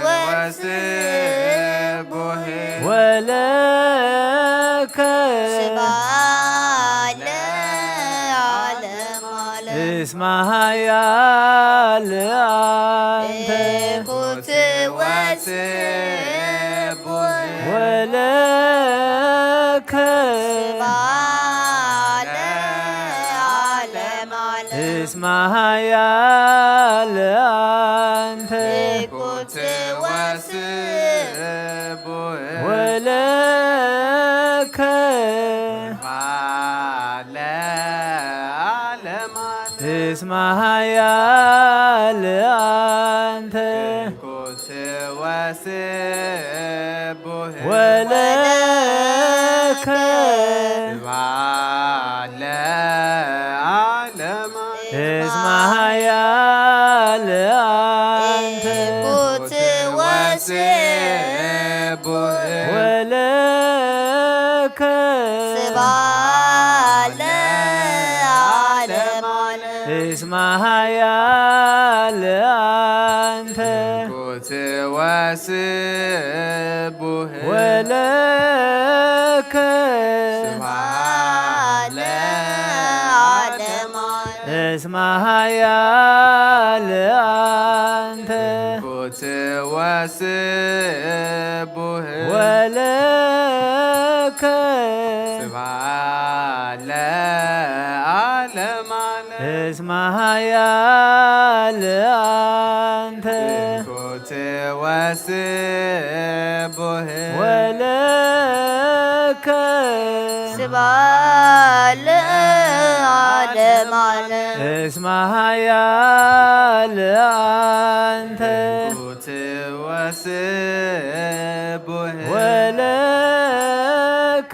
ወስቡሕ ወለከ ስብሐት እስመ ኃያል አንተ ትኩት ወስቡሕ ወለከ ስብሐት ለዓለመ ዓለም። እስመ ኃያል አንተ ትኩት ወስቡሕ ወለከ ለዓለመ ዓለም። እስመ ኃያል አንተ ትኩት ወስቡሕ ወለከ ስብሐት ለዓለመ ዓለም። እስመ ኃያል አንተ ትኩት ወስቡሕ ወለከ ስብሐት ለዓለመ ዓለም። እስመ ኃያል አንተ ትኩት ወስቡሕ ወለከ ስብሐት ለዓለመ ዓለም። እስመ ኃያል አንተ ትኩት ወስቡሕ ወለከ ስብሐት ለዓለመ ዓለም። እስመ ኃያል አንተ ትኩት ወስቡሕ ወለከ ስብሐት ለዓለመ ዓለም። እስመ ኃያል አንተ ትኩት ወስቡሕ ወለከ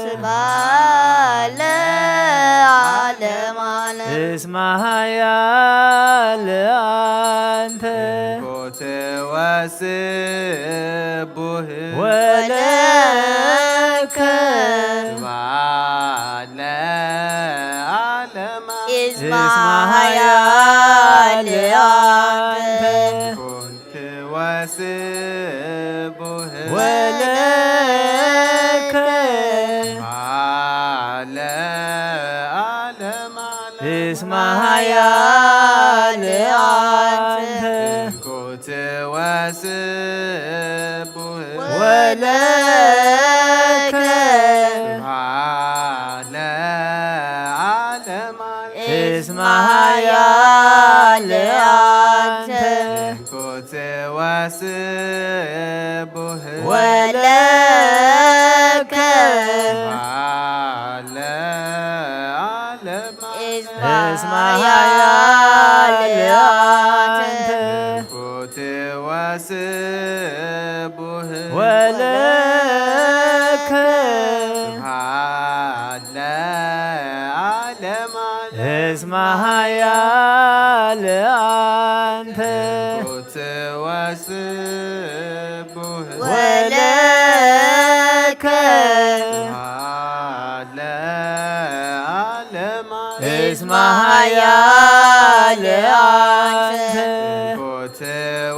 ስብሐት ለዓለመ ዓለም። እስመ ኃያል አንተ ትኩት ወስቡሕ ወለከ ስብሐት ለዓለመ ዓለም። እስመ ኃያል አንተ ትኩት ወስቡሕ ወለከ ስብሐት ለዓለመ ዓለም። እስመ ኃያል አንተ ትኩት ወስቡሕ ወለከ ስብሐት ለዓለመ ዓለም። እስመ ኃያል አንተ ትኩት ወስቡሕ ወለከ ስብሐት ለዓለመ ዓለም። እስመ ኃያል አንተ ትኩት ወስቡሕ ወለከ ስብሐት ለዓለመ ዓለም። እስመ ኃያል አንተ ትኩት ወስቡሕ ወለከ ስብሐት ለዓለመ ዓለም። እስመ ኃያል አንተ ትኩት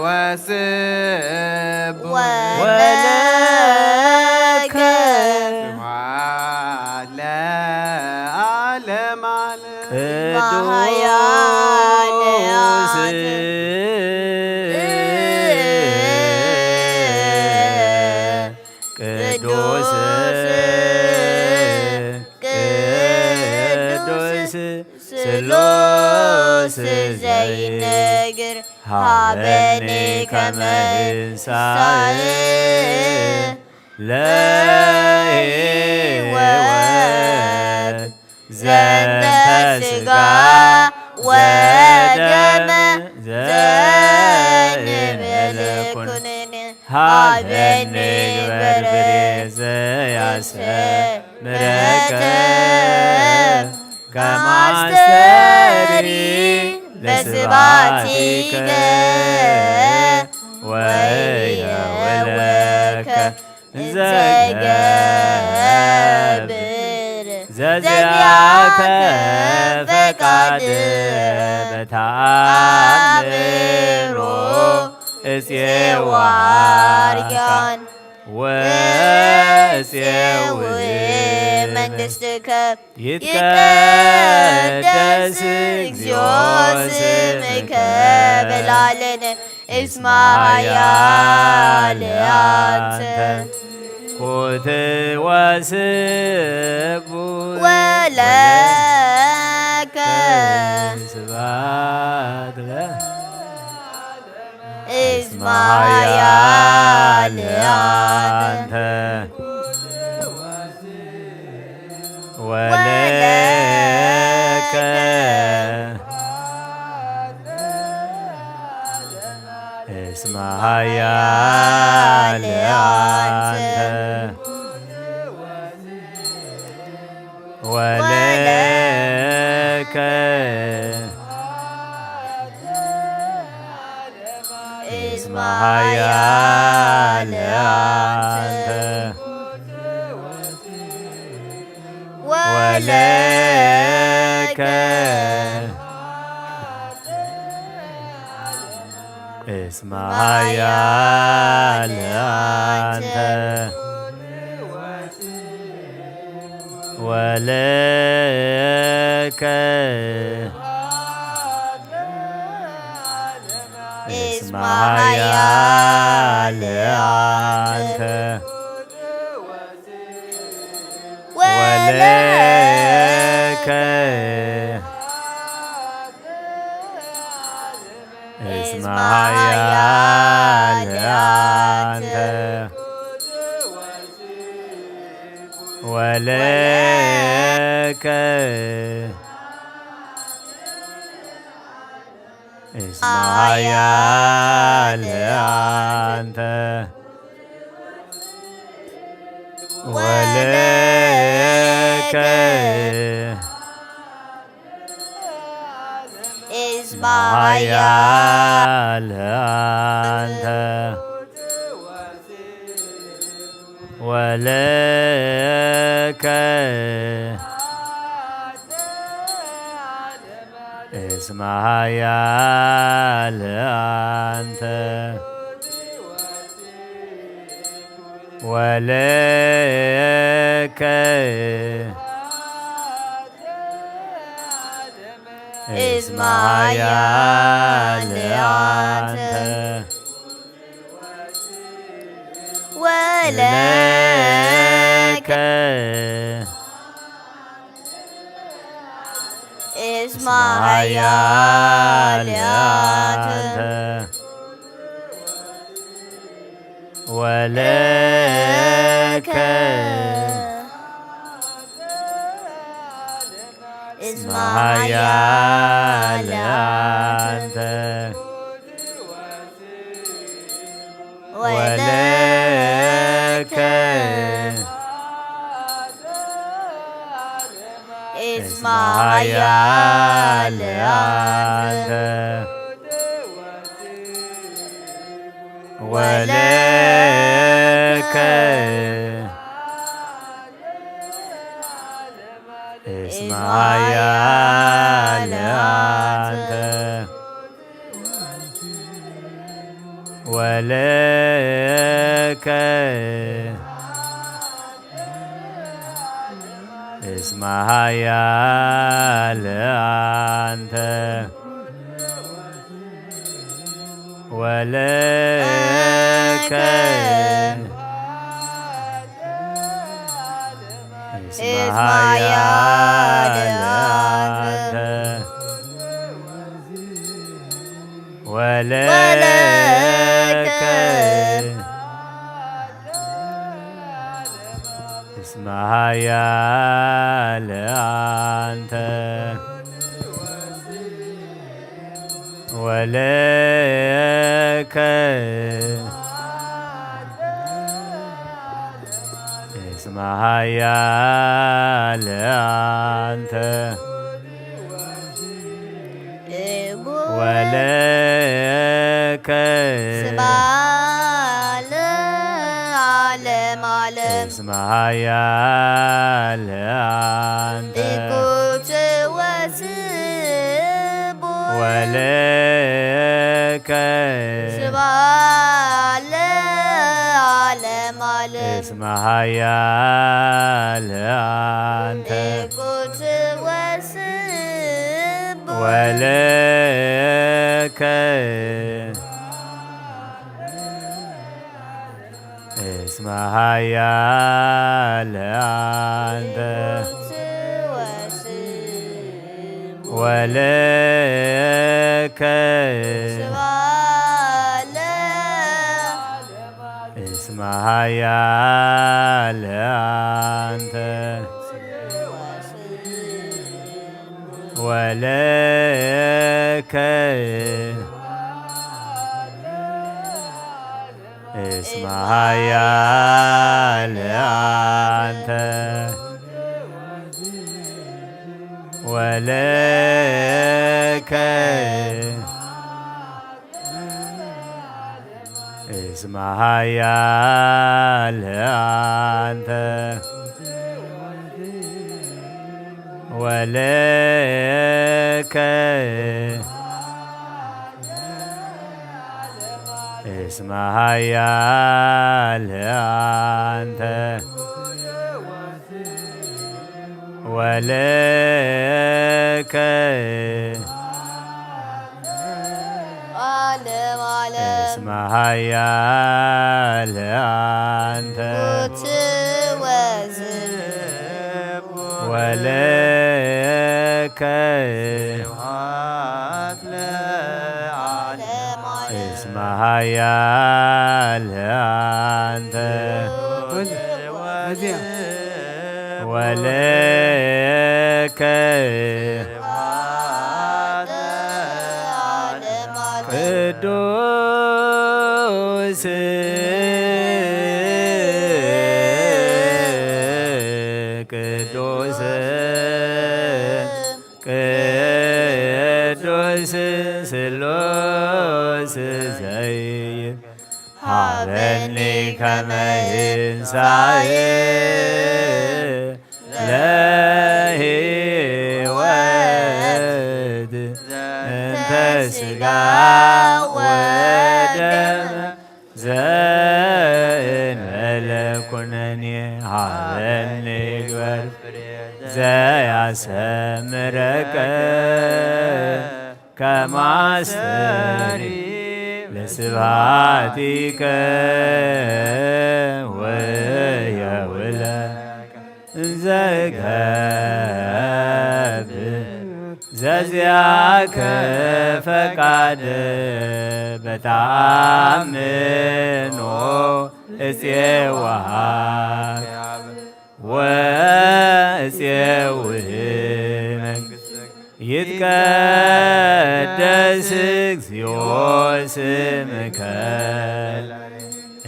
ወስቡሕ ወለከ ስብሐት ለዓለመ ዓለም። ቅዱስ ኃያል አንተ ቅዱስ ቅዱስ ስሉስ ዘይነግር ሀበኒ ከመ እንሳእ ለሕይወት ዘንተ ሥጋ ወደመ ዘእንበለ ኩነኔ ሀበኒ በርበሬ ዘያስተምረከ ከመ አስተሪ ለስብሐቲከ ወየውለከ እንዘ ገብር ዘዚአከ ፈቃድ በተአምሮ እጼው አርያን ወእጼው መንግስትከ ይትቀደስ እግዚኦ ስምከ በላለን እስመ ኃያል አንተ ኩትወ ስቡሕ ወለከ ስብሐት ለ እስመ ኃያል አንተ ወለከ እስመ ኃያል አንተ ወለከ እስመ ኃያል አንተ ወለከ እስመ ኃያል አንተ ወለከ እስመ ኃያል አንተ ወለከ እስመ ኃያል አንተ ወለከ እስመ ኃያል አንተ ወለከ እስመ ኃያል አንተ ወለከ እስመ ኃያል አንተ ወለከ እስመ ኃያል አንተ ወለከ እስመ ኃያል አንተ ወለከ እስመ ኃያል አንተ ወለከ እስመ ኃያል አንተ ወለከ እስመ ኃያል አንተ ወለከ እስመ ኃያል አንተ ወለከ እስመ ኃያል አንተ ወለከ እስመ ኃያል አንተ ወለከ እስመ ኃያል አንተ ወለከ ስብሐት ለዓለመ ዓለም እስመ ኃያል አንተ ትኩት ወስቡሕ ወለከ ስብሐት ለዓለመ እስመ ኃያል አንተ ወልከ እስመ ኃያል አንተ ወልከ እስመ ኃያል አንተ ወልከ እስመ ኃያል አንተ ወልከ እስመ ኃያል አንተ ወልከ እስመ ኃያል አንተ ወልከ እስመ ኃያል አንተ ወልከ እስመ ኃያል አንተ ወልከ ቅዱስ ቅዱስ ቅዱስ ስሉስ ዘይብ ሀበኒ ከመ ይንሳኤ ለህይወት እንተ ስጋ ወደም ዘእንበለ ኩነኔ ሀበኒ ግበር ዘያሰምረከ ከማስተሪ ለስብሐቲከ ወየውለ እንዘ እገብር ዘዚአከ ፈቃድ በተአምኖ እጼዋሃ ወእጼውህ መንግሥት ይትቀደስ እግዚኦ ስምከ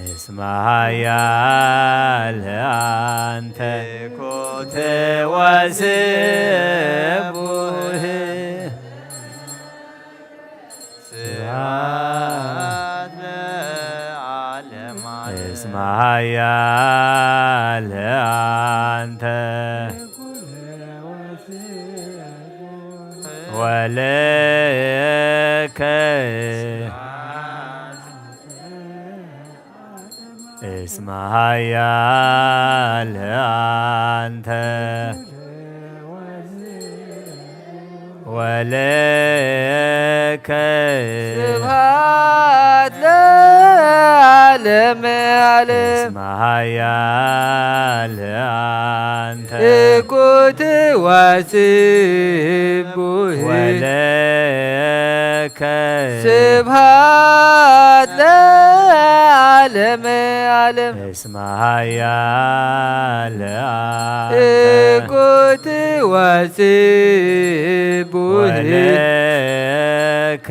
እስመ ኃያል አንተ ኮተ ወስቡህ ስብሐት ለዓለመ ዓለም። እስመ ኃያል አንተ ወልከ እስመ ኃያል አንተ ወልከ ስብሐት ለዓለመ ዓለም። እስመ ኃያል አንተ እኩት ወስቡህ ወልከ ስብሐት ለዓለመ ዓለም። እስመ ኃያል አንተ እኩት ወስቡህ ወልከ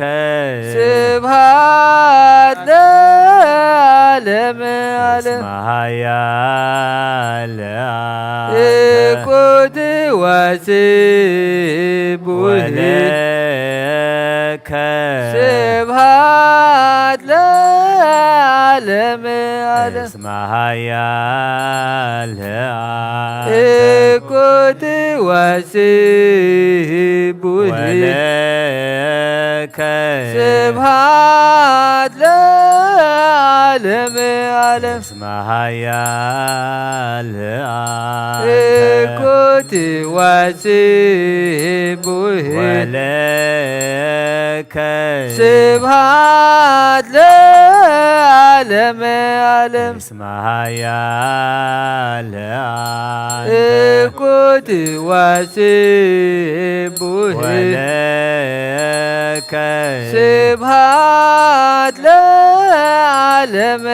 ስብሐት ለዓለመ ዓለም። እስመ ኃያል አንተ እኩት ወስቡህ ወልከ ስብሐት ለዓለመ ዓለም። እስመ ኃያል አንተ እኩት ወስቡህ ወልከ ስብሐት ለዓለመ ዓለም። እስመ ኃያል አንተ እኩት ወስቡሕ ወለከ ስብሐት ለዓለመ ዓለም። እስመ ኃያል አንተ እኩት ወስቡሕ ወለከ ስብሐት ለዓለመ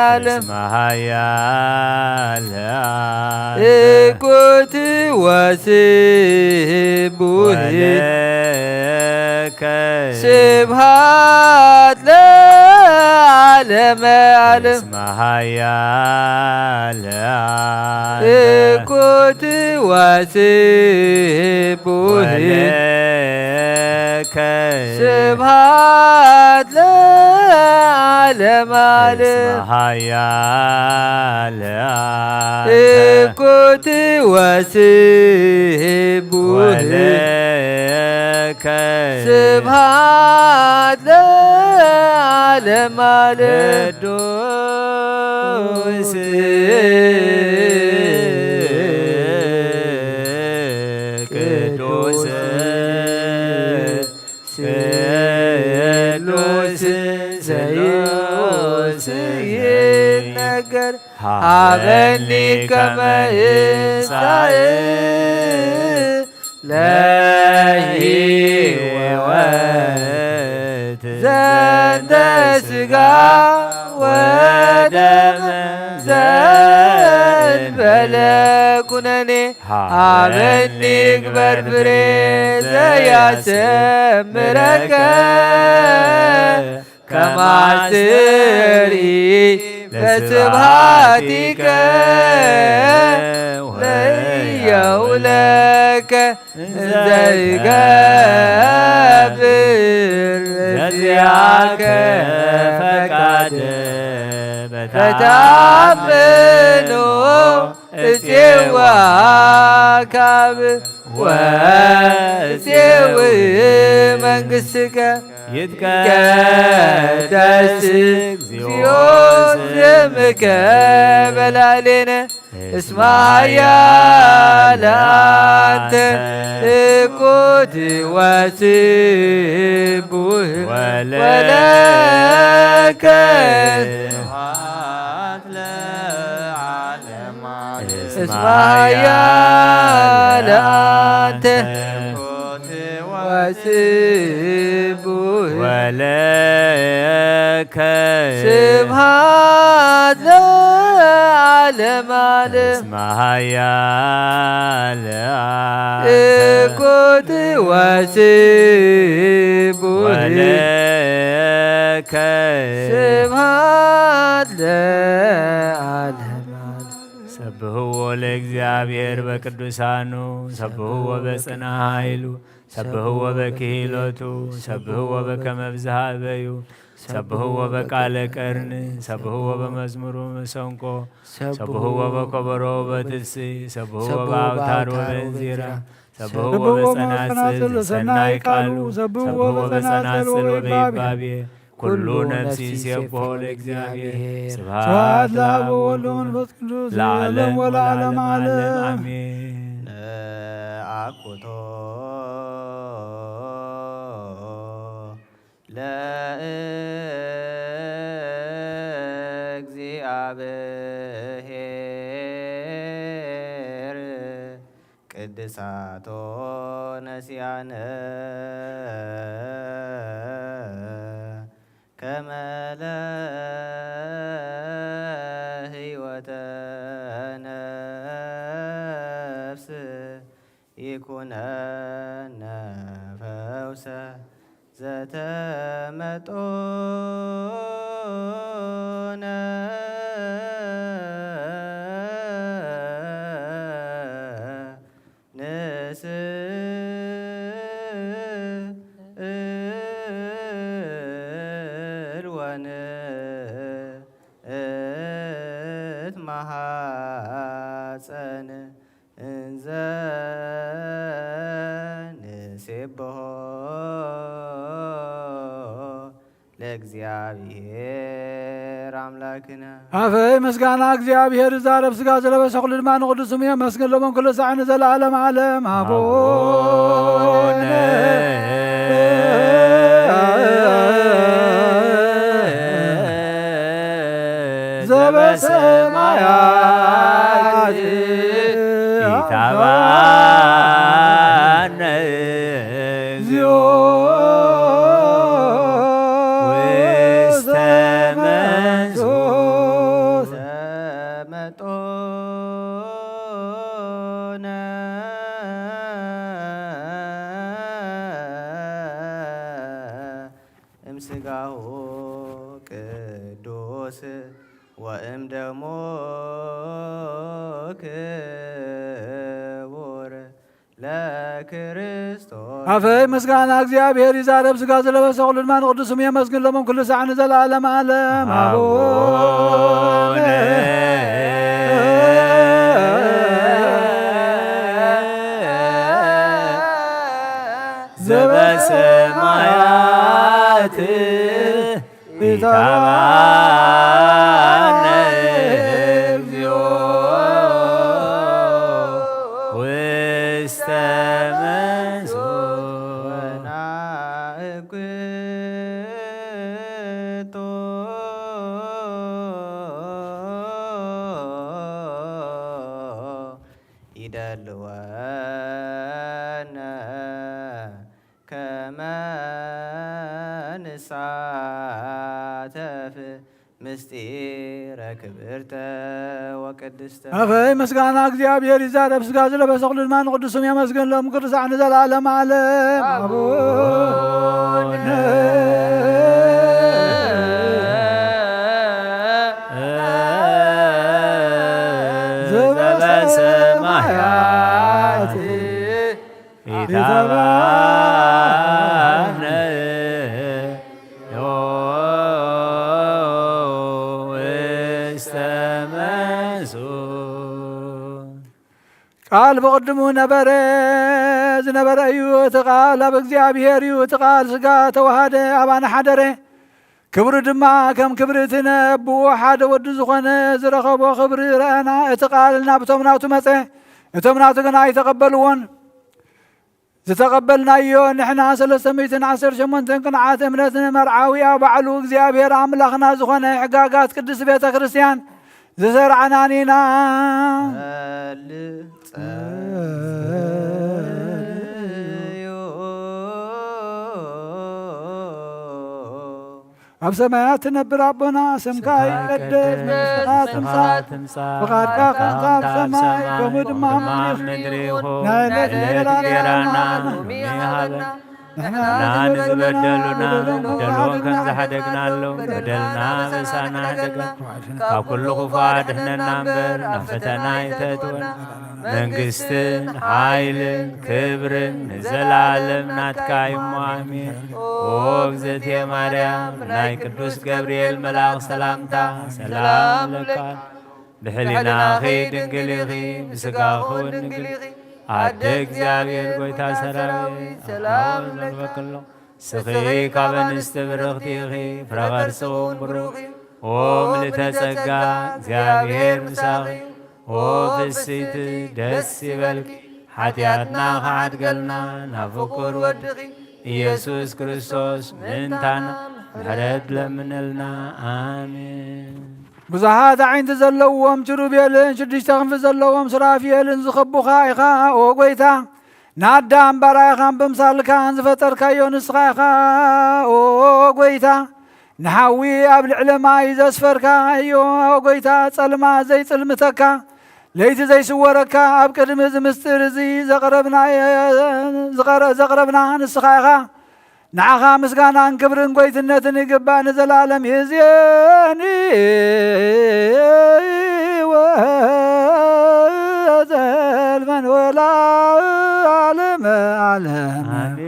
ዓለም። እስመ ኃያል አንተ እኩት ወስቡሕ ወለከ ስብሐት ለዓለመ ዓለም። እስመ ኃያል አንተ እኩት ወስቡሕ ወለከ ስብሐት ለዓለመ ዓለም። እስመ ኃያል አንተ እኩት ወስቡሕ ወለከ ስብሐት ለዓለመ ዓለም። ቅዱስ ቅዱስ ቅዱስ ስሉስ ይነገር ሀበኒ ከመ ይንሳእ ለሕይወት ዘንተ ሥጋ ወደም ዘእንበለ ኩነኔ ሀበኒ ግበር ፍሬ ዘያሰምረከ ከማስሪ በስብሐቲከ ለያውለከ እንዘ ይገብር ዘዚአከ ፈቃድ በተአምኖ እጼው አካብ ወእጼው መንግሥትከ ይትቀደስ እግዚኦ ስምከ በላዕሌነ እስመ ኃያል አንተ እኩት ወስቡሕ ወለከ ስብሐት ለዓለመ ዓለም። እስመ ኃያል አንተ ወስቡሕ ወለከ ስብሐት ለዓለመ ዓለም። እስመ ኃያል አንተ እኩት ወስቡሕ ወለከ ስብሐት ለዓለመ ዓለም። ሰብሕዎ ለእግዚአብሔር በቅዱሳኑ፣ ሰብሕዎ በጽና ኃይሉ፣ ሰብሕዎ በክሂሎቱ፣ ሰብሕዎ በከመ ብዝሃ እበዩ፣ ሰብሕዎ በቃለ ቀርን፣ ሰብሕዎ በመዝሙሩ መሰንቆ፣ ሰብሕዎ በከበሮ በትፍሲ፣ ሰብሕዎ በአውታር ወበእንዚራ፣ ሰብሕዎ በጸናጽል ሰናይ ቃሉ፣ ሰብሕዎ በጸናጽል ወበይባቤ፣ ኩሉ ነፍሲ ይሴብሖ ለእግዚአብሔር። ስብሐት ለአብ ወወልድ ወመንፈስ ቅዱስ ለዓለም ወለዓለመ ዓለም አሜን። ነአኩቶ ለእግዚአብሔር ቅድሳቶ ነሲያነ ከመ ለህይወተ ነፍስ ይኩነነ ፈውሰ ዘተመጦነ ንስእል ወንእት መሐፀን እንዘ ንሴብሖ እግዚኣብሔር ኣምላክነ። ኣፈይ ምስጋና እግዚኣብሔር ይዛረብ፣ ስጋ ዝለበሰ ኩሉ ድማ ንቅዱስ ስሙ የመስግን፣ ሎምን ኩሉ ሳዕ ንዘለዓለም ዓለም። ኣቡነ ዘበሰማያት ይትባረክ እግዚኦ ውስተ መንሱት ዘመጦነ እምስጋሁ ቅዱስ ወእም ደሙ ክቡር ለክርስቶስ። ኣፈይ ምስጋና እግዚኣብሔር ይዛረብ፣ ስጋ ዝለበሰ ኩሉ ድማ ንቅዱስ ስሙ የመስግን፣ ሎምን ኩሉ ሳዕ ንዘለዓለም ዓለም። ኣቡነ ዘበሰማያት ኢታባነ እግዚኦ ውስተ መንሱት ወናእኩቶ ይደልወነ ከመ ንሳተፍ ምስጢረ ክብርተ ወቅድስተ። ኣፈይ ምስጋና እግዚኣብሔር ይዛረብ፣ ስጋ ዝለበሰ ኩሉ ድማ ንቅዱስ ስም የመስግን፣ ሎም ቅዱሳን ንዘለዓለም ዓለም። ኣቡነ ዘበሰማያት ኢተባነ ውስተ መንሱ። ቃል ብቕድሙ ነበረ፣ ዝነበረ እዩ። እቲ ቃል ኣብ እግዚኣብሔር እዩ። እቲ ቃል ሥጋ ተዋሃደ፣ ኣባና ሓደረ። ክብሩ ድማ ከም ክብሪ እቲ ነብኡ ሓደ ወዱ ዝኾነ ዝረኸቦ ክብሪ ረኣና። እቲ ቃል ናብቶም ናቱ መጸ፣ እቶም ናቱ ግን ኣይተቐበልዎን። ዝተቐበልናዮ ንሕና ሰለስተ ሚእትን ዓሰርተ ሸሞንተን ቅንዓት እምነትን መርዓዊኣ ባዕሉ እግዚኣብሔር ኣምላኽና ዝኾነ ሕጋጋት ቅድስት ቤተ ክርስቲያን ዝሰርዓናን ኢና። ጸልዩ። ኣብ ሰማያት ትነብር ኣቦና፣ ስምካ ይቀደስ፣ መንግስትኻ ትምጻእ፣ ፍቓድካ ከም ኣብ ሰማይ ከምኡ ድማ ኣብ ምድሪ ይኹን። ናይ ዕለት እንጀራና ሎሚ ሃበና። ንሕና ንዝበደሉና በደሎም ከም ዝሓደግናሎም በደልና በሳና ሕደገና። ካብ ኩሉ ክፉ ኣድሕነና እምበር፣ ናብ ፈተና ኣይተእትወና። መንግስትን ሓይልን ክብርን ንዘለዓለም ናትካ እዩ እሞ፣ ኣሜን። ኦ እግዝእትየ ማርያም፣ ናይ ቅዱስ ገብርኤል መልኣኽ ሰላምታ ሰላም እብለካ። ብሕሊናኺ ድንግል ኢኺ፣ ብስጋኺ እውን ድንግል ኢኺ። ኣደ እግዚኣብሔር ጎይታ ሰራዊት፣ ሰላም እብለኪ ኣለኹ። ንስኺ ካብ ኣንስቲ ብርኽቲ ኢኺ፣ ፍረ ከርስኺ እውን ብሩኽ እዩ። ኦ ምልዕተ ጸጋ፣ እግዚኣብሔር ምሳኺ። ኦ ፍስይቲ፣ ደስ ይበልኪ፣ ሓጢኣትና ክሓድገልና ናብ ፍቁር ወድኺ ኢየሱስ ክርስቶስ ምእንታና ምሕረት ለምነልና። ኣሜን። ብዙሓት ኣዒንቲ ዘለዎም ኪሩቤልን ሽዱሽተ ክንፊ ዘለዎም ሱራፌልን ዝኸቡኻ ኢኻ፣ ኦ ጐይታ። ንኣዳም ባርያኻን ብምሳልካን ዝፈጠርካዮ ንስኻ ኢኻ፣ ኦ ጐይታ። ንሓዊ ኣብ ልዕሊ ማይ ዘስፈርካዮ፣ ኦ ጐይታ፣ ጸልማት ዘይጽልምተካ፣ ለይቲ ዘይስወረካ፣ ኣብ ቅድሚ እዚ ምስጢር እዚ ዘቕረብና፣ ዝቐረ-፣ ዘቕረብና ንስኻ ኢኻ። ንዓኻ ምስጋናን ክብርን ጐይትነትን ይግባእ ንዘለኣለም። ይእዜኒ ወዘልፈን ወለዓለመ ዓለም። ኣሜን።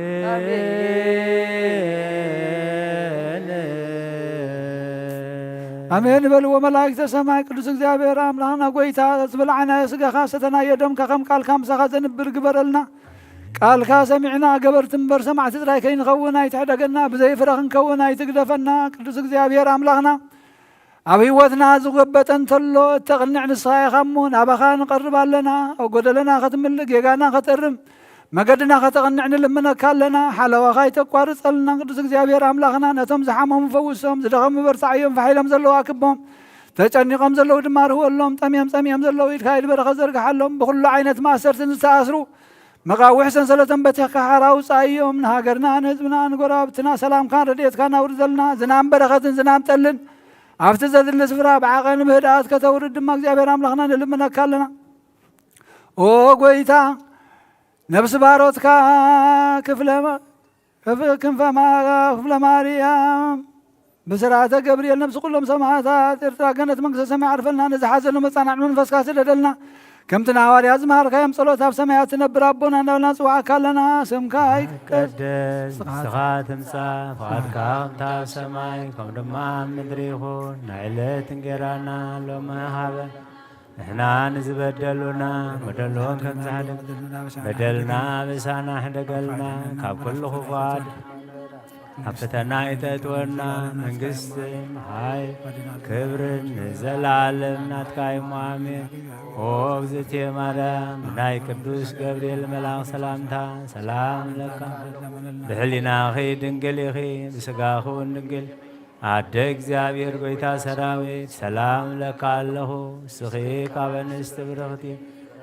ኣሜን በልዎ መላእክተ ሰማይ። ቅዱስ እግዚኣብሔር ኣምላኽና ጐይታ፣ ዝበላዕናዮ ሥጋኻ፣ ሰተናዮ ደምካ፣ ከም ቃልካ ምሳኻ ዘንብር ግበረልና። ቃልካ ሰሚዕና ገበርቲ እምበር ሰማዕቲ ጥራይ ከይንኸውን ኣይትሕደገና፣ ብዘይ ፍረ ክንከውን ኣይትግደፈና። ቅዱስ እግዚኣብሔር ኣምላኽና ኣብ ህይወትና ዝጎበጠ እንተሎ እተቕንዕ ንስኻ ኢኻ እሞ ናባኻ ንቐርብ ኣለና። ጎደለና ከትምልእ ጌጋና ከተርም መገድና ከተቕንዕ ንልምነካ ኣለና። ሓለዋኻ ኣይተቋርጸልና። ቅዱስ እግዚኣብሔር ኣምላኽና ነቶም ዝሓመሙ ፈውሶም፣ ዝደኸሙ በርትዓዮም፣ ፋሕ ኢሎም ዘለዉ ኣክቦም፣ ተጨኒቖም ዘለዉ ድማ ርህወሎም፣ ጠምዮም ጸሚኦም ዘለዉ ኢድካ ኢድ በረኸት ዘርግሓሎም። ብኹሉ ዓይነት ማእሰርትን ዝተኣስሩ መቓውሕ ሰንሰለቶም በቲኽካ ሓራ ውጻእዮም። ንሃገርና ንህዝብና ንጎረባብትና ሰላምካን ረድኤትካን ኣውርደልና። ዝናም በረኸትን ዝናም ጠልን ኣብቲ ዘድሊ ስፍራ ብዓቐን ብህድኣት ከተውርድ ድማ እግዚኣብሔር ኣምላኽና ንልምነካ ኣለና። ኦ ጎይታ ነፍሲ ባሮትካ ክፍለ ክፍ- ክንፈ ማ- ክፍለ ማርያም ብስርዓተ ገብርኤል ነፍሲ ኩሎም ሰማዕታት ኤርትራ ገነት መንግስተ ሰማይ ዓርፈልና። ነዚ ሓዘን መጻናዕ መንፈስካ ስደደልና። ከምቲ ንሃዋርያት ዝመሃርካዮም ጸሎት ኣብ ሰማያት ትነብር ኣቦና እንዳበልና ንጽውዓካ ኣለና። ስምካ ይትቀደስ፣ ንስኻ ትምጻእ፣ ፍቓድካ ከምታ ኣብ ሰማይ ከም ድማ ኣብ ምድሪ ይኹን። ናይ ዕለት እንጌራና ሎሚ ሃበን። ንሕና ንዝበደሉና በደሎም ከም ዝሓድግ በደልና ኣበሳና ሕደገልና፣ ካብ ኩሉ ክፉኣት ኣብ ፈተና ኣይተእትወና። መንግስትን ሓይል ክብርን ንዘለዓለም ናትካ እዩ። ኣሜን። ኦ እግዝእትየ ማርያም፣ ብናይ ቅዱስ ገብርኤል መልኣኽ ሰላምታ ሰላም እብለካ። ብሕሊናኺ ድንግል ኢኺ፣ ብስጋኺ እውን ድንግል ኣደ እግዚኣብሔር ጎይታ ሰራዊት ሰላም እብለካ ኣለኹ። ንስኺ ካብ ኣንስቲ ብርኽቲ፣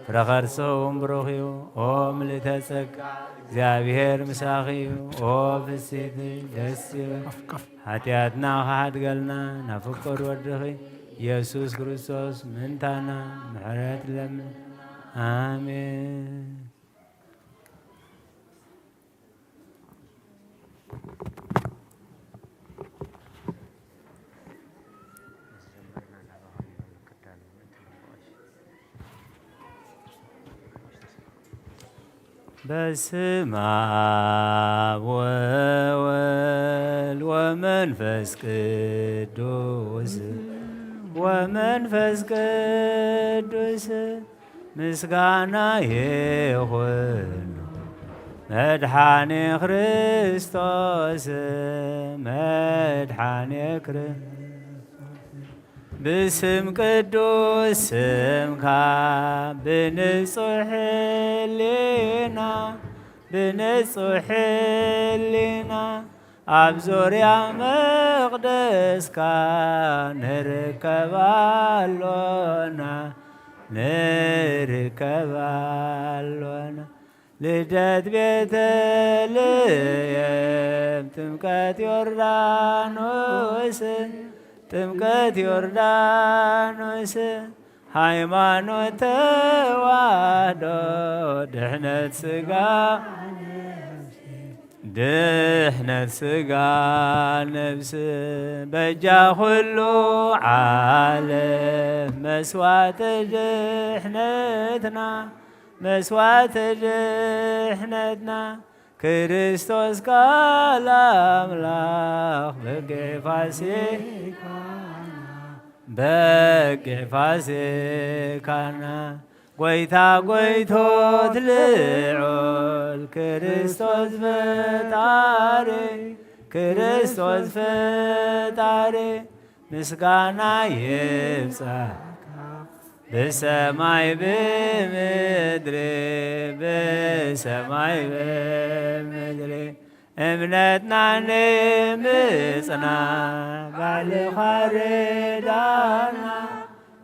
ፍረ ከርስኺ እውን ብሩኽ እዩ። ኦ ምልእተ ጸጋ፣ እግዚኣብሔር ምሳኺ እዩ። ኦ ፍስሕቲ ደስ ይበል፣ ሓጢኣትና ክሓድገልና ናብ ፍቁር ወድኺ ኢየሱስ ክርስቶስ ምእንታና ምሕረት ለምን። ኣሜን። በስመ አብ ወወልድ ወመንፈስ ቅዱስ ወመንፈስ ቅዱስ ምስጋና ይኹን መድሓኒ ክርስቶስ መድሓኒ ክርስቶስ ብስም ቅዱስ ስምካ ብንጹሕ ሕሊና ብንጹሕ ሕሊና ኣብ ዙርያ መቕደስካ ንርከብ ኣሎና ንርከብ ኣሎና። ልደት ቤተልሔም ጥምቀት ዮርዳኖስ ጥምቀት ዮርዳኖስ ሃይማኖት ተዋህዶ ድሕነት ስጋ ድሕነት ስጋ ነብስ በጃ ኩሉ ዓለም መስዋዕቲ ድሕነትና መስዋዕቲ ድሕነትና ክርስቶስ ቃል ኣምላኽ በጊዕ ፋሲካና በጊዕ ፋሲካና ጎይታ ጎይቶት ልዑል ክርስቶስ ፈጣሪ ክርስቶስ ፈጣሪ ምስጋና ይብጻሕካ ብሰማይ ብምድሪ ብሰማይ ብምድሪ እምነትና ንምጽና ባዕልኻ ርዳና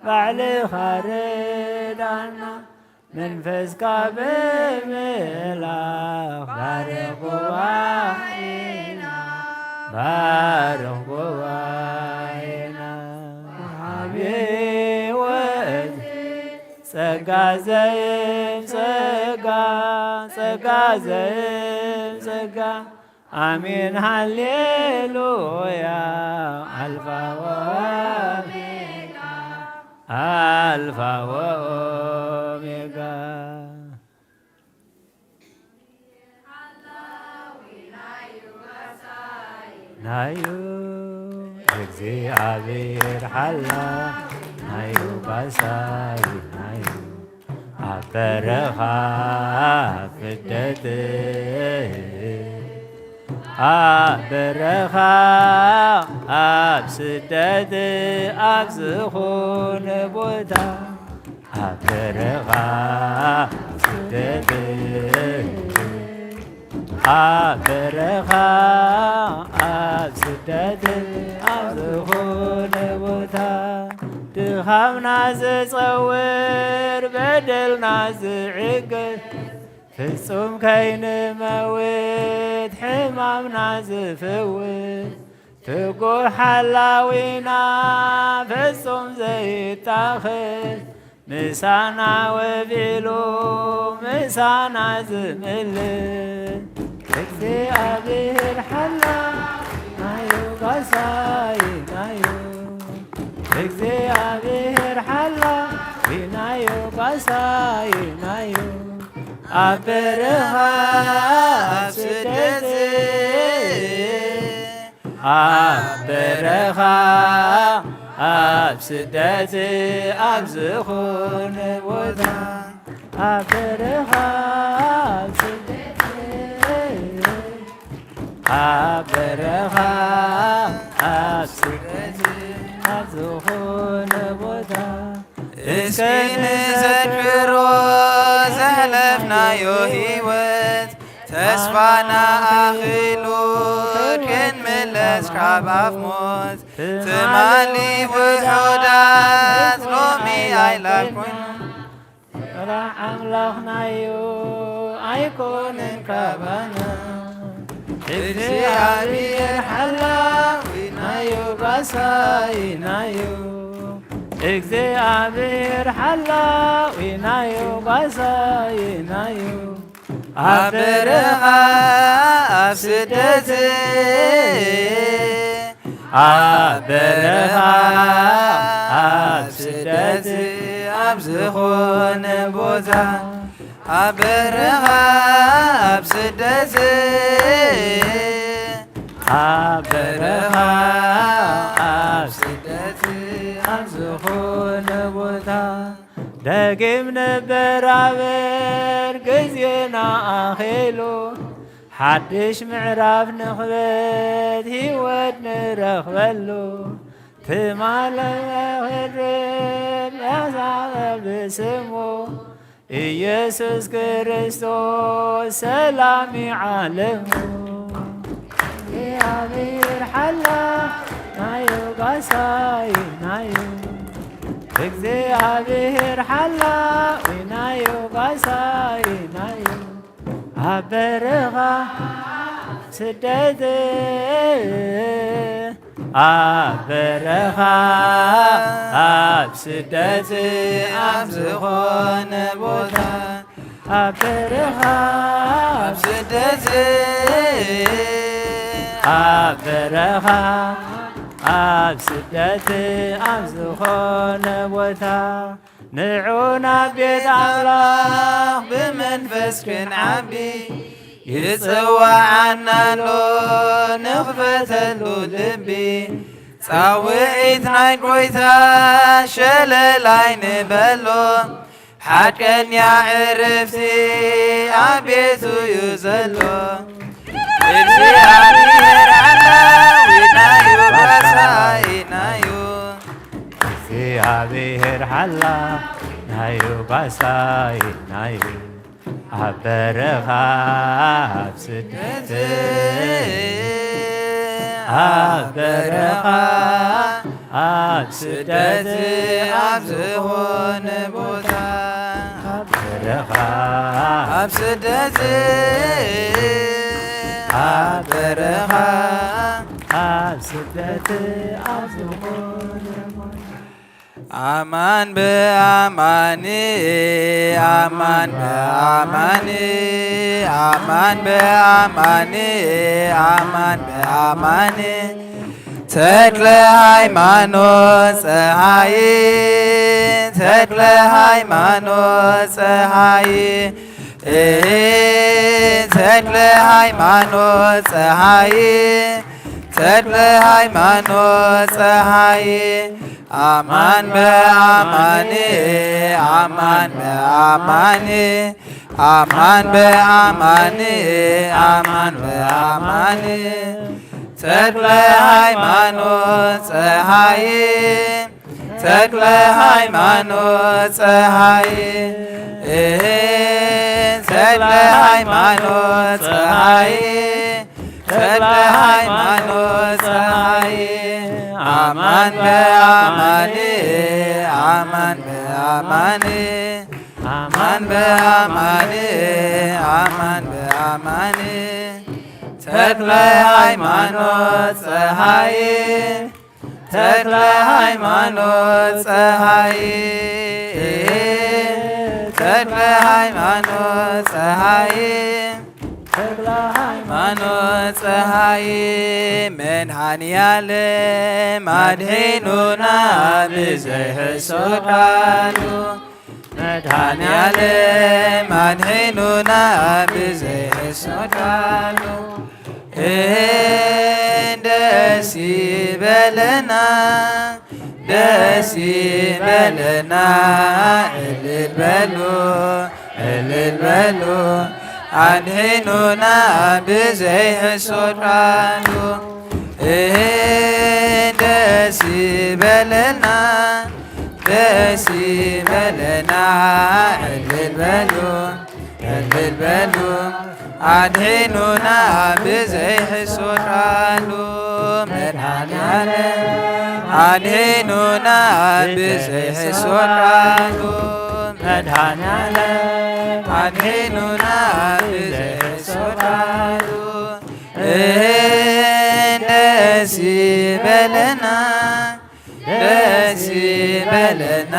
ባዕልኻ ርዳና መንፈስካ ብምልኣኽ ባርኽ ጉባኤና ባርኽ ጉባኤና ወሃቢ ወእዝዚ ጸጋ ዘይብ ጸጋ ጸጋ ዘይብ ጸጋ ኣሜን ሃሌሉያ ኣልፋ ወኦሜጋ ኣልፋ ወኦሜጋ ናዩ እግዚኣብሔር ሓላ ናዩ ባሳዩ ናዩ በረኻ ስደት ኣብ በረኻ ኣብ ስደት ኣብ ዝኾነ ቦታ ኣብ በረኻ ስደት ኣብ በረኻ ኣብ ስደት ኣብ ዝኾነ ቦታ ድኻምና ዝጸውር በደልና ዝዕገስ ፍጹም ከይንመውት ሕማምና ዝፍውስ ትጉህ ሓላዊና ፍጹም ዘይታኸስ ምሳና ወፊሉ ምሳና ዝምልስ እግዚኣብሔር ሓላዊናዩ ጋሳይናዩ እግዚኣብሔር ሓላዊናዩ ጋሳይናዩ ኣብ በረኻ ኣብ ስደት ኣብ በረኻ ኣብ ስደት ኣብ ዝኾነ ቦታ ኣብ በረኻ ኣብ ስደት ኣብ በረኻ ኣብ ስደት ኣብ ዝኾነ ቦታ እስኪ ንዘክሮ ዘሕለፍናዮ ህይወት ተስፋና ኣኺሉ ክንምለስ ካብ ኣፍ ሞት ትማሊ ውሑዳት ሎሚ ኣይላኩን ፍቕሪ ኣምላኽናዮ ኣይኮነን ካባና እግዚኣብሔር ሓላዊናዮ ጋሳይናዮ እግዚኣብሔር ሓላዊናዮ ጋሳይናዮ ኣብ በረኻ ኣብ ስደት ኣብ በረኻ ኣብ ስደት ኣብ ዝኾነ ቦታ ኣብ በረኻ ኣብ ስደት ኣብ በረኻ ኣብ ስደት ኣብ ዝኾነ ቦታ ደጊም ንበራበር ግዜና ኣኺሉ ሓድሽ ምዕራፍ ንኽበት ህይወት ንረኽበሉ ትማሊ ክድር ያዛቐ ብስሙ ኢየሱስ ክርስቶስ ሰላም ዓለሙ እግዚኣብሔር ሓላዊናዮ ጋሳይናዮ እግዚኣብሔር ሓላዊናዮ ጋሳይናዮ ኣብ በረኻ ስደት ኣብ በረኻ ኣብ ስደት ኣብ ዝኾነ ቦታ ኣብ በረኻ ኣብ ስደት ኣብ በረኻ ኣብ ስደት ኣብ ዝኾነ ቦታ ንዑ ናብ ቤት ኣምላኽ ብመንፈስ ክንዓቢ ይጽዋዓና ኣሎ ንኽፈተሉ ልቢ ጻውዒት ናይ ጎይታ ሸለላይ ንበሎ ሓቀኛ ዕርፍቲ ኣብ ቤቱ እዩ ዘሎ እግዚኣብሔር ሓላዊናዩ ጋሳይናዩ እግዚኣብሔር ሓላዊናዩ ጋሳይናዩ ኣብ በረኻ ኣብ ስደት ኣብ በረኻ ኣብ ስደት ኣብ ዝኾነ ቦታ ኣብ በረኻ ኣብ ስደት ኣብ በረኻ ኣብ ስደት ኣብ ዝኾነ ቦታ ኣማን ብኣማን ኣማን ብኣማን ኣማን ብኣማን ኣማን ብኣማን ተክለ ሃይማኖት ፀሃይ ተክለ ሃይማኖት ፀሃይ ተክለ ሃይማኖት ፀሃይ ተክለ ሃይማኖት ፀሃይ ኣማን በኣማን ኣማን በኣማን ኣማን በኣማን ኣማን በኣማን ተክለ ሃይማኖት ፀሃይ ተክለ ሃይማኖት ፀሃይ ተክለ ሃይማኖት ፀሃይ ተክለ ሃይማኖት ፀሃይ ኣማን በኣማን ኣማን በኣማን ኣማን በኣማን ኣማን በኣማን ተክለ ሃይማኖት ፀሃይ ተክለ ሃይማኖት ፀሃይ ተክለ ሃይማኖት ፀሃይ ተክለ ሃይማኖት ፀሃይ መድኃኔዓለም ኣድሒኑና ብዘይሕሶ ቃሉ መድኃኔዓለም ኣድሒኑና ብዘይሕሶ ቃሉ ደስ ይበለና ደስ ይበለና እልል በሉ እልል በሉ ኣድሒኑና ብዘይሕሶ ቃሉ ደስ ይበለና ደስ ይበለና እልል በሉ እልል በሉ ኣድሒኑና ብዘይሕሶ ቃሉ መድኃኔዓለም ኣድሒኑና ብዘይሕሶ ቃሉ መድኃኔዓለም ኣድሒኑና ብዘይሕሶ ቃሉ ደስ ይበለና ደስ ይበለና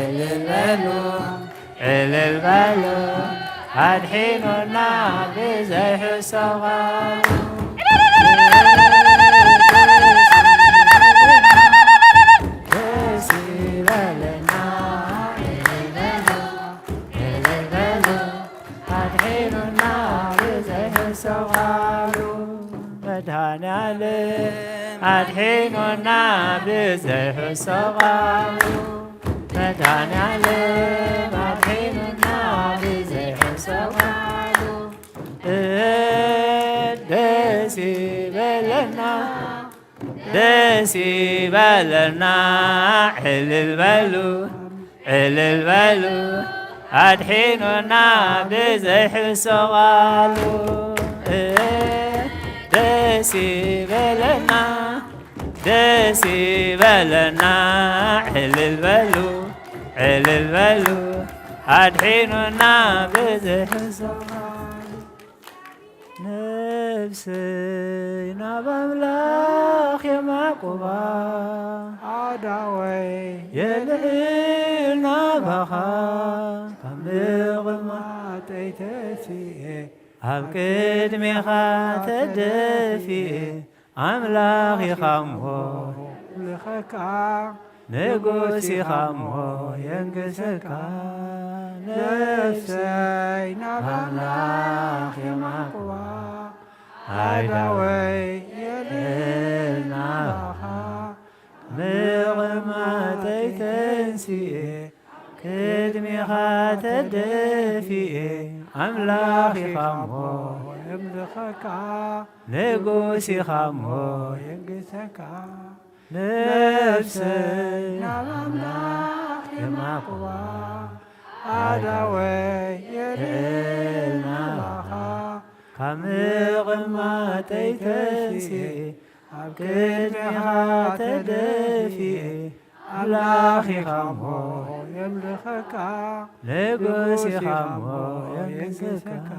እልል በሉ እልል በሉ ኣድሒኑና ብዘይሕሰባ ደስ ይበለና እልል በሉ እልል በሉ ኣድሒኑና ብዘይሕሰባሉ መድኃኔዓለም ኣድሒኑና ብዘይሕሰባሉ መድኃኔዓለም ኣድሒኑና ብዘይሕሰባሉ ደስ ይበለና ደስ ይበለና እልል በሉ እልል በሉ ኣድሒኑና ብዘይሕሰባሉ ደስ ይበለና ደስ ይበለና እልል በሉ እልል በሉ ኣድሒኑና ብዘይሕሰባሉ ነፍሰይ ናብ ኣምላኽ የማቁባ ኣዳወይ የልዕል ናባኻ ካብ ምቕማጠይ ተፊኤ ኣብ ቅድሜኻ ተደፊኤ ኣምላኽ ኢኻ እሞ ልኸካ ንጉስ ኢኻ እሞ የንግሰካ ነፍሰይ ናብ ኣምላኽ የማቅዋ ኣዳወይ የልዕል ናባኻ ምቕማጠይ ተንስኤ ቅድሜኻ ተደፊኤ ኣምላኽ ኢኻ እሞ የምልኸካ ንጉስ ኢኻ እሞ የንግሰካ ነፍሰይ ናብ ኣምላኽ የማቕዋ ኣዳወይ የልዕል ናባኻ ካብ ምቕማጠይ ተንስኤ ኣብ ቅድሜኻ ተደፊኤ ኣምላኽ ኢኻ እሞ የምልኸካ ንጉስ ኢኻ እሞ የንግሰካ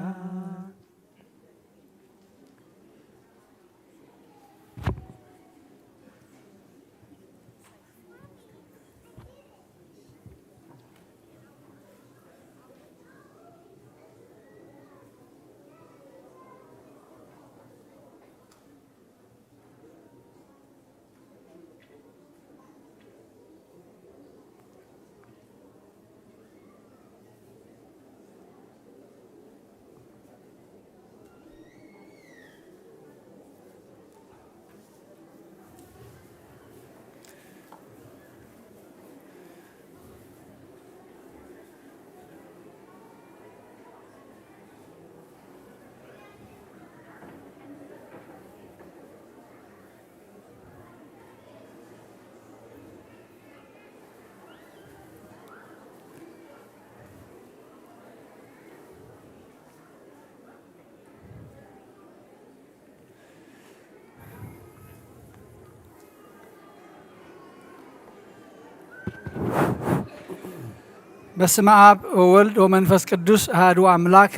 በስመ አብ ወወልድ ወመንፈስ ቅዱስ አሐዱ አምላክ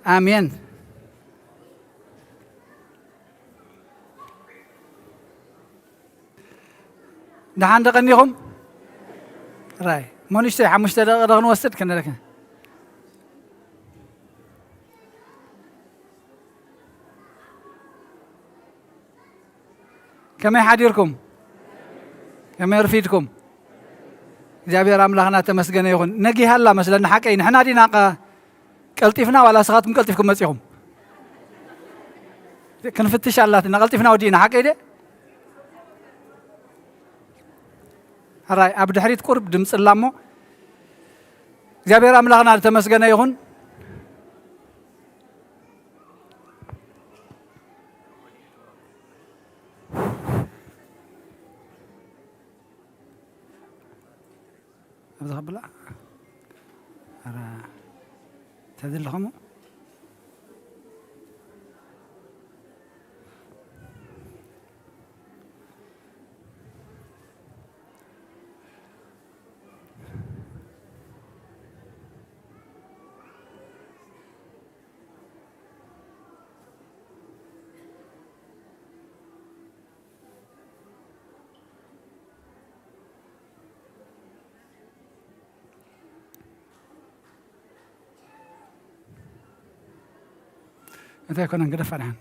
አሜን። ደሓን ደቐኒኹም? ራይ፣ ሞንሽተይ ሓሙሽተ ደቂቕ ዶ ክንወስድ ከነለከ? ከመይ ሓዲርኩም? ከመይ ኣርፊድኩም? እግዚኣብሔር ኣምላኽና ተመስገነ ይኹን። ነጊሃላ መስለኒ፣ ሓቀይ ንሕና ዲና ቀ-፣ ቀልጢፍና ዋላ ንስኻትኩም ቀልጢፍኩም መጺኹም? ክንፍትሽ ኣላትና፣ ቀልጢፍና ወዲእና፣ ሓቀይ ደ? ሕራይ፣ ኣብ ድሕሪት ቁርብ ድምፂ ኣላ እሞ፣ እግዚኣብሔር ኣምላኽና ዝተመስገነ ይኹን። ኣብዚ ከብላ፣ ኧረ፣ ተዝልኸሞ። እንታይ ኣይኮነን፣ ግደፋ ደሓን።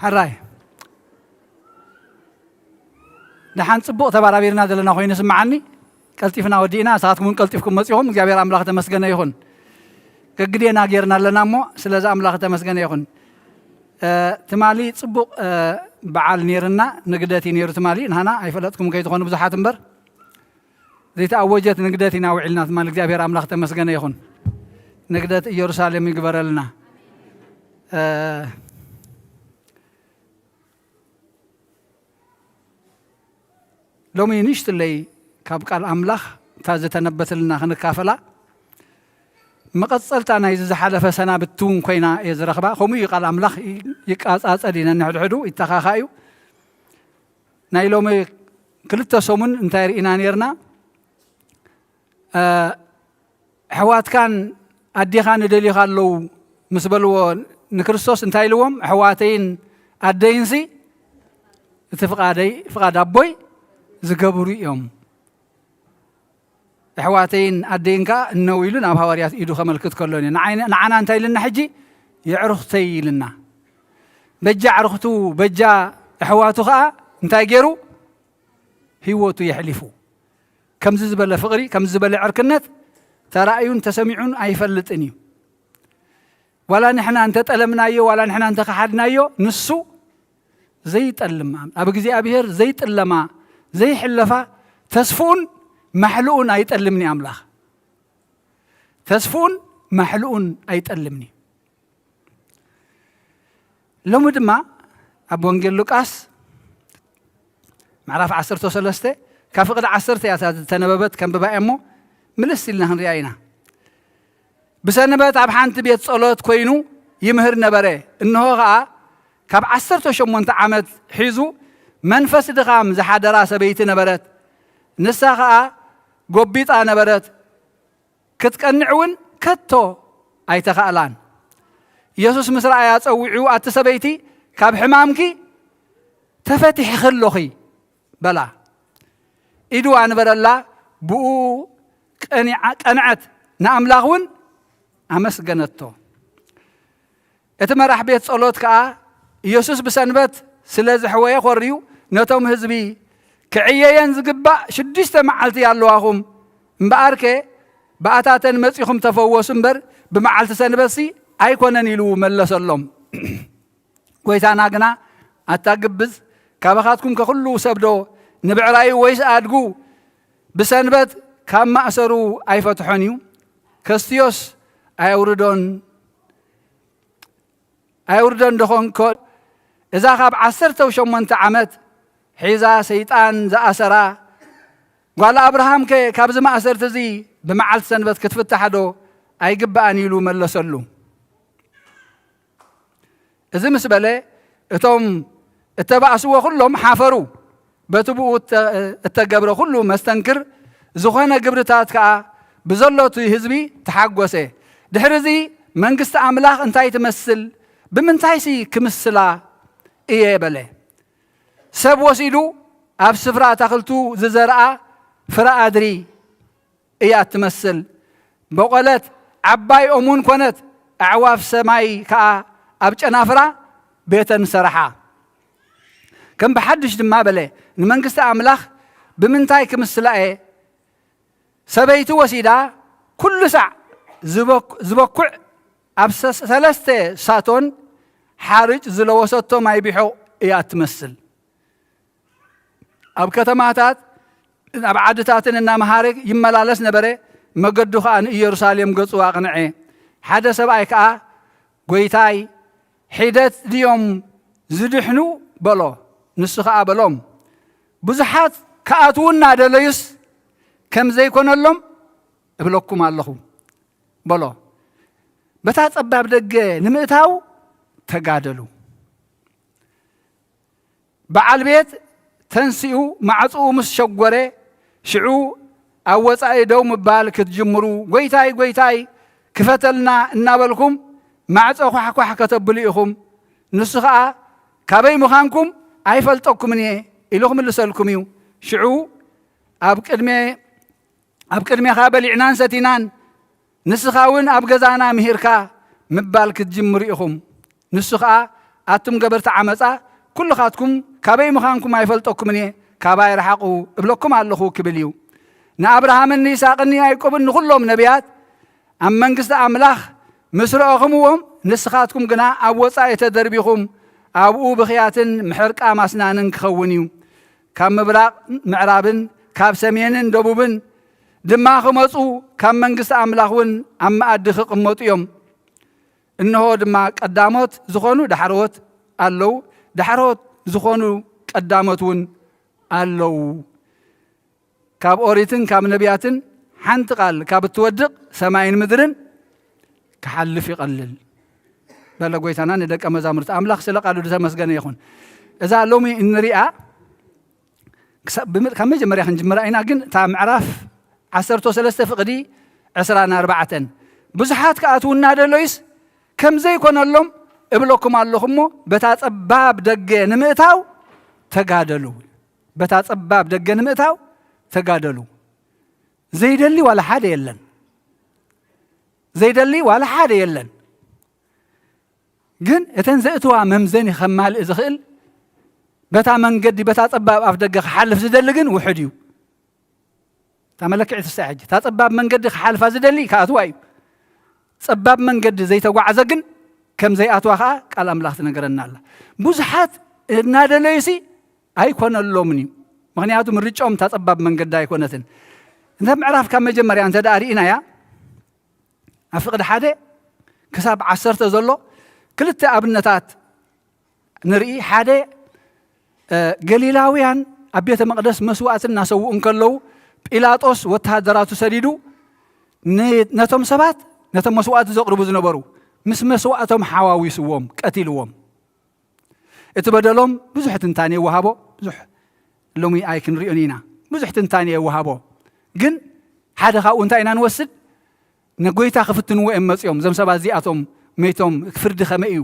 ሕራይ። ደሓን ጽቡቕ ተባራቢርና ዘለና ኮይኑ ስምዓኒ። ቀልጢፍና ወዲእና፣ ንስኻትኩም እውን ቀልጢፍኩም መጺኹም፣ እግዚኣብሔር ኣምላኽ ተመስገነ ይኹን። ገግዴና ጌርና ኣለና እሞ፣ ስለዚ ኣምላኽ ተመስገነ ይኹን። እ፣ ትማሊ ጽቡቕ፣ እ፣ በዓል ኔርና፣ ንግደት እዩ ኔሩ ትማሊ፣ ንሃና ኣይፈለጥኩም ከይትኾኑ ብዙሓት እምበር፣ ዘይተኣወጀት ንግደት ኢና ውዒልና ትማሊ። እግዚኣብሔር ኣምላኽ ተመስገነ ይኹን። ንግደት ኢየሩሳሌም ይግበረልና። እ፣ ሎሚ ንእሽትለይ ካብ ቃል ኣምላኽ እታ ዝተነበተልና ክንካፈላ፣ መቐጸልታ ናይዚ ዝሓለፈ ሰናብቲ እውን ኮይና እየ ዝረኽባ። ከምኡ እዩ ቃል ኣምላኽ፣ ይቃጻጸል እዩ ነንሕድሕዱ፣ ይተኻኻ እዩ። ናይ ሎሚ ክልተ ሰሙን እንታይ ርኢና ኔርና? እ፣ ኣሕዋትካን ኣዴኻን እደልዩኻ ኣለዉ ምስ በልዎ ንክርስቶስ እንታይ ኢልዎም? ኣሕዋተይን ኣደይንሲ እቲ ፍቓደይ፣ ፍቓድ ኣቦይ ዝገብሩ እዮም። ኣሕዋተይን ኣደይን ከኣ እነው ኢሉ ናብ ሃዋርያት ኢዱ ከመልክት ከሎ እዩ። ንዓይነ-፣ ንዓና እንታይ ኢልና ሕጂ? የዕሩኽተይ ኢልና። በጃ ኣዕሩኽቱ፣ በጃ ኣሕዋቱ ከኣ እንታይ ገይሩ? ህይወቱ የሕሊፉ። ከምዚ ዝበለ ፍቕሪ፣ ከምዚ ዝበለ ዕርክነት ተራእዩን ተሰሚዑን ኣይፈልጥን እዩ። ዋላ ንሕና እንተጠለምናዮ፣ ዋላ ንሕና እንተኸሓድናዮ፣ ንሱ ዘይጠልም፣ ኣብ እግዚኣብሔር ዘይጥለማ፣ ዘይሕለፋ፣ ተስፍኡን ማሕልኡን ኣይጠልምን እዩ ኣምላኽ። ተስፍኡን ማሕልኡን ኣይጠልምን እዩ። ሎሚ ድማ ኣብ ወንጌል ሉቃስ ምዕራፍ ዓሰርተ ሰለስተ ካብ ፍቕዲ ዓሰርተ እያ እታ ዝተነበበት፣ ከንብባ እየ እሞ ምልስ ኢልና ክንሪኣ ኢና። ብሰንበት ኣብ ሓንቲ ቤት ጸሎት ኮይኑ ይምህር ነበረ። እንሆ ኸኣ ካብ ዓሰርተ ሸሞንተ ዓመት ሒዙ መንፈስ ድኻም ዝሓደራ ሰበይቲ ነበረት። ንሳ ኸኣ ጎቢጣ ነበረት። ክትቀንዕ እውን ከቶ ኣይተኻእላን። ኢየሱስ ምስ ረኣያ ጸዊዑ፣ "ኣቲ ሰበይቲ፣ ካብ ሕማምኪ ተፈቲሕኺ ኣለኺ" በላ። ኢዱ ኣንበረላ፣ ብኡ ቀኒዓ-፣ ቀንዐት፣ ንኣምላኽ እውን ኣመስገነቶ። እቲ መራሕ ቤት ጸሎት ከኣ፣ ኢየሱስ ብሰንበት ስለ ዘሕወየ ኾርዩ፣ ነቶም ህዝቢ፣ "ክዕየየን ዝግባእ ሽዱሽተ መዓልቲ ኣለዋኹም፣ እምበኣርከ ብኣታተን መጺኹም ተፈወሱ እምበር፣ ብመዓልቲ ሰንበትሲ ኣይኮነን" ኢሉ መለሰሎም። ጐይታና ግና፣ "ኣታ ግብዝ፣ ካባኻትኩም ከኹሉ ሰብዶ ንብዕራዩ ወይስ ኣድጉ ብሰንበት ካብ ማእሰሩ ኣይፈትሖን እዩ? ከስትዮስ ኣየውርዶን ኣየውርደን ደኾን? እዛ ካብ ዓሰርተ ሸሞንተ ዓመት ሒዛ ሰይጣን ዝኣሰራ ጓል ኣብርሃምከ ካብዚ ማእሰርቲ እዚ ብመዓልቲ ሰንበት ክትፍታሕ ዶ ኣይግብኣን?" ኢሉ መለሰሉ። እዚ ምስ በለ፣ እቶም እተባእስዎ ኩሎም ሓፈሩ። በቲ ብኡ እተ-፣ እተገብረ ኩሉ መስተንክር ዝኾነ ግብርታት ከኣ ብዘሎ እቲ ህዝቢ ተሓጎሰ። ድሕሪ እዚ መንግስቲ ኣምላኽ እንታይ ትመስል? ብምንታይሲ ክምስላ እየ በለ። ሰብ ወሲዱ ኣብ ስፍራ ኣታኽልቱ ዝዘርኣ ፍረ ኣድሪ እያ እትመስል። በቖለት፣ ዓባይ ኦም እውን ኮነት፣ ኣዕዋፍ ሰማይ ከኣ ኣብ ጨናፍራ ቤተን ሰርሓ። ከም ብሓድሽ ድማ በለ፣ ንመንግስቲ ኣምላኽ ብምንታይ ክምስላ እየ? ሰበይቲ ወሲዳ ኩሉ ሳዕ ዝበኩ-፣ ዝበኩዕ ኣብ ሰ-፣ ሰለስተ ሳቶን ሓርጭ ዝለወሰቶ ማይ ቢሖ እያ እትመስል። ኣብ ከተማታት ኣብ ዓድታትን እናመሃረ ይመላለስ ነበረ። መገዱ ኸኣ ንኢየሩሳሌም ገጹ ኣቕንዐ። ሓደ ሰብኣይ ከኣ፣ "ጐይታይ፣ ሒደት ድዮም ዝድሕኑ?" በሎ። ንሱ ኸኣ በሎም፣ "ብዙሓት ክኣትዉ እናደለዩስ ከም ዘይኮነሎም እብለኩም ኣለኹ" በሎ። በታ ጸባብ ደገ ንምእታው ተጋደሉ። በዓል ቤት ተንሲኡ ማዕጽኡ ምስ ሸጎረ፣ ሽዑ ኣብ ወጻኢ ደው ምባል ክትጅምሩ፣ "ጐይታይ፣ ጐይታይ፣ ክፈተልና" እናበልኩም ማዕጾ ኳሕኳሕ ከተብሉ ኢኹም። ንሱ ኸኣ፣ "ካበይ ምዃንኩም ኣይፈልጠኩምን እየ" ኢሉ ክምልሰልኩም እዩ። ሽዑ ኣብ ቅድሜ-፣ ኣብ ቅድሜኻ በሊዕናን ሰቲናን፣ ንስኻ እውን ኣብ ገዛና ምሂርካ ምባል ክትጅምሩ ኢኹም። ንሱ ኸኣ፣ "ኣቱም ገበርቲ ዓመጻ፣ ኩልኻትኩም ካበይ ምዃንኩም ኣይፈልጠኩምን እየ፣ ካባይ ርሓቑ እብለኩም ኣለኹ" ክብል እዩ። ንኣብርሃምን ንይስሃቅን ንያዕቆብን ንኹሎም ነቢያት ኣብ መንግስቲ ኣምላኽ ምስ ረኣኹምዎም፣ ንስኻትኩም ግና ኣብ ወጻኢ ተደርቢኹም፣ ኣብኡ ብኽያትን ምሕርቃም ኣስናንን ክኸውን እዩ። ካብ ምብራቕ ምዕራብን ካብ ሰሜንን ደቡብን ድማ ክመጹ፣ ካብ መንግስቲ ኣምላኽ እውን ኣብ መኣዲ ክቕመጡ እዮም። እንሆ ድማ ቀዳሞት ዝኾኑ ዳሕረዎት ኣለዉ፣ ዳሕረዎት ዝኾኑ ቀዳሞት እውን ኣለዉ። ካብ ኦሪትን ካብ ነቢያትን ሓንቲ ቃል ካብ እትወድቕ ሰማይን ምድርን ክሓልፍ ይቐልል በለ ጐይታና ንደቀ መዛሙርቱ። ኣምላኽ ስለ ቃሉ ዝተመስገነ ይኹን። እዛ ሎሚ እንሪኣ ክሳብ ብም-፣ ካብ መጀመርያ ክንጅምራ ኢና፣ ግን እታ ምዕራፍ ዓሰርተ ሰለስተ ፍቕዲ ዕስራን ኣርባዕተን፣ "ብዙሓት ክኣትዉ እናደለዩስ ከም ዘይኮነሎም እብለኩም ኣለኹ እሞ፣ በታ ጸባብ ደገ ንምእታው ተጋደሉ። በታ ጸባብ ደገ ንምእታው ተጋደሉ።" ዘይደሊ ዋላ ሓደ የለን። ዘይደሊ ዋላ ሓደ የለን። ግን እተን ዘእትዋ መምዘኒ ከማልእ ዝኽእል፣ በታ መንገዲ፣ በታ ጸባብ ኣፍ ደገ ክሓልፍ ዝደሊ ግን ውሑድ እዩ። እታ መለክዒት እሳ ሕጂ፣ እታ ጸባብ መንገዲ ክሓልፋ ዝደሊ ክኣትዋ እዩ። ጸባብ መንገዲ ዘይተጓዕዘ ግን ከም ዘይኣትዋ ኸኣ ቃል ኣምላኽ ትነገረና ኣላ። ብዙሓት እናደለዩሲ ኣይኮነሎምን እዩ። ምኽንያቱ ምርጫኦም እታ ጸባብ መንገዲ ኣይኮነትን። እንተ ምዕራፍ ካብ መጀመርያ እንተ ደኣ ርኢናያ፣ ኣብ ፍቕዲ ሓደ ክሳብ ዓሰርተ ዘሎ ክልተ ኣብነታት ንርኢ። ሓደ፣ እ፣ ገሊላውያን ኣብ ቤተ መቕደስ መስዋእቲ እናሰውኡ እንከለዉ፣ ጲላጦስ ወተሃደራቱ ሰዲዱ ን-፣ ነቶም ሰባት፣ ነቶም መስዋእቲ ዘቕርቡ ዝነበሩ፣ ምስ መስዋእቶም ሓዋዊስዎም፣ ቀቲልዎም። እቲ በደሎም ብዙሕ ትንታኔ ይወሃቦ፣ ብዙሕ ሎሚ ኣይክንሪኦን ኢና። ብዙሕ ትንታኔ ይወሃቦ። ግን ሓደ ካብኡ እንታይ ኢና ንወስድ? ንጎይታ ክፍትንዎ እዮም መጺኦም። እዞም ሰባት እዚኣቶም መይቶም ፍርዲ ከመይ እዩ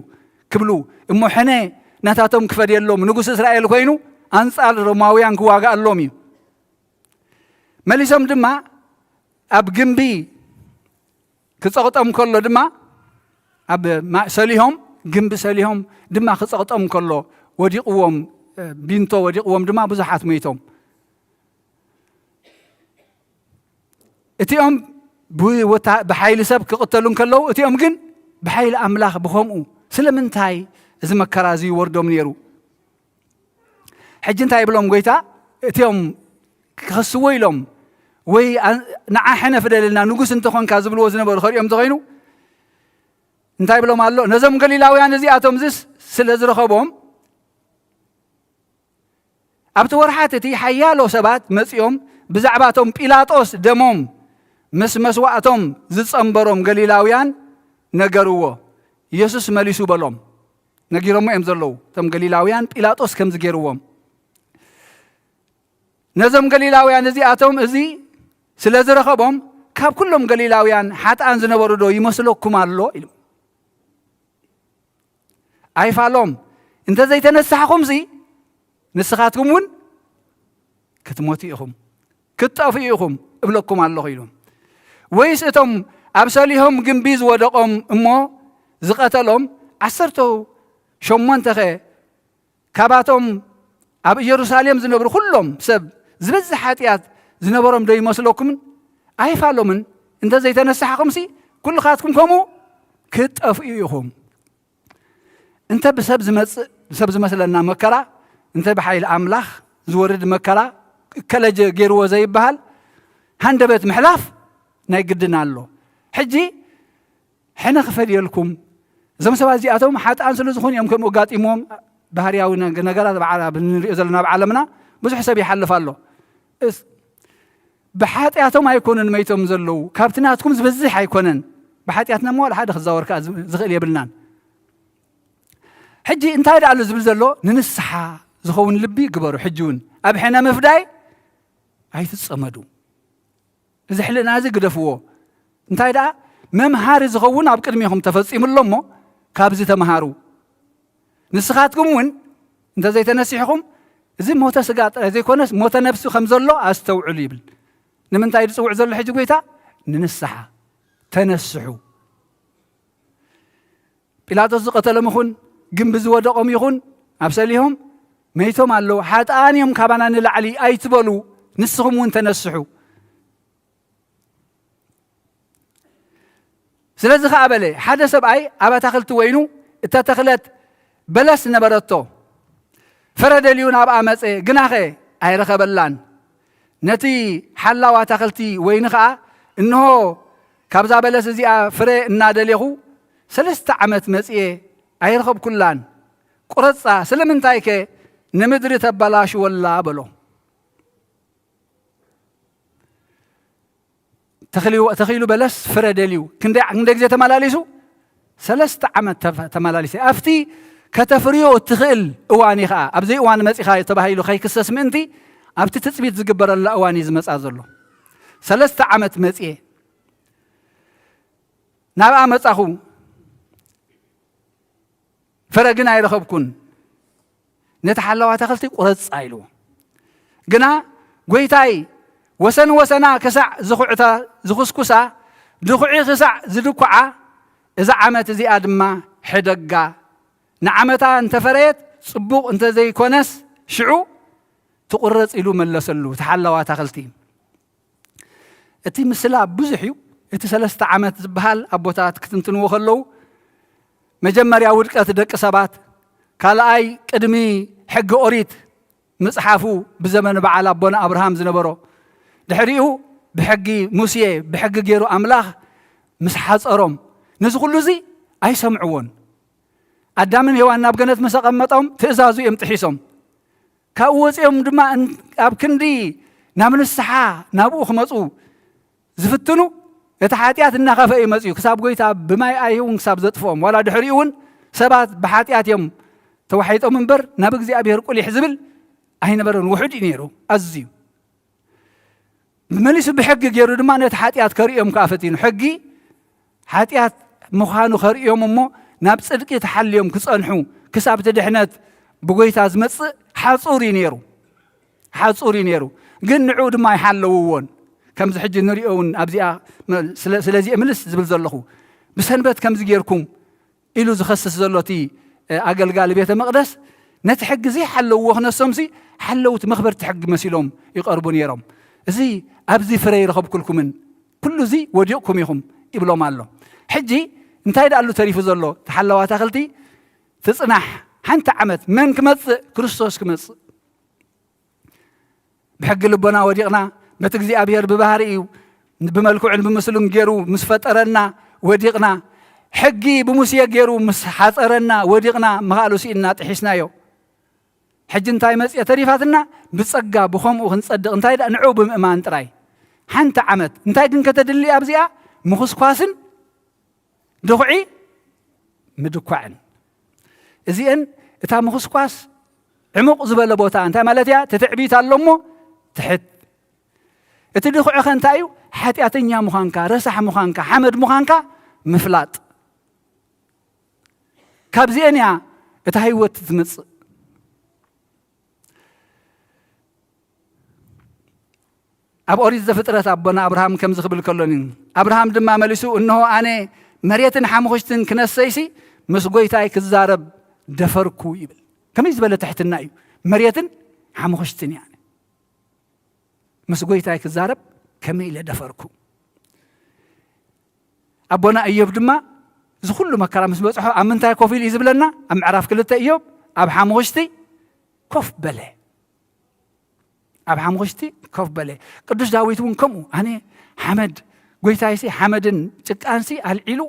ክብሉ፣ እሞ ሕነ ናታቶም ክፈድየሎም ንጉስ እስራኤል ኮይኑ ኣንጻር ሮማውያን ክዋጋኣሎም እዩ። መሊሶም ድማ ኣብ ግምቢ ክጸቕጦም ከሎ ድማ፣ ኣብ ማ-፣ ሰሊሆም፣ ግምቢ ሰሊሆም ድማ ክጸቕጦም ከሎ ወዲቕዎም፣ እ፣ ቢንቶ ወዲቕዎም ድማ ብዙሓት ሞይቶም። እቲኦም ብወታ-፣ ብሓይሊ ሰብ ክቕተሉ እንከለዉ፣ እቲኦም ግን ብሓይሊ ኣምላኽ ብኸምኡ። ስለምንታይ እዚ መከራ እዚ ይወርዶም ነይሩ? ሕጂ እንታይ ይብሎም ጎይታ? እቲኦም ክኸስዎ ኢሎም ወይ ኣ-፣ ንዓ ሕነ ፍደለልና ንጉስ እንተኾንካ ዝብልዎ ዝነበሩ ከሪኦም እንተኾይኑ እንታይ ይብሎም ኣሎ? ነዞም ገሊላውያን እዚኣቶም እዚስ ስለ ዝረኸቦም ኣብቲ ወርሓት እቲ ሓያሎ ሰባት መጺኦም ብዛዕባ እቶም ጲላጦስ ደሞም ምስ መስዋእቶም ዝጸንበሮም ገሊላውያን ነገርዎ። ኢየሱስ መሊሱ በሎም። ነጊሮሞ እዮም ዘለዉ፣ እቶም ገሊላውያን ጲላጦስ ከም ዝገይርዎም። ነዞም ገሊላውያን እዚኣቶም እዚ ስለ ዝረኸቦም፣ ካብ ኩሎም ገሊላውያን ሓጥኣን ዝነበሩ ዶ ይመስለኩም ኣሎ? ኢሉ። ኣይፋሎም፣ እንተ ዘይተነሳሕኹምሲ ንስኻትኩም እውን ክትሞቱ ኢኹም፣ ክትጠፍኡ ኢኹም እብለኩም ኣለኹ ኢሉ። ወይስ እቶም ኣብ ሰሊሆም ግንቢ ዝወደቖም እሞ ዝቐተሎም ዓሰርተ ሸሞንተ ኸ፣ ካባቶም ኣብ ኢየሩሳሌም ዝነብሩ ኩሎም ሰብ ዝበዝሕ ሓጢኣት ዝነበሮም ዶ ይመስለኩምን? ኣይፋሎምን። እንተ ዘይተነሳሕኹምሲ ኩልኻትኩም ከምኡ ክትጠፍኡ ኢኹም። እንተ ብሰብ ዝመጽእ፣ ብሰብ ዝመስለና መከራ፣ እንተ ብሓይሊ ኣምላኽ ዝወርድ መከራ፣ እከለጀ ገይርዎ ዘይበሃል ሃንደበት ምሕላፍ ናይ ግድን ኣሎ። ሕጂ ሕነ ክፈድየልኩም። እዞም ሰባት እዚኣቶም ሓጥኣን ስለ ዝኾኑ እዮም ከምኡ ኣጋጢሞም። ባህርያዊ ነገ-፣ ነገራት በዓል ኣብ እንሪኦ ዘለና ኣብ ዓለምና ብዙሕ ሰብ ይሓልፍ ኣሎ። እስ-፣ ብሓጢኣቶም ኣይኮኑን መይቶም ዘለዉ፣ ካብቲ ናትኩም ዝበዝሕ ኣይኮነን። ብሓጢኣትና እሞ ዋላ ሓደ ክዛወር ከኣ ዝ-፣ ዝኽእል የብልናን። ሕጂ እንታይ ደኣ ኣሎ ዝብል ዘሎ፣ ንንስሓ ዝኸውን ልቢ ግበሩ። ሕጂ እውን ኣብ ሕነ ምፍዳይ ኣይትጸመዱ። እዚ ሕልና እዚ ግደፍዎ። እንታይ ደኣ፣ መምሃሪ ዝኸውን ኣብ ቅድሜኹም ተፈጺሙ ኣሎ እሞ፣ ካብዚ ተምሃሩ። ንስኻትኩም እውን እንተ ዘይተነሲሕኹም፣ እዚ ሞተ ስጋ ጥራይ ዘይኮነስ፣ ሞተ ነፍሲ ከም ዘሎ ኣስተውዕሉ ይብል። ንምንታይ ዝጽውዕ ዘሎ ሕጂ ጐይታ? ንንስሓ። ተነስሑ። ጲላጦስ ዝቐተሎም ይኹን፣ ግንቢ ዝወደቖም ይኹን፣ ኣብ ሰሊሆም መይቶም ኣለዉ። ሓጥኣን እዮም ካባና ንላዕሊ ኣይትበሉ፣ ንስኹም እውን ተነስሑ። ስለዚ ኸኣ በለ፣ ሓደ ሰብኣይ ኣብ ኣታኽልቲ ወይኑ እተተኽለት በለስ ነበረቶ። ፍረ ደልዩ ናብኣ መጸ፣ ግናኸ ኣይረኸበላን። ነቲ ሓላው ኣታኽልቲ ወይኒ ኸኣ፣ እንሆ፣ ካብዛ በለስ እዚኣ ፍረ እናደሌኹ ሰለስተ ዓመት መጺኤ ኣይረኸብኩላን። ቁረጻ፣ ስለምንታይከ ንምድሪ ተበላሽወላ? በሎ። ተኽሊ-፣ ተኺሉ በለስ ፍረ ደልዩ። ክንደይ፣ ክንደይ ግዜ ተመላሊሱ? ሰለስተ ዓመት ተፈ-፣ ተመላሊሰ። ኣብቲ ከተፍርዮ እትኽእል እዋን እዩ ኸዓ። ኣብዚ እዋን መጺኻ ተባሂሉ ከይክሰስ ምእንቲ፣ ኣብቲ ትጽቢት ዝግበረላ እዋን እዩ ዝመጻ ዘሎ። ሰለስተ ዓመት መጽየ። ናብኣ መጻኹ። ፍረ ግን ኣይረኸብኩን። ነቲ ሓላዋ ኣታኽልቲ ቁረጻ ኢልዎ። ግና ጐይታይ፣ ወሰን ወሰና ክሳዕ ዝኹዕታ ዝኹስኩሳ፣ ድኹዒ ክሳዕ ዝድኩዓ፣ እዛ ዓመት እዚኣ ድማ ሕደጋ። ንዓመታ እንተፈረየት ጽቡቕ እንተዘይኮነስ፣ ሽዑ ትቑረጽ ኢሉ መለሰሉ፣ እቲ ሓላዋ ኣታኽልቲ። እቲ ምስላ ብዙሕ እዩ። እቲ ሰለስተ ዓመት ዝበሃል ኣቦታት ክትንትንዎ ከለዉ፣ መጀመርያ ውድቀት ደቂ ሰባት፣ ካልኣይ ቅድሚ ሕጊ ኦሪት ምጽሓፉ ብዘመን በዓል ኣቦና ኣብርሃም ዝነበሮ፣ ድሕሪኡ ብሕጊ ሙሴ፣ ብሕጊ ገይሩ ኣምላኽ ምስ ሓጸሮም፣ ነዚ ኩሉ እዚ ኣይሰምዕዎን። ኣዳምን ሄዋን ናብ ገነት ምስ ኣቐመጦም ትእዛዙ እዮም ጥሒሶም። ካብኡ ወጺኦም ድማ እን-፣ ኣብ ክንዲ ናብ ንስሓ ናብኡ ክመጹ ዝፍትኑ፣ እቲ ሓጢኣት እናኸፈ እዩ መጺኡ፣ ክሳብ ጐይታ ብማይ ኣይሂ እውን ክሳብ ዘጥፍኦም፣ ዋላ ድሕሪኡ እውን ሰባት ብሓጢኣት እዮም ተዋሒጦም እምበር፣ ናብ እግዚኣብሔር ቁሊሕ ዝብል ኣይነበረን፣ ውሑድ እዩ ነይሩ፣ ኣዝዩ። መሊሱ ብሕጊ ገይሩ ድማ ነቲ ሓጢኣት ከርእዮም ከኣ ፈቲኑ። ሕጊ ሓጢኣት ምዃኑ ከርእዮም እሞ ናብ ጽድቂ ተሓልዮም ክጸንሑ ክሳብ እቲ ድሕነት ብጐይታ ዝመጽእ ሓጹር እዩ ነይሩ። ሓጹር እዩ ነይሩ። ግን ንዕኡ ድማ ኣይሓለውዎን። ከምዚ ሕጂ ንሪኦ እውን ኣብዚኣ መ-፣ ስለ-፣ ስለዚ እየ ምልስ ዝብል ዘለኹ። ብሰንበት ከምዚ ጌርኩም ኢሉ ዝኸስስ ዘሎ እቲ፣ እ፣ ኣገልጋሊ ቤተ መቕደስ፣ ነቲ ሕጊ ዘይሓለውዎ ክነሶምሲ ሓለውቲ መኽበርቲ ሕጊ መሲሎም ይቐርቡ ነይሮም። እዚ ኣብዚ ፍረ ይረኸብኩልኩምን፣ ኩሉ እዚ ወዲቕኩም ኢኹም ይብሎም ኣሎ። ሕጂ እንታይ ደኣሉ ተሪፉ ዘሎ? ተሓለዋ ኣታኽልቲ ትጽናሕ ሓንቲ ዓመት። መን ክመጽእ? ክርስቶስ ክመጽእ። ብሕጊ ልቦና ወዲቕና፣ በቲ እግዚኣብሔር ብባህሪኡ ብመልክዑን ብምስሉን ገይሩ ምስ ፈጠረና ወዲቕና፣ ሕጊ ብሙሴ ገይሩ ምስ ሓጸረና ወዲቕና፣ ምኽኣሉ ስኢንና ጥሒስናዮ። ሕጂ እንታይ መጽየ ተሪፋትና? ብጸጋ ብኸምኡ ክንጸድቕ እንታይ ደኣ ንዕኡ ብምእማን ጥራይ። ሓንቲ ዓመት እንታይ ግን ከተድሊ ኣብዚኣ? ምኹስኳስን ድኹዒ ምድኳዕን። እዚአን እታ ምኹስኳስ ዕሙቕ ዝበለ ቦታ እንታይ ማለት እያ? እቲ ትዕቢት ኣሎ እሞ ትሕት። እቲ ድኹዕኸ እንታይ እዩ? ሓጢኣተኛ ምዃንካ፣ ረሳሕ ምዃንካ፣ ሓመድ ምዃንካ ምፍላጥ። ካብዚአን እያ እታ ህይወት ትመጽእ። ኣብ ኦሪት ዘፍጥረት ኣቦና ኣብርሃም ከምዚ ክብል ከሎኒ፣ ኣብርሃም ድማ መሊሱ፣ "እንሆ ኣነ መሬትን ሓሙኽሽትን ክነሰይሲ ምስ ጎይታይ ክዛረብ ደፈርኩ" ይብል። ከመይ ዝበለ ትሕትና እዩ! መሬትን ሓሙኽሽትን እያ። ምስ ጎይታይ ክዛረብ ከመይ ኢለ ደፈርኩ? ኣቦና እዮብ ድማ እዚ ኩሉ መከራ ምስ በጽሖ ኣብ ምንታይ ኮፍ ኢሉ እዩ ዝብለና? ኣብ ምዕራፍ ክልተ እዮብ ኣብ ሓሙኽሽቲ ኮፍ በለ። ኣብ ሓሙኽሽቲ ኮፍ በለ። ቅዱስ ዳዊት እውን ከምኡ፣ ኣነ ሓመድ፣ ጎይታይሲ ሓመድን ጭቃንሲ ኣልዒሉ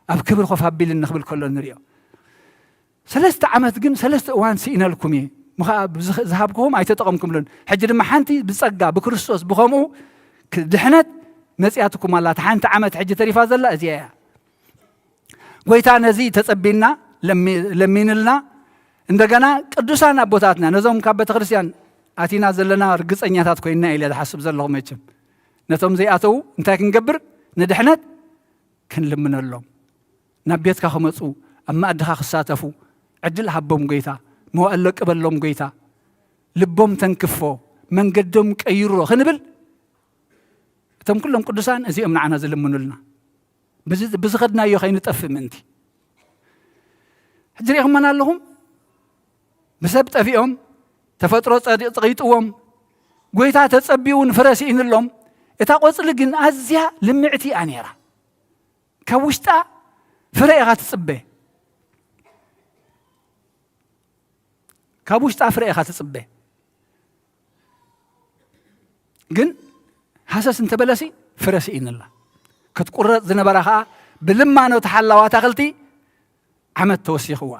ኣብ ክብሪ ኮፍ ኣቢልኒ ክብል ከሎ ንሪኦ። ሰለስተ ዓመት ግን ሰለስተ እዋን ስኢነልኩም እየ፣ ምኸኣ ብዝኽ-፣ ዝሃብኩኹም ኣይተጠቐምኩምሉን። ሕጂ ድማ ሓንቲ ብጸጋ ብክርስቶስ ብኸምኡ ክ-፣ ድሕነት መጺኣትኩም ኣላ። እታ ሓንቲ ዓመት ሕጂ ተሪፋ ዘላ እዚኣ እያ። ጎይታ ነዚ ተጸቢና ለሚ-፣ ለሚንልና። እንደገና ቅዱሳን ኣቦታትና ነዞም ካብ ቤተ ክርስቲያን ኣቲና ዘለና ርግጸኛታት ኮይንና ኢለ ዝሓስብ ዘለኹ መቸም። ነቶም ዘይኣተዉ እንታይ ክንገብር? ንድሕነት ክንልምነሎም። ናብ ቤትካ ክመጹ፣ ኣብ መኣድኻ ክሳተፉ ዕድል ሃቦም ጎይታ፣ መዋእል ለቅበሎም ጎይታ፣ ልቦም ተንክፎ፣ መንገዶም ቀይሮ ክንብል እቶም ኩሎም ቅዱሳን እዚኦም ንዓና ዝልምኑልና። ብዚ-፣ ብዝኸድናዮ ከይንጠፍእ ምእንቲ። ሕጂ ርኢኹሞን ኣለኹም? ብሰብ ጠፊኦም፣ ተፈጥሮ ጸዲ-፣ ጸቒጥዎም፣ ጎይታ ተጸቢውን ፍረ ስኢንሎም። እታ ቆጽሊ ግን ኣዝያ ልምዕቲ እያ ነይራ። ካብ ውሽጣ ፍረ ኢኻ ትጽበ። ካብ ውሽጣ ፍረ ኢኻ ትጽበ። ግን ሃሰስ እንተበለሲ ፍረ ስኢንላ። ክትቁረጽ ዝነበራ ኸኣ ብልማኖ ተሓላዋ ኣታኽልቲ ዓመት ተወሲኽዋ።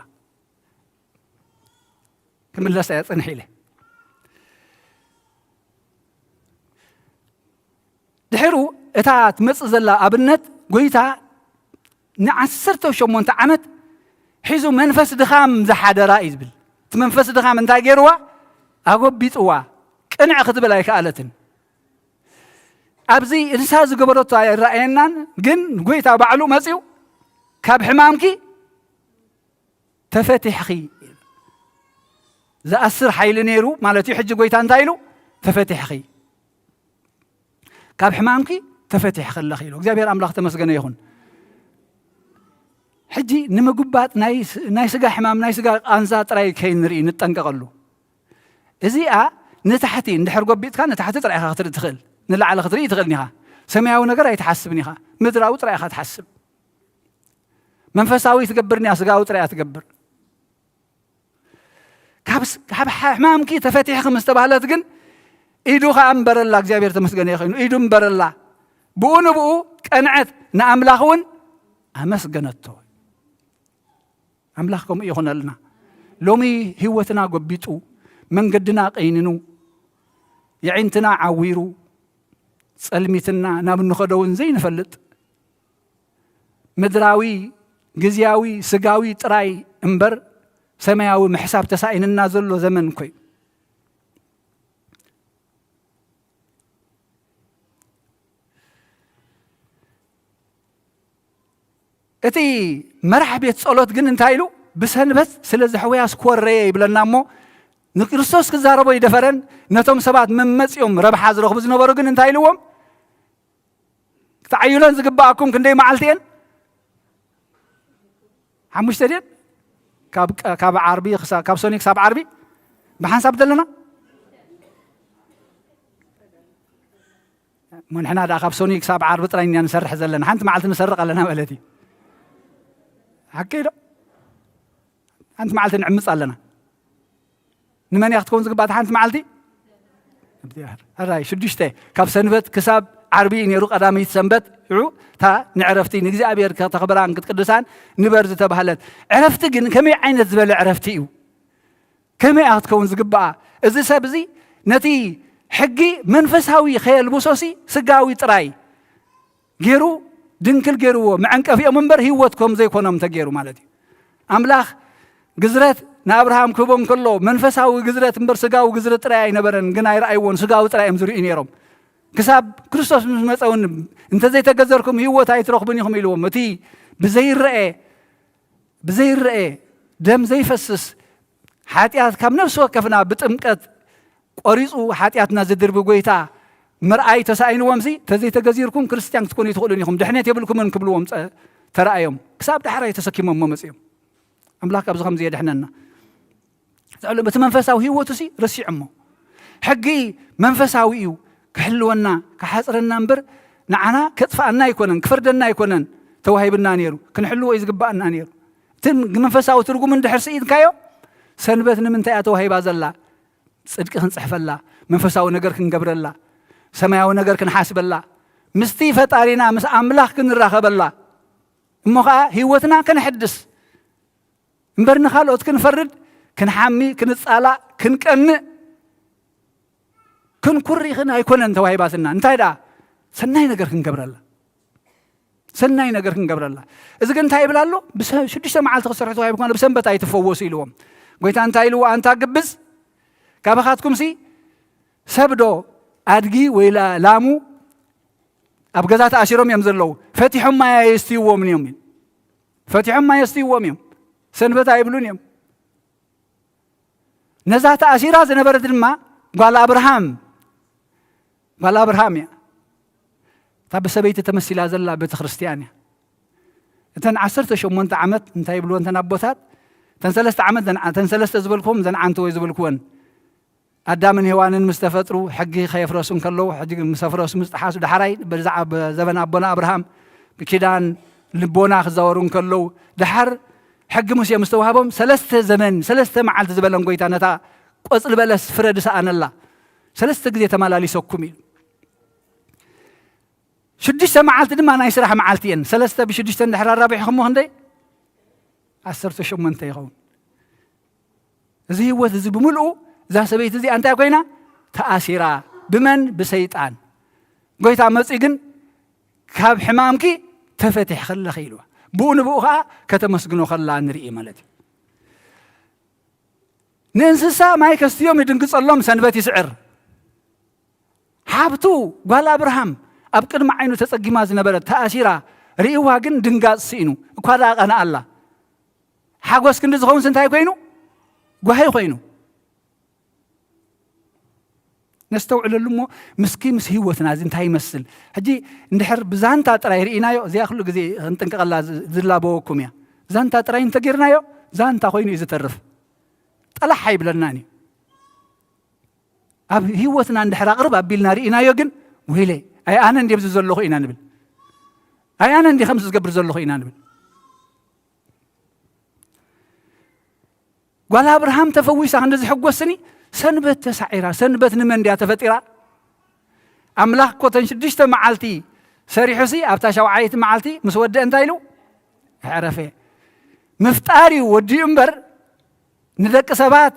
ክምለስ እየ ጽንሕ ኢለ። ድሕሩ እታ ትመጽእ ዘላ ኣብነት፣ ጎይታ ንዓሰርተ ሸሞንተ ዓመት ሒዙ መንፈስ ድኻም ዝሓደራ እዩ ዝብል። እቲ መንፈስ ድኻም እንታይ ገይርዋ? ኣጎቢጥዋ። ቅንዕ ክትብል ኣይከኣለትን። ኣብዚ እንስሳ ዝገበረቶ ኣይረኣየናን፣ ግን ጎይታ ባዕሉ መጺኡ፣ "ካብ ሕማምኪ ተፈቲሕኺ" ዝኣስር ሓይሊ ነይሩ ማለት እዩ። ሕጂ ጎይታ እንታይ ኢሉ? "ተፈቲሕኺ፣ ካብ ሕማምኪ ተፈቲሕኺ ኣለኺ" ኢሉ። እግዚኣብሔር ኣምላኽ ተመስገነ ይኹን። ሕጂ ንምጉባጥ ናይ ስ-፣ ናይ ስጋ ሕማም፣ ናይ ስጋ ቃንዛ ጥራይ ከይንርኢ ንጠንቀቐሉ። እዚኣ ንታሕቲ እንድሕር ጎቢጥካ ንታሕቲ ጥራይ ኢኻ ክትርኢ ትኽእል፣ ንላዕሊ ክትርኢ ትኽእል ኢኻ። ሰማያዊ ነገር ኣይትሓስብን ኢኻ፣ ምድራዊ ጥራይ ኢኻ ትሓስብ። መንፈሳዊ ትገብር እያ፣ ስጋዊ ጥራይ እያ ትገብር። ካብ ስ-፣ ካብ ሕ-፣ ሕማምኪ ተፈቲሕኺ ምስ ተባህለት ግን ኢዱ ኸኣ እምበረላ፣ እግዚኣብሔር ተመስገነ ይኹን፣ ኢዱ እምበረላ። ብኡ ንብኡ ቀንዐት፣ ንኣምላኽ እውን ኣመስገነቶ። ኣምላኽ ከምኡ ይኹነልና። ሎሚ ህይወትና ጎቢጡ፣ መንገድና ቀይንኑ፣ የዒንትና ዓዊሩ፣ ጸልሚትና ናብ እንኸዶ እውን ዘይንፈልጥ፣ ምድራዊ፣ ግዝያዊ፣ ስጋዊ ጥራይ እምበር ሰማያዊ ምሕሳብ ተሳኢንና ዘሎ ዘመን እኮ እዩ። እቲ መራሕ ቤት ጸሎት ግን እንታይ ኢሉ? "ብሰንበት ስለ ዘሕውያስ ኮረየ" ይብለና እሞ፣ ንክርስቶስ ክዛረቦ ይደፈረን፣ ነቶም ሰባት መመጺኦም ረብሓ ዝረኽቡ ዝነበሩ ግን እንታይ ኢልዎም? "ክትዓይሎን ዝግብኣኩም ክንደይ መዓልቲ እየን? ሓሙሽተ ድየን? ካብ ቀ-፣ ካብ ዓርቢ ክሳ-፣ ካብ ሰኑይ ክሳብ ዓርቢ ብሓንሳብ ዘለና?" እሞ ንሕና ደኣ ካብ ሰኑይ ክሳብ ዓርቢ ጥራይ ኢና ንሰርሕ ዘለና። ሓንቲ መዓልቲ ንሰርቕ ኣለና ማለት እዩ። ሓቂ ዶ? ሓንቲ መዓልቲ ንዕምጽ ኣለና። ንመን እያ ክትከውን ዝግባእ እታ ሓንቲ መዓልቲ? እግዚኣብሔር። ሕራይ ሽዱሽተ፣ ካብ ሰንበት ክሳብ ዓርቢ እዩ ነይሩ፣ ቀዳመይቲ ሰንበት። ሽዑ እታ ንዕረፍቲ ንእግዚኣብሔር ከተኽብራን ክትቅድሳን ንበር ዝተባህለት ዕረፍቲ ግን ከመይ ዓይነት ዝበለ ዕረፍቲ እዩ? ከመይ እያ ክትከውን ዝግብኣ? እዚ ሰብ እዚ ነቲ ሕጊ መንፈሳዊ ከየልብሶሲ ስጋዊ ጥራይ ገይሩ፣ ድንክል ገይርዎ፣ መዐንቀፊኦም እምበር ህይወት ከም ዘይኮኖም ተገይሩ ማለት እዩ። ኣምላኽ ግዝረት ንኣብርሃም ክህቦ እንከሎ መንፈሳዊ ግዝረት እምበር ስጋዊ ግዝረት ጥራይ ኣይነበረን፣ ግን ኣይረኣይዎን። ስጋዊ ጥራይ እዮም ዝርእዩ ነይሮም። ክሳብ ክርስቶስ ምስ መጸ እውን እንተዘይተገዘርኩም ህይወት ኣይትረኽቡን ኢኹም ኢልዎም። እቲ ብዘይረአ ብዘይረአ ደም ዘይፈስስ ሓጢኣት ካብ ነፍሲ ወከፍና ብጥምቀት ቆሪጹ ሓጢኣትና ዝድርቢ ጎይታ ምርኣይ ተሳኢንዎም ሲ፣ ተዘይተገዚርኩም ክርስትያን ክትኮኑ ኣይትኽእሉን ኢኹም፣ ድሕነት የብልኩምን ክብልዎም ጸ-፣ ተራእዮም። ክሳብ ዳሕራይ ተሰኪሞሞ መጺኦም። ኣምላኽ ካብዚ ከምዚ የድሕነና። ዘዕሎም እቲ መንፈሳዊ ህይወቱ ሲ ረሲዖሞ። ሕጊ መንፈሳዊ እዩ፣ ክሕልወና፣ ክሓጽረና እምበር ንዓና ከጥፍኣና ኣይኮነን፣ ክፈርደና ኣይኮነን ተዋሂብና ነይሩ፣ ክንሕልዎ እዩ ዝግባኣና ነይሩ። እቲ መንፈሳዊ ትርጉም እንድሕር ስኢንካዮ፣ ሰንበት ንምንታይ እያ ተዋሂባ ዘላ? ጽድቂ ክንጽሕፈላ፣ መንፈሳዊ ነገር ክንገብረላ፣ ሰማያዊ ነገር ክንሓስበላ፣ ምስቲ ፈጣሪና ምስ ኣምላኽ ክንራኸበላ፣ እሞ ኸዓ ህይወትና ከነሕድስ እምበር ንኻልኦት ክንፈርድ፣ ክንሓሚ፣ ክንጻላእ፣ ክንቀንእ፣ ክንኩርኽን ኣይኮነን ተዋሂባትና። እንታይ ደኣ? ሰናይ ነገር ክንገብረላ። ሰናይ ነገር ክንገብረላ። እዚ ግን እንታይ ይብል ኣሎ? ብሰ-፣ ሽዱሽተ መዓልቲ ክሰርሑ ተዋሂብኩም ኣሎ፣ ብሰንበት ኣይትፈወሱ ኢልዎም። ጎይታ እንታይ ኢልዎ? ኣንታ ግብዝ፣ ካባኻትኩምሲ ሰብ ዶ ኣድጊ ወይ ላ-፣ ላሙ ኣብ ገዛ ተኣሲሮም እዮም ዘለዉ፣ ፈቲሖም ማይ ኣየስትይዎምን እዮም። ፈቲሖም ማይ የስትይዎም እዮም፣ ሰንበት ኣይብሉን እዮም። ነዛ ተኣሲራ ዝነበረት ድማ ጓል ኣብርሃም፣ ጓል ኣብርሃም እያ። እታ ብሰበይቲ ተመሲላ ዘላ ቤተ ክርስቲያን እያ። እተን ዓሰርተ ሸሞንተ ዓመት እንታይ ይብልዎ እንተን ኣቦታት? እተን ሰለስተ ዓመት ዘን-፣ እተን ሰለስተ ዝበልኩዎም ዘን ዓንተወይ ዝበልኩወን፣ ኣዳምን ሄዋንን ምስ ተፈጥሩ ሕጊ ከየፍረሱ እንከለዉ፣ ሕጊ ምስ ኣፍረሱ፣ ምስ ጠሓሱ፣ ዳሕራይ ብዛዕባ ዘበን ኣቦና ኣብርሃም ብኪዳን ልቦና ክዛወሩ እንከለዉ፣ ደሓር ሕጊ ሙሴ ምስ ተዋህቦም፣ ሰለስተ ዘመን፣ ሰለስተ መዓልቲ ዝበለን ጎይታ ነታ ቆጽሊ በለስ ፍረ ዝሰኣነላ፣ ሰለስተ ግዜ ተመላሊሰኩም ኢሉ። ሽዱሽተ መዓልቲ ድማ ናይ ስራሕ መዓልቲ እየን። ሰለስተ ብሽዱሽተ እንድሕር ኣራቢሕኹሞ ክንደይ? ዓሰርተ ሸሞንተ ይኸውን። እዚ ህይወት እዚ ብምልኡ እዛ ሰበይቲ እዚኣ እንታይ ኮይና? ተኣሲራ። ብመን? ብሰይጣን። ጎይታ መጺኡ ግን ካብ ሕማምኪ ተፈቲሕኺ ኣለኺ ኢልዋ። ብኡ ንብኡ ኸዓ ከተመስግኖ ከላ ንርኢ ማለት እዩ። ንእንስሳ ማይ ከስትዮም ይድንግጸሎም፣ ሰንበት ይስዕር። ሓብቱ ጓል ኣብርሃም ኣብ ቅድሚ ዓይኑ ተጸጊማ ዝነበረት ተኣሲራ ርእይዋ ግን ድንጋጽ ስኢኑ። እኳ ደኣ ቀንኣ ኣላ። ሓጎስ ክንዲ ዝኸውንስ እንታይ ኮይኑ? ጓሂ ኮይኑ። ነስተውዕለሉ እሞ፣ ምስኪ ምስ ህይወትና እዚ እንታይ ይመስል? ሕጂ እንድሕር ብዛንታ ጥራይ ርኢናዮ፣ እዚኣ ኩሉ ግዜ ክንጥንቀቐላ ዝ-፣ ዝላበወኩም እያ። ዛንታ ጥራይ እንተጌርናዮ፣ ዛንታ ኮይኑ እዩ ዝተርፍ። ጠላሕ ኣይብለናን እዩ። ኣብ ህይወትና እንድሕር ኣቕርብ ኣቢልና ርኢናዮ ግን፣ ወይለይ፣ ኣይ ኣነ እንድየ ኣብዚ ዘለኹ ኢና ንብል። ኣይ ኣነ እንድየ ከምዚ ዝገብር ዘለኹ ኢና ንብል። ጓል ኣብርሃም ተፈዊሳ ክንዲ ዝሕጎስኒ፣ ሰንበት ተሳዒራ። ሰንበት ንመን ድያ ተፈጢራ? ኣምላኽ እኮ እተን ሽዱሽተ መዓልቲ ሰሪሑሲ፣ ኣብታ ሻውዓይቲ መዓልቲ ምስ ወደአ እንታይ ኢሉ? ኣዕረፈ። ምፍጣር እዩ ወዲኡ እምበር፣ ንደቂ ሰባት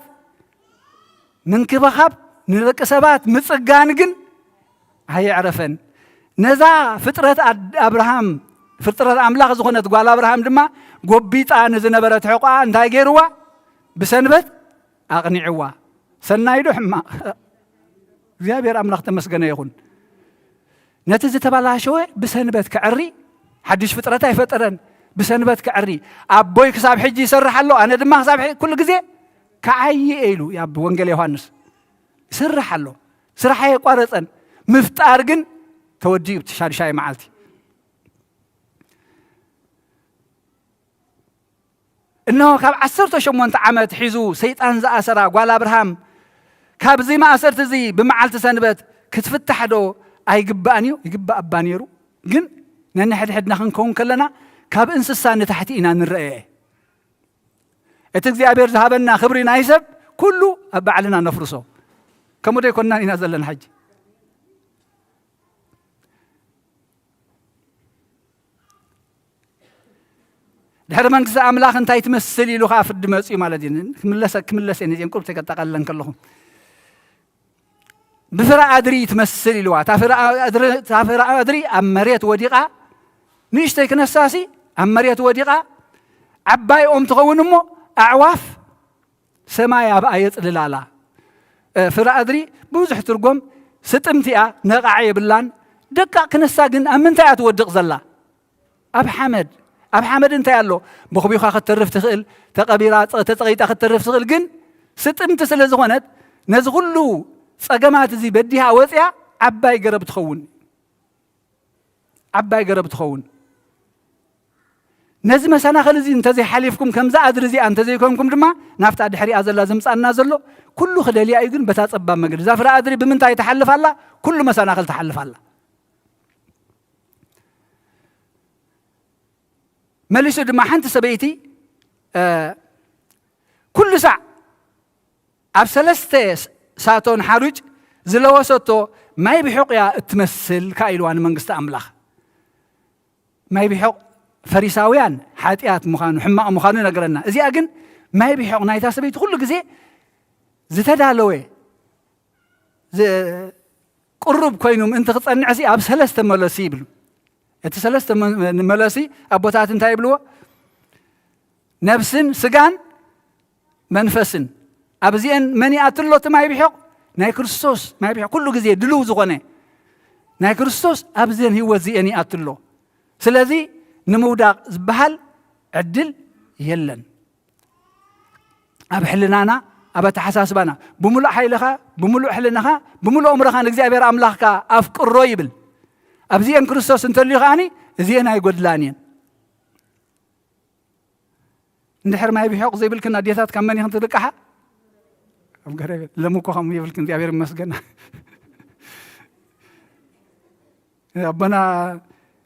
ምንክብኻብ፣ ንደቂ ሰባት ምጽጋን ግን ኣየዕረፈን። ነዛ ፍጥረት ኣድ-፣ ኣብርሃም፣ ፍጥረት ኣምላኽ ዝኾነት ጓል ኣብርሃም ድማ ጎቢጣ ንዝነበረት ሕቖኣ እንታይ ገይርዋ? ብሰንበት ኣቕኒዕዋ። ሰናይ ዶ ሕማቕ? እግዚኣብሔር ኣምላኽ ተመስገነ ይኹን። ነቲ ዝተበላሸወ ብሰንበት ከዐሪ፣ ሓድሽ ፍጥረት ኣይፈጠረን። ብሰንበት ከዐሪ፣ ኣቦይ ክሳብ ሕጂ ይሰርሕ ኣሎ፣ ኣነ ድማ ክሳብ ሕጂ፣ ኩሉ ግዜ ክዓዪ እየ ኢሉ፣ ኣብ ወንጌል ዮሃንስ ይሰርሕ ኣሎ። ስራሕ ኣየቋረጸን። ምፍጣር ግን ተወዲኡ፣ እቲ ሻድሻይ መዓልቲ። እነሆ፣ ካብ ዓሰርተ ሸሞንተ ዓመት ሒዙ ሰይጣን ዝኣሰራ ጓል ኣብርሃም፣ ካብዚ ማእሰርቲ እዚ ብመዓልቲ ሰንበት ክትፍታሕ ዶ ኣይግባእን እዩ? ይግባእ እባ ነይሩ። ግን ነንሕድሕድና ክንከውን ከለና፣ ካብ እንስሳ ንታሕቲ ኢና ንረአ። እቲ እግዚኣብሔር ዝሃበና ክብሪ ናይ ሰብ ኩሉ ኣብ ባዕልና ነፍርሶ። ከምኡ ዶ ኣይኮንናን ኢና ዘለና ሕጂ? ድሕሪ መንግስቲ ኣምላኽ እንታይ ትመስል ኢሉ ኸዓ ፍርዲ መጽኡ ማለት እዩ። ክምለሰ-፣ ክምለስ እየ ነዚአን ቁሩብ ተጠቓልለን ከለኹ። ብፍረ ኣድሪ ትመስል ኢልዋ። እታ ፍረ ኣድሪ፣ እታ ፍረ ኣድሪ ኣብ መሬት ወዲቓ፣ ንእሽተይ ክነሳሲ ኣብ መሬት ወዲቓ፣ ዓባይ ኦም ትኸውን እሞ ኣዕዋፍ ሰማይ ኣብኣ የጽልላላ። እ፣ ፍረ ኣድሪ ብዙሕ ትርጎም፣ ስጥምቲ እያ፣ ነቓዕ የብላን። ደቃቕ ክነሳ ግን ኣብ ምንታይ እያ ትወድቕ ዘላ? ኣብ ሓመድ። ኣብ ሓመድ እንታይ ኣሎ? ቦኽቢኻ ክትተርፍ ትኽእል፣ ተቐቢራ፣ ጸ-፣ ተጸቒጣ ክትተርፍ ትኽእል። ግን ስጥምቲ ስለ ዝኾነት ነዚ ኩሉ ጸገማት እዚ በዲሃ ወጽያ ዓባይ ገረብ ትኸውን። ዓባይ ገረብ ትኸውን። ነዚ መሰናኽል እዚ እንተዘይሓሊፍኩም፣ ከምዛ ኣድሪ እዚኣ እንተዘይኮንኩም ድማ፣ ናብታ ድሕሪኣ ዘላ ዝምጻና ዘሎ ኩሉ ክደልያ እዩ፣ ግን በታ ጸባብ መገዲ። እዛ ፍረ ኣድሪ ብምንታይ ትሓልፍ ኣላ? ኩሉ መሰናኽል ትሓልፍ ኣላ። መሊሱ ድማ ሓንቲ ሰበይቲ፣ እ፣ ኩሉ ሳዕ ኣብ ሰለስተ ስ-፣ ሳቶን ሓሩጭ ዝለወሰቶ ማይ ብሑቕ እያ እትመስል ከኣ ኢልዋ ንመንግስቲ ኣምላኽ። ማይ ብሑቕ ፈሪሳውያን ሓጢኣት ምዃኑ፣ ሕማቕ ምዃኑ ይነግረና። እዚኣ ግን ማይ ብሑቕ ናይታ ሰበይቲ ኩሉ ግዜ ዝተዳለወ፣ ዝ-፣ ቅሩብ ኮይኑ ምእንቲ ክጸንዕሲ ኣብ ሰለስተ መለሲ ይብሉ። እቲ ሰለስተ መ-፣ መለሲ ኣቦታት እንታይ ይብልዎ? ነብስን ስጋን መንፈስን። ኣብዚኤን መን ይኣትሎ እቲ ማይ ብሑቕ? ናይ ክርስቶስ ማይ ብሑቕ፣ ኩሉ ግዜ ድልው ዝኾነ ናይ ክርስቶስ ኣብዘን ህይወት እዚኤን ይኣትሎ። ስለዚ ንምውዳቕ ዝበሃል ዕድል የለን። ኣብ ሕልናና፣ ኣብ ኣተሓሳስባና፣ ብምሉእ ሓይልኻ፣ ብምሉእ ሕልናኻ፣ ብምሉእ ኣእምሮኻ ንእግዚኣብሔር ኣምላኽካ ኣፍቅሮ ይብል። ኣብዚኤን ክርስቶስ እንተልዩ ከኣኒ እዚኤን ኣይጎድላን እየን። እንድሕር ማይ ብሕቕ ዘይብልክን ኣዴታት ካብ መን ኢኽን ትልቃሓ? ካብ ጎረቤት። ሎሚ እኮ ከምኡ የብልክን፣ እግዚኣብሔር ይመስገን። ኣቦና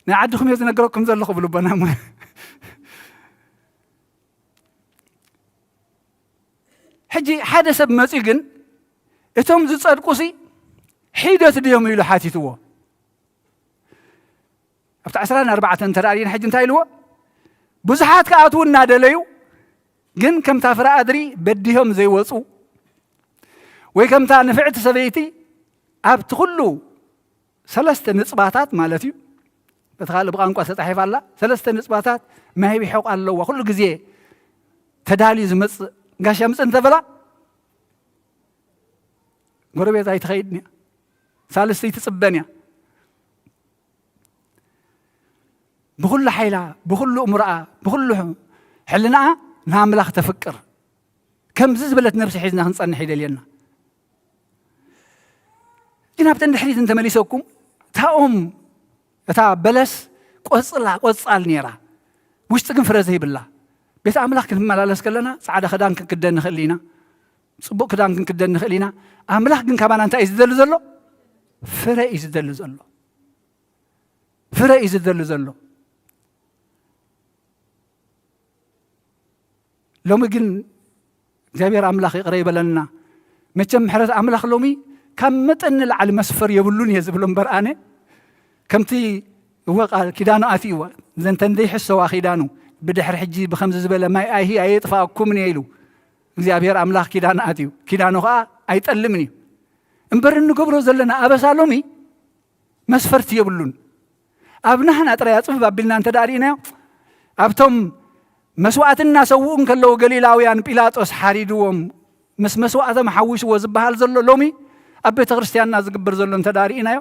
ናይ ዓድኹም እየ ዝነግረኩም ዘለኹ ብሉ ኣቦና እሞ። ሕጂ ሓደ ሰብ መጺኡ ግን እቶም ዝጸድቁሲ ሒደት ድዮም ኢሉ ሓቲትዎ። ኣብቲ ዕስራን ኣርባዕተን እንተ ደኣ ርኢና ሕጂ እንታይ ኢልዎ? ብዙሓት ክኣትዉ እናደለዩ ግን ከምታ ፍረ ኣድሪ በዲሆም ዘይወጹ ወይ ከምታ ንፍዕቲ ሰበይቲ ኣብቲ ኩሉ ሰለስተ ንጽባታት ማለት እዩ። በቲ ካልእ ብቋንቋ ተጻሒፋ ኣላ። ሰለስተ ንጽባታት ማይ ብሕቕ ኣለዋ። ኩሉ ግዜ ተዳልዩ ዝመጽእ ጋሻ ምጽእ እንተበላ ጎረቤት ኣይትኸይድን እያ። ሳልስቲ ኣይትጽበን እያ። ብኹሉ ሓይላ፣ ብኹሉ እምሮኣ፣ ብኹሉ ሕልናኣ ንኣምላኽ ተፍቅር። ከምዚ ዝበለት ነብሲ ሒዝና ክንጸንሕ ይደልየና። ግን ኣብተን ድሕሪት እንተመሊሰኩም፣ እታ ኦም፣ እታ በለስ ቆጽላ፣ ቆጻል ነይራ። ውሽጢ ግን ፍረ ዘይብላ። ቤት ኣምላኽ ክንመላለስ ከለና ጻዕዳ ክዳን ክንክደን ንኽእል ኢና። ጽቡቕ ክዳን ክንክደን ንኽእል ኢና። ኣምላኽ ግን ካባና እንታይ እዩ ዝደሊ ዘሎ? ፍረ እዩ ዝደሊ ዘሎ። ፍረ እዩ ዝደሊ ዘሎ። ሎሚ ግን እግዚኣብሔር ኣምላኽ ይቕረ ይበለልና። መቸም ምሕረት ኣምላኽ ሎሚ ካብ መጠን ንላዕሊ መስፈር የብሉን እየ ዝብሎ እምበር ኣነ ከምቲ እወ ቃል ኪዳኑ ኣትእዋ ዘንተን ዘይሕሰዋ ኪዳኑ ብድሕሪ ሕጂ ብኸምዚ ዝበለ ማይ ኣይሂ ኣየጥፋኣኩምን እየ ኢሉ እግዚኣብሔር ኣምላኽ ኪዳኑ ኣትዩ። ኪዳኑ ኸዓ ኣይጠልምን እዩ። እምበር እንገብሮ ዘለና ኣበሳ ሎሚ መስፈርቲ የብሉን። ኣብ ናህና ጥራይ ኣጽብብ ኣቢልና እንተ ደኣ ርኢናዮ፣ ኣብቶም መስዋዕቲ እናሰውኡ እንከለዉ ገሊላውያን ጲላጦስ ሓሪድዎም ምስ መስዋዕቶም ሓዊስዎ ዝበሃል ዘሎ ሎሚ ኣብ ቤተ ክርስቲያንና ዝግበር ዘሎ እንተ ደኣ ርኢናዮ፣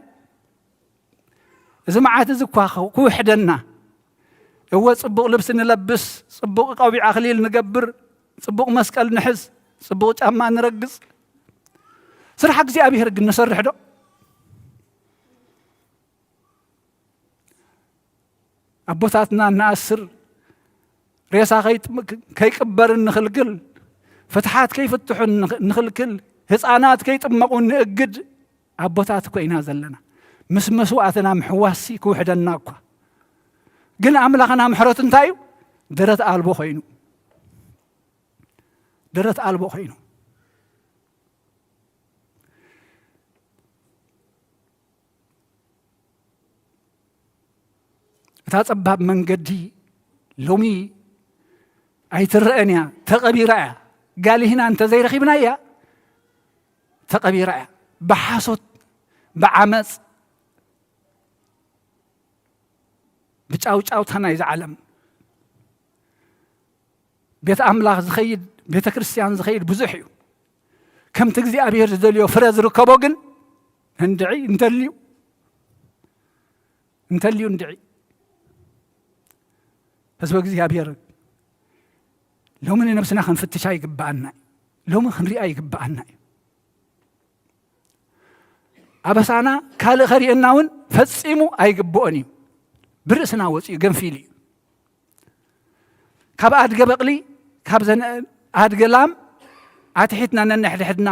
እዚ መዓት እዚ እኳ ክውሕደና፣ እወ ጽቡቕ ልብሲ ንለብስ፣ ጽቡቕ ቆቢዕ ኣኽሊል ንገብር፣ ጽቡቕ መስቀል ንሕዝ፣ ጽቡቕ ጫማ ንረግጽ፣ ስራሕ እግዚኣብሔር ግን ንሰርሕ ዶ? ኣቦታትና እናኣስር፣ ሬሳ ከይጥም-፣ ከይቅበርን ንኽልክል፣ ፍትሓት ከይፍትሑን ንኽ-፣ ንኽልክል፣ ህፃናት ከይጥመቑን ንእግድ ኣቦታት እኮ ኢና ዘለና። ምስ መስዋእትና ምሕዋስሲ ክውሕደና እኳ። ግን ኣምላኽና ምሕረቱ እንታይ እዩ? ደረት ኣልቦ ኮይኑ። ደረት ኣልቦ ኮይኑ። እታ ጸባብ መንገዲ ሎሚ ኣይትረአን እያ፣ ተቐቢራ እያ። ጋል ሂና እንተዘይረኺብናያ ተቐቢራ እያ። ብሓሶት፣ ብዓመጽ፣ ብጫውጫውታ ናይዛ ዓለም። ቤት ኣምላኽ ዝኸይድ፣ ቤተ ክርስቲያን ዝኸይድ ብዙሕ እዩ። ከምቲ እግዚኣብሔር ዝደልዮ ፍረ ዝርከቦ ግን እንድዒ እንተልዩ፣ እንተልዩ እንድዒ። ህዝበ እግዚኣብሔር፣ ሎሚ ንነብስና ክንፍትሻ ይግብኣና እዩ። ሎሚ ክንሪኣ ይግብኣና እዩ። ኣበሳና ካልእ ከርእየና እውን ፈጺሙ ኣይግብኦን እዩ። ብርእስና ወጺኡ ገንፊሉ እዩ። ካብ ኣድገ በቕሊ፣ ካብ ዘን ኣድገ ላም ኣትሒትና ነንሕድሕድና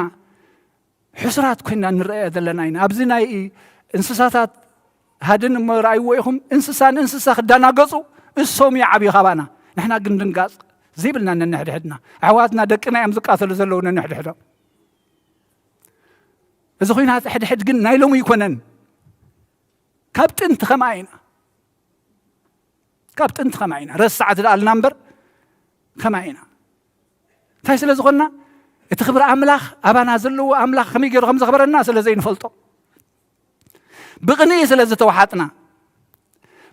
ሕሱራት ኮይና ንረኣያ ዘለና ኢና። ኣብዚ ናይ እንስሳታት ሃድን እሞ ረኣይዎ ኢኹም፣ እንስሳ ንእንስሳ ክዳናገጹ እሶም ይዓብዩ ካባና። ንሕና ግን ድንጋጽ ዘይብልና ነንሕድሕድና። ኣሕዋትና ደቅና እዮም ዝቃተሉ ዘለዉ ነንሕድሕዶም። እዚ ኹናት ሕድሕድ ግን ናይ ሎሚ ኣይኮነን። ካብ ጥንቲ ከምኣ ኢና። ካብ ጥንቲ ከምኣ ኢና። ረሳዕቲ ደኣ ኣልና እምበር ከምኣ ኢና። እንታይ ስለ ዝኾንና? እቲ ክብሪ ኣምላኽ፣ ኣባና ዘለዎ ኣምላኽ ከመይ ገይሩ ከም ዘኽበረና ስለ ዘይንፈልጦ። ብቕንኢ ስለ ዝተወሓጥና፣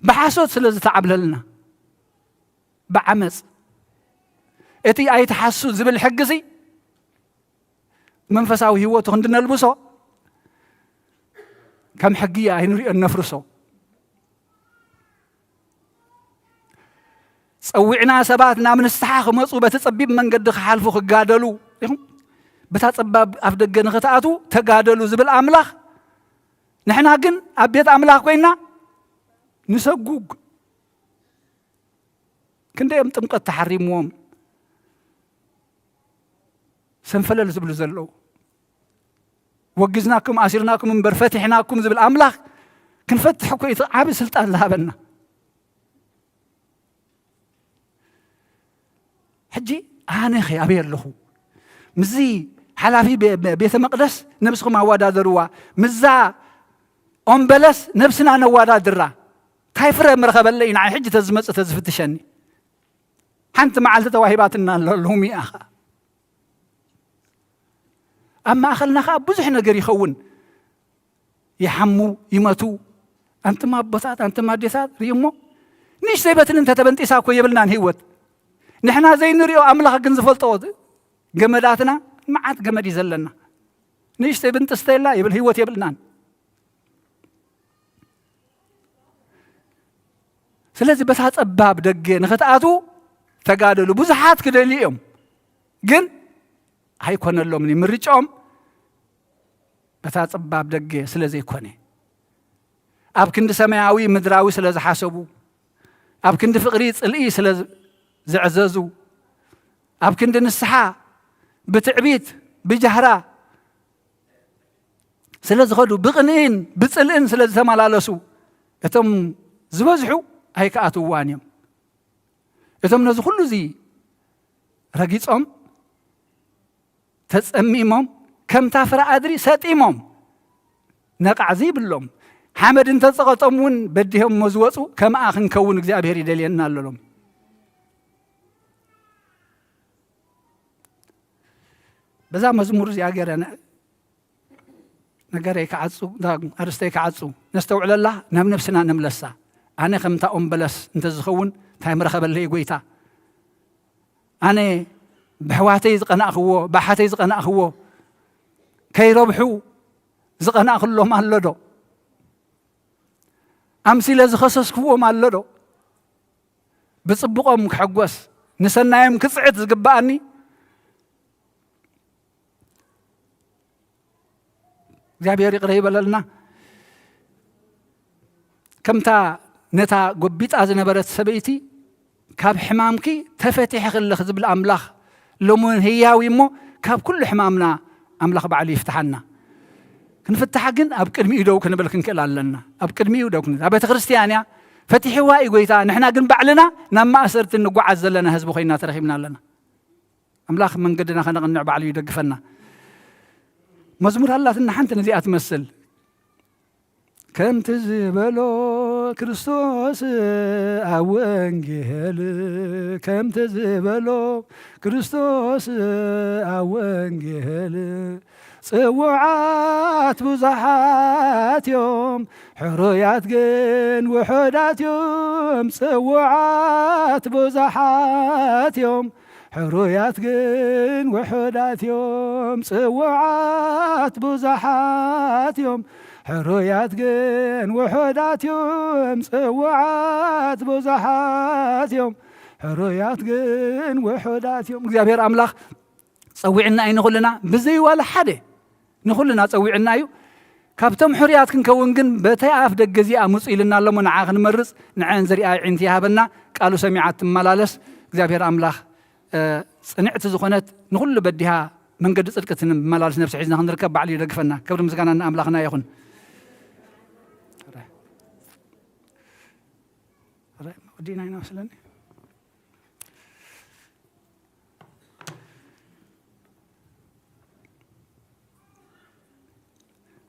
ብሓሶት ስለ ዝተዓብለልና፣ ብዓመጽ። እቲ ኣይትሓሱ ዝብል ሕጊ እዚ መንፈሳዊ ህይወቱ ክንድነልብሶ ከም ሕጊ ኣይንሪኦን፣ ነፍርሶ። ጸዊዕና ሰባት ናብ ንስሓ ክመጹ፣ በቲ ጸቢብ መንገዲ ክሓልፉ ክጋደሉ ኢኹም። በታ ጸባብ ኣፍ ደገ ንኽትኣትዉ ተጋደሉ ዝብል ኣምላኽ፣ ንሕና ግን ኣብ ቤት ኣምላኽ ኮይና ንሰጉግ። ክንደይ እዮም ጥምቀት ተሓሪምዎም ሰንፈለል ዝብሉ ዘለዉ? ወግዝናኩም፣ ኣሲርናኩም እምበር ፈቲሕናኩም ዝብል ኣምላኽ ክንፈትሕ እኮ እዩ እቲ ዓቢ ስልጣን ዝሃበና። ሕጂ ኣነ ኸ ኣበይ ኣለኹ? ምስዚ ሓላፊ ቤ-፣ ቤ-፣ ቤተ መቕደስ ነብስኹም ኣወዳደርዋ፣ ምስዛ ኦም በለስ ነብስና ነወዳድራ። እንታይ ፍረ ምረኸበለይ ንዓይ ሕጂ ተዝመጽእ ተዝፍትሸኒ? ሓንቲ መዓልቲ ተዋሂባትና ኣሎ፣ ሎሚ እያ ኸኣ። ኣብ ማእኸልና ኸኣ ብዙሕ ነገር ይኸውን። ይሓሙ፣ ይመቱ። ኣንቱም ኣቦታት፣ ኣንቱም ኣዴታት፣ ርእዩ እሞ፣ ንእሽተይ በትኒ እንተተበንጢሳ እኮ የብልናን ህይወት። ንሕና ዘይንሪኦ ኣምላኽ ግን ዝፈልጦ ገመዳትና፣ መዓት ገመድ እዩ ዘለና። ንእሽተይ ብንጥስተ የላ ይብል፣ ህይወት የብልናን። ስለዚ በታ ጸባብ ደገ ንኽትኣትዉ ተጋደሉ። ብዙሓት ክደልዩ እዮም፣ ግን ኣይኮነሎምን እዩ ምርጫኦም። በታ ጸባብ ደገ ስለ ዘይኮነ፣ ኣብ ክንዲ ሰማያዊ ምድራዊ ስለ ዝሓሰቡ፣ ኣብ ክንዲ ፍቕሪ ጽልኢ ስለ ዝ-፣ ዝዕዘዙ፣ ኣብ ክንዲ ንስሓ ብትዕቢት ብጃህራ ስለ ዝኸዱ፣ ብቕንኢን ብጽልእን ስለ ዝተመላለሱ፣ እቶም ዝበዝሑ ኣይከኣትውዋን እዮም። እቶም ነዚ ኩሉ እዚ ረጊጾም፣ ተጸሚሞም፣ ከምታ ፍረ ኣድሪ ሰጢሞም፣ ነቓዕ ዘይብሎም፣ ሓመድ እንተጸቐጦም እውን በዲሆም እሞ ዝወጹ፣ ከምኣ ክንከውን እግዚኣብሔር ይደልየና ኣሎ ሎም። በዛ መዝሙር እዚኣ ገይረ ነ-፣ ነገረይ ክዓጹ፣ እታ ኣርእስተይ ክዓጹ፣ ነስተውዕለላ፣ ናብ ነብስና ንምለሳ። ኣነ ከምታ ኦም በለስ እንተዝኸውን፣ እንታይ ምረኸበለይ ጎይታ? ኣነ ብኣሕዋተይ ዝቐናእኽዎ፣ ብኣሓተይ ዝቐናእኽዎ ከይረብሑ ዝቐናእኽሎም ኣሎ ዶ? ኣምሲለ ዝኸሰስክዎም ኣሎ ዶ? ብጽቡቖም ክሕጎስ፣ ንሰናዮም ክጽዕት ዝግብኣኒ እግዚኣብሔር ይቕረ ይበለልና። ከምታ ነታ ጎቢጣ ዝነበረት ሰበይቲ፣ ካብ ሕማምኪ ተፈቲሕኺ ኣለኺ ዝብል ኣምላኽ፣ ሎሚ እውን ህያው እዩ እሞ፣ ካብ ኩሉ ሕማምና ኣምላኽ ባዕሉ ይፍትሓና። ክንፍታሕ ግን ኣብ ቅድሚኡ ደው ክንብል ክንክእል ኣለና። ኣብ ቅድሚኡ ደው ክንብል። ኣብ ቤተ ክርስቲያን እያ፣ ፈቲሕዋ እዩ ጎይታ። ንሕና ግን ባዕልና ናብ ማእሰርቲ እንጓዓዝ ዘለና ህዝቢ ኮይና ተረኺብና ኣለና። ኣምላኽ መንገድና ከነቕንዕ ባዕሉ ይደግፈና። መዝሙር ኣላትና ሓንቲ ነዚኣ ትመስል። ከምቲ ዝበሎ ክርስቶስ ኣብ ወንጌል፣ ከምቲ ዝበሎ ክርስቶስ ኣብ ወንጌል፣ ጽዉዓት ብዙሓት እዮም፣ ሕሩያት ግን ውሑዳት እዮም። ጽዉዓት ብዙሓት እዮም፣ ሕሩያት ግን ውሑዳት እዮም፣ ጽውዓት ብዙሓት እዮም። ሕሩያት ግን ውሑዳት እዮም፣ ጽውዓት ብዙሓት እዮም። ሕሩያት ግን ውሑዳት እዮም። እግዚኣብሔር ኣምላኽ ጸዊዕና እዩ ንኹልና፣ ብዘይ ዋላ ሓደ ንኹልና ጸዊዕና እዩ። ካብቶም ሕሩያት ክንከውን ግን በተይ ኣፍ ደገ እዚኣ ምጹ ኢልና ኣለሞ፣ ንዓ ክንመርጽ፣ ንዐን ዝሪኣ ኣዒንቲ ይሃበና፣ ቃሉ ሰሚዓ ትመላለስ። እግዚኣብሔር ኣምላኽ፣ እ፣ ጽንዕቲ ዝኾነት ንኹሉ በዲሃ መንገዲ ጽድቂ ትመላለስ ነፍሲ ሒዝና ክንርከብ ባዕሉ ይደግፈና። ክብሪ ምስጋና ንኣምላኽና ይኹን። ወዲእና ኢና መስለኒ።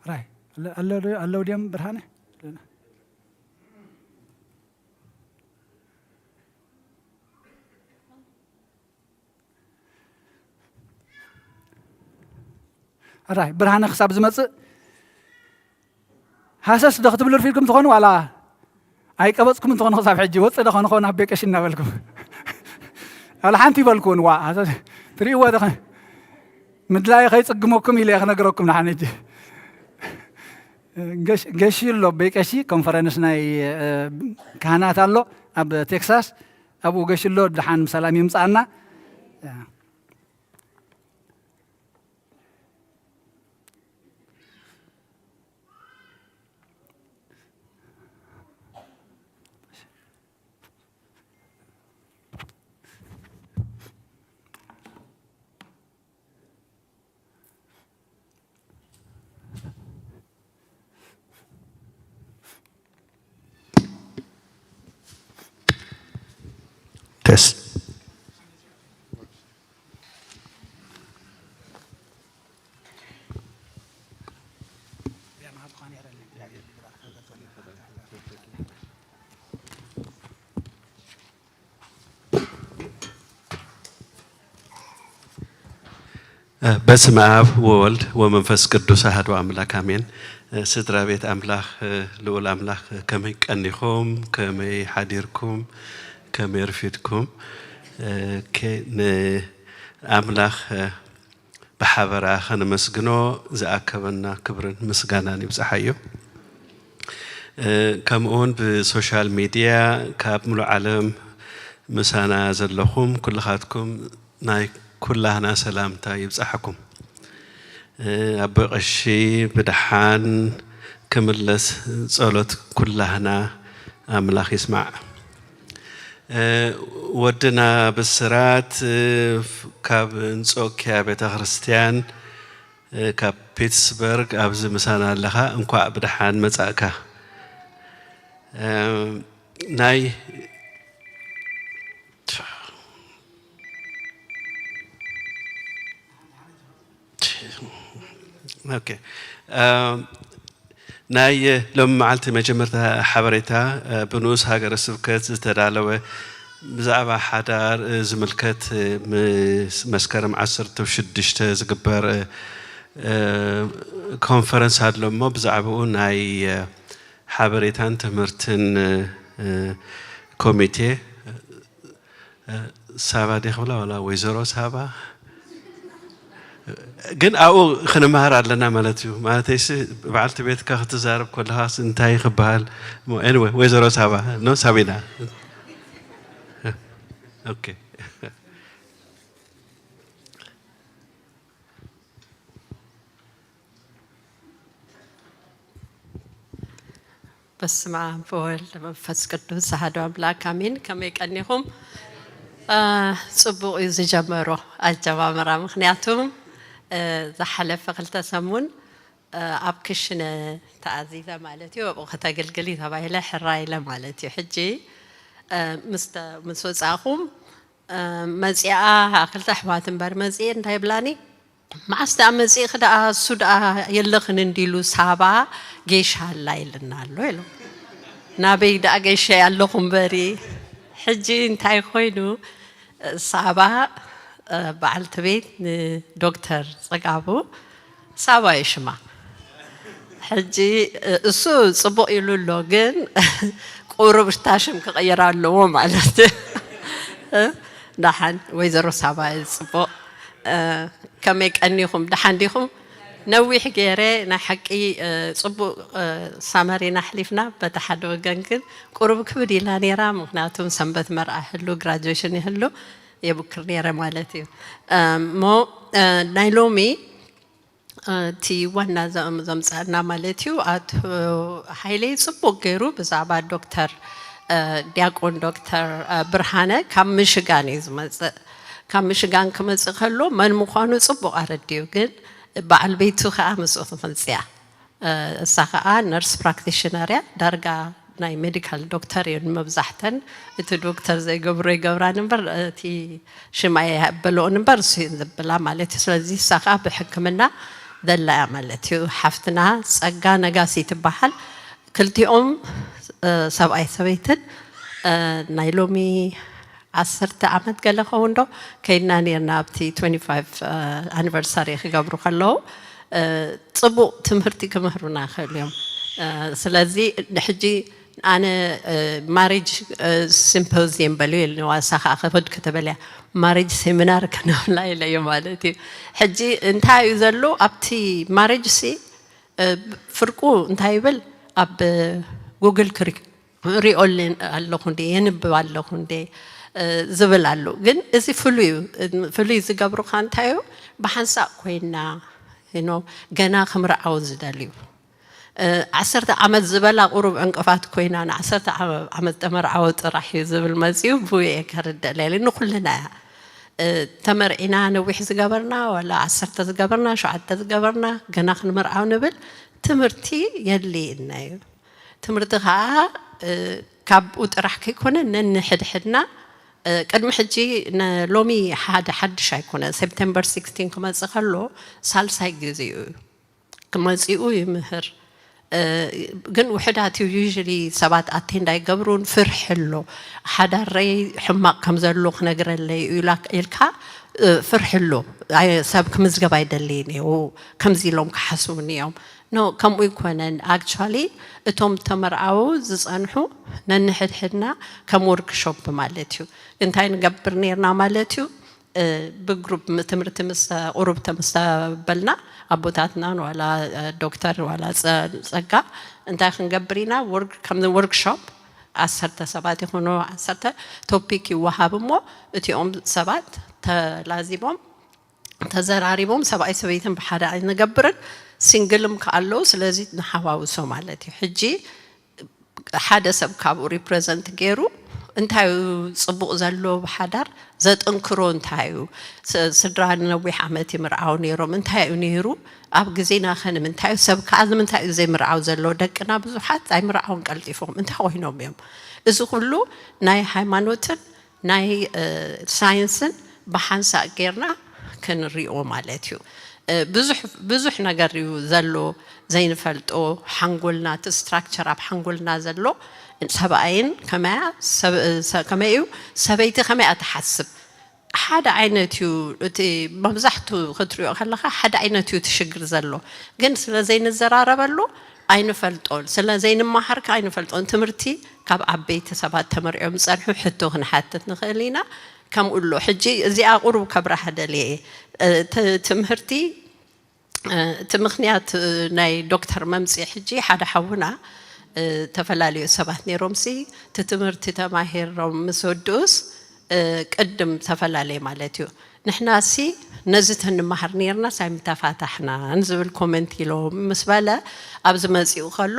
ራይ፣ ኣለ-፣ ኣለ-፣ ኣለዉ ድዮም ብርሃነ? ራይ፣ ብርሃነ ክሳብ ዝመጽእ ሃሰስ ዶ ክትብሉ ርፊድኩም ትኾኑ? ዋላ ኣይቀበጽኩም እንትኾኑ ክሳብ ሕጂ ወጽእ ዶ ኾኑ ኾኑ ኣብ ቤቀሽ እናበልኩም? ዋላ ሓንቲ ይበልኩን ዋ፣ ሃሰስ ትርእይዎ ዶ ኸ-? ምድላይ ከይጽግመኩም ኢለ እየ ክነግረኩም ንሓን ሕጂ። ገሽ-፣ ገሺ ኣሎ፣ ቤቀሺ ኮንፈረንስ ናይ፣ እ፣ ካህናት ኣሎ ኣብ ቴክሳስ። ኣብኡ ገሺ ኣሎ፣ ደሓን ብሰላም ይምጽኣና። ደስ በስመ አብ ወወልድ ወመንፈስ ቅዱስ አሐዱ አምላክ አሜን። ስድራ ቤት አምላክ፣ ልዑል አምላክ ከመይ ቀኒኹም? ከመይ ሓዲርኩም? ከመይ ርፊድኩም? ኦኬ፣ ንኣምላኽ ብሓበራ ከነመስግኖ ዝኣከበና ክብርን ምስጋናን ይብጽሓዮ። ከምኡውን ብሶሻል ሚድያ ካብ ምሉእ ዓለም ምሳና ዘለኹም ኩልኻትኩም ናይ ኩላህና ሰላምታ ይብጻሕኩም። ኣቦ ቀሺ ብደሓን ክምለስ ጸሎት ኩላህና ኣምላኽ ይስማዕ። ወድና ብስራት ካብ እንጾኪያ ቤተ ክርስቲያን ካብ ፒትስበርግ ኣብዚ ምሳና ኣለኻ፣ እንኳዕ ብደሓን መጻእካ። ናይ ኦኬ። ናይ ሎሚ መዓልቲ መጀመርታ ሓበሬታ ብንኡስ ሃገረ ስብከት ዝተዳለወ ብዛዕባ ሓዳር ዝምልከት ምስ መስከረም ዓሰርተ ሽዱሽተ ዝግበር ኮንፈረንስ ኣሎ እሞ ብዛዕባኡ ናይ ሓበሬታን ትምህርትን ኮሚቴ ሳባ ዲያ ክብላ ዋላ ወይዘሮ ሳባ ግን ኣብኡ ክንመሃር ኣለና ማለት እዩ። ማለተይሲ በዓልቲ ቤትካ ክትዛረብ ከለኻስ እንታይ ክበሃል? Anyway፣ ወይዘሮ ሳባ ኖ ሳቢና። ኦኬ። በስመ አብ ወወልድ መንፈስ ቅዱስ ኣሐዱ ኣምላክ ኣሜን። ከመይ ቀኒኹም? አ፣ ጽቡቕ እዩ ዝጀመሮ ኣጀማምራ፣ ምኽንያቱም፣ እ፣ ዝሓለፈ ክልተ ሰሙን፣ እ፣ ኣብ ክሽነ ተኣዚዘ ማለት እዩ፣ ኣብኡ ከተገልግሊ ተባሂለ ሕራይ ኢለ ማለት እዩ። ሕጂ፣ እ፣ ምስ ተ-፣ ምስ ወጻእኹም፣ እ፣ መጺኣ ክልተ ኣሕዋት እምበር መጺኤ እንታይ ይብላኒ? መዓስ ደኣ መጺእኺ ደኣ፣ እሱ ደኣ የለኽን እንዲሉ ሳባ ጌሻ ኣላ ኢልና ኣሎ ኢሎም። ናበይ ደኣ ጌሻ ኣለኹ እምበሪ። ሕጂ እንታይ ኮይኑ፣ ሳባ፣ እ፣ በዓልቲ ቤት ንዶክተር ጽጋቡ ሳባ እዩ ሽማ። ሕጂ፣ እ፣ እሱ ጽቡቕ ኢሉ ኣሎ፣ ግን ቁሩብ እታ ሽም ክቕይር ኣለዎ ማለት እዩ። እ፣ ደሓን ወይዘሮ ሳባ፣ ጽቡቕ። እ፣ ከመይ ቀኒኹም? ደሓን ዲኹም? ነዊሕ ገይረ ናይ ሓቂ፣ እ፣ ጽቡቕ፣ እ፣ ሳመሪና ኣሕሊፍና። በቲ ሓደ ወገን ግን ቁሩብ ክብድ ኢላ ነይራ፣ ምኽንያቱም ሰንበት መርዓ ይህሉ፣ ግራጁዌሽን ይህሉ፣ የብክር ነይረ ማለት እዩ። እ፣ እሞ፣ እ፣ ናይ ሎሚ እቲ ዋና ዘም-፣ ዘምፀአና ማለት እዩ። ኣቶ ሃይሌ ጽቡቕ ገይሩ ብዛዕባ ዶክተር፣ እ፣ ዲያቆን ዶክተር፣ እ፣ ብርሃነ ካብ ምሽጋን እዩ ዝመጽእ። ካብ ምሽጋን ክመጽእ ከሎ መን ምዃኑ ጽቡቕ ኣረዲኡ፣ ግን በዓል ቤቱ ከኣ ምስኡ ትመጽእ እያ። እ፣ እሳ ከኣ ነርስ ፕራክቲሽነር እያ። ዳርጋ ናይ ሜዲካል ዶክተር እየን መብዛሕተን። እቲ ዶክተር ዘይገብሮ ይገብራን እምበር፣ እቲ ሽም ኣይበልኦን እምበር፣ እሱ እየን ዝብላ ማለት እዩ። ስለዚ እሳ ከኣ ብሕክምና ዘላ እያ ማለት እዩ። ሓፍትና ጸጋ ነጋሲ ትበሃል። ክልቲኦም፣ እ፣ ሰብኣይ ሰበይትን፣ እ፣ ናይ ሎሚ ዓሰርተ ዓመት ገለ ኸውን ዶ ከይድና ነርና፣ ኣብቲ ትዌንቲ ፋይቭ ኣኒቨርሳሪ ክገብሩ ከለዉ፣ እ፣ ጽቡቕ ትምህርቲ ክምህሩና ይኽእሉ እዮም። እ፣ ስለዚ ንሕጂ ኣነ፣ እ፣ ማሬጅ፣ እ፣ ሲምፖዚየም በሉ ኢልዋ፣ እሳ ከኣ ክብድ ከተበልያ ማሬጅ ሴሚናር ከነብላ ኢለዮ ማለት እዩ። ሕጂ እንታይ እዩ ዘሎ ኣብቲ ማሬጅ ሲ፣ እ፣ ፍርቁ እንታይ ይብል፣ ኣብ ጉግል ክሪ-፣ ሪኦ ኣለ-፣ ኣለኹ እንዴ፣ የንብብ ኣለኹ እንዴ፣ እ፣ ዝብል ኣሎ። ግን እዚ ፍሉይ እዩ። ፍሉይ ዝገብሩኻ እንታይ እዩ? ብሓንሳእ ኮይና፣ you know፣ ገና ክምርዓው ዝደልዩ፣ እ፣ ዓሰርተ ዓመት ዝበላ ቁሩብ ዕንቅፋት ኮይና፣ ንዓሰርተ ዓመት ተመርዓወ ጥራሕ እዩ ዝብል መጺኡ፣ ብኡ እየ ከርድእ ለይለ። ንኹልና እያ። እ፣ ተመርዒና ነዊሕ ዝገበርና፣ ዋላ ዓሰርተ ዝገበርና፣ ሸውዓተ ዝገበርና፣ ገና ክንምርዓው ንብል፣ ትምህርቲ የድልየና እዩ። ትምህርቲ ኸዓ፣ እ፣ ካብኡ ጥራሕ ከይኮነ ነንሕድሕድና፣ እ፣ ቅድሚ ሕጂ ን-፣ ሎሚ ሓደ ሓድሽ ኣይኮነ፣ ሴፕቴምበር ሲክስቲን ክመጽእ ከሎ ሳልሳይ ግዜኡ እዩ። ክመጺኡ ይምህር። እ፣ ግን ውሑዳት እዩ፣ ዩዥሊ ሰባት ኣቴንድ ኣይገብሩን፣ ፍርሒ ኣሎ። ሓዳረይ ሕማቕ ከም ዘሎ ክነግረለይ እዩ ኢላ-፣ ኢልካ፣ እ፣ ፍርሒ ኣሎ። ኣይ፣ ሰብ ክምዝገብ ኣይደልይን እዩ፣ ከምዚ ኢሎም ክሓስቡኒ እዮም። ኖ፣ ከምኡ ኣይኮነን። ኣክቹዋሊ እቶም ተመርዓዉ ዝጸንሑ ነንሕድሕድና ከም ወርክሾፕ ማለት እዩ። እንታይ ንገብር ነርና ማለት እዩ? እ፣ ብግሩፕ ም-፣ ትምህርቲ ምስ ቁሩብ ተምስተበልና ኣቦታትናን ዋላ፣ እ፣ ዶክተር ዋላ ጸ-፣ ጸጋ እንታይ ክንገብር ኢና? ወርክ-፣ ከም ወርክሾፕ ዓሰርተ ሰባት ይኹኑ ዓሰርተ ቶፒክ ይወሃብ እሞ እቲኦም ሰባት ተላዚቦም ተዘራሪቦም ሰብኣይ ሰበይትን ብሓደ ኣይንገብርን፣ ሲንግልም ከኣለዉ፣ ስለዚ ንሓዋውሶ ማለት እዩ። ሕጂ ሓደ ሰብ ካብኡ ሪፕረዘንት ገይሩ እንታይ እዩ ጽቡቕ ዘሎ ብሓዳር ዘጠንክሮ እንታይ እዩ? ስ-፣ ስድራ ንነዊሕ ዓመት ይምርዓው ነይሮም፣ እንታይ እዩ ነይሩ? ኣብ ግዜና ከ ንምንታይ እዩ? ሰብ ከኣ ንምንታይ እዩ ዘይምርዓው ዘሎ? ደቅና ብዙሓት ኣይምርዓውን ቀልጢፎም፣ እንታይ ኮይኖም እዮም? እዚ ኩሉ ናይ ሃይማኖትን ናይ፣ እ፣ ሳይንስን ብሓንሳእ ጌርና ክንሪኦ ማለት እዩ። እ፣ ብዙሕ፣ ብዙሕ ነገር እዩ ዘሎ ዘይንፈልጦ። ሓንጎልና፣ እቲ ስትራክቸር ኣብ ሓንጎልና ዘሎ፣ ሰብኣይን ከመያ፣ ሰብ-፣ ሰ-፣ ከመይ እዩ፣ ሰበይቲ ከመይ እያ ትሓስብ? ሓደ ዓይነት እዩ እቲ፣ መብዛሕቱ ክትሪኦ ከለኻ ሓደ ዓይነት እዩ እቲ ሽግር ዘሎ። ግን ስለ ዘይንዘራረበሉ ኣይንፈልጦን፣ ስለ ዘይንመሃር ከ ኣይንፈልጦን። ትምህርቲ ካብ ዓበይቲ ሰባት ተመርዕዮም ዝጸንሑ ሕቶ ክንሓትት ንኽእል ኢና። ከምኡ ኣሎ። ሕጂ እዚኣ ቁሩብ ከብርሃ ደልየ እየ። እ፣ ት-፣ ትምህርቲ፣ እ፣ እቲ ምኽንያት፣ እ፣ ናይ ዶክተር መምጽኢ ሕጂ ሓደ ሓውና፣ እ፣ ተፈላለዩ ሰባት ነይሮምሲ፣ እቲ ትምህርቲ ተማሂሮም ምስ ወድኡስ፣ እ፣ ቅድም ተፈላለየ ማለት እዩ። ንሕናሲ ነዚ ተንመሃር ነይርናስ ኣይምተፋታሕናን ዝብል ኮመንት ኢሎም ምስ በለ፣ ኣብዚ መጺኡ ከሎ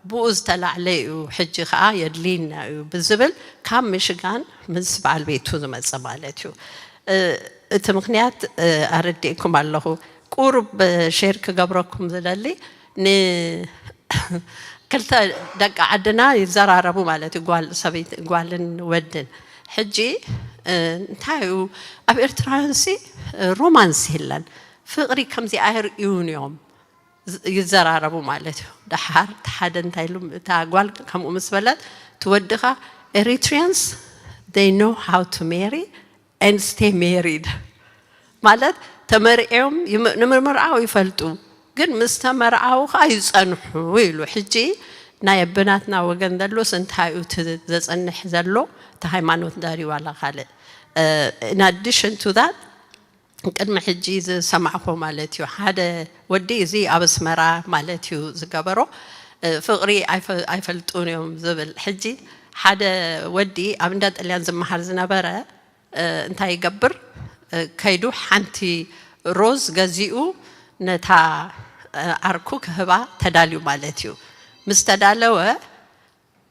ብኡ ዝተላዕለ እዩ፣ ሕጂ ኸኣ የድልይና እዩ ብዝብል ካብ ሚሽጋን ምስ በዓል ቤቱ ዝመጸ ማለት እዩ። እ፣ እቲ ምኽንያት፣ እ፣ ኣረዲእኩም ኣለኹ። ቁሩብ፣ እ፣ ሼር ክገብረኩም ዝደሊ፣ ን-፣ ክልተ ደቂ ዓድና ይዘራረቡ ማለት እዩ፣ ጓል ሰበይቲ፣ ጓልን ወድን። ሕጂ፣ እ፣ እንታይ እዩ፣ ኣብ ኤርትራውያንሲ፣ እ፣ ሮማንስ የለን፣ ፍቕሪ ከምዚ ኣየርእዩን እዮም። ዝ-፣ ይዘራረቡ ማለት እዩ። ደሓር እቲ ሓደ እንታይ ኢሉ፣ እታ ጓል ከምኡ ምስ በለት፣ እቲ ወዲ ኸኣ፣ Eritreans, they know how to marry and stay married። ማለት ተመርዕዮም ይም-፣ ንምምርዓው ይፈልጡ፣ ግን ምስ ተመርዓው ኸኣ ይጸንሑ ኢሉ። ሕጂ ናይ ኣቦናትና ወገን ዘሎስ እንታይ እዩ እቲ ዘጽንሕ ዘሎ? እቲ ሃይማኖት ዳሪ ዋላ ካልእ? In addition to that፣ ቅድሚ ሕጂ ዝሰማዕኮ ማለት እዩ፣ ሓደ ወዲ፣ እዚ ኣብ ኣስመራ ማለት እዩ ዝገበሮ፣ ፍቕሪ ኣይፈ-፣ ኣይፈልጡን እዮም ዝብል። ሕጂ ሓደ ወዲ ኣብ እንዳ ጥልያን ዝመሃር ዝነበረ፣ እንታይ ይገብር? ከይዱ ሓንቲ ሮዝ ገዚኡ ነታ ዓርኩ ክህባ ተዳልዩ ማለት እዩ። ምስ ተዳለወ፣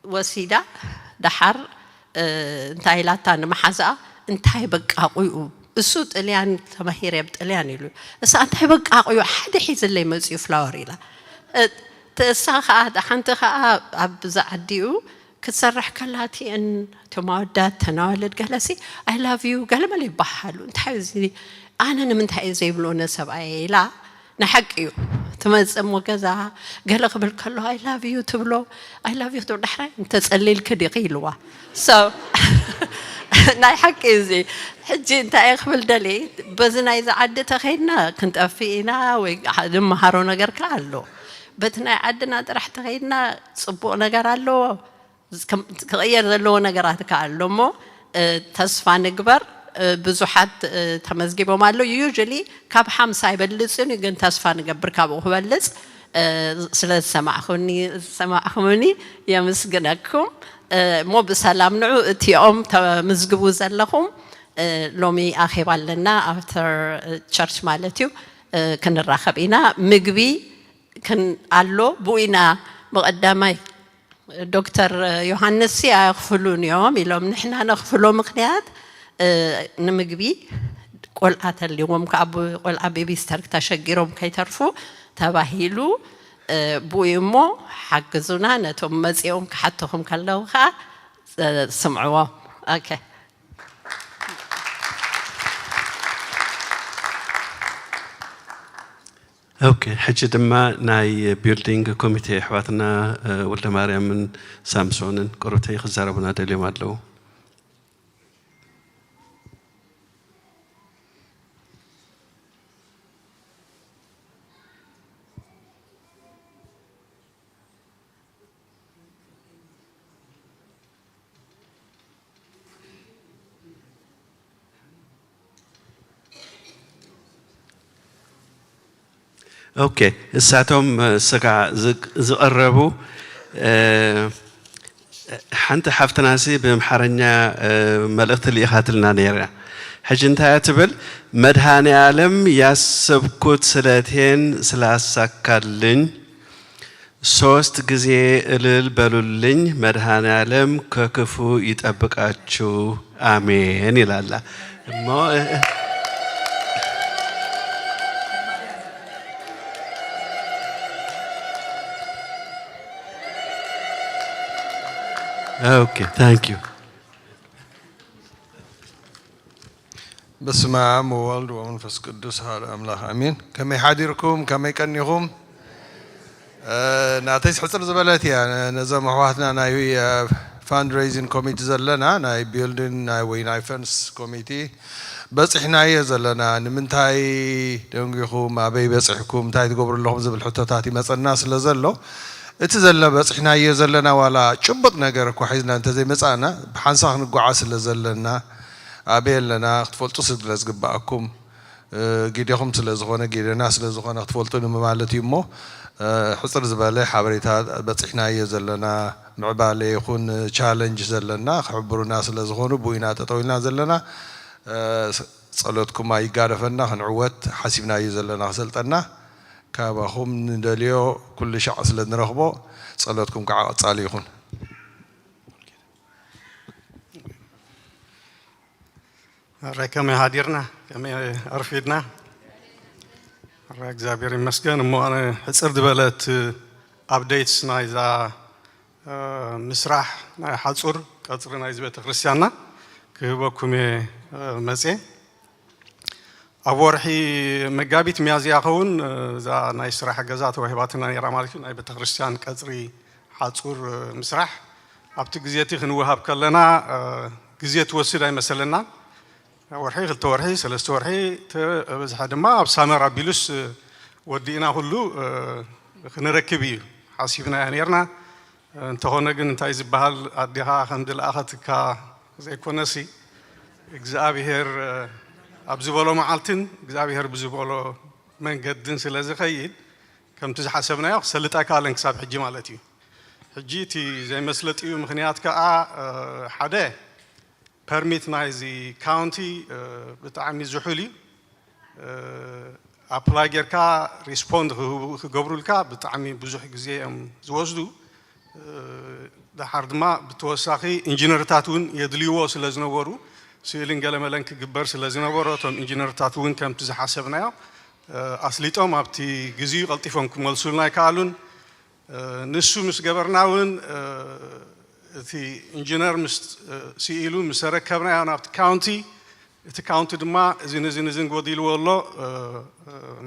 ወሲዳ፣ ደሓር እንታይ ኢላታ ንመሓዛኣ? እንታይ በቃ ቁይኡ፣ እሱ ጥልያን ተመሂረ ብጥልያን ኢሉ፣ እሳ እንታይ በቃ ቁዩ፣ ሓደ ሒዝለይ መፅዩ ፍላወር ኢላ። እቲ እሳ ከዓ፣ ሓንቲ ከዓ ኣብዛ ዓዲኡ ክትሰርሕ ከላ፣ እቲአን፣ እቶም ኣወዳት፣ ተናወልድ ገለሲ፣ "I love you" ገለመለ ይበሃሉ። እንታይ እዩ እዚ? ኣነ ንምንታይ እዩ ዘይብሎ ነሰብኣየ ኢላ፣ ንሓቂ እዩ። ትመጽእ እሞ ገዛ ገለ ክብል ከሎ "I love you" ትብሎ፣ "I love you" ትብሎ፣ ዳሕራይ "እንተጸሊልኪ ዲኺ?" ኢልዋ። So፣ ናይ ሓቂ እዩ እዚ። ሕጂ እንታይ እየ ክብል ደልየ፣ በዚ ናይዚ ዓዲ ተኸይድና ክንጠፍእ ኢና ወይ ንመሃሮ ነገር ከኣ ኣሎ። በቲ ናይ ዓድና ጥራሕ ተኸይድና ጽቡቕ ነገር ኣለዎ፣ ከም-፣ ክቕየር ዘለዎ ነገራት ከኣ ኣሎ እሞ፣ እ፣ ተስፋ ንግበር። እ፣ ብዙሓት፣ እ፣ ተመዝጊቦም ኣለዉ። Usually ካብ ሓምሳ ኣይበልጽን እዩ፣ ግን ተስፋ ንገብር ካብኡ ክበልጽ። እ፣ ስለ ዝሰማዕኹኒ፣ ዝሰማዕኹምኒ የምስግነኩም። እ፣ እሞ ብሰላም ንዑ። እቲኦም ተምዝግቡ ዘለኹም፣ እ፣ ሎሚ ኣኼባ ኣለና፣ after church ማለት እዩ። እ፣ ክንራኸብ ኢና። ምግቢ ክን-፣ ኣሎ፣ ብኡ ኢና ብቐዳማይ ዶክተር ዮሃንስ ሲ ኣየኽፍሉን እዮም ኢሎም፣ ንሕና ነኽፍሎ ምኽንያት፣ እ፣ ንምግቢ ቆልዓ ተልዎም፣ ከኣ ብ-፣ ቆልዓ ቤቢ ስተርክ ተሸጊሮም ከይተርፉ ተባሂሉ፣ እ፣ ብኡ እሞ ሓግዙና፣ ነቶም መጺኦም ክሓትኹም ከለዉ ከኣ፣ እ፣ ስምዕዎም። ኦኬ። ኦኬ፣ ሕጂ ድማ ናይ ቢልዲንግ ኮሚቴ ኣሕዋትና፣ እ፣ ወልደማርያምን ሳምሶንን ቁሩብተይ ክዛረቡና ደልዮም ኣለዉ። ኦኬ፣ እሳቶም፣ እ፣ ስጋ ዝቅ-፣ ዝቐረቡ፣ እ፣ ሓንቲ ሓፍትናሲ ብኣምሓርኛ፣ እ፣ መልእኽቲ ልኢኻትልና ነይራ። ሕጂ እንታይ እያ ትብል? "መድኃኔ ዓለም ያሰብኩት ስለቴን ስላሳካልኝ፣ ሶስት ጊዜ እልል በሉልኝ፣ መድኃኔዓለም ከክፉ ይጠብቃችሁ፣ አሜን" ይላላ። እሞ፣ ኦኬ፣ thank you። በስመ አብ ወወልድ ወመንፈስ ቅዱስ አሐዱ አምላክ አሜን። ከመይ ሓዲርኩም? ከመይ ቀኒኹም? እ፣ ናተይስ ሕፅር ዝበለት እያ። ነ-፣ ነዞም ኣሕዋትና ናይ፣ እ፣ ፋንድሬይዚንግ ኮሚቲ ዘለና፣ ናይ ቢልዲንግ፣ ናይ፣ ወይ ናይ ፈንስ ኮሚቲ በፂሕናዮ ዘለና። ንምንታይ ደንጊኹም? ኣበይ በፂሕኩም? እንታይ ትገብሩ ኣለኹም? ዝብል ሕቶታት ይመፀና ስለ ዘሎ፣ እቲ ዘለ በፂሕናዮ ዘለና ዋላ ጭቡጥ ነገር እኳ ሒዝና እንተዘይመፃእና፣ ብሓንሳእ ክንጓዓዝ ስለ ዘለና፣ ኣበይ ኣለና ክትፈልጡ ስለ ዝግበኣኩም፣ እ፣ ጊደኹም ስለ ዝኾነ፣ ጊደና ስለ ዝኾነ ክትፈልጡ ንምባለት እዩ እሞ፣ እ፣ ሕፅር ዝበለ ሓበሬታ በፂሕናዮ ዘለና ምዕባለ ይኹን ቻለንጅ ዘለና ክሕብሩና ስለ ዝኾኑ፣ ብኡ ኢና ጠጠው ኢልና ዘለና። እ፣ ጸሎትኩም ኣይጋደፈና፣ ክንዕወት ሓሲብናዮ ዘለና ክሰልጠና። ካባኹም ንደልዮ ኩሉ ሻዕ ስለ ንረኽቦ፣ ጸሎትኩም ከዓ ቀጻሊ ይኹን። ኣረ፣ ከመይ ሃዲርና? ከመይ ኣርፊድና? ኣረ፣ እግዚኣብሔር ይመስገን። እሞ ኣነ ሕጽር ዝበለት ኣፕዴትስ ናይዛ፣ እ፣ ምስራሕ ናይ ሓጹር ቀጽሪ ናይዚ ቤተክርስትያንና ክህበኩም እየ፣ እ፣ መጽየ። ኣብ ወርሒ መጋቢት፣ ሚያዝያ ኸውን፣ እ፣ እዛ ናይ ስራሕ ገዛ ተዋሂባትና ነይራ ማለት እዩ። ናይ ቤተክርስትያን ቀጽሪ ሓጹር፣ እ፣ ምስራሕ ኣብቲ ግዜ እቲ ክንወሃብ ከለና፣ እ፣ ግዜ ትወስድ ኣይመሰለናን። ወርሒ፣ ክልተ ወርሒ፣ ሰለስተ ወርሒ፣ ተበዝሐ ድማ ኣብ ሳመር ኣቢሉስ፣ እ፣ ወዲእና ኩሉ፣ እ፣ ክንረክብ እዩ ሓሲብናዮ ነይርና። እንተኾነ ግን እንታይ ዝበሃል፣ ኣዴኻ ከም ዝለኣኸትካ ዘይኮነሲ እግዚኣብሔር ኣብ ዝበሎ መዓልትን እግዚኣብሔር ብዝበሎ መንገድን ስለ ዝኸይድ ከምቲ ዝሓሰብናዮ ክሰልጥ ኣይከኣለን ክሳብ ሕጂ ማለት እዩ። ሕጂ እቲ ዘይመስለጢኡ ምኽንያት ከዓ ሓደ ፐርሚት ናይዚ ካውንቲ ብጣዕሚ ዝሑል እዩ። ኣፕላይ ጌርካ ሪስፖንድ ክገብሩልካ ብጣዕሚ ብዙሕ ግዜ እዮም ዝወስዱ። ደሓር ድማ ብተወሳኺ ኢንጂነርታት እውን የድልይዎ ስለ ዝነበሩ፣ ስእልን ገለመለን ክግበር ስለ ዝነበሮ እቶም ኢንጂነርታት እውን ከምቲ ዝሓሰብናዮ ኣስሊጦም ኣብቲ ግዜኡ ቀልጢፎም ክመልሱልና ኣይከኣሉን። ንሱ ምስ ገበርና እውን እቲ ኢንጂነር ምስ ስኢሉ ምስ ኣረከብናዮ ናብቲ ካውንቲ፣ እቲ ካውንቲ ድማ እዝን እዝን እዝን ጎዲልዎ ኣሎ፣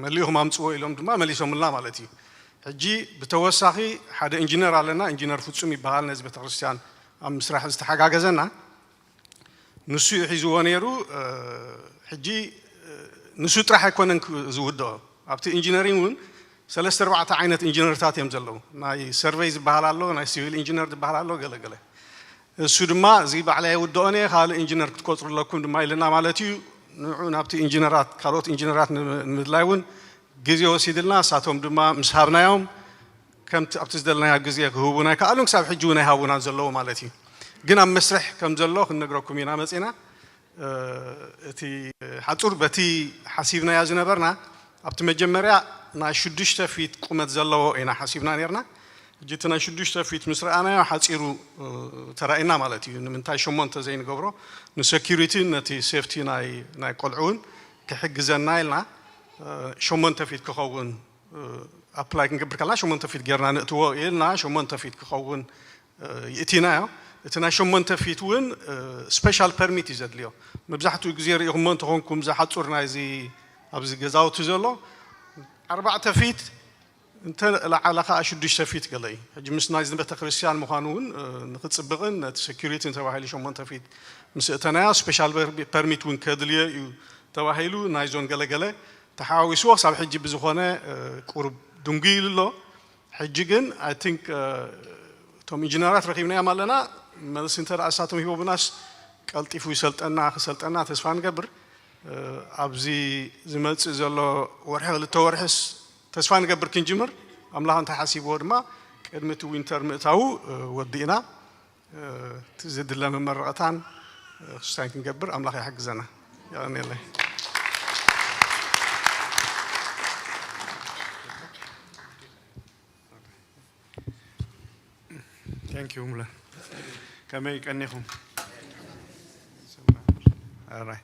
መሊእኹም ኣምፅዎ ኢሎም ድማ መሊሶምልና ማለት እዩ። ሕጂ ብተወሳኺ ሓደ ኢንጂነር ኣለና፣ ኢንጂነር ፍፁም ይበሃል፣ ነዚ ቤተክርስትያን ኣብ ምስራሕ ዝተሓጋገዘና። ንሱ እዩ ሒዝዎ ነይሩ። ሕጂ ንሱ ጥራሕ ኣይኮነን ዝውድኦ፣ ኣብቲ ኢንጂነሪንግ እውን ሰለስተ ኣርባዕተ ዓይነት ኢንጂነርታት እዮም ዘለዉ። ናይ ሰርቨይ ዝበሃል ኣሎ፣ ናይ ሲቪል ኢንጂነር ዝበሃል ኣሎ፣ ገለገለ። እሱ ድማ እዚ ባዕላ የውድኦን እየ፣ ካልእ ኢንጂነር ክትቆፅሩ ኣለኩም ድማ ኢልና ማለት እዩ። ንዑ ናብቲ ኢንጂነራት፣ ካልኦት ኢንጂነራት ንምድላይ እውን ግዜ ወሲድልና፣ እሳቶም ድማ ምስ ሃብናዮም ከምቲ ኣብቲ ዝደለናዮ ግዜ ክህቡና ኣይከኣሉን፣ ክሳብ ሕጂ እውን ኣይሃቡናን ዘለዉ ማለት እዩ። ግን ኣብ መስርሕ ከም ዘሎ ክንነግረኩም ኢና መፂና። እቲ ሓፁር በቲ ሓሲብናዮ ዝነበርና፣ ኣብቲ መጀመርያ ናይ ሽዱሽተ ፊት ቁመት ዘለዎ ኢና ሓሲብና ነርና። ሕጂ እቲ ናይ ሽዱሽተ ፊት ምስ ረኣናዮ ሓፂሩ ተራእየና ማለት እዩ። ንምንታይ ሸሞንተ ዘይንገብሮ? ንሰኪሪቲ ነቲ ሴፍቲ ናይ ቆልዑ እውን ክሕግዘና ኢልና ሸሞንተ ፊት ክኸውን ኣፕላይ ክንገብር ከለና ሸሞንተ ፊት ጌርና ንእትዎ ኢልና ሸሞንተ ፊት ክኸውን ይእቲናዮ። እቲ ናይ ሸሞንተ ፊት እውን ስፔሻል ፐርሚት እዩ ዘድልዮ። መብዛሕትኡ ግዜ ርኢኹሞ እንተኾንኩም ዝሓፁር ናይዚ ኣብዚ ገዛውቲ ዘሎ ኣርባዕተ ፊት እንተ ለዓለ ከዓ ሽዱሽተ ፊት ገለ እዩ። ሕጂ ምስ ናይዚ ቤተክርስትያን ምዃኑ እውን ንክፅብቕን ነቲ ሴኪሪቲን ተባሂሉ ሸሞንተ ፊት ምስ እተናዮ ስፔሻል ፐርሚት እውን ከድልዮ እዩ ተባሂሉ ናይዞን ገለገለ ተሓዋዊስዎ ክሳብ ሕጂ ብዝኾነ ቁሩብ ድንጉይ ኢሉ ኣሎ። ሕጂ ግን ኣይ ቲንክ እቶም ኢንጂነራት ረኺብናዮም ኣለና። መልሲ እንተ ደኣ እሳቶም ሂቦምናስ ቀልጢፉ ይሰልጠና ክሰልጠና ተስፋ ንገብር። ኣብዚ ዝመጽእ ዘሎ ወርሒ ክልተ ወርሕስ ተስፋ ንገብር ክንጅምር፣ ኣምላኽ እንተ ሓሲብዎ ድማ ቅድሚ እቲ ዊንተር ምእታዉ ወዲእና እቲ ዝድለ መመረቕታን ክስታይን ክንገብር ኣምላኽ ይሓግዘና። የቐንየለይ። Thank you ሙለ። ከመይ ቀኒኹም? ኣራይ።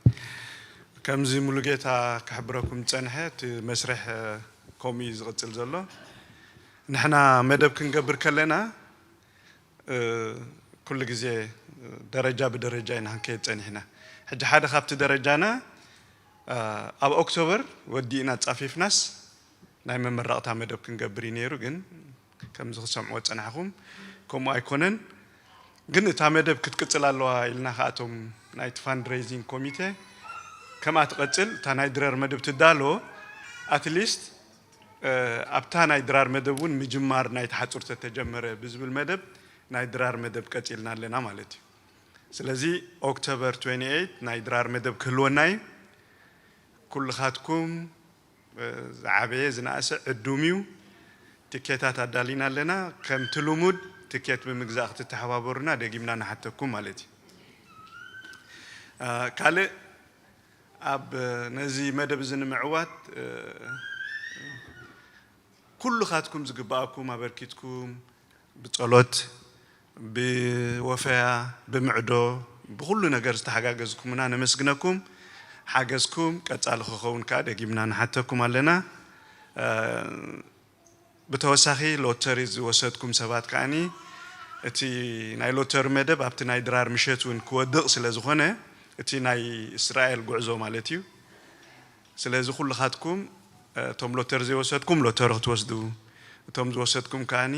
ከምዚ ሙሉጌታ ክሕብረኩም ዝጸንሐ እቲ መስርሕ ከምኡ እዩ ዝቕጽል ዘሎ። ንሕና መደብ ክንገብር ከለና ኩሉ ግዜ ደረጃ ብደረጃ ኢና ክንከይድ ጸኒሕና። ሕጂ ሓደ ካብቲ ደረጃና ኣብ ኦክቶበር ወዲእና ጻፊፍናስ ናይ መመረቕታ መደብ ክንገብር እዩ ነይሩ፣ ግን ከምዚ ክትሰምዕዎ ዝጸናሕኩም ከምኡ ኣይኮነን። ግን እታ መደብ ክትቅጽል ኣለዋ ኢልና ከኣ እቶም ናይቲ ፋንድሬይዚንግ ኮሚቴ ከምኣ ትቐጽል፣ እታ ናይ ድረር መደብ ትዳሎ፣ ኣትሊስት ኣብታ ናይ ድራር መደብ እውን ምጅማር ናይ ተሓጹር ተተጀመረ ብዝብል መደብ ናይ ድራር መደብ ቀጺልና ኣለና ማለት እዩ። ስለዚ ኦክቶበር ትዌንቲ ኤይት ናይ ድራር መደብ ክህልወና እዩ። ኩልኻትኩም ዝዓበየ ዝነኣሰ ዕዱም እዩ። ትኬታት ኣዳሊና ኣለና። ከምቲ ልሙድ ትኬት ብምግዛእ ክትተሓባበሩና ደጊምና ንሓተኩም ማለት እዩ። ካልእ ኣብ ነዚ መደብ እዚ ንምዕዋት ኩልኻትኩም ዝግብኣኩም ኣበርኪትኩም ብጸሎት፣ ብወፈያ፣ ብምዕዶ፣ ብኹሉ ነገር ዝተሓጋገዝኩምና ነመስግነኩም። ሓገዝኩም ቀጻሊ ክኸውን ከኣ ደጊምና ንሓተኩም ኣለና። ብተወሳኺ ሎተሪ ዝወሰድኩም ሰባት ከኣኒ እቲ ናይ ሎተሪ መደብ ኣብቲ ናይ ድራር ምሸት እውን ክወድቕ ስለ ዝኾነ እቲ ናይ እስራኤል ጉዕዞ ማለት እዩ። ስለዚ ኩልኻትኩም እቶም ሎተሪ ዘይወሰድኩም ሎተሪ ክትወስዱ፣ እቶም ዝወሰድኩም ከኣኒ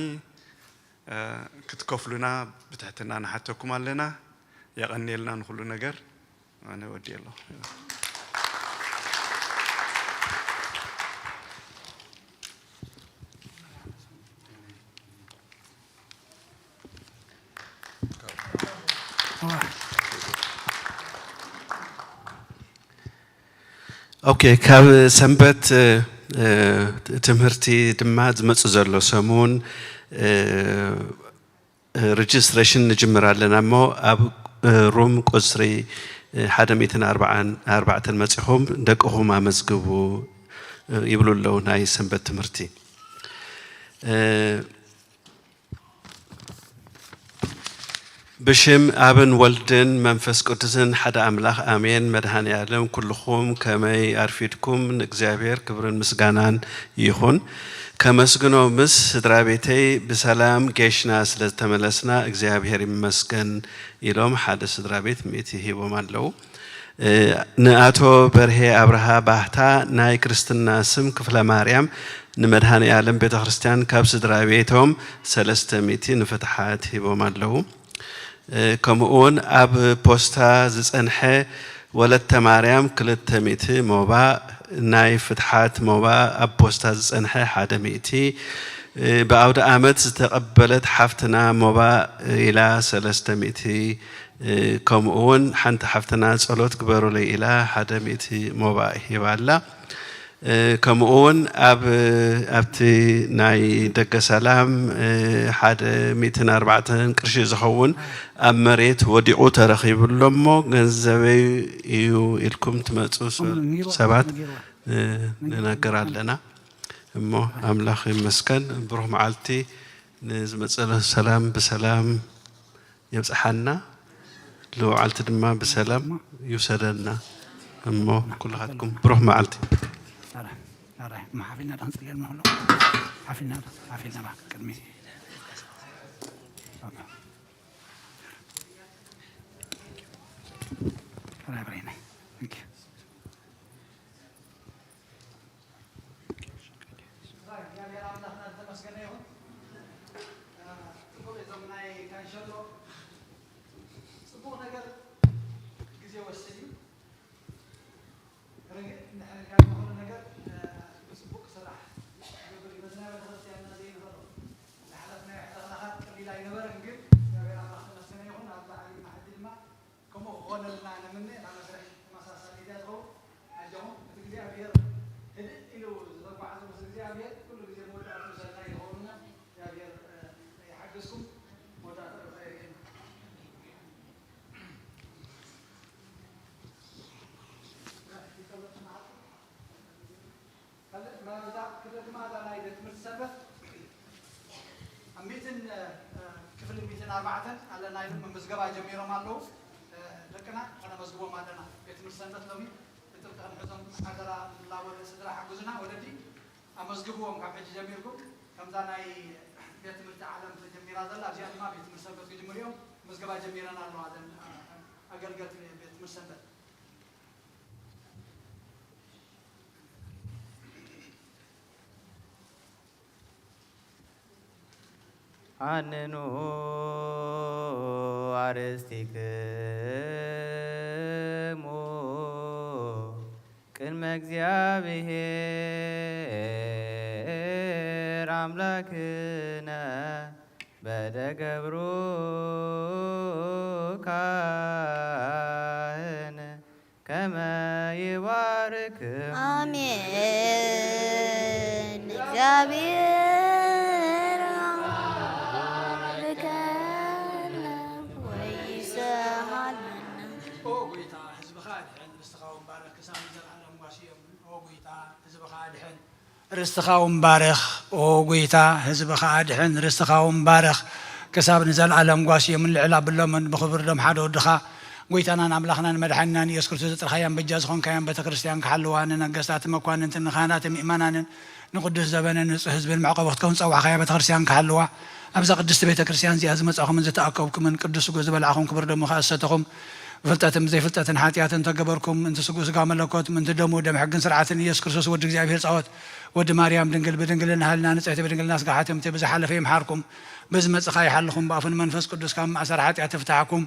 ክትከፍሉና ብትሕትና ንሓተኩም ኣለና። የቐንየልና ንኹሉ ነገር። ኣነ ወዲኤ ኣለኹ። ኦኬ፣ ካብ ሰንበት፣ እ፣ ትምህርቲ ድማ ዝመጽእ ዘሎ ሰሙን፣ እ፣ ሬጅስትሬሽን ንጅምር ኣለና እሞ ኣብ፣ እ፣ ሩም ቁጽሪ፣ እ፣ ሓደ ሚእትን ኣርባዓን ኣርባዕተን መጺኹም ደቅኹም ኣመዝግቡ፣ እ፣ ይብሉ ኣለዉ ናይ ሰንበት ትምህርቲ። እ፣ ብሽም ኣብን ወልድን መንፈስ ቅዱስን ሓደ ኣምላኽ ኣሜን። መድኃኔ ዓለም ኩልኹም ከመይ ኣርፊድኩም? ንእግዚኣብሔር ክብርን ምስጋናን ይኹን። ከመስግኖ ምስ ስድራ ቤተይ ብሰላም ጌሽና ስለ ዝተመለስና እግዚኣብሔር ይመስገን ኢሎም ሓደ ስድራ ቤት ሚእቲ ሂቦም ኣለዉ። እ፣ ንኣቶ በርሄ ኣብርሃ ባህታ ናይ ክርስትና ስም ክፍለ ማርያም ንመድኃኔ ዓለም ቤተ ክርስቲያን ካብ ስድራ ቤቶም ሰለስተ ሚእቲ ንፍትሓት ሂቦም ኣለዉ። እ፣ ከምኡ እውን ኣብ ፖስታ ዝጸንሐ ወለተ ማርያም ክልተ ሚእቲ ሞባእ፣ ናይ ፍትሓት ሞባእ ኣብ ፖስታ ዝጸንሐ ሓደ ሚእቲ፣ እ፣ ብኣውደ ኣመት ዝተቐበለት ሓፍትና ሞባእ ኢላ ሰለስተ ሚእቲ፣ እ፣ ከምኡ እውን ሓንቲ ሓፍትና ጸሎት ግበሩለይ ኢላ ሓደ ሚእቲ ሞባእ ሂባ ኣላ። እ፣ ከምኡ እውን ኣብ፣ ኣብቲ ናይ ደገ ሰላም፣ እ፣ ሓደ ሚእትን ኣርባዕተን ቅርሺ ዝኸውን ኣብ መሬት ወዲቑ ተረኺቡ ኣሎ እሞ ገንዘበይ እዩ ኢልኩም ትመጹ ሰ-፣ ሰባት፣ እ፣ ንነግር ኣለና። እሞ ኣምላኽ ይመስገን። ብሩህ መዓልቲ። ንዝመጸ ሰላም ብሰላም የብጽሓና። ልውዓልቲ ድማ ብሰላም ይውሰደና። እሞ ኩልኻትኩም ብሩህ መዓልቲ። ኣረ፣ ኣረ፣ እሞ ሓፊልና ዶ ክንጽልየሎም ንኽእሎ? ሓፊልና ዶ? ሓፊልና እባክህ፣ ቅድሚ ኣረ፣ ብሬነይ። Thank you። እግዚኣብሔር ኣምላኽና ዝተመስገነ ይኹን። ጽቡቕ እዞም ናይ ካንሸሎ ጽቡቕ ነገር ግዜ ወስድ እዩ። ርግእ እንድሕር ኢልካ ዝኾነ ነገር፣ እ፣ ብጽቡቕ ክስራሕ ዝገብር እዩ። በዚ ናይ ቤተክርስትያንና ዘይንኸዶ ዝሓለፍናዮ ሕለኽላኻት ቀሊል ኣይነበረን፣ ግን እግዚኣብሔር ኣምላኽ ተመስገነ ይኹን። ኣብዚ ዓሊምና ሕጂ ድማ ከምኡ ክኾነልና ንምነ። እታ መስርሕ ተመሳሳሊ ድያ ትኸውን? ኣጆኹም፣ እቲ እግዚኣብሔር ህድእ ኢሉ ዘጓዓዞ ምስ እግዚኣብሔር ኩሉ ግዜ መወዳእትኡ ሰናይ ይኸውንና። እግዚኣብሔር፣ እ፣ ይሓግዝኩም። መወዳእታ ርኢና። ካልእ መረዳእ ክልተ ድማ እዛ ናይ ቤት ትምህርቲ ሰንበት ኣብ ሚእትን፣ እ፣ ክፍሊ ሚእትን ኣርባዕተን ኣለና ኢሉ ምምዝገባ ጀሚሮም ኣለዉ። እ፣ ደቅና ከነመዝግቦም ኣለና። ቤት ትምህርቲ ሰንበት ሎሚ ብጥብቂ ክንሕዞም ሓደራ ንላቦ። ስድራ ሓግዙና፣ ወለዲ ኣመዝግብዎም ካብ ሕጂ ጀሚርኩም። ከምዛ ናይ ቤት ትምህርቲ ዓለም ተጀሚራ ዘላ፣ ኣብዚኣ ድማ ቤት ትምህርቲ ሰንበት ክጅምሩ እዮም። ምዝገባ ጀሚረን ኣለዋ እዘን፣ እ፣ ኣገልገልቲ ቤት ትምህርቲ ሰንበት። ኣነኑ ኣርእስቲክሙ ቅድመ እግዚኣብሔር ኣምላክነ በደ ገብሩ ካህን ከመ ይባርክም። ኣሜን። እግዚኣብሔር ባርከነ ወይስሃለነ። ኦ ጎይታ፣ ህዝብኻ ኣድሕን፣ ርስትኻ እውን ባርኽ፣ ክሳብ ንዘለኣለም ጓስዮም። ኦ ጎይታ፣ ህዝብኻ ኣድሕን። ርስትኻ እውን ባርኽ። ኦ ጎይታ፣ ህዝብኻ ኣድሕን፣ ርስትኻ እውን ባርኽ፣ ክሳብ ንዘለኣለም ጓስዮምን ልዕል ኣብሎምን ብኽብር ደም ሓደ ወድኻ። ጎይታናን ኣምላኽናን መድሓኒናን ኢየሱስ ክርስቶስ ዘጥርኻያን በጃ ዝኾንካያን ቤተ ክርስቲያን ክሓልዋ፣ ንነገስታትን መኳንንትን ንኻህናትን ምእመናንን ንቅዱስ ዘበንን ንጹሕ ህዝብን መዕቆቢ ክትከውን ጸዋዕኻያ ቤተ ክርስቲያን ክሓልዋ። ኣብዛ ቅድስቲ ቤተ ክርስቲያን እዚኣ ዝመጻኹምን ዝተኣከብኩምን ቅዱስ ስግኡ ዝበላዕኹም ክቡር ደሙ ከኣ ዝሰተኹም ብፍልጠትን ብዘይፍልጠትን ሓጢኣትን ተገበርኩም፣ ምእንቲ ስግኡ ስጋ መለኮት፣ ምእንቲ ደሙ ደም ሕግን ስርዓትን ኢየሱስ ክርስቶስ ወዲ እግዚኣብሔር ጻወት ወዲ ማርያም ድንግል ብድንግልና ሃልና ንጽሕቲ ብድንግልና ስጋ ሓትምቲ ብዝሓለፈ ይምሓርኩም፣ ብዝመጽእ ከኣ ይሓልኹም፣ ብኣፉን መንፈስ ቅዱስ ካብ ማእሰር ሓጢኣት ይፍታሕኩም።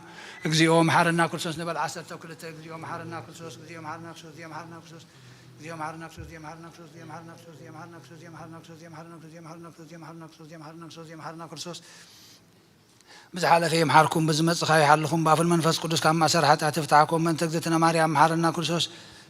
እግዚኦ መሓረና ክርስቶስ ንበል ዓሰርተ ክልተ። እግዚኦ መሓረና ክርስቶስ፣ እግዚኦ መሓረና ክርስቶስ፣ እግዚኦ መሓረና ክርስቶስ፣ ብዝሓለፈ ይምሓርኩም፣ ብዝመጽእ ከኣ ይሓልኹም፣ ብኣፉን መንፈስ ቅዱስ ካብ ማእሰር ሓጢኣት ይፍታሕኩም። ምእንቲ እግዝእትነ ማርያም መሓረና ክርስቶስ፣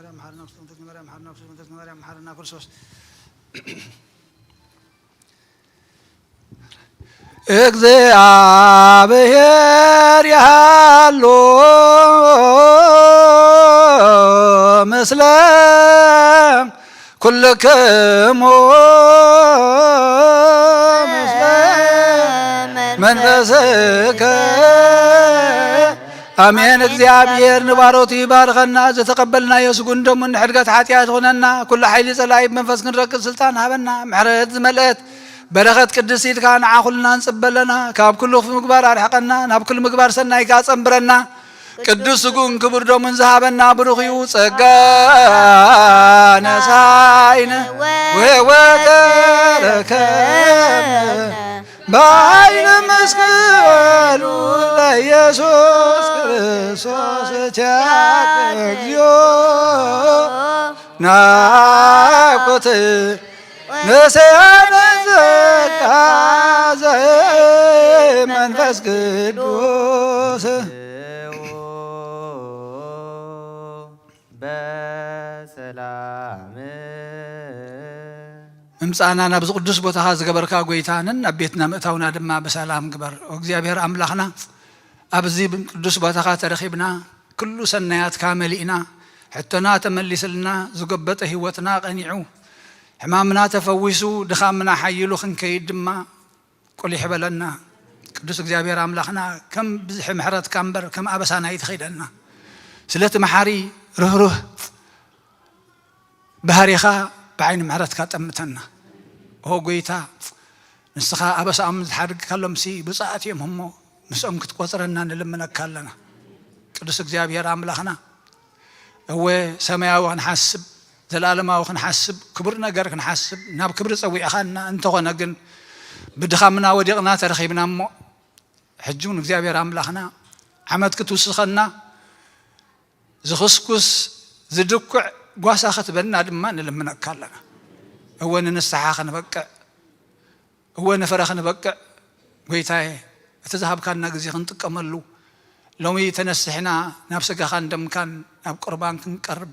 ማርያም መሓረና ክርስቶስ፣ መሓረና ክርስቶስ። እግዚኣብሔር ይሃሉ ምስለ ኩልክሙ ምስለ መንፈስከ። ኣሜን። እግዚኣብሔር ንባሮቱ ይባርከና። ዝተቀበልናዮ ስጉን ደሙን ንሕድገት ሓጢኣት ይኹነና። ኩሉ ሓይሊ ጸላኢ ብመንፈስ ክንረክብ ስልጣን ሃበና። ምሕረት ዝመልአት በረኸት ቅድስት ኢድካ ንዓ ኩልና ንጽበለና። ካብ ኩሉ ክፉ ምግባር ኣርሕቐና፣ ናብ ኩሉ ምግባር ሰናይካ ጸንብረና። ቅዱስ ስጉን ክቡር ደሙን ዝሃበና ብሩኽ እዩ። ጸጋ ነሳይነ ወወተረከብነ በኃይል መስቀሉ ለኢየሱስ ክርስቶስ ቸር እግዚኦ ናፍቆት ንስያነ ዘቃዘ መንፈስ ቅዱስ። በሰላም ምምጻእና ናብዚ ቅዱስ ቦታኻ ዝገበርካ ጐይታ፣ ነናብ ቤትና ምእታውና ድማ ብሰላም ግበር። ኦ እግዚኣብሔር ኣምላኽና፣ ኣብዚ ቅዱስ ቦታኻ ተረኺብና፣ ኩሉ ሰናያትካ መሊእና፣ ሕቶና ተመሊስልና፣ ዝጎበጠ ህይወትና ቀኒዑ፣ ሕማምና ተፈዊሱ፣ ድኻምና ሓይሉ ክንከይድ ድማ ቁሊሕ በለና። ቅዱስ እግዚኣብሔር ኣምላኽና፣ ከም ብዝሒ ምሕረትካ እምበር ከም ኣበሳና ኣይትኸይደና። ስለቲ መሓሪ ርህሩህ ባህሪኻ ብዓይኒ ምሕረትካ ጠምተና። ኦ ጐይታ፣ ንስኻ ኣበሳኦም ዝሓድግካሎምሲ ብፁዓት እዮም እሞ፣ ምስኦም ክትቆጽረና ንልምነካ ኣለና። ቅዱስ እግዚኣብሔር ኣምላኽና፣ እወ ሰማያዊ ክንሓስብ፣ ዘለኣለማዊ ክንሓስብ፣ ክቡር ነገር ክንሓስብ ናብ ክብሪ ጸዊዕኻና። እንተኾነ ግን ብድኻምና ወዲቕና ተረኺብና እሞ፣ ሕጂ እውን እግዚኣብሔር ኣምላኽና ዓመት ክትውስኸና፣ ዝኽስኩስ ዝድኩዕ ጓሳ ክትበና ድማ ንልምነካ ኣለና። እወ ንንስሓ ክንበቅዕ፣ እወ ንፍረ ክንበቅዕ፣ ጐይታየ፣ እቲ ዝሃብካና ግዜ ክንጥቀመሉ፣ ሎሚ ተነሲሕና ናብ ስጋኻን ደምካን ናብ ቁርባን ክንቀርብ፣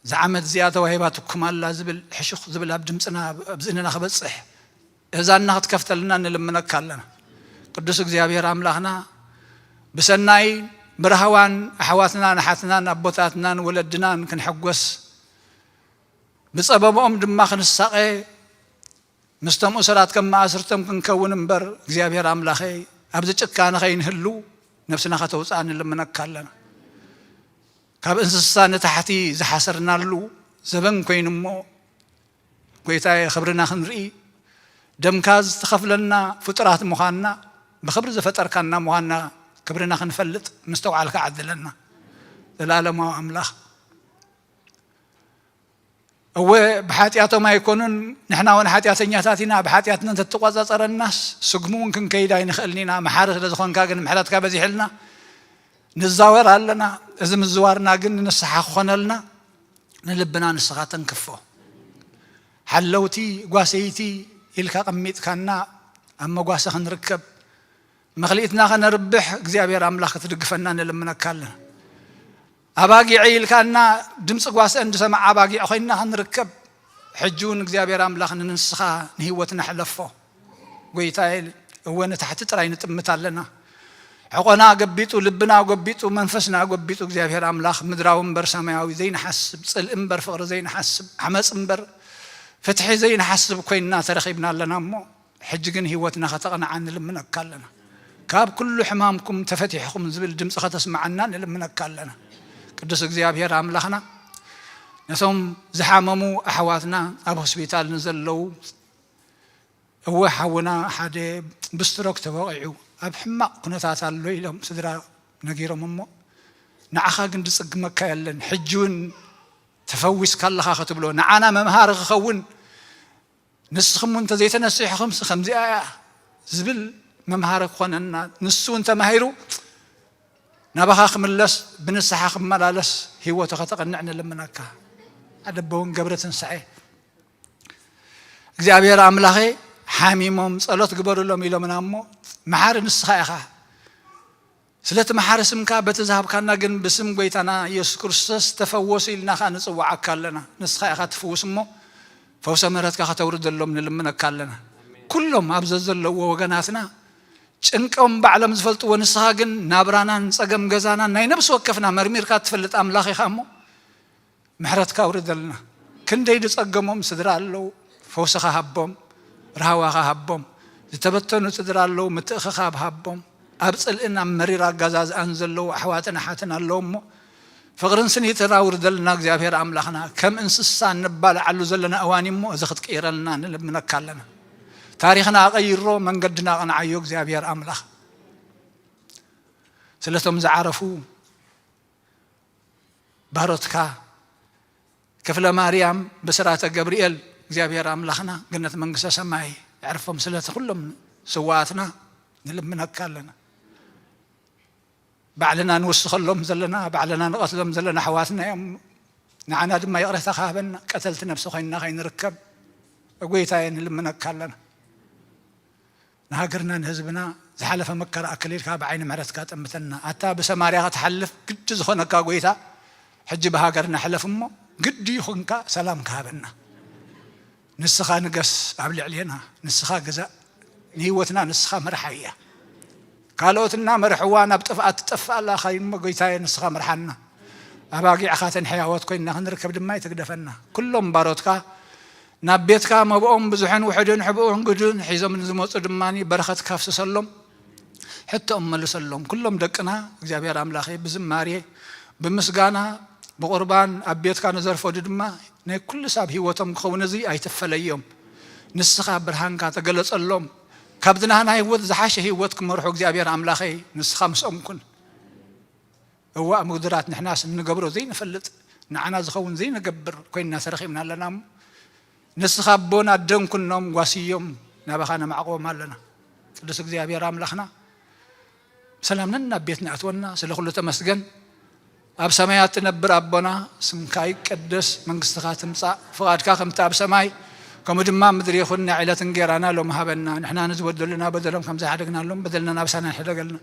እዛ ዓመት እዚኣ ተዋሂባትኩም ኣላ ዝብል ሕሹኽ ዝብል ኣብ ድምፅና፣ ኣብ እዝንና ክበፅሕ፣ እዛንና ክትከፍተልና ንልምነካ ኣለና። ቅዱስ እግዚኣብሔር ኣምላኽና፣ ብሰናይ ብራህዋን ኣሕዋትናን ኣሓትናን ኣቦታትናን ወለድናን ክንሕጎስ፣ ብጸበብኦም ድማ ክንሳቐ፣ ምስቶም እሱራት ከም ማእስርቶም ክንከውን እምበር፣ እግዚኣብሔር ኣምላኸይ፣ ኣብዚ ጭካነ ከይንህሉ ነብስና ከተውጽኣ ንልምነካ ኣለና። ካብ እንስሳ ንታሕቲ ዝሓሰርናሉ ዘበን ኮይኑ እሞ፣ ጐይታየ፣ ክብርና ክንርኢ፣ ደምካ ዝተኸፍለልና ፍጡራት ምዃንና፣ ብኽብሪ ዝፈጠርካና ምዃንና፣ ክብርና ክንፈልጥ ምስተውዓልካ ዓድለና። ዘላለማዊ ኣምላኽ፣ እወ፣ ብሓጢኣቶም ኣይኮኑን፣ ንሕና እውን ሓጢኣተኛታት ኢና። ብሓጢኣትና እንተትቆጻጸረናስ፣ ስጉሚ እውን ክንከይድ ኣይንኽእልን ኢና። መሓሪ ስለ ዝኾንካ ግን ምሕረትካ በዚሕልና ንዛወር ኣለና። እዚ ምዝዋርና ግን ንስሓ ክኾነልና ንልብና ንስኻ ተንክፎ። ሓለውቲ፣ ጓሰይቲ ኢልካ ቀሚጥካና፣ ኣብ መጓሰ ክንርከብ፣ መኽሊትና ከነርብሕ እግዚኣብሔር ኣምላኽ ክትድግፈና ንልምነካ ኣለና። ኣባጊዐ ኢልካና፣ ድምፂ ጓስአን ዝሰምዓ ኣባጊዕ ኮይንና ክንርከብ፣ ሕጂ እውን እግዚኣብሔር ኣምላኽ ንንስኻ ንህይወትና ሕለፎ። ጐይታየ፣ እወ ንታሕቲ ጥራይ ንጥምት ኣለና። ሕቆና ገቢጡ፣ ልብና ገቢጡ፣ መንፈስና ገቢጡ እግዚኣብሔር ኣምላኽ ምድራዊ እምበር ሰማያዊ ዘይንሓስብ፣ ጽልኢ እምበር ፍቕሪ ዘይንሓስብ፣ ዓመፅ እምበር ፍትሒ ዘይንሓስብ ኮይንና ተረኺብና ኣለና እሞ፣ ሕጂ ግን ህይወትና ከተቕንዓ ንልምነካ ኣለና። ካብ ኩሉ ሕማምኩም ተፈቲሕኹም ዝብል ድምፂ ከተስምዓና ንልምነካ ኣለና። ቅዱስ እግዚኣብሔር ኣምላኽና፣ ነቶም ዝሓመሙ ኣሕዋትና፣ ኣብ ሆስፒታል ንዘለዉ፣ እወ ሓውና ሓደ ብስትሮክ ተወቒዑ ኣብ ሕማቕ ኩነታት ኣሎ ኢሎም ስድራ ነጊሮም እሞ፣ ንዓኻ ግን ዝጽግመካ የለን። ሕጂ እውን ተፈዊስካ ኣለኻ ክትብሎ፣ ንዓና መምሃሪ ክኸውን፣ ንስኹም እውን እንተዘይተነሲሕኹምሲ ከምዚኣ እያ ዝብል መምሃሪ ክኾነና፣ ንሱ እውን ተማሂሩ ናባኻ ክምለስ፣ ብንስሓ ክመላለስ፣ ህይወቱ ከተቕንዕ ንልምነካ። ኣደቦ እውን ገብረ ትንሳኤ፣ እግዚኣብሔር ኣምላኸ፣ ሓሚሞም ጸሎት ግበሩሎም ኢሎምና እሞ፣ መሓሪ ንስኻ ኢኻ። ስለቲ መሓሪ ስምካ በቲ ዝሃብካና ግን ብስም ጐይታና ኢየሱስ ክርስቶስ ተፈወሱ ኢልና ኸኣ ንጽውዓካ ኣለና። ንስኻ ኢኻ ትፍውስ እሞ፣ ፈውሰ ምሕረትካ ከተውርደሎም ንልምነካ ኣለና። ኩሎም ኣብ ዘዘለዎ ወገናትና ጭንቆም ባዕሎም ዝፈልጥዎ፣ ንስኻ ግን ናብራናን ጸገም ገዛናን ናይ ነብሲ ወከፍና መርሚርካ ትፈልጥ ኣምላኽ ኢኻ እሞ፣ ምሕረትካ ኣውርደልና። ክንደይ ዝጸገሞም ስድራ ኣለዉ፣ ፈውስኻ ሃቦም፣ ራህዋኻ ሃቦም። ዝተበተኑ ስድራ ኣለዉ፣ ምትእኽኻብ ሃቦም። ኣብ ጽልእን ኣብ መሪር ኣጋዛዝኣን ዘለዉ ኣሕዋትን ኣሓትን ኣለዉ እሞ፣ ፍቕርን ስኒትን ኣውርደልና እግዚኣብሔር ኣምላኽና። ከም እንስሳ እንባልዓሉ ዘለና እዋን እዩ እሞ፣ እዚ ክትቅይረልና ንልምነካ ኣለና። ታሪኽና ኣቐይሮ፣ መንገድና ኣቕንዓዮ እግዚኣብሔር ኣምላኽ። ስለቶም ዝዓረፉ ባሮትካ ክፍለ ማርያም ብስራተ ገብርኤል እግዚኣብሔር ኣምላኽና ገነት መንግስተ ሰማይ የዕርፎም። ስለቲ ኩሎም ስዋኣትና ንልምነካ ኣለና። ባዕልና ንውስኸሎም ዘለና፣ ባዕልና ንቐትሎም ዘለና ኣሕዋትና እዮም። ንዓና ድማ ይቕሬታ ክሃበና፣ ቀተልቲ ነብሲ ኮይንና ከይንርከብ፣ ጐይታየ፣ ንልምነካ ኣለና። ንሃገርና ንህዝብና ዝሓለፈ መከራ ኣክሊልካ ብዓይኒ ምሕረትካ ጠምተና። ኣታ ብሰማርያ ክትሓልፍ ግዲ ዝኾነካ ጐይታ፣ ሕጂ ብሃገርና ሕለፍ እሞ፣ ግዲ ይኹንካ ሰላም ክሃበና። ንስኻ ንገስ ኣብ ልዕሌና፣ ንስኻ ግዛእ፣ ንህይወትና ንስኻ ምርሓያ። ካልኦት እናመርሕዋ ናብ ጥፍኣት ትጠፍእ ኣላ፣ ኸይኑ እሞ ጐይታየ ንስኻ ምርሓና። ኣባጊዕኻ ተን ሕያዎት ኮይንና ክንርከብ ድማ ኣይትግደፈና። ኩሎም ባሮትካ ናብ ቤትካ መብኦም ብዙሕን ውሑድን ሕቡእን ግዱን ሒዞም ንዝመጹ ድማ በረኸትካ ኣፍስሰሎም፣ ሕቶኦም መልሰሎም። ኩሎም ደቅና እግዚኣብሔር ኣምላኸ ብዝማሬ፣ ብምስጋና፣ ብቑርባን ኣብ ቤትካ ንዘርፈዱ ድማ ናይ ኩሉ ሳብ ህይወቶም ክኸውን እዚ ኣይትፈለዮም። ንስኻ ብርሃንካ ተገለጸሎም። ካብዚ ናህና ህይወት ዝሓሸ ህይወት ክመርሑ እግዚኣብሔር ኣምላኸይ ንስኻ ምስኦም ኩን። እዋእ ምጉድላት ንሕናስ እንገብሮ ዘይንፈልጥ፣ ንዓና ዝኸውን ዘይንገብር ኮይንና ተረኺብና ኣለና እሞ፣ ንስኻ ኣቦን ኣደን ኩኖም ጓስዮም ናባኻ ነማዕቕቦም ኣለና። ቅዱስ እግዚኣብሔር ኣምላኽና፣ ብሰላም ነናብ ቤትና ኣትወና፣ ስለ ኩሉ ተመስገን። ኣብ ሰማያት ትነብር ኣቦና፣ ስምካ ይቀደስ፣ መንግስትኻ ትምጻእ፣ ፍቓድካ ከምቲ ኣብ ሰማይ፣ ከምኡ ድማ ኣብ ምድሪ ይኹን። ናይ ዕለት እንጌራና ሎሚ ሃበና፣ ንሕና ንዝበደሉና በደሎም ከም ዝሓደግናሎም በደልና ናብሳና ይሕደገልና።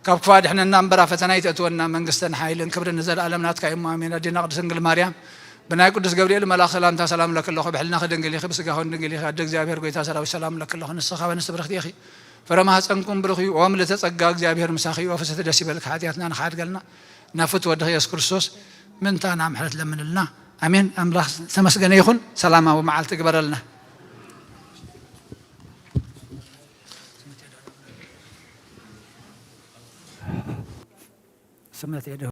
ካብ ክፉእ ኣድሕነና እምበር፣ ኣብ ፈተና ኣይተእትወና፣ መንግስትን ሓይልን ክብርን ንዘለኣለም ናትካ እዩ። ኣሜን። ኣዴና ቅድስት ድንግል ማርያም፣ ብናይ ቅዱስ ገብርኤል መልኣኽ ሰላምታ ሰላም እለኪ ኣለኹ። ብሕልናኺ ድንግል ኢኺ፣ ብስጋኺ እውን ድንግል ኢኺ። ኣደ እግዚኣብሔር፣ ጐይታ ሰራዊት፣ ሰላም እለኪ ኣለኹ። ንስኺ ካብ ኣንስቲ ብርኽቲ ኢኺ፣ ፍረ ማህፀንኩም ብሩኽ እዩ። ኦም ልተጸጋ እግዚኣብሔር ምሳኺ እዩ። ፍስሕቲ ደስ ይበልኪ፣ ሓጢኣትና ንኽሓድገልና ናብ ፍትወ ወድኺ ኢየሱስ ክርስቶስ ምንታና ምሕረት ለምንልና። ኣሜን። ኣምላኽ ዝተመስገነ ይኹን። ሰላማዊ መዓልቲ ግበረልና። ስምነት የድህቦ።